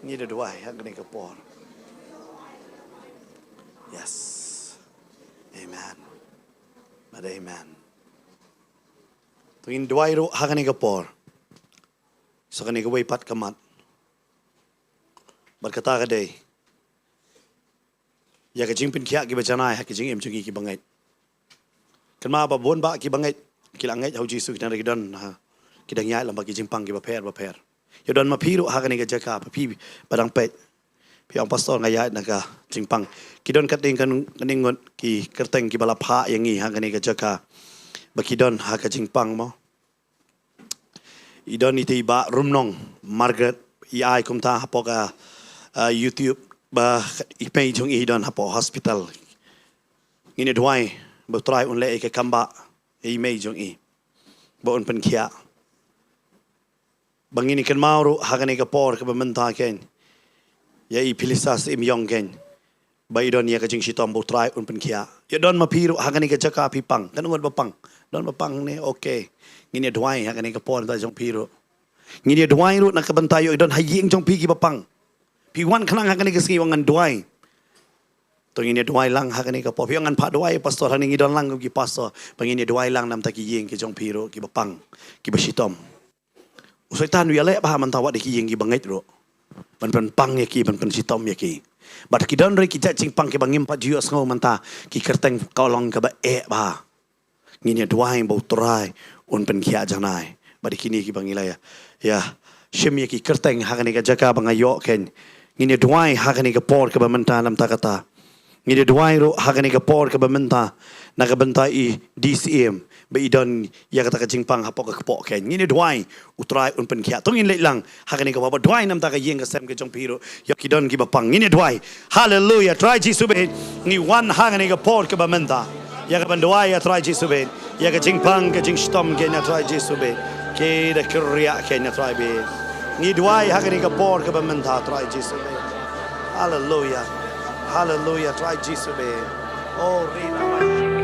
Ngi da duwai ha kane ka por. Yes. Amen. Bad amen. To ngin duwai ruh ha kane ka por. Sa kane kawei pat ka mat. Bad kata ka dei ïa ka jingpynkhiah kiba janai ha ki jingim jong ngi kiba ngeit. Kynmaw ba bun bah kiba ngeit, ki la ngeit ha U Jisu, ki dang, ki don ha, ki dang ïaid lyngba ki jingpang kiba pher bapher. Ïa don ma phi ruh ha kane ka jaka, ba phi ba dang peit. Phi ong, Pastor, nga ïaid na ka jingpang. Ki don katne, kan, katne ngut ki kyrteng kiba la phah ïa ngi ha kane ka jaka, ba ki don ha ka jingpang mo. I don ita i Bah Rumnong Margaret, i ai kumta hapoh ka, ah, YouTube, ba i mei jong i don hapoh hospital. Ngin ïa duwai ba U Trai un leh ïa ka kam ba ïa i mei jong i, ba un pynkhiah. Ba ngin ïa kynmaw ruh ha kane ka por kaba mynta kein ïa i Phyllis Syiemlieh kein, ba i don ïa ka jingshitom, ba U Trai un pynkhiah. Ïa don ma phi ruh ha kane ka jaka phi pang, katno ngut ba pang? Don ba pang ne? Okay. Ngin ïa duwai ha kane ka por na ka bynta jong phi ruh. Ngin ïa duwai ruh na ka bynta ïoh i don ha ïing jong phi kiba pang. Phi wan khnang ha kane ka sngi ba ngan duwai. To ngin ïa duwai lang ha kane ka por. Phi ong, ngan phah duwai, Pastor, hangne ngi don lang kum ki pastor. Ba ngin ïa duwai lang na ka bynta ki ïing ki jong phi ruh kiba pang, kiba shitom. U Soitan u ïaleh bha mynta, wat da ki ïing kiba ngeit ruh, ban pynpang ïa ki, ban pynshitom ïa ki. Bad ki don ruh ki jait jingpang kiba ngim pat ju ïohsngew mynta, ki kyrteng ka long kaba eh bha. Ngin ïa duwai ba U Trai un pynkhiah janai. Bad ïa kine kiba ngi la ïa, ïa shim ïa ki kyrteng ha kane ka jaka ba nga ïoh kein, ngin ïa duwai ha kane ka por kaba mynta na ka bynta kata. Ngin ïa duwai ruh ha kane ka por kaba mynta na ka bynta i D C M, ba i don ïa kata ka jingpang hapoh ka kpoh kein. Ngin ïa duwai U Trai un pynkhiah. To ngin leit lang ha kane ka por, ba duwai na ka bynta ka ïing ka sem ka jong phi ruh, ïa ki don kiba pang. Ngin ïa duwai. Haleluya. Trai Jisu bad, ngi wan ha kane ka por kaba mynta ïa kaban duwai, a Trai Jisu bad, ïa ka jingpang ka jingshitom kein, a Trai Jisu bad. Ki da kyrriah kein, a Trai bad. Ngi duwai ha kane ka por kaba mynta, Trai Jisu bad. Haleluya. Haleluya, Trai Jisu bad. Oh, rina mai.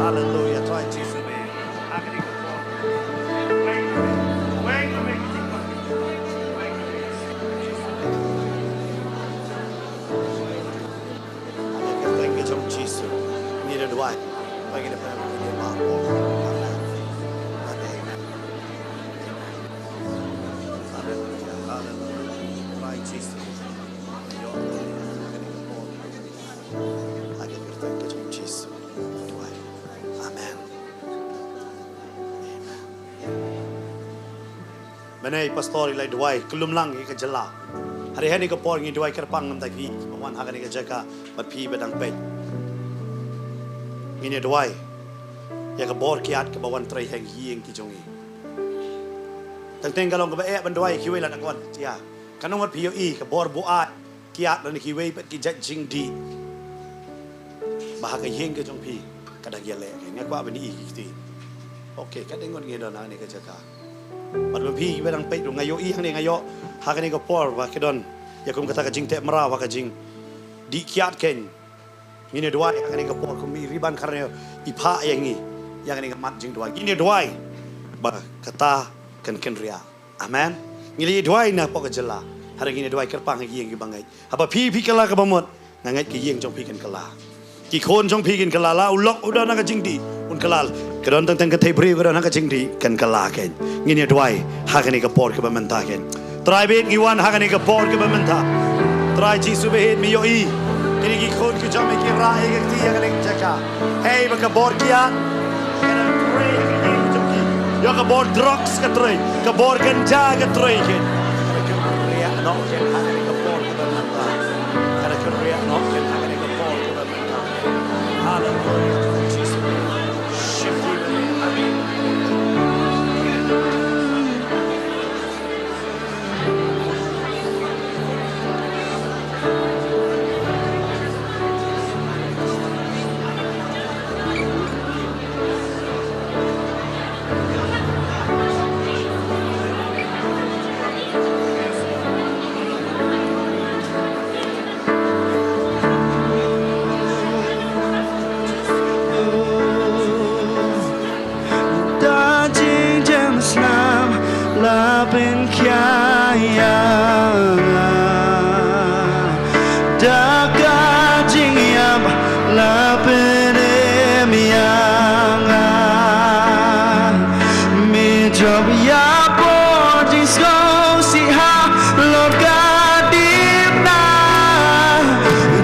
Hallelujah. Trai Jisu me. Thank you, Jisu. Ngi da duwai. Bagi da pynlong. Amen. Amen. Mynne i pastor i la duwai, kyllum lang ïa ka jylla. Hynrei ha kane ka por ngi duwai kyrpang namar ki ba wan ha kane ka jaka bad phi ba dang peit. Ngin ïa duwai ïa ka bor kiad kaba wan trei ha ïing ki jong ngi. Teng teng ka long kaba eh ban duwai ïa kiwei, lada ka wan, ïa. Kan ong wat phi ïohi ka bor buaid kiad lane kiwei pat ki jait jingdih ba ha ka ïing ka jong phi ka dang ïaleh. Nga kwah ban ïohi ki kti. Okay, ka dang ngut ngi don ha kane ka jaka. Bad ba phi ba dang peit ruh, nga ïohi hangne, nga ïoh ha kane ka por ba ki don ïa kum kata ka jingteh mraw ha ka jingdih kiad kein. Ngin ïa duwai ha kane ka por kum i Riban Kharneo i phah ïa ngi ïa kane ka mat jingduwai. Ngin ïa duwai ba kata kan kynriah. Amen. Ngi la ïa duwai na pok ka jylla. Hynrei ngin ïa duwai kyrpang ha ki ïing ki bangeit. Haba phi phi kylla kaba mut, nga ngeit ka ïing jong phi kan kylla. Ki khun jong phi kin kylla, la u lok u don ha ka jingdih, un kylla. Ka don teng teng ka thei briew ka don ha ka jingdih, kan kylla kein. Ngin ïa duwai ha kane ka por kaba mynta kein. Trai bad ngi wan ha kane ka por kaba mynta. Trai Jisu bad me ïohi kine ki khun ki jong me ki rah ïa ka kti ha kane ka jaka. Hei ba ka bor kiad ka dang trei ha ka ïing jong ki. Ïa ka bor drugs ka trei, ka bor ganja ka trei kein. Ka dang kynriah noh kein ha kane ka por kaba mynta. Ka dang kynriah noh kein ha kane ka por kaba mynta. Haleluia. Jisu. Shifti. Da jingjam snam la pynkhia ïa nga. Da ka jingïap la pynim ïa nga. Me jop ïa por jingsngewsih halor ka dipna.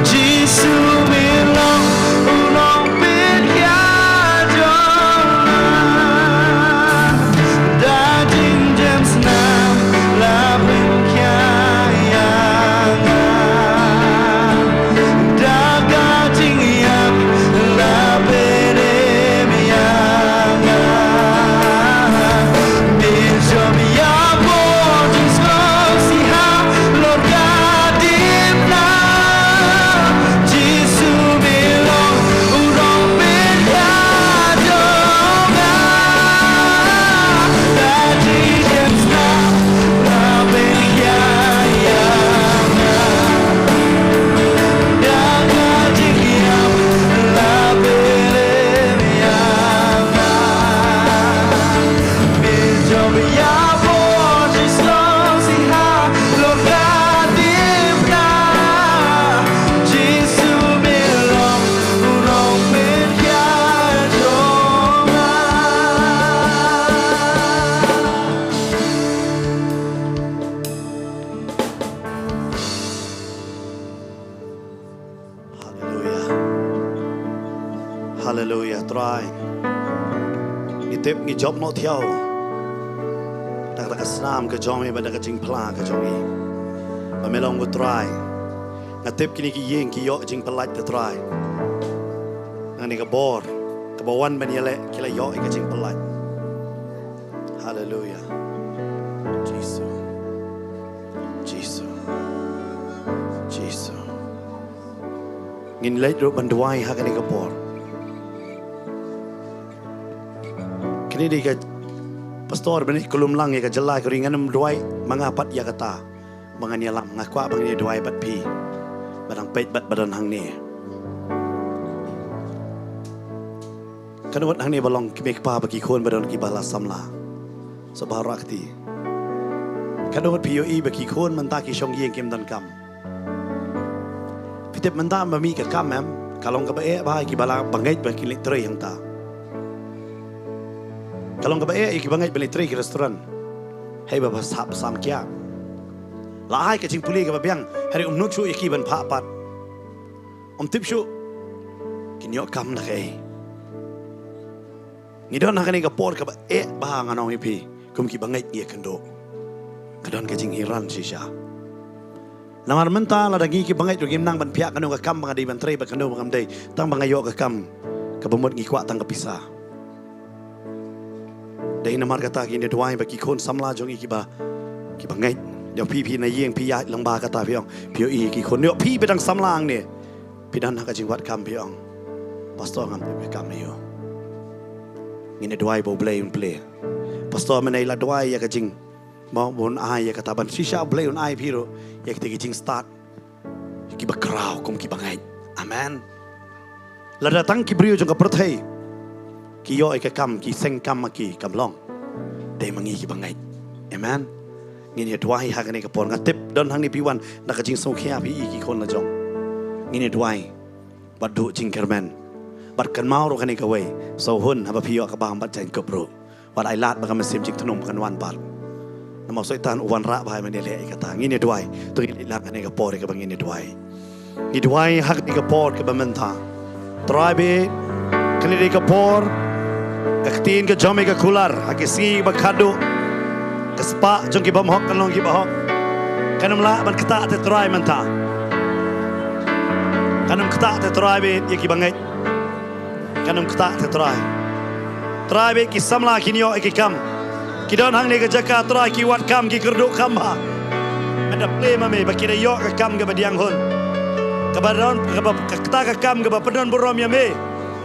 Jisu me long u nongpynïaid jong nga. Da jingjam snam la pynkhia ïa nga. Da ka jingïap la pynim ïa nga. Me jop ïa por jingsngewsih halor ka dipna. Jisu me long u nongpynïaid jong nga. Da jingjam snam la pynkhia ïa nga. Haleluia. Haleluia, Trai. Ngi tip ngi jop noh thiaw da ka snam ka jong me bad da ka jingphla ka jong me. Ba me long ko Trai. Nga tip kine ki ïing ki ïoh jingpyllait, Trai. Nga ne ka bor kaba wan ban ïaleh ki la ïoh ïa ka jingpyllait. Haleluia. Jisu. Jisu. Jisu. Ngin leit ruh ban duwai ha kane ka por. Kine dei ka pastor bad i kyllum lang ïa ka jylla, ka ri ngan ym duwai ma nga pat ïa kata. Ba ngan ïalam, nga kwah ba ngan ïa duwai bad phi ba dang peit bad ba don hangne. Kan wat hangne ba long ki mei kpa bad ki khun ba don kiba la samla. Sa ba rah kti. Kan wat phi ïohi ba ki khun mynta ki shong ïing kim don kam. Phi tip mynta ba mih ka kam em, ka long kaba eh ba kiba la bangeit ba ki leit trei hangta. Ka long kaba eh ïa ki bangeit ba leit trei ki restaurant. Hei ba ba sap sam kia. La ai ka jingpule kaba biang, hynrei um nud shuh ïa ki ban phah pat. Um tip shuh kin ïoh kam na kaei. Ngi don ha kane ka por kaba eh ba ngan ong ïa phi kum ki bangeit ngi ïakynduh. Ka don ka jinghiran shisha. Namar mynta lada ngi ki bangeit ruh ngim nang ban phiah kano ka kam ba nga dei ban trei bad kano ba ngam dei, tang ba nga ïoh ka kam kaba mut ngi kwah tang ka pisa. Dei namar kata ngin ïa duwai ba ki khun samla jong ngi kiba, ki bangeit. Ïa phi, phi na ïing phi ïaid lyngba kata phi ong, phi ïohi ki khun, ïoh phi ba dang samla hangne. Phi don ha ka jingwad kam phi ong, Pastor ngam tip ïa ka kam aïu. Ngin ïa duwai ba U Blei un plie. Pastor mynne la duwai ïa ka jing, ba un ai ïa kata ban shisha U Blei un ai phi ruh ïa kita ki jingstad kiba khraw kum ki bangeit. Amen. Lada tang ki briew jong ka pyrthei ki ïoh ïa ka kam, ki seng kam ma ki, kam long. Dei ma ngi ki bangeit. Amen. Ngin ïa duwai ha kane ka por, nga tip don hangne phi wan na ka jingsngewkhia phi ïohi ki khun la jong. Ngin ïa duwai. Bad duh jingkyrmen. Bad kynmaw ruh kane kawei. Sawhun haba phi ïoh ka bam bad jaiñkup ruh. Wat ai lad ba ka mynsiem jingthnum kan wan pat. Namar u Soitan u wanrah ba ha man ïaleh ïa kata. Ngin ïa duwai. To ngin ïa lad kane ka por ïa kaba ngin ïa duwai. Ngi duwai ha kane ka por kaba mynta. Trai baieit, kane dei ka por, ka ktien ka jong me ka kular ha ki sngi ba khadduh. Ka spah jong ki bymhok kan long ki bahok. Kan ym lah ban ktah te Trai mynta. Kan ym ktah te Trai baieit ïa ki bangeit. Kan ym ktah te Trai. Trai baieit, ki samla kin ïoh ïa ki kam. Ki don hangne ka jaka Trai, ki wad kam, ki kyrduh kam bha. Mynta plie ma me ba ki da ïoh ka kam kaba diang hun. Kaba don, kaba, ka kata ka kam kaba pyndon burom ïa me.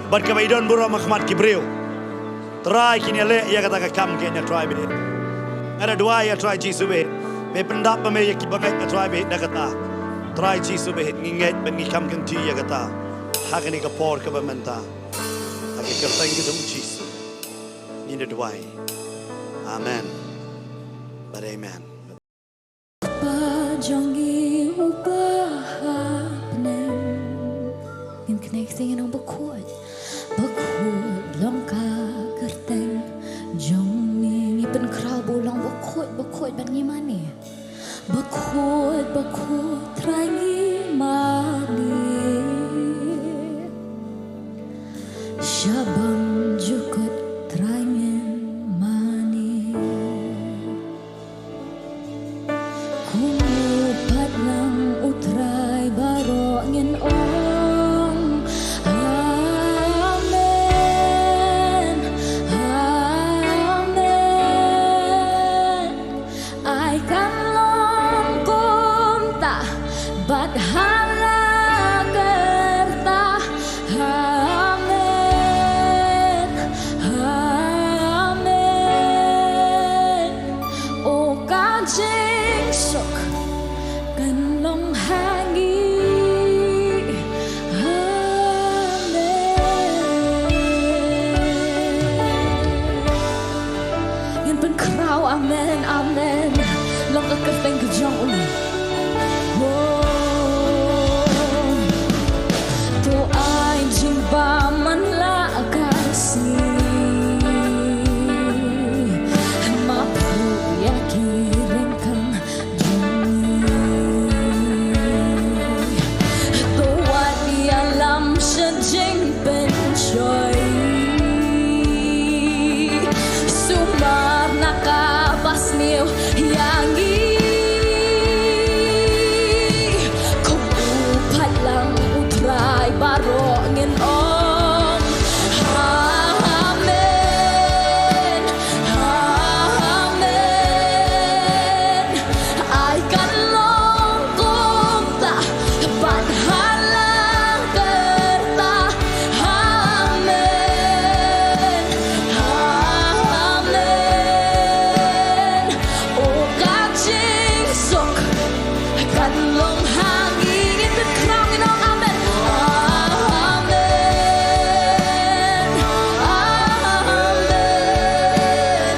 Bad kaba i don burom ha khmat ki briew. Trai, kin ïaleh ïa kata ka kam kane Trai baieit. Nga da duwai ïa Trai Jisu baieit. Me pyndap ma me ïa ki bangeit Trai baieit da kata. Trai Jisu baieit, ngi ngeit bad ngi kham kynti ïa kata. Ha kane ka por kaba mynta. Ha ka kyrteng ka jong u Jisu. Ngin da duwai. Amen. Bad amen. Kpa jong ngi uba ha bneng. Ngin kynmaw ktien, ngin ong bakhuid. Bakhuid long ka kyrteng jong ngi. Ngi pynkhraw ba u long bakhuid, bakhuid bad ngi mane. Bakhuid, bakhuid Trai ngi mane. Sha bynta jukut Trai ngin mane. Kum u pat lang u Trai baroh ngin ong. Amen. Amen. Ai kan long kumta bad ha la ka rta. Amen. Amen. O ka jingsuk kan long ha ngi. Amen. Ngin pynkhraw amen, amen. Long ka kyrteng ka jong u. Oh. To ai jingbam man la ka sngi. Ma phu ïa ki ryngkang jong ngi. To wat ïalam sha jingpynshoi. Sumar na kaba sniew ïa ngi. Kum u pat lang u Trai baroh ngin ong. Amen. Amen. Ai kan long kumta bad ha la ka rta. Amen. Amen. O ka jingsuk kan long ha ngi. Ngin pynkhraw, ngin ong amen. Amen. Amen.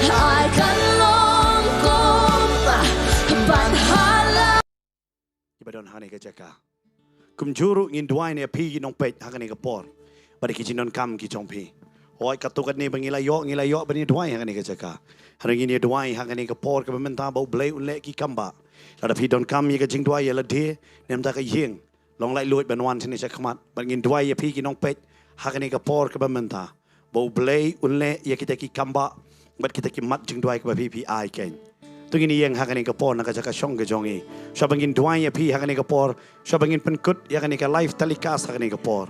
Ai kan long kumta bad ha la. Kiba don ha kane ka jaka. Kumjuh ruh ngin duwai na phi ki nongpeit ha kane ka por. Bad ki jingdonkam ki jong phi. Hooid, katto katne ba ngi la ïoh, ngi la ïoh ban ïa duwai ha kane ka jaka. Hynrei ngin ïa duwai ha kane ka por kaba mynta ba U Blei un leh ki kam ba. Lada phi donkam ïa ka jingduwai ïa lade, ne em da ka ïing. Long laitluid ban wan shane sha khmat. Bad ngin duwai ïa phi ki nongpeit ha kane ka por kaba mynta. Ba U Blei un leh ïa kita ki kam ba. Bad kita ki mat jingduwai kaba phi phi ai kein. To ngin ïeng ha kane ka por na ka jaka shong ka jong ngi. Shwa ba ngin duwai ïa phi ha kane ka por. Shwa ba ngin pynkut ïa kane ka live telecast ha kane ka por.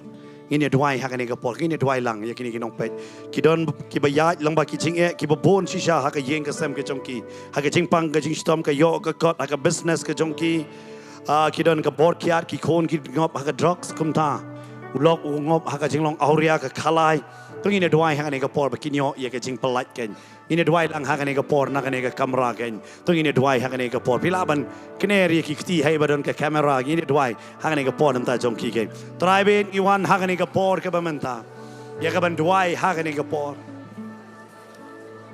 Ngin ïa duwai ha kane ka por. Ngin ïa duwai lang ïa kine ki nongpeit. Ki don kiba ïaid lyngba ki jingeh, kiba bun shisha ha ka ïing ka sem ka jong ki. Ha ka jingpang ka jingshitom, ka ïoh ka kot, ha ka business ka jong ki. Ah, ki don ka bor kiad, ki khun ki ngop ha ka drugs kumta. U lok u ngop ha ka jinglong awria, ka khalai. To ngin ïa duwai ha kane ka por ba kin ïoh ïa ka jingpyllait kein. Ngin ïa duwai lang ha kane ka por na kane ka kamra kein. To ngin ïa duwai ha kane ka por. Phi lah ban kner ïa ki kti ha iba don ka kamera. Ngin ïa duwai ha kane ka por na ka bynta jong ki kein. Trai bad ngi wan ha kane ka por kaba mynta ïa kaban duwai ha kane ka por.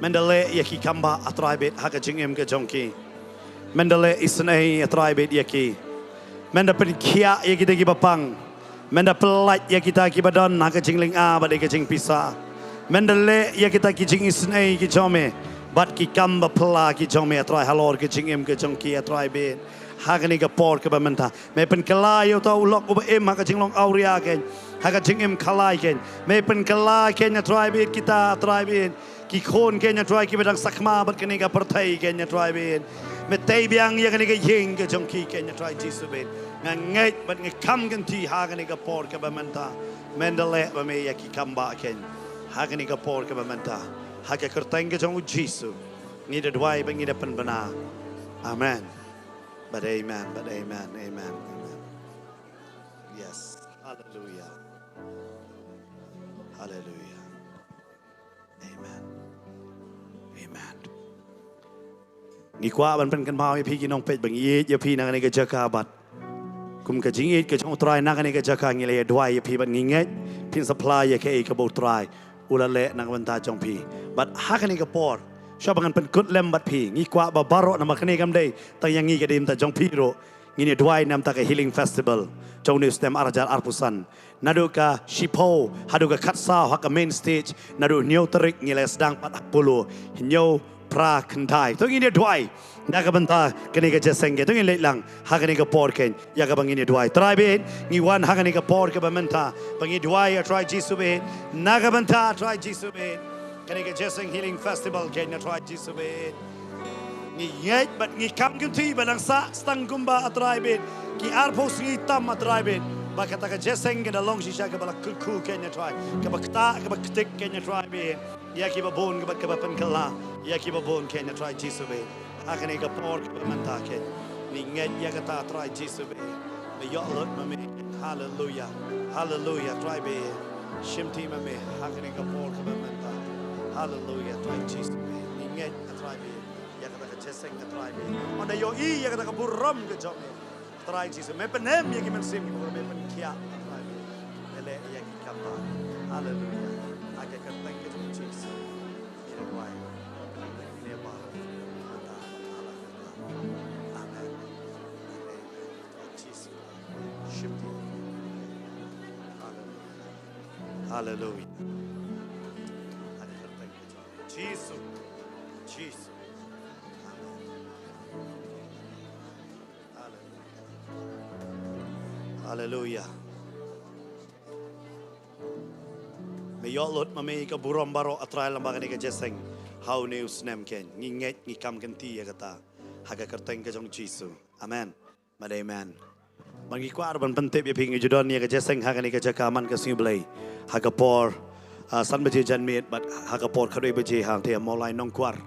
Men da leh ïa ki kam ba, A Trai bad, ha ka jingim ka jong ki. Men da leh isynei, A Trai bad, ïa ki. Men da pynkhiah ïa kita kiba pang. Men da pyllait ïa kita kiba don ha ka jinglynga bad ïa ka jingpisa. Men da leh ïa kita ki jingisynei ki jong me bad ki kam ba phylla ki jong me, A Trai, halor ka jingim ka jong ki, A Trai bad. Ha kane ka por kaba mynta. Me pynkylla ïa uta u lok uba im ha ka jinglong awria kein. Ha ka jingim khalai kein. Me pynkylla kein, A Trai bad, kita, A Trai bad. Ki khun kein, A Trai, kiba dang sakma bad kane ka pyrthei kein, A Trai bad. Me tei biang ïa kane ka ïing ka jong ki kein, A Trai Jisu bad. Nga ngeit bad nga kham kynti ha kane ka por kaba mynta. Men da leh ba me ïa ki kam ba kein. Ha kane ka por kaba mynta. Ha ka kyrteng ka jong u Jisu. Ngi da duwai bad ngi da pynbna. Amen. Bad amen, bad amen, amen, amen. Yes. Hallelujah. Hallelujah. Amen. Amen. Ngi kwah ban pynkynmaw ïa phi ki nongpeit ba ngi ïeit ïa phi na kane ka jaka bad kum ka jingïeit ka jong u Trai na kane ka jaka ngi la ïa duwai ïa phi bad ngi ngeit phin sa phla ïa kaei kaba u Trai u la leh na ka bynta jong phi. Bad ha kane ka por shwa ba ngan pynkut lem bad phi ngi kwah ba baroh namar kane kam dei tang ïa ngi ka dei bynta jong phi ruh. Ngin ïa duwai namar ka Healing Festival jong une u snem ar hajar arphew san. Naduh ka shiphew haduh ka khatsaw ha ka main stage, naduh hynñiew tarik ngi la sdang pat ha Polo, hynñiew phra khyndai. To ngin ïa duwai na ka bynta kane ka jingïaseng kein, to ngin leit lang ha kane ka por kein ïa kaba ngin ïa duwai. Trai bad ngi wan ha kane ka por kaba mynta ba ngi duwai, A Trai Jisu bad, na ka bynta, A Trai Jisu bad, kane ka jingïaseng Healing Festival kein, A Trai Jisu bad. Ngi ngeit bad ngi kham kynti ba nang sah tang kumba, A Trai bad, ki arphew sngi tam, A Trai bad, ba kata ka jingïaseng kan da long shisha kaba la kyrkhu kein, A Trai, kaba ktah kaba ktik kein, A Trai bad, ïa kiba bun kaba, kaba pynkylla ïa kiba bun kein, A Trai Jisu bad. Ha kane ka por kaba mynta kein ngi ngeit ïa kata, A Trai Jisu bad. Me ïoh lut ma me. Haleluya. Haleluya, Trai bad. Shimti ma me ha kane ka por kaba mynta. Haleluya, Trai Jisu bad. Ngi ngeit, A Trai bad, ïa kata ka jingïaseng, A Trai bad. Ynda ïohi ïa kata ka burom ka jong me, A Trai Jisu, me pynem ïa ki mynsiem kiba me pynkhiah, A Trai bad. Me leh ïa ki kam ba. Haleluya. Ha ka kyrteng ka jong u Jisu ngi duwai. Ngi duwai. Amen. Amen. Jisu. Shimti. Haleluya. Haleluya. Ha ka kyrteng ka jong u Jisu. Jisu. Haleluya. Me ïoh lut ma me ka burom baroh, A Trai, lyngba kane ka jingïaseng ha une u snem kein. Ngi ngeit, ngi kham kynti ïa kata ha ka kyrteng ka jong u Jisu. Amen. Bad amen. Bad ngi kwah ruh ban pyntip ïa phi, ngi ju don ïa ka jingïaseng ha kane ka jaka man ka sngi Blei ha ka por, ah, san baje janmiet bad ha ka por khatwei baje hangtei ha Mawlai Nongkwar.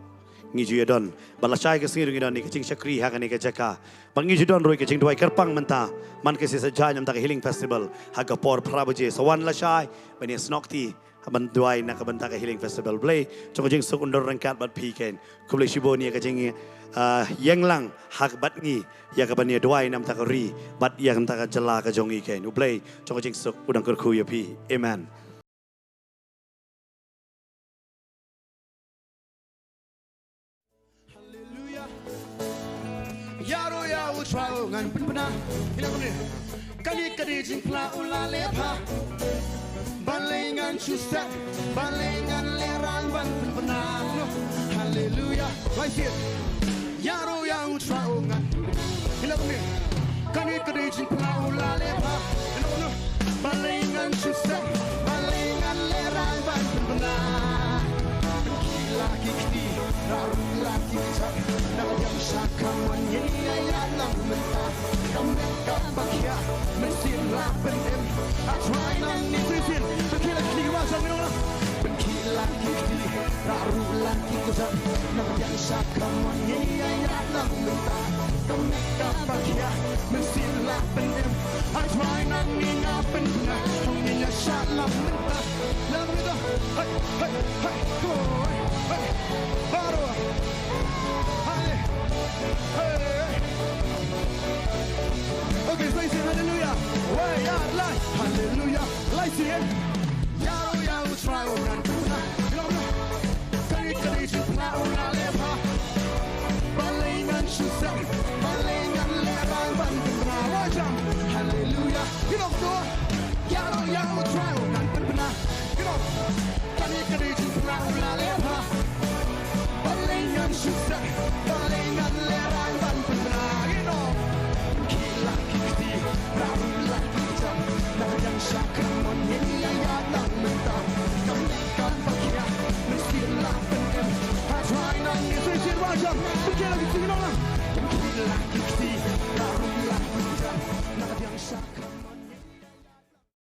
Ngi ju ïa don. Bad lashai ka sngi ruh ngi don ïa ka jingshakri ha kane ka jaka. Bad ngi ju don ruh ïa ka jingduwai kyrpang mynta man ka sngi Saitjaiñ namar ka Healing Festival ha ka por phra baje. Sa wan lashai ban ïa snoh kti, ban duwai na ka bynta ka Healing Festival. Blei jong ka jingsuk un don ryngkat bad phi kein. Khublei shibun ïa ka jing, ah, ïeng lang ha bad ngi ïa kaban ïa duwai namar ka ri bad ïa namar ka jylla ka jong ngi kein. U Blei jong ka jingsuk u dang kyrkhu ïa phi. Amen. Haleluya. Ïaroh ïa u Trai ngan pynbna. Ïa kane, kane ka dei jingphla u la leh bha. Balei ngan shu sep, balei ngan lehrain ban pynbna. Haleluya. Ïaroh ïa u Trai ngan. Ïa kane, kane ka dei jingphla u la leh bha. Balei ngan shu sep, balei ngan lehrain ban pynbna. Ki la ki kti, la rung la Nang biang sha, come on, ngin ïa ïaid lang mynta. Ka met kaba khia, mynsiem la pynim. A try nangne shisien, to khie la ki kti ba jam ïa la. Pynkhih la ki kti, rah ruh la ki kjat. Nang biang sha, come on, ngin ïa ïaid lang mynta. Ka met kaba khia, mynsiem la pynim. A try nangne nga pynbna, ngin ïa shad lang mynta. Lang mynta. Hey, hey, hey, come on. Hey, baroh. Hale-, hey. Okay, so you say hallelujah. Wei, ïa, lai. Hallelujah. Lai sien. Ïaroh, ïaroh, try, oh, ngan pynbna. Ïaroh, ïaroh. Kane ka dei jingpynbna, oh, ngan leh bha. Balei ngan shu sep, balei ngan lehraiñ ban pynbna. Wajam. Hallelujah. Ïaroh, ïaroh, ïaroh, try, oh, ngan pynbna. Ïaroh. Kane ka dei jingpynbna, oh, ngan leh bha. Balei ngan shu sep, balei ngan lehraiñ ban pynbna, you know. Pynkhih la ki kti, rah ruh la ki kjat. Nang biang sha, come on, ngin ïa ïaid lang mynta. Ka met kaba khia, mynsiem la pynim. A try nangne shisien ba jam. Pynkhih la ki kti, you know, la. Pynkhih la